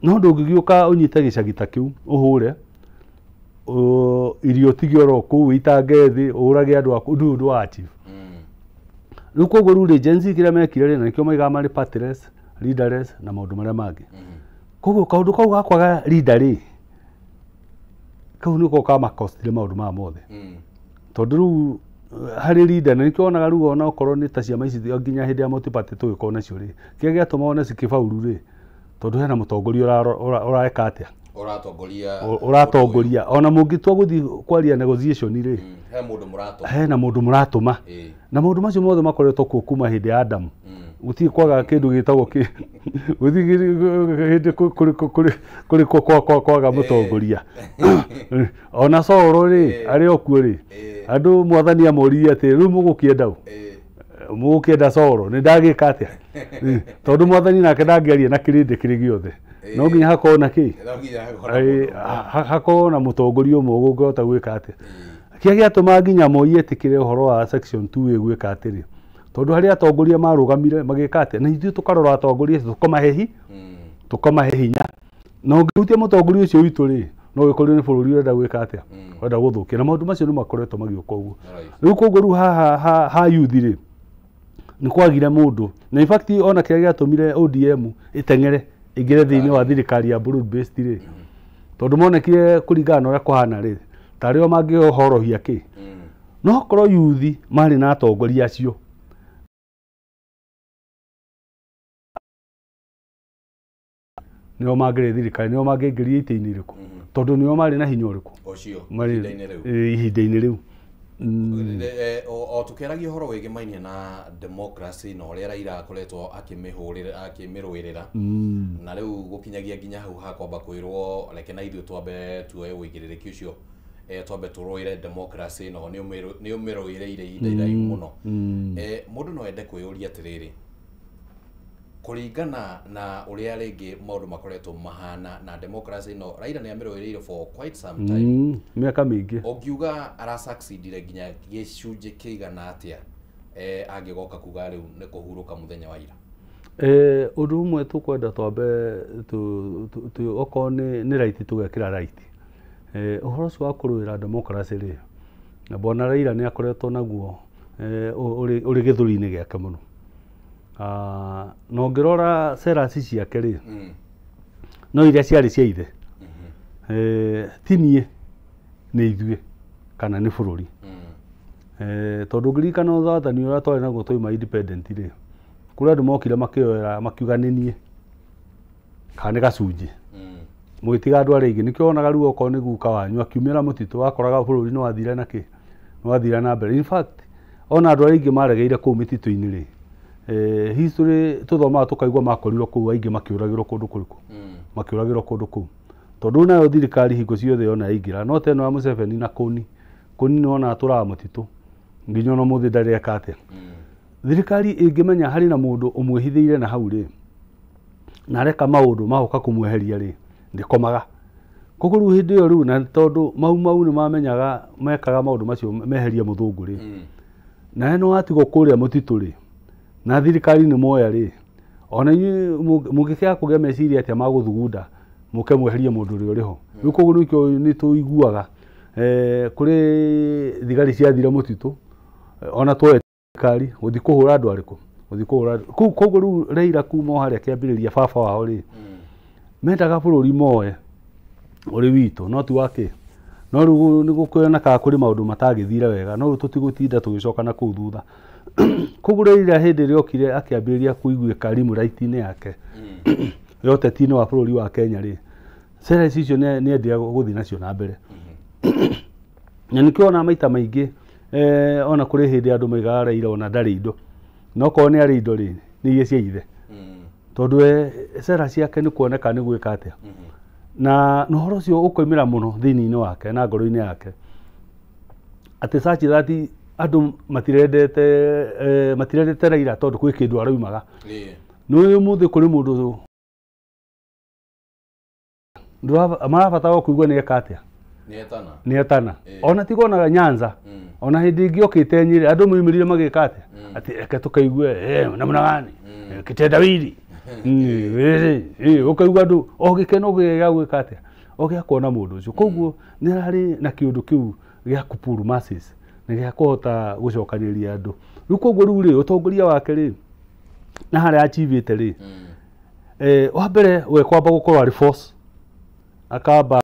[SPEAKER 17] No ndũngĩgĩũka ũnyite gĩcagi ta kĩu ũhũre irio ũtige oro kũu ũitange thĩ ũrage andũ aku ndũĩ ũndũ wa achieve. Rĩu koguo rĩu rĩ Gen Z kĩrĩa mekire rĩ na nĩkĩo maigaga marĩ partyless, leaderless na maũndũ marĩa mangĩ. Koguo kaũndũ kau ga kwaga leader rĩ kau nĩko kamakostire maũndũ maya mothe. Tondũ rĩu harĩ leader na nĩkĩo wonaga rĩu ona okorwo nĩ ta ciama ici nginya hĩndĩ ya multi-party tũgĩkorwo nacio rĩ kĩrĩa gĩatũma wone cikĩbauru rĩ tondũ hena mũtongoria ũreka atĩa ũratongoria ona mũngĩtua gũthiĩ kwaria negotiation rĩ hena mũndũ mũratũma na maũndũ macio mothe makoretwo kuo kuma hĩndĩ ya Adamu. Gũtirĩ kwaga kĩndũ gĩtagwo gũtirĩ hĩndĩ kũrĩ kwaga mũtongoria. Ona Saũlũ rĩ arĩ o kuo rĩ andũ mwathani amoririe atĩ rĩu mũgũkĩenda ũ mũgũkĩenda Saũlũ nĩ ndagĩka atĩa tondũ mwathani nake ndangĩaria na kĩrĩndĩ kĩrĩ gĩothe no nginya hakorwo na kĩ hakorwo na mũtongoria ũmwe ũngĩhota gwĩka atĩa. Kĩrĩa gĩatũmaga nginya Moi etĩkĩre ũhoro wa section 2 ĩgwĩka atĩrĩ tondũ harĩ atongoria marũgamire magĩka atĩa na ithuĩ tũkarora atongoria acio tũkamahe hinya na ũngĩhutia mũtongoria ũcio witũ rĩ No gĩkorirwo nĩ bũrũri ũrenda gwĩka atĩa, ũrenda gũthũkia, na maũndũ macio nĩ makoretwo magĩũka ũguo. Rĩu koguo rĩu haha ha youth rĩ, nĩ kwagire mũndũ, na in fact ona kĩrĩa gĩatũmire ODM ĩteng'ere ĩingĩre thĩinĩ wa thirikari ya broad based rĩ, tondũ monekire kũringana na ũrĩa kũhana rĩ, tarĩ o mangĩhorohia kĩ. No korwo youth marĩ na atongoria acio nĩo mangĩrĩ thirikari, nĩo mangĩingĩria itĩ-inĩ irĩkũ, tondũ nĩo marĩ na hinya ũrĩkũ
[SPEAKER 5] ũcio
[SPEAKER 17] ihinda-inĩ rĩu.
[SPEAKER 5] O tukĩaragia ũhoro wĩgĩmainie na democracy na ũrĩa Raila akoretwo akĩmĩrũĩrĩra, na rĩu gũkinyagia nginya hau ha kwamba kwĩrwo reke na ithuĩ twambe tuoe ũigĩrĩrĩki ũcio, twambe tũrũĩre democracy ĩno, nĩ ũmĩrũĩrĩire ihinda iraihu mũno. Mũndũ no ende kwĩyũria atĩrĩrĩ, kũringana na ũrĩa rĩngĩ maũndũ makoretwo mahana na democracy ĩno, Raila nĩ amĩrũĩrĩire for quite some time,
[SPEAKER 17] mĩaka mĩingĩ,
[SPEAKER 5] ũngiuga arasucceedire nginya gĩcunjĩ kĩigana atĩa angĩgoka kuga rĩu nĩ kũhurũka mũthenya wa ira?
[SPEAKER 17] Ũndũ ũmwe tũkwenda twambe okorwo nĩ right tũgekĩra right. Ũhoro ũcio wa kũrũĩra democracy rĩ, bwana Raila nĩ akoretwo naguo ũrĩ gĩthũri-inĩ gĩake mũno. Na ũngĩrora sera ciake rĩ, no iria ciarĩ cia ithe, ti niĩ nĩ ithuĩ kana nĩ bũrũri. Tondũ ũngĩririkana wathani ũrĩa twarĩ naguo twauma independent rĩ, kũrĩ andũ mokire makĩoera makiuga nĩ niĩ kana nĩ gacunjĩ, mũgĩtiga andũ arĩa aingĩ. Nĩkĩo wonaga rĩu okorwo nĩ guka wanyu akiumĩra mũtitũ, wakoraga bũrũri nĩ wathire na kĩ, nĩ wathire na mbere. In fact ona andũ arĩa aingĩ maregeire kũu mĩtitũ-inĩ rĩ, history tuthomaga tukaigua makorirwo kũu aingĩ makĩũragĩrwo kũndũ kũrĩkũ, makĩũragĩrwo kũndũ kũu, tondũ nayo thirikari hingo ciothe yona yaingĩra, no ta ĩno ya Museveni na Koni Koni nĩwona atũraga mũtitũ nginya ona ũmũthĩ ndarĩ eka atĩa. Thirikari ĩngĩmenya harĩ na mũndũ ũmwĩhithĩire na hau rĩ, na areka maũndũ magoka kũmweheria rĩ, ndĩkomaga. Koguo rĩu hĩndĩ ĩyo rĩu, na tondũ mau mau nĩ mamenyaga mekaga maũndũ macio meherie mũthũngũ rĩ, na nĩ watigwo kũrĩa mũtitũ rĩ, na thirikari nĩ moya rĩ, ona inyuĩ mũngĩkĩaga kũgĩa meciria atĩa ma gũthugunda mũke mweherie mũndũ ũrĩa ũrĩ ho. Rĩu koguo nĩkĩo nĩ tũiguaga kũrĩ thigari ciathire mũtitũ, ona tuoe thirikari gũthiĩ kũhũra andũ arĩkũ, gũthiĩ kũhũra kũu. Koguo rĩu Raila kuma o harĩa kĩambĩrĩria baba wao rĩ, mendaga bũrũri moe ũrĩ witũ no ti wa kĩ. No rĩu nĩ gũkĩonekaga kũrĩ maũndũ matagĩthire wega, no rĩu tũtigũtinda tũgĩcoka na kũu thutha. Koguo Raila hĩndĩ ĩrĩa okire akĩambĩrĩria kũiguĩka rimũraiti-inĩ yake ya ũteti-inĩ wa bũrũri wa Kenya rĩ, sera icio nĩ endire gũthiĩ nacio na mbere. Na nĩkĩo ona maita maingĩ ona kũrĩ hĩndĩ andũ maigaga Raila ona ndarĩ indo, no korwo nĩ arĩ indo rĩ, nĩ iria cia ithe, tondũ we sera ciake nĩ kuoneka nĩ gwĩka atĩa, na ũhoro ũcio ũkoimĩra mũno thĩinĩ-inĩ wake na ngoro-inĩ yake, atĩ such that andũ matirendete Raila tondũ kwĩ kĩndũ araumaga. Nĩ ũmũthĩ kũrĩ mũndũ marabatara kũigua nĩ eka atĩa, nĩ etana. Ona tiga ona Nyanza, ona hĩndĩ ĩngĩ okĩte Nyĩrĩ andũ moimĩrire magĩka atĩa, atĩ reke tũkaigue namna gani kitendawili, ũkaigua andũ o gĩkeno gĩa gwĩka atĩa, o gĩa kuona mũndũ ũcio. Koguo nĩ ararĩ na kĩũndũ kĩu gĩa kũpull masses na gĩa kũhota gũcokanĩrĩria andũ. Rĩu koguo rĩu rĩ, ũtongoria wake rĩ, na harĩa achievĩte rĩ, wa mbere we kwamba gũkorwo arĩ force, akamba